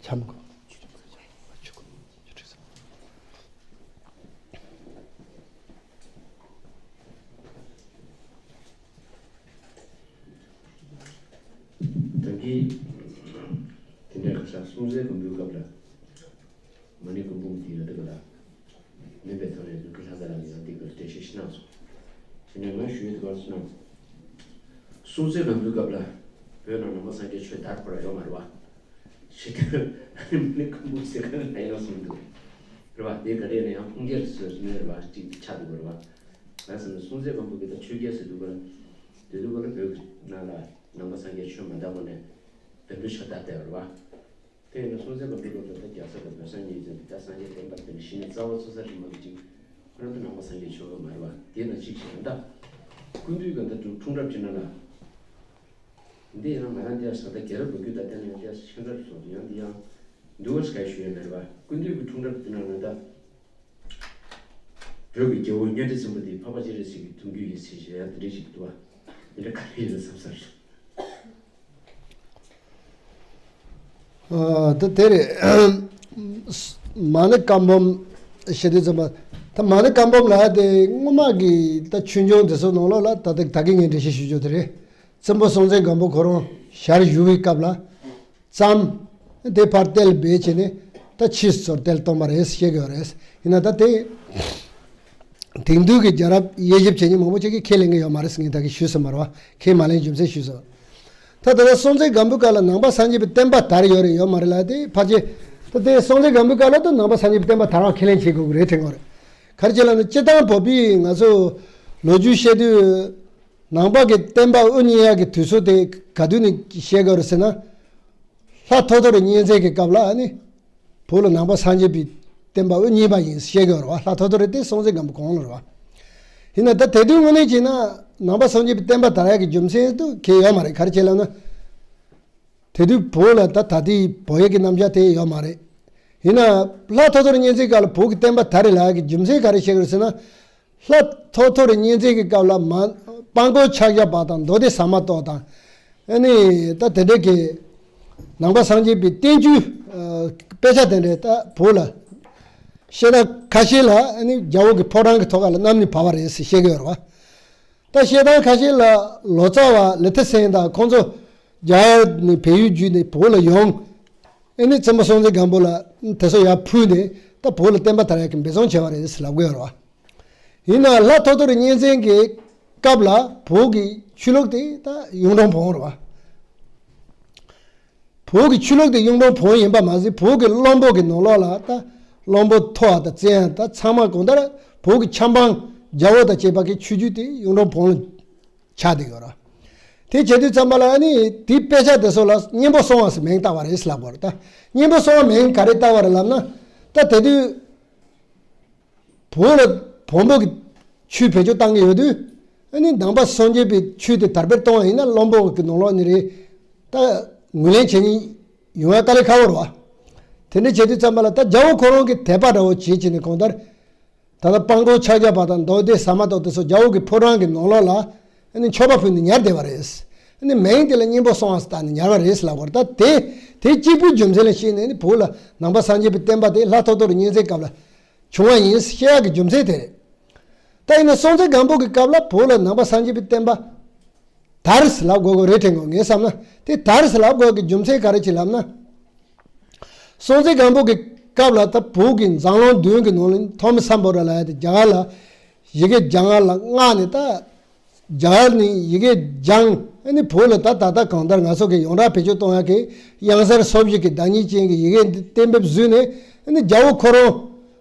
འཆམ་གོ། ད་གིན་དེ་འདྲའི་ག་ས་སྲོང་བཙན་སྒམ་པོའི་སྐབས་ལ། མ་ཎི་སྒམ་པོ་དེ་ཡོད་དེ་ག་ལ། མེད་པའི་ཐོག་ནས་ནོར་བུ་ལྷ་ས་ལ་ཡང་དེ་གར་འགྲེལ་བཤད་ཞིག་གནང་སོང་། དེ་ནས་ང་ཞུ་ཡས་དེ་གར་སོང་ན། སྲོང་བཙན་སྒམ་པོའི་སྐབས་ལ་བོད་ནང་ནང་པ་སངས་རྒྱས་ཆོས་དར་འཕེལ་ཡོད་མ་རེད་བ། ཞེས་དེ་མ་ཎི་སྒམ་པོ་ཟེར་ག་ལ་ཡོད་སོང་འདུག་རེད་བ། དེ་ག་རེ་ནས་ཡང་ཁུངས་སྐྱེལ་ཟེར་ནས་རེད་བ། ཅིག་ཆགས་འདུག་རེད་བ། ང་ཟེར་ན་སྲོང་བཙན་སྒམ་པོ་གི་ད་ཆོས་རྒྱལ་ཟེར་འདུག་ག་ལ། དེ་འདུག་ག་ལ་བོད་ཀྱི་ནང་ལ་ནང་པ་སངས་རྒྱས་ཆོས་མ་དར་བ་ནས་བོན་པོའི་ཆོས་དར་བསྡད་པ་རེད་བ། དེ་ཡིན་ན་སྲོང་བཙན་སྒམ་པོའི་སྐབས་ལ་ད་རྒྱལ་ས་དང་བོད་ས་གཉིས་ཟེར་ཏེ། ད་སངས་རྒྱས་བསྟན་པ་དེ་ནི་གཞི་ནས་རྩ་བ་ཚོ་ས་རིམ་པ་གི་ཅིག་ཁོ་རང་ད་ནང་པ་སངས་རྒྱས་ཆོས་ལུགས་མ་རེད་བ། དེ་ན་གཅིག་བྱས་ན་ད་སྐུ་མདུན་གྱི་ད་དུང་འཁྲུངས་རབས་ཅིག་ན་ལ། འདི་ཡང་ང་རང་འདི་ཡང་ས་ད་རྒྱལ་རབས་ལོ་རྒྱུས་ད་ལྟ་ནས་འདི་ཡང་ཁྱད་མཚར་སོང་། ཡང་འདི་ཡང་འདུལ་བ་ཞིག་ག་ཞུ་ཡ་མེད་རེད་བ། སྐུ་མདུན་གྱི་འཁྲུངས་རབས་དེ་ན་ང་ད་བོད་ཀྱི་རྒྱལ་པོ་གཉའ་ཁྲི་སྲིན་པོ་དེ་འཕགས་པ་སྤྱན་རས་གཟིགས་ཀྱི་གདུང་རྒྱུད་ཡིན་ཟེར་བཤད་ཡ་དེ་འདྲ་ཞིག་འདུག་བ། དེ་འདྲ་ག་རེ་ཡིན་ན་བསམ་ས་རེད། ཨ། ད་དེ་རེད། མ་ཎི་བཀའ་འབུམ་བཤད་དུས་ཙམ་པ། ད་མ་ཎི་བཀའ་འབུམ་ལ་དེ་སྔོན་མ་གི་ད་ཆོས་འབྱུང་དེ་ཚོ་ནང་ལོགས་ལ་ད་ལྟ་ད་གིན་ངས་འགྲེལ་བཤད་ཞུ་རྒྱུ་དེ་རེད། བཙུན་པ་སྲོང་བཙན་སྒམ་པོ་ཁོ་རང་ཞལ་བཞུགས་པའི་སྐབས་ལ་བརྩམས། དེ་ཕར་གཏེར་སྦས་བྱས་ནས་ད་ཕྱིས་སུ་གཏེར་བཏོན་པ་རེད་བཤད་ཀྱི་ཡོད་རེད། ཡིན་ན་ད་དེ་དེང་དུས་ཀྱི་རྒྱལ་རབས་དབྱེ་ཞིབ་བྱེད་མཁན་མང་པོ་ཅིག་གིས་ཁས་ལེན་གྱི་ཡོད་མ་རེད་ཟེར། ངས་ད་གིན་ཞུས་ཟིན་པ་རེད་བ། ཁས་མ་ལེན་རྒྱུ་མཚན་ཞུས་ཟིན། ད་ད་ལྟ་སྲོང་བཙན་སྒམ་པོའི་སྐབས་ལ་ནང་པ་སངས་རྒྱས་པའི་བསྟན་པ་དར་ཡོད་རེད་ཡོད་མ་རེད་ལབ་དེ་ཕལ་ཆེར། ད་དེ་སྲོང་བཙན་སྒམ་པོའི་སྐབས་ལ་ད་ནང་པ་སངས་རྒྱས་པའི་བསྟན་པ་དར་བ་ཁས་ལེན་བྱེད་དགོས་ཀྱི་རེད་དྲན་གྱི་ཡོད་རེད། ག་རེ་བྱས་ལབ་ན་སྤྱིར་བཏང་བོད་པའི་ང་ཚོ་ལོ་རྒྱུས་བཤད་དུས་ནང་པ་གི་བསྟན་པ་དབུ་བརྙེས་ཡག་གི་དུས་ཚོད་དེ་ག་དུས་ནས་བཤད་ཀྱི་ཡོད་རེད་ཟེར་ན། ལྷ་ཐོ་ཐོ་རི་གཉན་བཙན་གྱི་སྐབས་ལ་ཨ་ནི་བོད་ལ་ནང་པ་སངས་རྒྱས་པའི་བསྟན་པ་དབུ་བརྙེས་པ་ཡིན་བཤད་ཀྱི་ཡོད་རེད་བ། ལྷ་ཐོ་ཐོ་རི་དེ་སྲོང་བཙན་སྒམ་པོ་གོང་ལ་རེད་བ། ཡིན་ན་ད་དེ་དུས་དངོས་གནས་བྱས་ན་ནང་པ་སངས་རྒྱས་པའི་བསྟན་པ་དར་ཡག་གི་རྒྱུ་མཚན་དུ་གལ་ཡོད་མ་རེད། ག་རེ་བྱས་ལབ་ན། དེ་དུས་བོད་ལ་ད་ད་ལྟའི་བོད་ཡིག་གི་རྣམ་གཞག་དེ་ཡོད་མ་རེད། ཡིན་ན་ལྷ་ཐོ་ཐོ་རི་གཉན་བཙན་སྐབས་ལ་བོད་ཀྱི་བསྟན་པ་དར་རེད་ལབ་ཡག་གི་རྒྱུ་མཚན་ག་རེ་བཤད་ཀྱི་རེད་ཟེར་ན། ལྷ་ཐོ་ཐོ་རི་གཉན་བཙན་གྱི་སྐབས་ལ་མ་སྤང་སྐོར་ཕྱག་རྒྱ་པ་དང་མདོ་སྡེ་ཟ་མ་ཏོག་དང་། ཨ་ནི་ད་དེ་འདྲ་གི་ནང་པ་སངས་རྒྱས་པའི་བསྟན་བཅོས་ཨ་དཔེ་ཆ་དེ་འདྲ་ད་བོད་ལ་བཤད་སྟངས་ཁ་ཤས་ལ་ཨ་ནི་རྒྱལ་པོ་གི་ཕོ་བྲང་གི་ཐོག་ཁ་ལ་བསྣམས་ནས་བབས་པ་རེད་ཟེར་བཤད་ཀྱི་ཡོད་རེད་བ། ད་བཤད་སྟངས་ཁ་ཤས་ལ་ལོ་ཙཱ་བ་ལི་ཐི་སེང་དང་ཁོང་ཚོ་རྒྱ་གར་ནས་བལ་ཡུལ་བརྒྱུད་ནས་བོད་ལ་ཡོང་། ཨ་ནི་བཙུན་པ་སྲོང་བཙན་སྒམ་པོ་ལ་དེ་ཚོ་ཡར་ཕུལ་ནས་ད་བོད་ལ་བསྟན་པ་དར་ཡག་གི་འབད་བརྩོན་བྱས་པ་རེད་ཟེར་ལབ་ཀྱི་ཡོད་རེད་བ། ཡིན་ན་ལྷ་ཐོ་ཐོ་རི་གཉན་བཙན་གྱི་སྐབས་ལ་བོད་ཀྱི་ཆོས་ལུགས་དེ་ད་གཡུང་དྲུང་བོན་རེད་བ། བོད་ཀྱི་ཆོས་ལུགས་དེ་གཡུང་དྲུང་བོན་ཡིན་པ་མ་ཟད་བོད་ཀྱི་བློན་པོ་གི་ནང་ལོགས་ལ་ད་བློན་པོ་མཐོ་བ་དང་བཙན་བ་དང་ཚང་མ་གང་ལྟར་བོད་ཀྱི་ཆབ་འབངས་རྒྱལ་པོ་དང་བཅས་པ་གི་ཆོས་བརྒྱུད་དེ་གཡུང་དྲུང་བོན་ལ་ཆགས་བསྡད་ཡོད་རེད། དེ་བྱེད་དུས་ཙམ་པ་ལ་ཨ་ནི་དེའི་དཔེ་ཆ་དེ་ཚོ་ལ་གཉན་པོ་སྲོང་བ་ཟེར་མིང་བཏགས་པ་རེད་ཟེར་ལབ་པ་རེད། ད་གཉན་པོ་སྲོང་བ་མིང་ག་རེ་བཏགས་པ་རེད་ལབ་ན། ད་དེ་དུས་བོད་ལ་བོན་པོ་གི་ཆོས་བེད་སྤྱོད་བཏང་གི་ཡོད་དུས། ཨ་ནི་ནང་པ་སངས་རྒྱས་པའི་ཆོས་དེ་དར་སྤེལ་གཏོང་བ་ཡིན་ན་བློན་པོ་གི་ནང་ལོགས་ནས་རེད། ད་ངོས་ལེན་བྱེད་མཁན་ཡོང་ཡ་དཀའ་ལས་ཁག་པོ་རེད་བ། དེ་འདྲ་བྱེད་དུས་ཙམ་པ་ལ་ད་རྒྱལ་པོ་ཁོ་རང་གི་དད་པ་འདྲ་བོ་བྱེད་བྱས་ནས་གང་ལྟར། ད་ལྟ་སྤང་སྐོར་ཕྱག་རྒྱ་པ་དང་མདོ་སྡེ་ཟ་མ་ཏོག་དེ་ཚོ་རྒྱལ་པོ་གི་ཕོ་བྲང་གི་ནང་ལོགས་ལ་ཨ་ནི་མཆོད་པ་ཕུལ་ནས་ཉར་བསྡད་པ་རེད། ཨ་ནི་མིང་དེ་ལ་གཉན་པོ་སྲོང་བ་ཟེར་བཏགས་ནས་ཉར་བ་རེད་ཟེར་ལབ་པ་རེད། ད་དེ་དེ་གཅིག་པུའི་རྒྱུ་མཚན་ལ་བཤད་ནས་ཨ་ནི་བོད་ལ་ནང་པ་སངས་རྒྱས་པའི་བསྟན་པ་དེ་ལྷ་ཐོ་ཐོ་རི་གཉན་བཙན་སྐབས་ལ་བྱུང་བ་ཡིན་བཤད་ཡག་གི་རྒྱུ་མཚན་དེ་རེད། ད་ཡིན་ན་སྲོང་བཙན་སྒམ་པོ་གི་སྐབས་ལ་བོད་ལ་ནང་པ་སངས་རྒྱས་པའི་བསྟན་པ་དར་ཟེར་ལབ་དགོས་དགོས་རེད་དྲན་གོ། ངས་བསམ་ན་དེ་དར་ཟེར་ལབ་དགོས་ཀྱི་རྒྱུ་མཚན་ག་རེ་བྱས་ལབ་ན། སྲོང་བཙན་སྒམ་པོ་གི་སྐབས་ལ་ད་བོད་ཀྱི་འཛམ་གླིང་མདུན་གྱི་ནང་ལ་ཐོན་མི་སམ་བྷོ་ཊ་ལབ་ཡ་དེ་རྒྱ་གར་ལ་ཡི་གེ་སྦྱང་ཡ་ལ་མངགས་ནས། ད་རྒྱ་གར་ནས་ཡི་གེ་སྦྱངས། ཨ་ནི་བོད་ལ་ད་ད་ལྟ་གང་ལྟར་ང་ཚོ་གི་ཡོངས་གྲགས་བེད་སྤྱོད་གཏོང་ཡ་གི་དབྱངས་གསལ་སོ་བཞི་གི་བདག་ཉིད་ཅན་གྱི་ཡི་གེ་འདི་གཏན་འབེབས་བཟོས་ནས། ཨ་ནི་རྒྱལ་པོ་ཁོ་རང་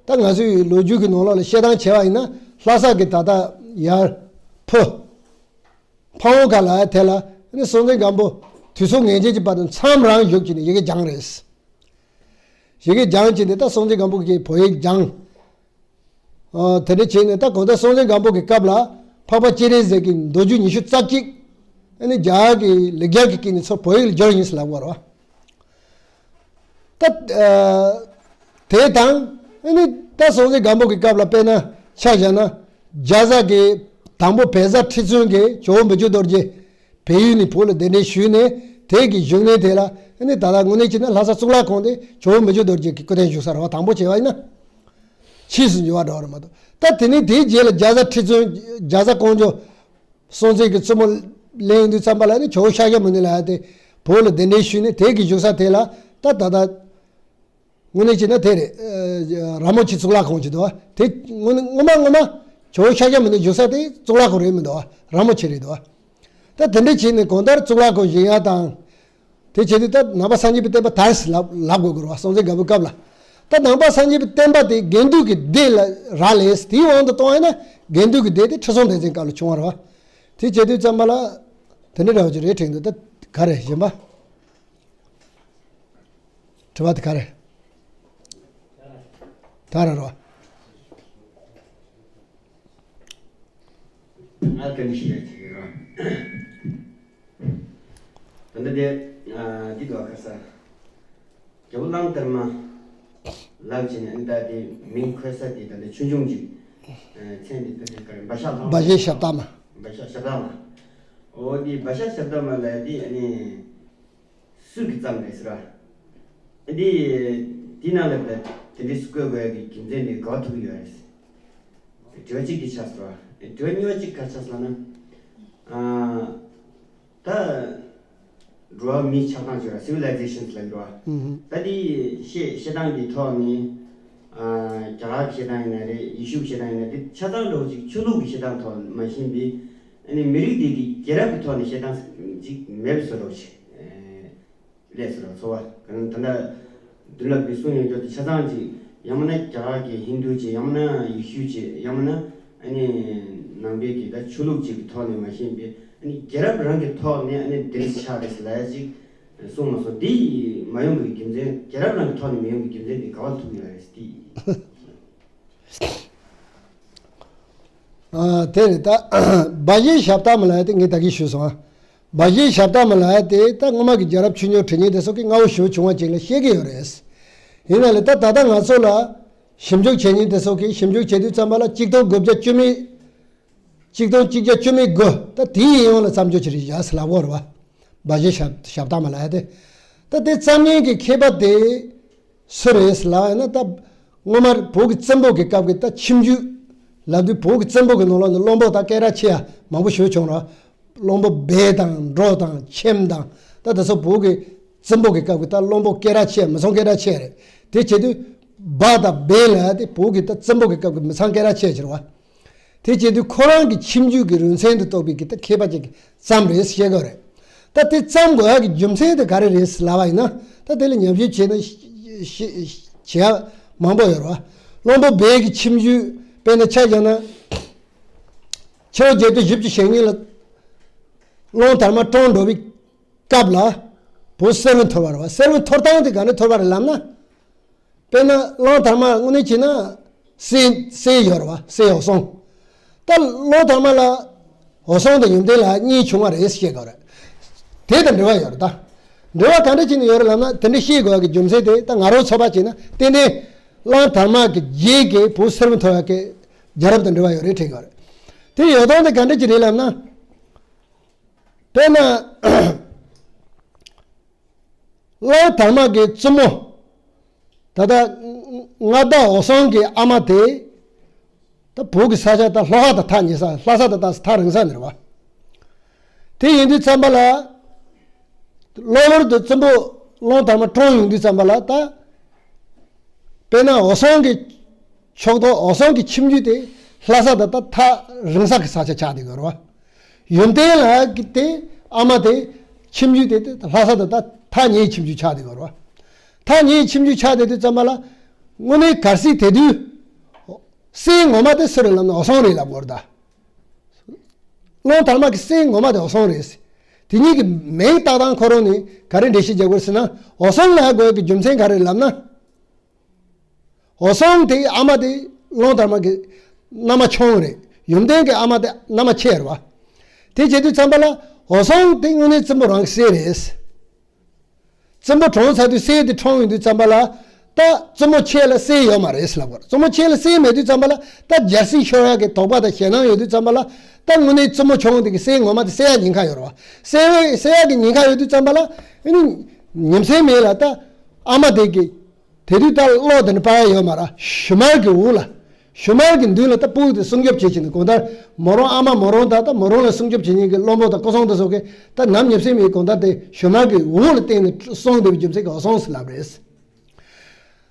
ད་ང་ཚོའི་ལོ་རྒྱུས་ཀྱི་ནང་ལོགས་ལ་བཤད་སྟངས་བྱས་པ་ཡིན་ན་ལྷ་ས་གི་ད་ལྟ་ཡར་ཕུ་ཕ་བོང་ཁ་ལ་དེ་ལ་ཨ་ནི་སྲོང་བཙན་སྒམ་པོ་དུས་ཚོད་ངེས་ཅན་གྱི་བར་དུ་མཚམས་རང་བཞུགས་བྱས་ནས་ཡི་གེ་སྦྱངས་རེད། ཡི་གེ་སྦྱངས་བྱས་ནས་ད་སྲོང་བཙན་སྒམ་པོ་གིས་བོད་ཡིག་སྦྱངས། ཨ། དེ་འདྲ་བྱས་ནས་ད་གང་ལྟར་སྲོང་བཙན་སྒམ་པོ་གི་སྐབས་ལ་འཕགས་པ་སྤྱན་རས་གཟིགས་ཀྱི་མདོ་རྒྱུད་ཉི་ཤུ་རྩ་གཅིག་ཨ་ནི་རྒྱ་གར་གྱི་ལེགས་སྦྱར་གྱི་སྐད་ནས་ཚུར་བོད་ཡིག་ལ་བསྒྱུར་ཡིན་ཟེར་ལབ་པ་རེད་བ། ད་ཨ་དེ་དང་ཨ་ནི་ད་སྲོང་བཙན་སྒམ་པོ་གི་སྐབས་ལ་དཔེར་ན་ཆ་བཞག་ན། རྒྱ་བཟའ་གི་དང་པོ་བལ་བཟའ་ཁྲི་བཙུན་གྱིས་ཇོ་བོ་མི་བསྐྱོད་རྡོ་རྗེ་བལ་ཡུལ་ནས་བོད་ལ་གདན་འདྲེན་ཞུས་ནས། དེ་གི་བཞུགས་གནས་དེ་ལ་ཨ་ནི་ད་ལྟ་དངོས་གནས་བྱས་ན་ལྷ་ས་གཙུག་ལག་ཁང་དེ་ཇོ་བོ་མི་བསྐྱོད་རྡོ་རྗེ་གི་སྐུ་རྟེན་བཞུགས་ས་རེད་བ། དང་པོ་བྱས་པ་ཡིན་ན། ཕྱིས་སུ་འགྱུར་བ་འགྲོ་བ་རེད་མ་གཏོགས། ད་དེ་ནས་དེའི་རྗེས་ལ་རྒྱ་བཟའ་ཁྲི་བཙུན། རྒྱ་བཟའ་ཀོང་ཇོ། སྲོང་བཙན་གྱི་བཙུན་མོ་ལེན་དུས་ཙམ་པ་ལ་ནི་ཇོ་བོ་ཤཱཀྱ་མུ་ནེ་ལ་ཡ་དེ་བོད་ལ་གདན་འདྲེན་ཞུས་ནས། དེ་གི་བཞུགས་ས་དེ་ལ་ད་ད་ལྟ་དངོས་གནས་བྱས་ན་དེ་རེད། ཨ། ར་མོ་ཆེ་གཙུག་ལག་ཁང་ཅིག་འདུག་བ། དེ་སྔོན་སྔོན་མ་སྔོན་མ་ཇོ་བོ་ཤཱཀྱ་མུ་ནེ་བཞུགས་ས་དེ་གཙུག་ལག་ཁང་རེད་མི་འདུག་བ། ར་མོ་ཆེ་རེད་འདུག་བ། ད་དེ་འདྲ་བྱས་ནས་གང་ལྟར་གཙུག་ལག་ཁང་བཞེངས་ཡ་དང་། དེ་བྱས་དུས་ད་ནང་པ་སངས་རྒྱས་པའི་བསྟན་པ་དར་ཟེར་ལབ་ལབ་དགོས་ཀྱི་རེད་བ། སྲོང་བཙན་སྒམ་པོའི་སྐབས་ལ། ད་ནང་པ་སངས་རྒྱས་པའི་བསྟན་པ་དེ་དགེ་འདུན་གྱི་སྡེ་ལ་རག་ལས། དེའི་དབང་དུ་གཏོང་ཡ་ན་དགེ་འདུན་གྱི་སྡེ་དེ་ཁྲི་སྲོང་ལྡེ་བཙན་སྐབས་ལ་བྱུང་བ་རེད་བ། དེ་བྱས་དུས་ཙམ་པ་ལ་དེ་འདྲ་འདྲ་བོ་ཅིག་རེད་དྲན་འདུག་ད་ག་རེ་གཞན་པ། དྲི་བ་དེ་ག་རེ། ད་ར་རོ། ང་ཀུན་ཤེས་ཡ་ཅིག་ཡོད་ར། ད་ལྟ་དེ་ཨ་འདི་དུ་ཨ་ཁ་ས་རྒྱལ་པོ་གླང་དར་མ་ལབ་བྱས་ནས། ཨ་ནི་ད་དེ་མིང་འཁོད་ས་དེ་ད་ལྟ་ཆོས་འབྱུང་གི་མཚན་དེ་ད་དེ་ག་རེ། སྦ་བཞག་ལྷ། སྦ་བཞག་ཞབས་བརྟན་མ། སྦ་བཞག་ཞབས་བརྟན་མ། འོ་དེ་སྦ་བཞག་ཞབས་བརྟན་མ་ལབ་ཡ་དེ་ཨ་ནི། སུ་གིས་བརྩམས་རེད་ཟེར་བ། འདི་འདི་ནང་ལ་དེ་འདྲའི་བཀོད་དགོས་ཡ་གི་རྒྱུ་མཚན་འདི་ག་པར་ཐུག་ཡོད་རེད། དྲི་བ་གཅིག་འདི་ཆགས་སོང་། དྲི་བ་གཉིས་པ་གཅིག་ག་རེ་ཆགས་སོང་ལབ་ན། ཨ། ད་འགྲོ་བ་མིའི་ཆགས་སྟངས་བྱས་པ་སི་ཝི་ལའི་ཛེ་ཤན་ལབ་ཀྱི་རེད་བ། ད་འདི་བཤད་བཤད་སྟངས་འདི་ཐོག་ནས། ཨ། རྒྱ་གར་གྱི་བཤད་སྟངས་ཡིན་ན་རེད། ཡེ་ཤུ་གི་བཤད་སྟངས་ཡིན་ན་རེད། ཆ་ཚང་འདྲ་བོ་ཅིག་ཆོས་ལུགས་ཀྱི་བཤད་སྟངས་ཐོག་མ་ཤེས་པའི། ཨ་ནི་མི་རིགས་འདི་གི་རྒྱལ་རབས་ཀྱི་ཐོག་ནས་བཤད་སྟངས་ཅིག་མེད་པ་བཟོ་འདྲ་བོ་ཅིག་སླེབས་སོང་ར། ཚོར་བ་གང་ད་ལྟ་མདུན་ལ་བི་གསུང་ཡོད་རྒྱུ་དེ་ཆ་ཚང་ཅིག་ཡང་མིན་ན་རྒྱ་གར་གྱི་ཧིན་རྡུ་ཅིག་ཡང་མིན་ན་ཡེ་ཤུ་ཅིག་ཡང་མིན་ན་ཨ་ནི་ནང་པའི་གི་ད་ཆོས་ལུགས་ཅིག་གི་ཐོག་ནས་མ་ཤེས་པའི། ཨ་ནི་རྒྱལ་རབས་རང་གི་ཐོག་ནས་ཨ་ནི་འདི་འདྲ་ཆགས་རེད་ལབ་ཡ་ཅིག་གསུངས་མ་སོང་། འདི་མ་ཡོང་གི་རྒྱུ་མཚན། རྒྱལ་རབས་རང་གི་ཐོག་ནས་མི་ཡོང་གི་རྒྱུ་མཚན་འདི་ག་པར་ཐུག་ཡོད་རེད་འདི། ཨ། དེ་རེད། ད་སྦ་བཞེད་ཞབས་སྟག་མ་ལབ་ཡ་དེ་ངས་ད་གིན་ཞུས་སོང་ཨ། སྦ་བཞེད་ཞབས་སྟག་མ་ལབ་ཡ་དེ་ད་སྔོན་མ་གི་རྒྱལ་རབས་ཆོས་འབྱོར་འབྲི་མཁན་དེ་ཚོ་གིས་སྔ་བོ་ཞེ་པོ་བྱུང་བ་ཅིག་ལ་བཤད་ཀྱི་ཡོད་རེད། ཡིན་ན་ལས་ད་ད་ལྟ་ང་ཚོ་ལ་ཞིབ་འཇུག་བྱེད་མཁན་དེ་ཚོ་གིས་ཞིབ་འཇུག་བྱེད་དུས་ཙམ་པ་ལ་གཅིག་སྟོང་དགུ་བརྒྱ་བཅུ་མེད། གཅིག་སྟོང་གཅིག་བརྒྱ་བཅུ་མེད་དགུ། ད་དེའི་ཡིན་ཡང་ལ་བརྩམས་ཆོས་ཅིག་རེད་བཞག་ཟེར་ལབ་ཀྱི་ཡོད་རེད་བ། སྦ་བཞེད་ཞབས་ཞབས་སྟག་མ་ལབ་ཡ་དེ། ད་དེ་བརྩམས་མཁན་གྱི་མཁས་པ་དེ་སུ་རེད་ལབ་ཡ་ན། ད་སྔོན་མ་བོད་ཀྱི་བཙན་པོ་གི་སྐབས་ཀྱི་ད་ཁྱིམ་རྒྱུད་ལབ་དུས། བོད་ཀྱི་བཙན་པོ་གི་ནང་ལོགས་ནས་བློན་པོ་ད་སྐད་གྲགས་ཆེ་ཡ་མང་པོ་ཞིག་བྱུང་ར། བློན་པོ་སྦས་དང་འབྲོག་དང་ཁྱིམ་དང་། ད་དེ་ཚོ་བོད་ཀྱི་བཙན་པོ་གི་སྐབས་ཀྱི་ད་བློན་པོ་སྐད་གྲགས་ཆེ་ཡ། མི་ཚང་སྐད་གྲགས་ཆེ་ཡ་རེད། དེ་བྱེད་དུས་སྦ་དང་སྦས་ལབ་ཡ་དེ་བོད་ཀྱི་ད་བཙན་པོ་གི་སྐབས་ཀྱི་མི་ཚང་སྐད་གྲགས་ཆེ་ཡ་ཅིག་རེད་བ། དེ་བྱེད་དུས་ཁོ་རང་གི་ཁྱིམ་རྒྱུད་ཀྱི་རུས་མཚན་དུ་གཏོགས་པའི་གི་ད་མཁས་པ་ཅིག་གིས་བརྩམས་རེད་ཟེར་བཤད་ཀྱི་ཡོད་རེད། ད་དེ་བརྩམས་དགོས་ཡག་གི་རྒྱུ་མཚན་དེ་ག་རེ་རེད་ལབ་པ་ཡིན་ན། ད་དེ་ལ་ཉམས་ཞིབ་བྱས་ན་ཤེས་ཤེས་བྱེད་ཡག་མང་པོ་ཡོད་རེད་བ། བློན་པོ་སྦས་ཀྱི་ཁྱིམ་རྒྱུད་དཔེར་ན་ཆ་བཞག་ན། ཕྱི་ལོ་བརྒྱད་བརྒྱ་བཞི་བཅུ་ཞེ་གཉིས་ལ་གླང་དར་མ་བཀྲོངས་འགྲོ་བའི་སྐབས་ལ་བོད་གསེར་དབུ་འཐོར་བ་རེད་བ། གསེར་དབུ་འཐོར་སྟངས་དེ་ག་ནས་འཐོར་བ་རེད་ལབ་ན། དཔེར་ན་གླང་དར་མ་དངོས་གནས་བྱས་ན་སྲས་སྲས་ཡོད་རེད་བ། སྲས་འོད་སྲུང་། ད་གླང་དར་མ་ལ་འོད་སྲུང་དང་ཡོན་ཏན་ལ་གཉིས་བྱུང་བ་རེད་ཟེར་བཤད་དགོས་རེད། དེ་དང་འབྲེལ་བ་ཡོད་རེད་ད། འབྲེལ་བ་ག་འདྲ་བྱས་ནས་ཡོད་རེད་ལབ་ན། དེ་འདྲ་བཤད་དགོས་ཡག་གི་རྒྱུ་མཚན་དེ་ད་ང་རང་ཚོ་ཕལ་ཆེར་ན་ཏན་ཏན་གླང་དར་མ་གི་རྗེས་ཀྱི་བོད་གསེར་དབུ་འཐོར་ཡག་གི་རྒྱལ་རབས་དང་འབྲེལ་བ་ཡོད་རེད་དྲན་གྱི་ཡོད་རེད། དེ་ཡོད་སྟངས་དེ་ག་འདྲ་ཅིག་རེད་ལབ་ན། དཔེར་ན། གླང་དར་མ་གི་བཙུན་མོ། ད་ལྟ་མངའ་བདག་འོད་སྲུང་གི་ཨ་མ་དེ། ད་བོད་ཀྱི་ས་ཆ་ད་ལྷོ་ཁ་དང་ཐག་ཉེ་ས། ལྷ་ས་དང་ད་ཐག་རིང་ས་ནས་རེད་བ། དེ་ཡིན་དུས་ཙམ་པ་ལ། གློ་བུར་དུ་བཙུན་པོ་གླང་དར་མ་བཀྲོངས་ཡོང་དུས་ཙམ་པ་ལ་ད། དཔེར་ན་འོད་སྲུང་གི་ཕྱོགས་གཏོགས། འོད་སྲུང་གི་ཁྱིམ་རྒྱུད་དེ་ལྷ་ས་དང་ད་ཐག་རིང་ས་གི་ས་ཆ་ཆགས་བསྡད་ཡོད་རེད་བ། ཡོན་ཏན་ལགས་ཀྱི་དེ་ཨ་མ་དེ་ཁྱིམ་རྒྱུད་དེ་དེ་ལྷ་ས་དང་ད་ཐག་ཉེའི་ཁྱིམ་རྒྱུད་ཆགས་བསྡད་ཡོད་རེད་བ། ཐག་ཉེའི་ཁྱིམ་རྒྱུད་ཆགས་བསྡད་དུས་ཙམ་པ་ལ། དངོས་གནས་གལ་སྲིད་དེ་དུས་སྲས་ངོ་མ་དེ་སུ་རེད་ལབ་ན་འོད་སྲུང་རེད་ལབ་དགོས་རེད་ད། གླང་དར་མ་གི་སྲས་ངོ་མ་དེ་འོད་སྲུང་རེད། དེ་གཉིས་ཀྱི་མིང་བཏགས་སྟངས་ཁོ་རང་ནས་ག་རེ་འགྲེལ་བཤད་རྒྱག་དགོས་ཟེར་ན། འོད་སྲུང་ལབ་དགོས་ཀྱི་རྒྱུ་མཚན་ག་རེ་ལབ་ན། འོད་སྲུང་དེའི་ཨ་མ་དེ་གླང་དར་མ་གི་མནའ་མ་ཆུང་རེད། ཡོན་ཏན་གྱི་ཨ་མ་དེ་མནའ་མ་ཆེ་རེད་བ། དེ་བྱེད་དུས་ཙམ་པ་ལ་འོད་སྲུང་དེ་དངོས་གནས་བཙུན་པོ་རང་གི་སྲས་རེད། བཙུན་པོ་གྲོངས་ཚར་དུས་སྲས་དེ་གྲོངས་ཡོང་དུས་ཙམ་པ་ལ། ད་བཙུན་མོ་ཆེ་ལ་སྲས་ཡོད་མ་རེད་ལབ་དགོས། བཙུན་མོ་ཆེ་ལ་སྲས་མེད་དུས་ཙམ་པ་ལ། ད་རྒྱལ་སྲིད་ཤོར་ཡག་གི་དོགས་པ་དང་ཞེད་སྣང་ཡོད་དུས་ཙམ་པ་ལ། ད་དངོས་གནས་བཙུན་མོ་ཆུང་དེ་གི་སྲས་ངོ་མ་དེ་བསད་ཡག་ཉེན་ཁ་ཡོད་རེད་བ། བསད་བསད་ཡག་གི་ཉེན་ཁ་ཡོད་དུས་ཙམ་པ་ལ། ཨ་ནི་ཉིན་མཚན་མེད་ལ་ད་ཨ་མ་དེ་གི་དེ་དུས་ད་གློག་དེ་འདྲ་སྤར་ཡག་ཡོད་མ་རེད། ཞུན་མར་གྱི་འོག་ལ། ཞུན་མར་གྱི་མདུན་ལ་ད་སྤུ་གུ་དེ་སྲུང་སྐྱོབ་བྱེད་བྱེད་ནས། གང་ལྟར་མོ་རང་ཨ་མ་མོ་རང་དང་ད་མོ་རང་ལ་སྲུང་སྐྱོབ་བྱེད་མཁན་གྱི་བློན་པོ་དང་སྐུ་སྲུང་དེ་ཚོ་གིས་ད་ནམ་ཉིན་མཚན་མེད་གང་ལྟར་དེ་ཞུན་མར་གྱི་འོག་ལ་བསྟན་ནས་སྲུང་བསྡད་པའི་རྒྱུ་མཚན་གྱིས་འོད་སྲུང་ཟེར་ལབ་རེད།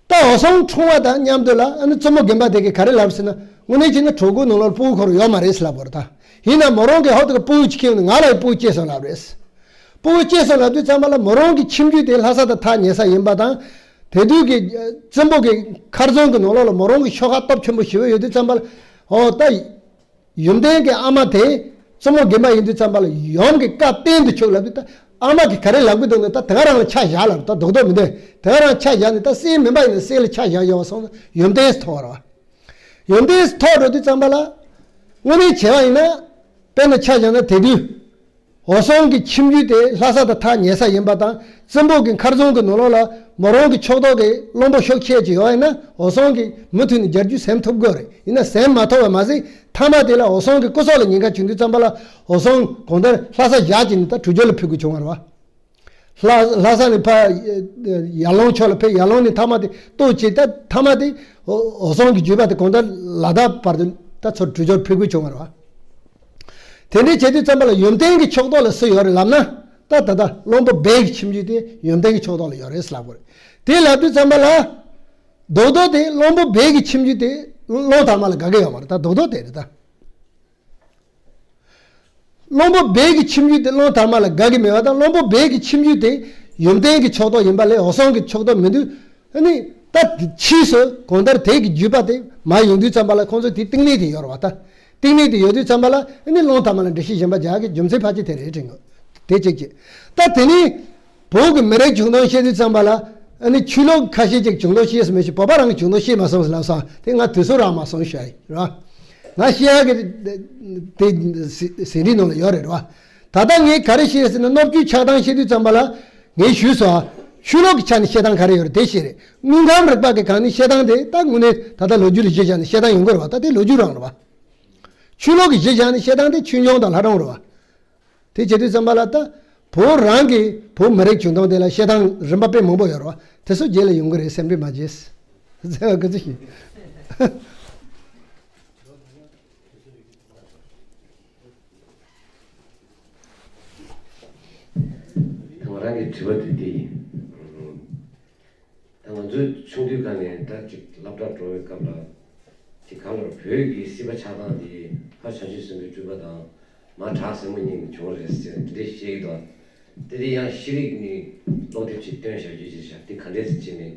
ད་འོད་སྲུང་འཁྲུངས་པ་དང་མཉམ་དུ་ལ། ཨ་ནི་བཙུན་མོ་རྒན་པ་དེ་གིས་ག་རེ་ལབ་ཟེར་ན། དངོས་གནས་བྱས་ན་གྲོད་ཁོག་ནང་ལོགས་ལ་སྤུ་གུ་འཁོར་ཡོད་མ་རེད་ཟེར་ལབ་པ་རེད་ད། ཡིན་ན་མོ་རང་གིས་ཧོབ་ཏེ་གི་སྤུ་གུ་ཅིག་ཁྱེར་ནས་ང་ལ་ཡང་སྤུ་གུ་སྐྱེས་སོང་ལབ་རེད། སྤུ་གུ་སྐྱེས་སོང་ལབ་དུས་ཙམ་པ་ལ་མོ་རང་གི་ཁྱིམ་རྒྱུད་དེ་ལྷ་ས་དང་ཐག་ཉེ་ས་ཡིན་པ་དང་། དེ་དུས་ཀྱི་བཙན་པོ་གི་མཁར་རྫོང་གི་ནང་ལོགས་ལ་མོ་རང་གི་ཤོག་ཁག་སྟོབས་ཆེན་པོ་ཞེ་པོ་ཡོད་དུས་ཙམ་པ་ལ། ཨོ་ད། ཡོན་ཏན་གྱི་ཨ་མ་དེ་བཙུན་མོ་རྒན་པ་ཡིན་དུས་ཙམ་པ་ལ་ཡུམ་གྱི་བཀའ་བསྟན་དུ་ཆུགས་ལབ་དུས། ད་ཨ་མ་གིས་ག་རེ་ལབ་གི་འདུག་ན། ད་དེ་ག་རང་ལ་ཆ་བཞག་ལབ། ད་རྡོག་རྡོག་མི་འདུག་དེ་ག་རང་ཆ་བཞག་ནས། ད་སྲས་མིན་པ་ཡིན་ན་སྲས་ལ་ཆ་བཞག་བཞག་པ་སོང་ན་ཡོན་ཏན་ཐོགས་རེད་བ། ཡོན་ཏན་ཐོགས་འགྲོ་དུས་ཙམ་པ་ལ། དངོས་གནས་བྱས་པ་ཡིན་ན། དཔེར་ན་ཆ་བཞག་ན་དེ་དུས་འོད་སྲུང་གི་ཁྱིམ་རྒྱུད་དེ་ལྷ་ས་དང་ཐག་ཉེ་ས་ཡིན་པ་དང་། བཙན་པོ་གི་མཁར་རྫོང་གི་ནང་ལོགས་ལ་མོ་རང་གི་ཕྱོགས་གཏོགས་ཀྱི་བློན་པོ་ཤུགས་ཆེ་ཅིག་ཡོད་ཡིན་ན། འོད་སྲུང་གིས་མུ་མཐུད་ནས་རྒྱལ་རྒྱུད་ཟིན་ཐུབ་དགོས་རེད། ཡིན་ན་ཟིན་མ་ཐུབ་པ་མ་ཟད། མཐའ་མ་དེ་ལ་འོད་སྲུང་གི་སྐུ་སྲོག་ལ་ཉེན་ཁ་བྱུང་དུས་ཙམ་པ་ལ། འོད་སྲུང་གང་ལྟར་ལྷ་ས་བཞག་བྱས་ནས་ད་གྲུ་རྒྱལ་ལ་ཕེབས་དགོས་བྱུང་བ་རེད་བ། ལྷ་ལྷ་ས་ནས་ཕར་ཡར་ཀླུང་ཕྱོགས་ལ་ཕེབས། ཡར་ཀླུང་ནས་མཐའ་མ་དེ་ལྟོ་བཅད། ད་མཐའ་མ་དེ་འོ་འོ་སྲུང་གི་བརྒྱུད་པ་དེ་གང་ལྟར་ལ་དྭགས་བར་དུ་ད་ཚུར་དྲུད་འཇོར་ཕེབས་དགོས་བྱུང་བ་རེད་བ། དེ་འདྲའི་བྱེད་དུས་ཙམ་པ་ལ་ཡོན་ཏན་གྱི་ཕྱོགས་གཏོགས་ལ་སུ་ཡོད་རེད་ལབ་ན། ད་ད་ལྟ་བློན་པོ་སྦས་ཀྱི་ཁྱིམ་རྒྱུད་དེ་ཡོན་ཏན་གྱི་ཕྱོགས་གཏོགས་ལ་ཡོད་རེད་ལབ་དགོས་རེད། དེ་ལབ་དུས་ཙམ་པ་ལ་རྡོག་རྡོག་དེ་བློན་པོ་སྦས་ཀྱི་ཁྱིམ་རྒྱུད་དེ་ཀླུང་དར་མ་ལ་དགའ་གི་ཡོད་མ་རེད། ད་རྡོག་རྡོག་དེ་རེད་ད། བློན་པོ་སྦས་ཀྱི་ཁྱིམ་རྒྱུད་དེ་ཀླུང་དར་མ་ལ་དགའ་གི་མེད་པ་དང་། བློན་པོ་སྦས་ཀྱི་ཁྱིམ་རྒྱུད་དེ་ཡོན་ཏན་གྱི་ཕྱོགས་གཏོགས་ཡིན་པ་ལས་འོ་སྲུང་གི་ཕྱོགས་གཏོགས་མི་འདུག་ཨ་ནི་ད་ཕྱིས་སུ་གང་ལྟར་དེ་གི་བརྒྱུད་པ་དེ་མར་ཡོང་དུས་ཙམ་པ་ལ་ཁོང་ཚོ་དེ་བསྟི་གནས་དེ་ཡོད་རེད་བ། ད་བསྟི་གནས་དེ་ཡོད་དུས་ཙམ་པ་ལ་ཨ་ནི་ཀླུང་དར་མ་ལ་འགྲེལ་བཤད་གཞན་པ་རྒྱག་གི་རྒྱུ་མཚན་ཕལ་ཆེར་དེ་རེད་དྲན་གི། དེ་གཅིག་བྱས། ད་དེ་ནི་བོད་ཀྱི་མི་རིགས་བྱུང་སྟངས་བཤད་དུས་ཙམ་པ་ལ་ཨ་ནི་ཆོས་ལུགས་ཁ་ཤས་ཅིག་བྱུང་སྟངས་བཤད་ས་མི་ཤེས། བོད་པ་རང་གི་བྱུང་སྟངས་ཤེས་མ་སོང་ཟེར་ལབ་སོང་། དེ་ང་དུས་ཚོད་རག་མ་སོང་ཞུ་ཡ་ཡིན་ར། ང་བཤད་ཡག་གི་དེ་ཟིན་བྲིས་ནང་ལ་ཡོད་རེད་ར། ད་ལྟ་ངས་ག་རེ་བཤད་ཟེར་ན། སྣོད་བཅུད་ཆགས་སྟངས་བཤད་དུས་ཙམ་པ་ལ་ངས་ཞུས་སོང་། ཆོས་ལུགས་ཀྱི་ཆ་ནས་བཤད་སྟངས་ག་རེ་ཡོད་རེད་དེ་བཤད་རེད། དངོས་ཁམས་རིག་པ་གི་སྒང་ནས་བཤད་སྟངས་དེ་ད་དངོས་གནས་ད་ལྟ་ལོ་རྒྱུས་ལ་གཞི་བཞག་ནས་བཤད་སྟངས་ཡོང་གི་རེད་བ། ད་དེ་ལོ་རྒྱུས་རང་རེད་བ། ཆོས་ལུགས་ཀྱི་གཞི་བཞག་ནས་བཤད་སྟངས་དེ་ཆོས་འབྱུང་དང་ལྷ་སྒྲུང་རེད་བ། དེ་བྱེད་དུས་ཙམ་པ་ལ་ད་བོད་རང་གི་བོད་མི་རིགས་བྱུང་སྟངས་དེ་ལ་བཤད་སྟངས་རིམ་པ་དཔེ་མང་པོ་ཡོད་རེད་བ། དེ་ཚོ་རྗེས་ལ་ཡོང་གི་རེད། སེམས་ཁྲལ་མ་བྱེད། ཟེར་བ་ག་ཚོད་ཞིག་ང་རང་གི་དྲི་བ་དེ་འདི་ཡིན། ད་ང་ཚོའི་ཆུང་དུས་སྒང་ནས་ད་ཅིག་སློབ་གྲྭར་འགྲོ་བའི་སྐབས་ལ་དེ་ག་ལ་བོད་ཀྱི་སྲིད་པ་ཆགས་སྟངས་དེ་ཕར་བྱང་ཆུབ་སེམས་དཔའི་སྤྲུལ་པ་དང་མ་བྲག་སྲིན་མོ་གཉིས་ནས་བྱུང་བ་རེད་ཟེར་དེ་འདྲས་བཤད་ཀྱི་འདུག་དེ་དེ་ཡང་ཤེས་རིག་ནས་ཀློག་དེབ་ཅིག་བཏོན་བཞག་རྒྱུ་ཅིག་བཞག་དེ་ག་འདྲས་སེ་བྱས་ནས་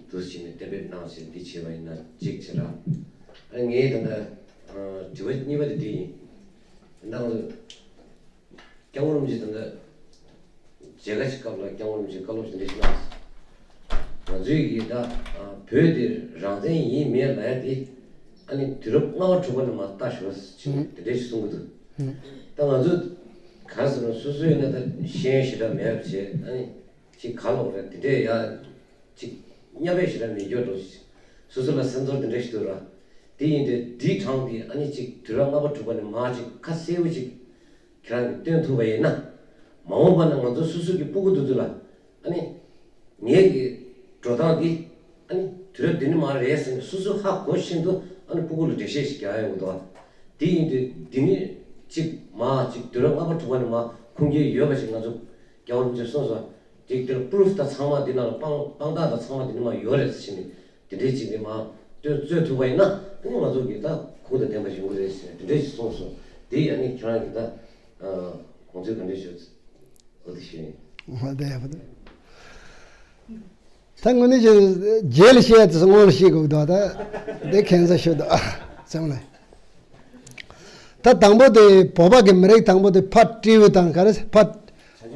འདུག་བྱས་ནས་གཏན་འབེབས་གནང་བྱས་འདི་བྱས་པ་ཡིན་ན་གཅིག་བྱས་ར། ཨ་ངས་ད་ལྟ་དྲི་བ་གཉིས་པ་དེ་འདི་ཡིན། ད་ང་ཚོ་སྐྱབས་མགོན་རིན་པོ་ཆེ་ད་ལྟ་མཇལ་ཁ་ཞིག་སྐབས་ལ་སྐྱབས་མགོན་རིན་པོ་ཆེ་བཀའ་སློབ་ཞིག་འདི་ཞིག་གནང་སོང་། ང་ཚོའི་གི་ད་བོད་འདི་རང་བཙན་ཡིན་མེད་ལབ་ཡ་དེ་ཨ་ནི་དུས་རབས་ལྔ་པ་དྲུག་པ་ནས་མར་ལྟ་ཞོག་ཟེར་དེ་འདྲས་ཞིག་གསུང་གི་འདུག་ད་ང་ཚོ་ག་རེ་ཟེར་ན་སོ་སོའི་ན་ད་ཤེས་ཡོན་ཞེ་དྲག་མེད་པ་བྱས་ཨ་ནི་ཅིག་ག་ལོག་རེད་དེ་འདྲས་ཡ། ཅིག་གཉའ་བས་ཞེ་དྲག་མེད་རྒྱུ་འགྲོ། སོ་སོ་ལ་སེམས་ཚོར་དེ་འདྲ་ཞིག་འདུག་ར། དེ་ཡིན་དུས་འདིའི་གྲངས་དེ་ཨ་ནི་ཅིག་དུས་རབས་ལྔ་པ་དྲུག་པ་ནས་མར་ཅིག་ཁ་གསལ་པོ་ཅིག་ཁྱེད་རང་གིས་སྟོན་ཐུབ་པ་ཡིན་ན། མ་འོངས་པ་ན་ང་ཚོ་སོ་སོ་གི་སྤུ་གུ་དེ་ཚོ་ལ་ཨ་ནི་ངེད་ཀྱི་འགྲོ་སྟངས་འདི་ཨ་ནི་དུས་རབས་འདི་ནས་མར་རེད་ཟེར་ནས་སོ་སོ་ཧ་གོ་བཞིན་དུ་ཨ་ནི་སྤུ་གུ་ལ་འགྲེལ་བཤད་ཞིག་རྒྱག་ཡ་ཡོང་གི་འདུག་དེ་ཡིན་དུས་འདི་ནས་ཅིག་མར་ཅིག་དུས་རབས་ལྔ་པ་དྲུག་པ་ནས་མར་ཁུངས་སྐྱེལ་ཡོད་པ་ཞིག་ང་ཚོ་རྒྱལ་བ་རིན་པོ་ཆེས་གསུངས་སོང་། དེ་དེར་པུ་རུབ་དང་ཚང་མ་དེ་ནང་ལ་དཔང་དཔང་རྟགས་དང་ཚང་མ་དེ་ནི་མ་ཡོད་རེད་ཟེར་ནས་དེ་འདྲའི་ཅིག་ནི་མ་སྟོན་རྩོད་ཐུབ་པ་ཡིན་ན་དེ་ནི་ང་ཚོ་གི་ད་གོང་དང་ལྡན་པ་ཡོང་གི་རེད་ཟེར་ནས་དེ་འདྲའི་ཞིག་གསུངས་སོང་། དེ་ཡང་ནི་ཁྱེད་རང་གི་ད་དགོངས་ཚུལ་ག་འདྲ་ཞུ་འོ་དེ་ཞུ་ཡིན། ད་དངོས་གནས་ཀྱི་རྗེས་ལ་བཤད་དེ་སྔོན་ལ་བཤད་དགོས་འདུག་ད་དེ་ཁྱད་མཚར་ཤོས་འདུག་ཚང་མ་ལ། ད་དང་པོ་དེ་བོད་པ་གི་མི་རིགས་དང་པོ་དེ་ཕ་སྤྲེའུ་དང་ག་རེ་ཕ་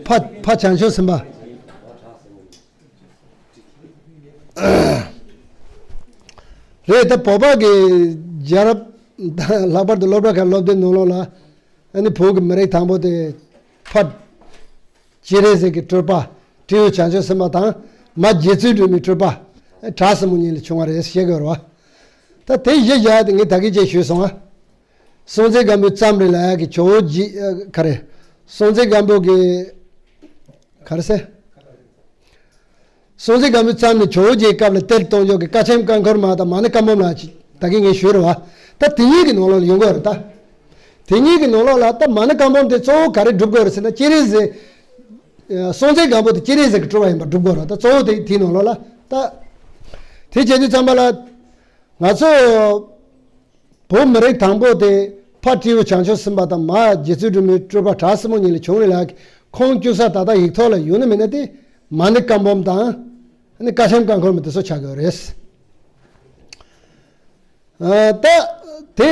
ཕ་ཕ་བྱང་ཆུབ་སེམས་དཔའ། རེད། ད་བོད་པ་གི་རྒྱལ་རབས་ལྷག་པར་དུ་སློབ་གྲྭ་ཁག་སློབ་དེབ་ནང་ལོགས་ལ་ཨ་ནི་བོད་ཀྱི་མི་རིགས་དང་པོ་དེ་ཕ་སྤྱན་རས་གཟིགས་ཀྱི་སྤྲུལ་པ་སྤྲེའུ་བྱང་ཆུབ་སེམས་དཔའ་དང་མ་རྗེ་བཙུན་སྒྲོལ་མའི་སྤྲུལ་པ་བྲག་སྲིན་མོ་གཉིས་ལས་བྱུང་བ་རེད་ཟེར་གྱི་ཡོད་རེད་བ། ད་དེ་གཞི་བཞག་དེ་ངས་ད་གིན་ཅིག་ཞུས་སོང་ང་། སྲོང་བཙན་སྒམ་པོའི་མཚམས་རེད་ལབ་ཡག་གི་ཇོ་བོ་རྗེ་ག་རེ། སྲོང་བཙན་སྒམ་པོ་གི་ག་རེ་ཟེར། སྲོང་བཙན་སྒམ་པོའི་མཚམས་ནས་ཇོ་བོ་རྗེའི་སྐབས་ལ་གཏེར་གཏོང་ཕྱོགས་ཀྱི་ཀ་ཆེམ་ཀ་འཁོར་མ་དང་མ་ཎི་བཀའ་འབུམ་ལ་ད་གིན་ངས་ཞུས་རེད་བ། ད་དེ་གཉིས་ཀྱི་ནང་ལོགས་ལ་ཡོང་གི་ཡོད་རེད་ད། དེ་གཉིས་ཀྱི་ནང་ལོགས་ལ་ད་མ་ཎི་བཀའ་འབུམ་དེ་གཙོ་བོ་ག་རེ་སྒྲུབ་དགོས་རེད་ཟེར་ན་སྤྱན་རས་གཟིགས། སྲོང་བཙན་སྒམ་པོ་དེ་སྤྱན་རས་གཟིགས་ཀྱི་སྤྲུལ་པ་ཡིན་པ་སྒྲུབ་དགོས་རེད་ད་གཙོ་བོ་དེ་དེའི་ནང་ལོགས་ལ་ད། དེ་བྱེད་དུས་ཙམ་པ་ལ། ང་ཚོ་བོད་མི་རིགས་དང་པོ་དེ་ཕ་སྤྲེའུ་བྱང་ཆུབ་སེམས་དཔའ་དང་མ་རྗེ་བཙུན་སྒྲོལ་མའི་སྤྲུལ་པ་བྲག་སྲིན་མོ་གཉིས་ལས་བྱུང་རེད་ལ་ཁོང་བཅུ་ས་ད་ལྟ་ཡིག་ཐོག་ལ་ཡོད་ན་མེད་ན་དེ་མ་ཎི་བཀའ་འབུམ་དང་ནི་ཀ་ཆེམ་ཀ་འཁོར་མ་དེ་ཚོ་ཆགས་ཀྱི་ཡོད་རེད། ཨ་ད་དེ་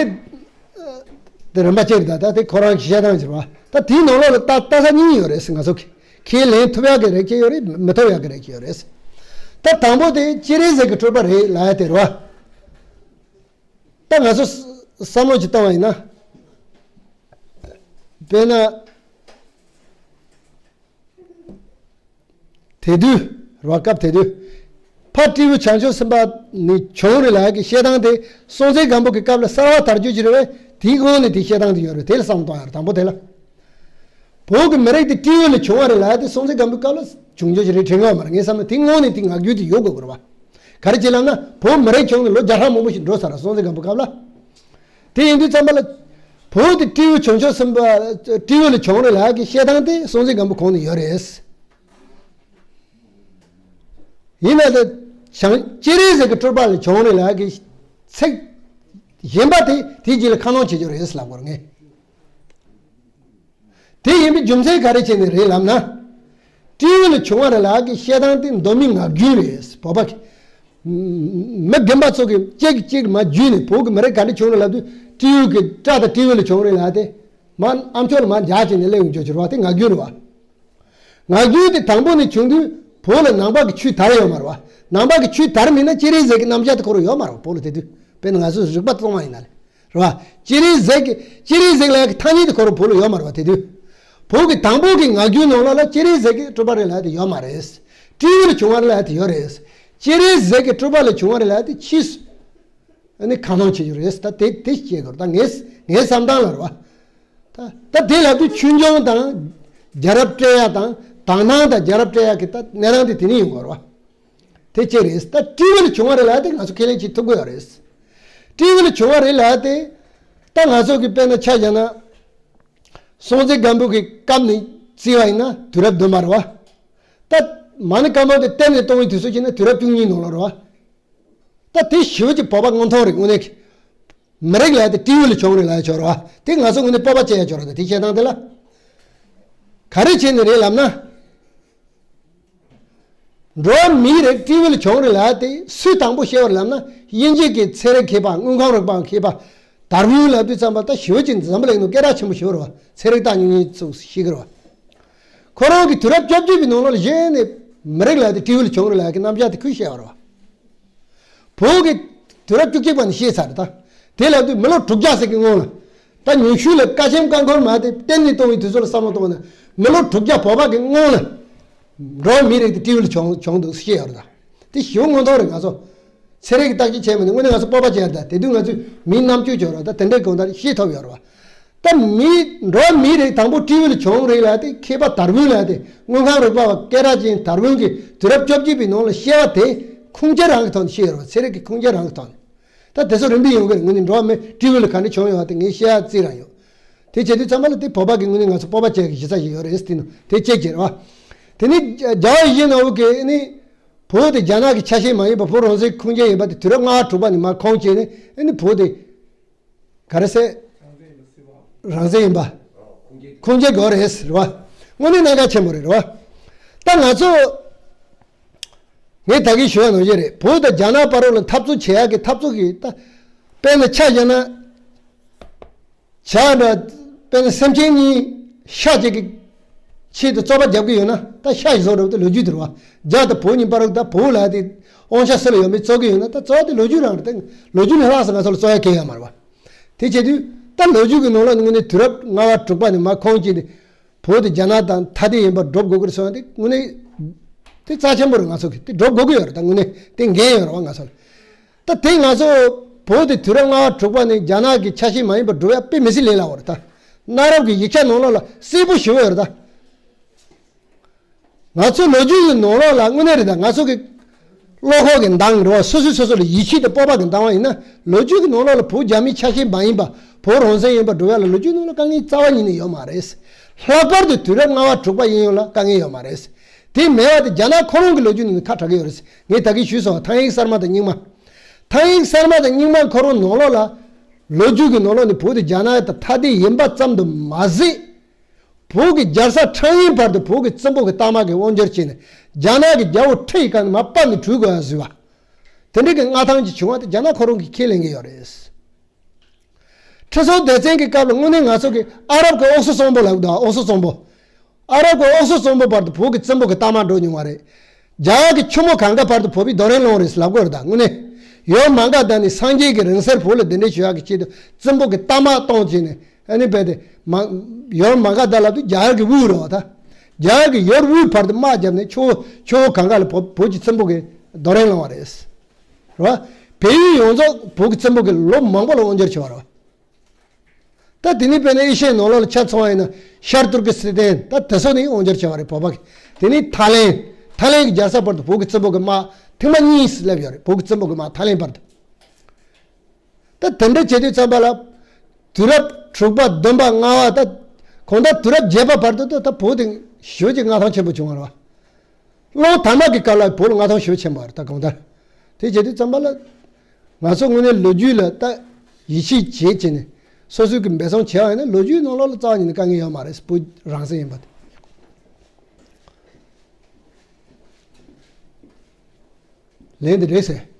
དེ་རིམ་པ་བཅས་རེད་ད་ད་དེ་ཁོ་རང་གི་བཤད་སྟངས་ཅིག་རེད་བ། ད་དེའི་ནང་ལོགས་ལ་ལྟ་ལྟ་ས་གཉིས་ཡོད་རེད་ང་ཚོ་གི་ཁས་ལེན་ཐུབ་ཡག་གི་རེ་ཁྱེད་ཡོད་རེད་མི་ཐུབ་ཡག་གི་རེ་ཁྱེད་ཡོད་རེད། ད་དང་པོ་དེ་སྤྱན་རས་གཟིགས་ཀྱི་སྤྲུལ་པ་རེད་ལབ་ཡ་དེ་རེད་བ། ད་ང་ཚོ་བསམ་བློ་ཅིག་བཏང་བ་ཡིན་ན། དཔེར་ན། དེ་དུས་རེད་བ་སྐབས་དེ་དུས། ཕ་སྤྲེའུ་བྱང་ཆུབ་སེམས་དཔའ་ནས་བྱུང་རེད་ལབ་ཡ་གི་བཤད་སྟངས་དེ་སྲོང་བཙན་སྒམ་པོ་གི་སྐབས་ལ་གསར་བ་དར་རྒྱུ་ཅིག་རེད་བས་དེའི་སྒང་ནས་དེ་བཤད་སྟངས་དེ་ཡོད་རེད་དེ་ལ་བསམ་བློ་གཏོང་ཡ་རེད་དང་པོ་དེ་ལ། བོད་ཀྱི་མི་རིགས་དེ་སྤྲེའུ་ལས་བྱུང་བ་རེད་ལབ་ཡ་དེ་སྲོང་བཙན་སྒམ་པོའི་སྐབས་ལ་བྱུང་ཆོག་ཅིག་རེད་དྲན་གི་ཡོད་མ་རེད། ངས་བསམ་ན་དེ་སྔོན་ནས་དེ་ངག་རྒྱུན་དེ་ཡོད་དགོས་ཀྱི་རེད་བ། ག་རེ་བྱས་ལབ་ན་བོད་མི་རིགས་བྱུང་ནས་ལོ་བརྒྱ་ཕྲག་མང་པོ་ཞིག་འགྲོ་ཚར་ར། སྲོང་བཙན་སྒམ་པོའི་སྐབས་ལ། དེ་ཡིན་དུས་ཙམ་པ་ལ། བོད་དེ་སྤྲེའུ་བྱུང་ཆོག་ཟིན་པ། སྤྲེའུ་ལས་བྱུང་རེད་ལབ་ཡ་གི་བཤད་སྟངས་དེ་སྲོང་བཙན་སྒམ་པོའི་གོང་ནས་ཡོད་རེད། ཡིན་ན་དེ། བྱང་སྤྱན་རས་གཟིགས་ཀྱི་སྤྲུལ་པ་ལས་བྱུང་རེད་ལབ་ཡ་གི་ཚིག་གཞན་པ་དེ་དེའི་རྗེས་ལ་ཁ་སྣོན་བྱེད་རྒྱུ་རེད་ལབ་དགོས་རེད་ངས། དེ་ཡིན་པའི་རྒྱུ་མཚན་ག་རེ་བྱས་ནས་རེད་ལབ་ན། སྤྲེའུ་ལས་བྱུང་བ་རེད་ལབ་ཀྱི་བཤད་སྟངས་དེ་མདོ་མིའི་ངག་རྒྱུན་རེད། བོད་པ་གི་མི་རྒན་པ་ཚོ་གིས་གཅིག་གིས་གཅིག་མར་བརྒྱུད་ནས་བོད་ཀྱི་མི་རིགས་ག་འདྲ་བྱུང་རེད་ལབ་དུས་སྤྲེའུ་གི་སྐྲ་དང་སྤྲེའུ་ལས་བྱུང་རེད་ལབ་དེ། མར་ཨ་མཆོག་ལ་མར་འཇགས་བྱས་ནས་སླེབས་ཡོང་རྒྱུ་ཅིག་རེད་བ། དེ་ངག་རྒྱུན་རེད་བ། ངག་རྒྱུན་དེ་དང་པོ་ནས་བྱུང་དུས་བོད་ལ་ནང་པ་གི་ཆོས་དར་ཡོད་མ་རེད་བ། ནང་པ་གི་ཆོས་དར་མེད་ན་སྤྱན་རས་གཟིགས་ཀྱི་རྣམ་གཞག་དེ་ཁོ་རང་ཡོད་མ་རེད་བ། བོད་ལ་དེ་དུས་དཔེར་ན་ང་ཚོས་རིག་པ་གཏོང་བ་ཡིན་ན་ལས། རེད་བ། སྤྱན་རས་གཟིགས་ཀྱི་སྤྱན་རས་གཟིགས་ལབ་ཡ་གི་ཐ་སྙད་དེ་ཁོ་རང་བོད་ལ་ཡོད་མ་རེད་བ་དེ་དུས། བོད་ཀྱི་དང་པོ་གི་ངག་རྒྱུན་ནང་ལོགས་ལ་སྤྱན་རས་གཟིགས་ཀྱི་སྤྲུལ་པ་རེད་ལབ་ཡ་དེ་ཡོད་མ་རེད། སྤྲེའུ་ལས་བྱུང་བ་རེད་ལབ་ཡ་དེ་ཡོད་རེད། སྤྱན་རས་གཟིགས་ཀྱི་སྤྲུལ་པ་ལས་བྱུང་བ་རེད་ལབ་ཡ་དེ་ཕྱིས་སུ། ཨ་ནི་ཁ་སྣོན་བྱེད་རྒྱུ་རེད། ད་དེ་དེ་བཤད་དགོས་རེད། ད་ངའི་ངའི་བསམ་སྟངས་ལ་རེད་བ། ད་ད་དེ་ལབ་དུས་ཆོས་འབྱུང་དང་། རྒྱལ་རབས་བཀྲལ་ཡ་དང་། དག་སྣང་དང་རྒྱལ་རབས་བཀྲལ་ཡ་གི་ད་གནས་སྟངས་དེ་དེ་ནས་ཡོང་དགོས་རེད་བ། དེ་གཅིག་རེད། ད་སྤྲེའུ་ལས་བྱུང་བ་རེད་ལབ་ཡ་དེ་ང་ཚོ་ཁས་ལེན་བྱེད་ཐུབ་ཀྱི་ཡོད་རེད། སྤྲེའུ་ལས་བྱུང་བ་རེད་ལབ་ཡ་དེ། ད་ང་ཚོ་གི་དཔེར་ན་ཆ་བཞག་ན། སྲོང་བཙན་སྒམ་པོ་གི་སྐབས་ནས་བརྩིས་པ་ཡིན་ན་དུས་རབས་བདུན་པ་རེད་བ། ད་མ་ཎི་བཀའ་འབུམ་དེ་གཏན་ནས་གཏོང་བའི་དུས་ཚོད་བྱས་ན་དུས་རབས་བཅུ་གཉིས་ནང་ལོགས་རེད་བ། ད་དེ་ཞེ་པོ་ཅིག་བོད་པ་སྔོན་ཐོན་རེད། དངོས་གནས་ཀྱི་མི་རིགས་ལབ་ཡ་དེ་སྤྲེའུ་ལས་བྱུང་རེད་ལབ་ཡ་ཆོག་རེད་བ། དེ་ང་ཚོ་དངོས་གནས་སྤོབས་པ་སྐྱེ་ཡ་ཆོག་རེད། ད་དེ་བཤད་སྟངས་དེ་ལ་ག་རེ་བྱས་ནས་རེད་ལབ་ན། འགྲོ་བ་མིའི་རིགས་སྤྲེའུ་ལས་བྱུང་རེད་ལབ་ཡ་དེ་སུས་དང་པོ་བཤད་པ་རེད་ལབ་ན། དབྱིན་ཇི་གི་ཚན་རིག་མཁས་པ། དངོས་ཁམས་རིག་པ་མཁས་པ་དར་ཝིན་ལབ་དུས་ཙམ་པ། ད་ཞེ་པོ་ཅིག་འཛམ་བུ་གླིང་ནང་སྐད་གྲགས་ཆེན་པོ་ཞེ་པོ་རེད་བ། ཚན་རིག་བརྟག་དངོས་གཉེན་ཚོས་ཤེས་ཀྱི་རེད་བ། ཁོ་རང་གིས་དུས་རབས་བཅོ་བརྒྱད་པའི་ནང་ལོགས་ལ་གཞི་ནས་མི་རིགས་ལབ་ཡ་དེ་སྤྲེའུ་ལས་བྱུང་རེད་ལབ་ཡ་གི་རྣམ་གཞག་དེ་ཁོས་བཤད་པ་རེད་བ། བོད་ཀྱི་དུས་རབས་བཅུ་གཅིག་པ་ནས་བཤད་ཚར་རེད་ད། དེ་ལབ་དུས་མི་ལོ་དྲུག་བརྒྱ་ཟེར་གི་སྔོན་ལ། ད་ཉུང་ཤོས་ལ་ཀ་ཆེན་ཀ་འཁོར་མ་དེ་གཏན་ནས་གཏོང་བའི་དུས་ཚོད་ལ་བསམ་བློ་གཏོང་བ་ན། མི་ལོ་དྲུག་བརྒྱ་བོད་པ་གི་སྔོན་ལ། འགྲོ་བ་མིའི་རིགས་དེ་སྤྲེའུ་ལས་བྱུང་བྱུང་འདུག་བཤད་ཡོད་རེད་ད། དེ་ཞེ་པོ་སྔོན་ཐོན་རེད། ང་ཚོ་ཚན་རིག་གི་བརྟག་དཔྱད་བྱས་མིན་ན་དངོས་གནས་ང་ཚོ་སྤོབས་པ་སྐྱེ་ཡ་རེད་ད། དེ་དུས་ང་ཚོས་མིའི་རྣམ་དཔྱོད་སྦྱོར་བ་ད་དེ་འདྲའི་གང་ལྟར་ཤེས་ཐུབ་ཡོད་རེད་བ། ད་མི་འགྲོ་བ་མིའི་རིགས་དང་པོ་སྤྲེའུ་ལས་བྱུང་རེད་ལབ་ཡ་དེ་མཁས་པ་དར་ཝིན་ལབ་ཡ་དེ། དངོས་ཁམས་རིག་པ་བ་སྐད་གྲགས་ཅན་དར་ཝིན་གྱིས་དུས་རབས་བཅོ་བརྒྱད་པའི་ནང་ལ་བཤད་པ་དེ་ཁུངས་སྐྱེལ་རང་གི་ཐོག་ནས་བཤད་ཡོད་རེད་བ། ཚན་རིག་གི་ཁུངས་སྐྱེལ་རང་གི་ཐོག་ནས། ད་དེ་ཚོ་རིམ་པས་ཡོང་གི་རེད། དངོས་གནས་འགྲོ་བ་མི་སྤྲེའུ་ལས་ག་འདྲ་བྱུང་ཡོད་པ་དེ་ངས་བཤད་ཡ་རྩིས་རང་ཡོད། དེ་བྱེད་དུས་ཚང་མ་ལ་དེ་བོད་པ་གི་དངོས་གནས་ང་ཚོ་སྤོབས་པ་བྱེད་ཀྱི་གཞི་རྩ་ཞིག་ཡོད་རེད་ཟེར་དེ་ནི་དེ་གཅིག་བྱེད་རེད་བ། དེ་ནི་རྒྱལ་བ་ཡིད་བཞིན་ནོར་བུ་གིས་ནི་བོད་དེ་རྒྱ་ནག་གི་ཆ་ཤས་མ་ཡིན་པ། བོད་རང་བཙན་ཁུངས་སྐྱེལ་ཡིན་པ་དེ་དུས་རབས་ལྔ་པ་དྲུག་པ་ནས་མར་ཁུངས་སྐྱེལ་ནས། ཨ་ནི་བོད་དེ་ག་རེ་ཟེར། རང་བཙན་ཡིན་པ། ཁུངས་སྐྱེལ་དགོས་རེད་ཟེར་བ། དངོས་གནས་གནད་འགག་ཆེན་པོ་རེད་རེད་བ། ད་ང་ཚོ་ངས་ད་གིན་ཞུ་ཡ་ནང་བཞིན་རེད། བོད་དང་རྒྱ་ནག་བར་ལ་འཐབ་རྩོད་བྱེད་ཡག་གི་འཐབ་རྩོད་ཀྱི་ད་དཔེར་ན་ཆ་བཞག་ན། བྱ་འདྲ་དཔེར་ན་སེམས་ཅན་གཉིས་ཤ་གཅིག་གི་ཆེད་དུ་རྩོད་པ་རྒྱབ་ཀྱི་ཡོད་ན། ད་ཤ་ཞིག་བཟོ་འགྲོ་བ་དེ་ལོ་རྒྱུས་དེ་རེད་བ། རྒྱ་དང་བོད་གཉིས་བར་ད་བོད་ལ་དེ་དབང་ཆ་སུ་ལ་ཡོད་མེད་རྩོད་ཀྱི་ཡོད་ན། ད་རྩོད་པ་དེ་ལོ་རྒྱུས་རང་རེད། ད་ལོ་རྒྱུས་ནས་ལྷག་ཙམ་ང་ཚོ་ལ་རྩོད་ཡ་གང་ཡང་ཡོད་མ་རེད་བ། དེ་བྱེད་དུས་ད་ལོ་རྒྱུས་ཀྱི་ནང་ལ་དངོས་གནས་དུས་རབས་ལྔ་པ་དྲུག་པ་ནས་མར་ཁུངས་སྐྱེལ་ཏེ། བོད་དེ་རྒྱ་ནག་དང་ཐ་དད་ཡིན་པར་སྒྲུབ་དགོས་ཀྱི་རེད་ཟེར་བ་དེ་དངོས་གནས་དེ་རྩ་ཆེན་པོ་རེད། ང་ཚོ་གིས་དེ་སྒྲུབ་དགོས་ཀྱི་ཡོད་རེད། ད་དངོས་གནས་དེ་འགན་ཡོད་རེད་བ་ང་ཚོ་ལ། ད་དེ་ང་ཚོ་བོད་དེ་དུས་རབས་ལྔ་པ་དྲུག་པ་ནས་རྒྱ་ནག་གི་ཆ་ཤས་མ་ཡིན་པར་སྒྲུབ་ཡ་དཔེ་མི་སྲིད་ལས་སླ་བོ་རེད་ད། གནའ་རབས་ཀྱི་ཡིག་ཆ་ནང་ལོགས་ལ་གསལ་པོ་ཞེ་པོ་ཡོད་རེད་ད། ང་ཚོ་ལོ་རྒྱུས་ཀྱི་ནང་ལོགས་ལ་དངོས་གནས་རེད་ད། ང་ཚོ་གི་བློ་ཁོག་གི་འདང་རེད་བ། སོ་སོས་སོ་སོ་ལ་ཡིད་ཆེས་དང་སྤོབས་པ་གི་འདང་བ་ཡིན་ན། ལོ་རྒྱུས་ཀྱི་ནང་ལོགས་ལ་བོད་རྒྱ་མིའི་ཆ་ཤས་མ་ཡིན་པ། བོད་རང་བཙན་ཡིན་པ་སྒྲུབ་ཡ་ལ་ལོ་རྒྱུས་ནང་ལ་དཀའ་ངལ་རྩ་བ་ཉིད་ནས་ཡོད་མ་རེད། ལྷག་པར་དུ་དུས་རབས་ལྔ་པ་དྲུག་པ་ཡིན་ཡང་ལ་དཀའ་ངལ་ཡོད་མ་རེད། དེ་མེད་པ་དེ་རྒྱ་ནག་ཁོ་རང་གི་ལོ་རྒྱུས་ནང་ནས་ཁ་གྲག་གི་ཡོད་རེད། ངས་ད་གིན་ཞུས་སོང་བ། ཐང་ཡིག་གསར་མ་དང་རྙིང་མ། ཐང་ཡིག་གསར་མ་དང་རྙིང་མ་ཁོ་རང་ནང་ལོགས་ལ་ལོ་རྒྱུས་ཀྱི་ནང་ལོགས་ནས་བོད་དེ་རྒྱ་ནག་དང་ཐ་དད་ཡིན་པ་ཙམ་དུ་མ་ཟད། བོད་ཀྱི་རྒྱལ་ས་ཁྲང་ཡིན་བར་དུ་བོད་ཀྱི་བཙན་པོ་གི་རྟགས་མ་གིས་དབང་སྒྱུར་བྱས་ནས། རྒྱ་ནག་གི་རྒྱལ་པོ་ཁྲི་ཡི་བཀའ་ནས་མར་ཕབ་ནས་བྲོས་དགོས་ཡ་བཟོས་པ། དེ་འདྲ་གི་མངའ་ཐང་ཅིག་བྱུང་བ་དེ་རྒྱ་ནག་ཁོ་རང་གིས་ཁས་ལེན་གྱི་ཡོད་རེད། ཁྲི་སྲོང་ལྡེ་བཙན་གྱི་སྐབས་ལ་དངོས་གནས་ང་ཚོ་གི་ཨ་རབ་ཀྱི་ཨོག་སི་གཙང་པོ་ལབ་འདུག་ཨོག་སི་གཙང་པོ། ཨ་རབ་ཀྱི་ཨོག་སི་གཙང་པོ་བར་དུ་བོད་ཀྱི་བཙན་པོ་གི་རྟགས་མ་འགྲོ་མྱོང་བ་རེད། རྒྱ་གར་གྱི་ཆུ་མོ་གངྒཱ་བར་དུ་བོད་པས་རྡོ་རིང་སློང་རེད་ལབ་དགོས་རེད་ད། དངོས་གནས་ཡོན་མ་ག་དྷ་ནས་སངས་རྒྱས་ཀྱི་རིང་བསྲེལ་བོད་ལ་གདན་འདྲེན་ཞུ་ཡག་གི་ཆེད་དུ་བཙན་པོ་གི་རྟགས་མ་གཏོང་བྱས་ནས། ཨ་ནི་རྦད་དེ་མ། ཡོན་མ་ག་དྷ་ལབ་དུས་རྒྱ་གར་གྱི་དབུས་རེད་བ་ད། རྒྱ་གར་གྱི་ཡོན་དབུས་བར་དུ་དམག་བརྒྱབ་ནས་ཆུ་བོ་ཆུ་བོ་གངྒཱ་ལ་བོད་བོད་ཀྱི་བཙན་པོ་གིས་རྡོ་རིང་སློང་བ་རེད། རེད་བ། བལ་ཡུལ་ཡོངས་རྫོགས་བོད་ཀྱི་བཙན་པོ་གིས་ལོ་མང་པོ་ལ་དབང་སྒྱུར་བྱས་པ་རེད་བ། ད་དེ་ནས་དཔེར་ན་ཨེ་ཤི་ཡའི་ནང་ལོགས་ལ་ཆ་མཚོན་པ་ཡིན་ན་ཤར་ཏུར་ཀི་སི་ཐན། ད་དེ་ཚོ་ནས་དབང་སྒྱུར་བྱས་པ་རེད། བོད་པ་གི། དེ་ནས་ཐའི་ལེན། ཐའི་ལེན་གྱི་རྒྱལ་ས་བར་དུ་བོད་ཀྱི་བཙན་པོ་གི་དམག་ཐེངས་མ་གཉིས་སླེབས་ཡོད་རེད། བོད་ཀྱི་བཙན་པོ་གི་དམག་ཐའི་ལེན་བར་དུ། ད་དེ་འདྲ་བྱེད་དུས་ཙམ་པ་ལ། དུས་རབས་དྲུག་པ་བདུན་པ་ལྔ་པ། ད་གང་ལྟར་དུས་རབས་བརྒྱད་པ་བར་དུ་ད་ད་བོད་དེ་ཞེ་པོ་ཅིག་མངའ་ཐང་ཆེན་པོ་བྱུང་བ་རེད་བ། བློན་དར་མ་གི་སྐབས་ལ་བོད་ལ་མངའ་ཐང་ཞེ་པོ་ཆེན་པོ་རེད། ད་གང་ལྟར་དེ་བྱེད་དུས་ཙམ་པ་ལ། ང་ཚོ་དངོས་གནས་ལོ་རྒྱུས་ལ་ད་ཡིད་ཆེས་བྱེད་བྱས་ནས་སོ་སོའི་གི་འབད་བརྩོན་བྱས་པ་ཡིན་ན་ལོ་རྒྱུས་ནང་ལོགས་ལ་རྩ་བ་ཉིད་ནས་དཀའ་ངལ་ཡོད་མ་རེད། བོད་རང་སྲིད་ཡིན་པ་དེ། ལན་འདི་རེད་ཟེར།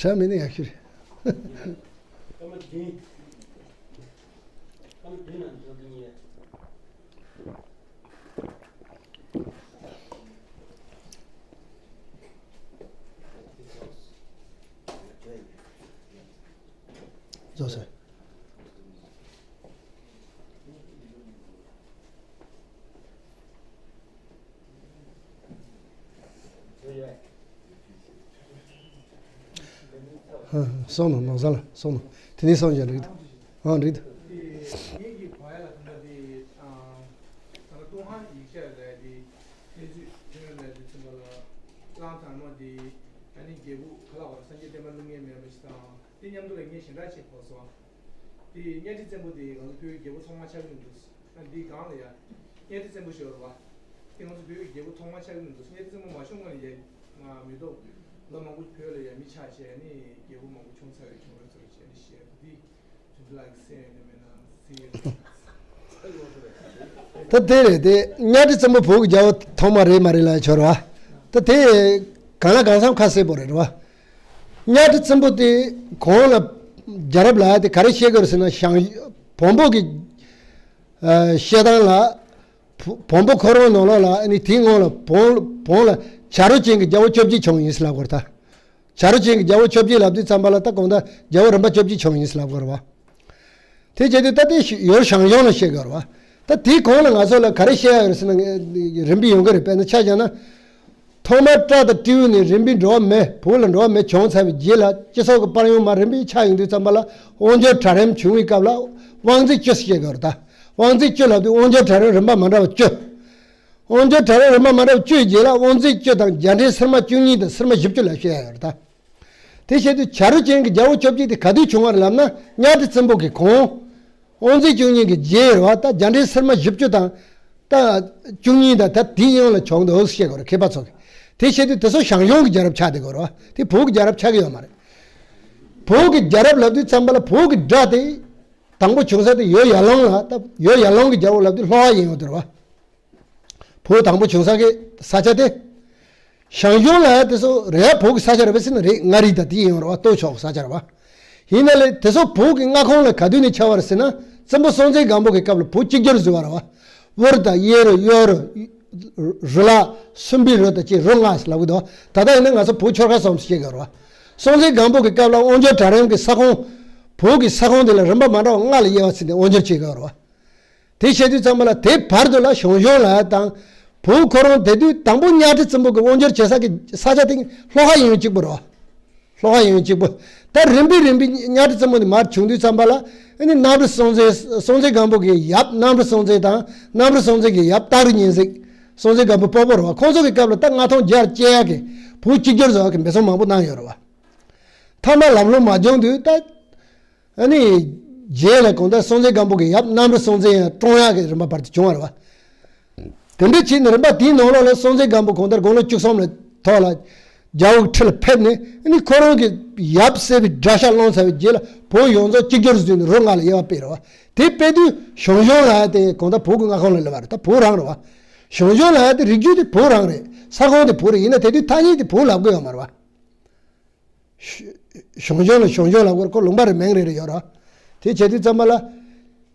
དྲ་མེད་ན་ཡག་ཤོས་རེད། རྫོགས་སོང་། སོང་ནོ། ནོར་བཟང་ལ་སོང་ནོ། དེ་ནས་སོང་ཡ་འགྲིག་འདུག་ཨང་འགྲིག་འདུག་དེ་ངེད་ཀྱི་བ་ཡ་ལ་ཐུག་པ་དེ་ཨ་ད་ལྟ་ཏུན་ཧོང་ཡིག་ཆ་ལ་དེ་ཕན་ཚུན་ཐོན་ལ་དེ་ཚུན་པ་ལ་གླང་དར་མ་དེ་ཨ་ནི་རྒྱལ་པོ་ག་ལ་བར་སངས་རྒྱས་བསྟན་པ་བླུ་ངན་མེད་པ་ཞིག་དང་། དེ་མཉམ་དུ་ལ་ངས་ཞེ་དྲག་ཅིག་གོ་སོང་། དེ་གཉའ་ཁྲི་བཙན་པོ་དེ་ང་ཚོ་བོད་ཀྱི་རྒྱལ་པོ་ཐོག་མ་ཆགས་ཀྱི་མི་འདུག་ཨ་འདི་སྒང་ལ་ཡ། གཉའ་ཁྲི་བཙན་པོ་ཞེས་པ་རེད་བ། དེ་ང་ཚོ་བོད་ཀྱི་རྒྱལ་པོ་ཐོག་མ་ཆགས་ཀྱི་མི་འདུག་གཉའ་ཁྲི་བཙན་པོ་མ་བྱུང་སྔོན་ལ་ཡ། མི་ཐོག་ལོ་མང་པོ་བོད་ལ་ཡ་མི་ཆགས་བྱས་ནས་རྒྱལ་པོ་མང་པོ་བྱུང་ཚར་བའི་བྱུང་རབས་ཚོ་རེད་བྱས་ནས་བཤད་པ་འདི། ད་དེ་རེད་དེ། གཉའ་ཁྲི་བཙན་པོ་བོད་ཀྱི་རྒྱལ་པོ་ཐོག་མ་རེད་མ་རེད་ལབ་ཆོག་ར། ད་དེ་གང་ལ་གང་འཚམ་ཁ་གསལ་པོ་རེད་ར། གཉའ་ཁྲི་བཙན་པོ་དེ་གོང་ལ་རྒྱལ་རབས་ལ་དེ་ག་རེ་བཤད་དགོས་རེད་ཟེར་ན། ཞང་བོན་པོ་གི་ཨ་བཤད་སྟངས་ལ། བོ་བོན་པོ་ཁོ་རང་ནང་ལོགས་ལ་ཨ་ནི་དེའི་སྔོན་ལ་བོན་བོན་ལ་བྱ་རོག་ཅན་གྱི་རྒྱལ་པོ་བཅོ་བརྒྱད་བྱུང་ཡིན་ཟེར་ལབ་དགོས་རེད་ད། བྱ་རོག་ཅན་གྱི་རྒྱལ་པོ་བཅོ་བརྒྱད་ལབ་དུས་ཙམ་པ་ལ་ད་གང་ལྟར་རྒྱལ་པོ་རིམ་པ་བཅོ་བརྒྱད་བྱུང་ཡིན་ཟེར་ལབ་དགོས་རེད་བ། དེ་བྱས་དུས་ད་དེ་ཡོར་ཞང་ཞུང་ལ་བཤད་དགོས་རེད་བ། ད་དེའི་གོང་ལ་ང་ཚོ་ལ་ག་རེ་བཤད་ཡ་ཡོད་རེད་ཟེར་ན། རིམ་པས་ཡོང་གི་རེད། དཔེར་ན་ཆ་བཞག་ན། ཐོག་མར་སྤྲ་དང་སྤྲེའུ་ནས་རིམ་པས་འགྲོ་བ་མི་བོད་ལ་འགྲོ་བ་མི་བྱུང་ཚར་བའི་རྗེས་ལ་སྤྱི་ཚོགས་ཀྱི་དཔལ་ཡོན་མར་རིམ་པས་ཆགས་ཡོང་དུས་ཙམ་པ་ལ་དབང་འབྱོར་གྲལ་རིམ་བྱུང་བའི་སྐབས་ལ་དབང་མཛད་བཅུ་ཟེར་བཤད་དགོས་རེད་ད། དབང་མཛད་བཅུ་ལབ་དུས་དབང་འབྱོར་གྲལ་རིམ་རིམ་པ་མ་འདྲ་བ་བཅུ། དབང་འབྱོར་གྲལ་རིམ་རིམ་པ་མ་འདྲ་བ་བཅུའི་རྗེས་ལ་དབང་མཛད་བཅུ་དང་རྒྱལ་ཕྲན་སིལ་མ་བཅུ་གཉིས་དང་སིལ་མ་བཞི་བཅུ་ལ་བཤད་ཡ་ཡོད་རེད་ད། དེ་བཤད་དུས་བྱ་རོག་ཅན་གྱི་རྒྱལ་པོ་བཅོ་བརྒྱད་དེ་ག་དུས་བྱུང་བ་རེད་ལབ་ན། གཉའ་ཁྲི་བཙན་པོ་གི་གོང་། དབང་མཛད་བཅུ་གཉིས་ཀྱི་རྗེས་རེད་བ། ད་རྒྱལ་ཕྲན་སིལ་མ་བཞི་བཅུ་དང་། ད་བཅུ་གཉིས་དང་ད་དེའི་གཡོན་ལ་བྱུང་འདུག་བཤད་དགོས་རེད་མཁས་པ་ཚོ་གིས། དེ་བཤད་དུས་དེ་ཚོ་ཞང་ཞུང་གི་རྒྱལ་རབས་ཆགས་བསྡད་དགོས་རེད་བ། དེ་བོད་ཀྱི་རྒྱལ་རབས་ཆགས་ཀྱི་ཡོད་མ་རེད། བོད་ཀྱི་རྒྱལ་རབས་ལབ་དུས་ཙམ་པ་ལ་བོད་ཀྱི་སྒྲ་དེ་དང་པོ་བྱུང་ས་དེ་ཡོར་ཡར་ལུང་ལ། ད་ཡོར་ཡར་ལུང་གི་རྒྱལ་པོ་ལབ་དུས་ལྷོ་ཁ་ཡིན་ཡོད་དེ་རེད་བ། བོད་དང་པོ་བྱུང་ས་གི་ས་ཆ་དེ། ཞང་ཞུང་ལ་དེ་ཚོ་རེད་བ། བོད་ཀྱི་ས་ཆ་རེད་པས་ཟེར་ན་རེད། མངའ་རིས་དང་དེའི་ཡོང་རེད་བ། སྟོད་ཕྱོགས་ཀྱི་ས་ཆ་རེད་བ། ཡིན་ན་ལས་དེ་ཚོ་བོད་ཀྱི་མངའ་ཁོངས་ལ་ག་དུས་ནས་ཆགས་པ་རེད་ཟེར་ན། བཙན་པོ་སྲོང་བཙན་སྒམ་པོ་གི་སྐབས་ལ་བོད་གཅིག་གྱུར་བཟོས་པ་རེད་བ། དབུ་རུ་དང་གཡས་རུ་གཡོན་རུ། རུ་ལ་སུམ་པའི་རུ་དང་བཅས་རུ་ལྔ་ལབ་གི་འདུག་ད་ལྟ་ཡིན་ན་ང་ཚོ་བོད་ཆོལ་ཁ་གསུམ་ཞེས་བཤད་གི་རེད་བ། སྲོང་བཙན་སྒམ་པོ་གི་སྐབས་ལ་དབང་འབྱོར་གྲལ་རིམ་གྱི་ས་ཁོངས། བོད་ཀྱི་ས་ཁོངས་དེ་ལ་རིམ་པ་མ་འདྲ་བ་ལྔ་ལ་དབྱེ་བ་ཕྱེ་ནས་དབང་སྒྱུར་བྱེད་གི་ཡོད་རེད་བ། དེ་བཤད་དུས་ཙམ་པ་ལ་དེ་བར་དུ་ལ་ཞང་ཞུང་ལ་དང་། བོད་ཁོ་རང་དེ་དུས་དང་པོ་གཉའ་ཁྲི་བཙན་པོ་གི་དབང་སྒྱུར་བྱེད་ས་གི་ས་ཆ་དེ་ལྷོ་ཁ་ཡིན་གཅིག་པུ་རེད་བ། ལྷོ་ཁ་ཡིན་གཅིག་པུ། ད་རིམ་པས་རིམ་པས་གཉའ་ཁྲི་བཙན་པོ་ནས་མར་བྱུང་དུས་ཙམ་པ་ལ། ཨ་ནི་གནམ་རི་སྲོང་བཙན། སྲོང་བཙན་སྒམ་པོ་གི་ཡབ་གནམ་རི་སྲོང་བཙན་དང་། གནམ་རི་སྲོང་བཙན་གྱི་ཡབ་སྟག་རི་གཉན་གཟིགས། སྲོང་བཙན་སྒམ་པོ་སྤོ་བོ་རེད་བ། ཁོང་ཚོ་གི་སྐབས་ལ་ད་མངའ་ཐང་རྒྱ་ཆེ་ཡ་གི་བོད་གཅིག་གྱུར་བཟོ་ཡ་གི་འབད་བརྩོན་མང་པོ་གནང་ཡོད་རེད་བ། མཐའ་མ་ལམ་ལྷོང་མ་བྱུང་དུས་ད། ཨ་ནི། རྗེས་ལ་གང་ལྟར་སྲོང་བཙན་སྒམ་པོ་གི་ཡབ་གནམ་རི་སྲོང་བཙན་ཡང་བཀྲོངས་ཡག་གི་རིམ་པ་བར་དུ་བྱུང་བ་རེད་བ། དེ་འདྲ་བྱས་ནས་རིམ་པ་དེའི་ནང་ལོགས་ལ་སྲོང་བཙན་སྒམ་པོ་གང་ལྟར་དགུང་ལོ་བཅུ་གསུམ་ལ་ཐོག་ལ་རྒྱལ་པོ་གི་ཁྲི་ལ་ཕེབས་ནས། ཨ་ནི་ཁོ་རང་གི་ཡབ་བསད་པའི་དགྲ་ཤ་བླངས་ཚར་བའི་རྗེས་ལ་བོད་ཡོངས་རྫོགས་གཅིག་གྱུར་བཟོས་ནས་རུ་ལྔ་ལ་དབྱེ་བ་སྤེལ་རེད་བ། དེ་སྤེལ་དུས་ཞང་ཞུང་ལབ་ཡ་དེ་གང་ལྟར་བོད་ཀྱི་མངའ་ཁོངས་ལ་སླེབས་པ་རེད། ད་བོད་རང་རེད་བ། ཞང་ཞུང་ལབ་ཡ་དེ་རིགས་རྒྱུད་དེ་བོད་རང་རེད། ས་ཁོངས་དེ་བོད་རེད། ཡིན་ན་དེ་དུས་ཐ་སྙད་དེ་བོད་ལབ་གི་ཡོད་མ་རེད་བ། ཞང་ཞུང་ལ་ཞང་ཞུང་ལབ་དགོས་རེད། ཁོ་ལུང་པ་རེ་མིང་རེ་རེ་ཡོད་རེད། དེ་བྱེད་དུས་ཙམ་པ་ལ།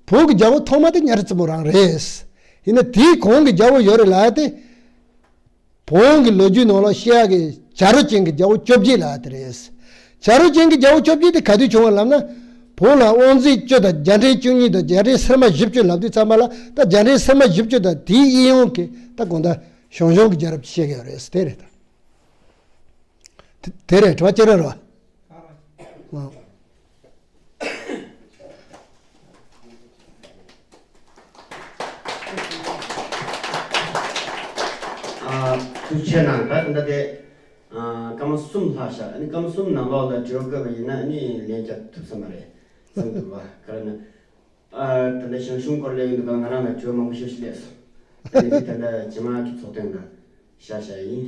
བོད་ཀྱི་རྒྱལ་པོ་ཐོག་མ་དེ་གཉའ་ཁྲི་བཙན་པོ་རང་རེད། ཡིན་ན་དེའི་གོང་གི་རྒྱལ་པོ་ཡོད་རེད་ལབ་ཡ་དེ། བོན་གྱི་ལོ་རྒྱུས་ནང་ལ་བཤད་ཡ་གི་བྱ་རོག་ཅན་གྱི་རྒྱལ་པོ་བཅོ་བརྒྱད་ལབ་ཡ་དེ་རེད། བྱ་རོག་ཅན་གྱི་རྒྱལ་པོ་བཅོ་བརྒྱད་དེ་ག་དུས་བྱུང་བ་ལབ་ན། བོད་ལ་དབང་མཛད་བཅུ་དང་རྒྱལ་ཕྲན་བཅུ་གཉིས་དང་རྒྱལ་ཕྲན་སིལ་མ་བཞི་བཅུ་ལབ་དུས་ཙམ་པ་ལ། ད་རྒྱལ་ཕྲན་སིལ་མ་བཞི་བཅུ་དང་དེའི་གཡས་གཡོན་གྱི་ད་གང་ལྟར་ཞང་ཞུང་གི་རྒྱལ་རབས་བཤད་ཀྱི་ཡོད་རེད། དེ་རེད་ད། དེ་དེ་རེད། དྲི་བ་ཅི་རེད་རོ། ཨ། ཨ། ཐུགས་རྗེ་གནང་། ད་ད་ལྟ་དེ། ཨ། སྐར་མ་གསུམ་ལྷག་བཞག་ཨ་ནི་སྐར་མ་གསུམ་ནང་ལོགས་ལ་དྲི་བ་བཀོད་པ་ཡིན་ན་ཨ་ནི་ལན་རྒྱག་ཐུབ་ས་མ་རེད་བསམ་འདུག་བ། ག་རེ་ན། ཨ། ད་ལྟ་ཞང་ཞུང་སྐོར་སླེབས་ཡོང་དུས་སྒང་ང་རང་ལ་དྲི་བ་མང་པོ་ཞེ་པོ་ཅིག་སླེབས་སོང་། ཨ་ནི་འདི་ད་ལྟ་རྗེས་མ་གི་ཚོགས་ཐེངས་ལ་བཞག་བཞག་ཡིན།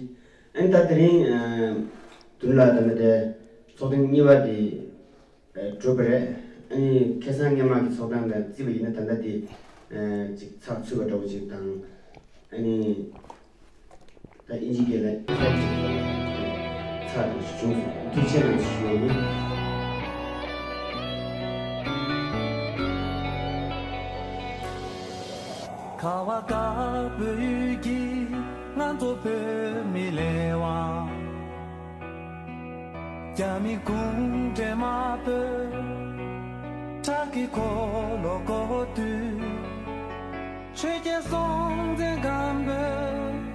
ཨ་ནི་ད་དེ་རིང་། ཨ། མདུན་ལ་ད་ལྟ་དེ་ཚོགས་ཐེངས་གཉིས་པ་དེ་གྲུབ་པ་རེད། ཨ་ནི་ཁ་སང་སྔོན་མ་གི་ཚོགས་ཐེངས་དང་བརྩིས་པ་ཡིན་ན་ད་ལྟ་དེ་ཅིག་ཚགས་ཚུད་པ་འདྲ་བོ་ཅིག་དང་། ཨ་ནི། ད་ཨིན་ཇི་སྐད་ལ་effective ཚར་དུ་བྱུང་སོང་། ཐུགས་རྗེ་གནང་ཞུ་ཡ་ཡིན། ཁ་བ་དཀར་པོའི་ཡུལ་གྱི་ང་ཚོ་བོད་མི་ལས་དབང་རྒྱ་མི་གུང་ཁྲན་དམར་པོས་ཁྲག་གི་འཁོར་ལོ་བསྐོར་དུས། ཆོས་རྒྱལ་སྲོང་བཙན་སྒམ་པོས་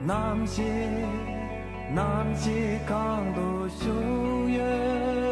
རྣམ་ཤེས་རྣམ་ཤེས་གང་དུ་བཞུགས་ཡོད།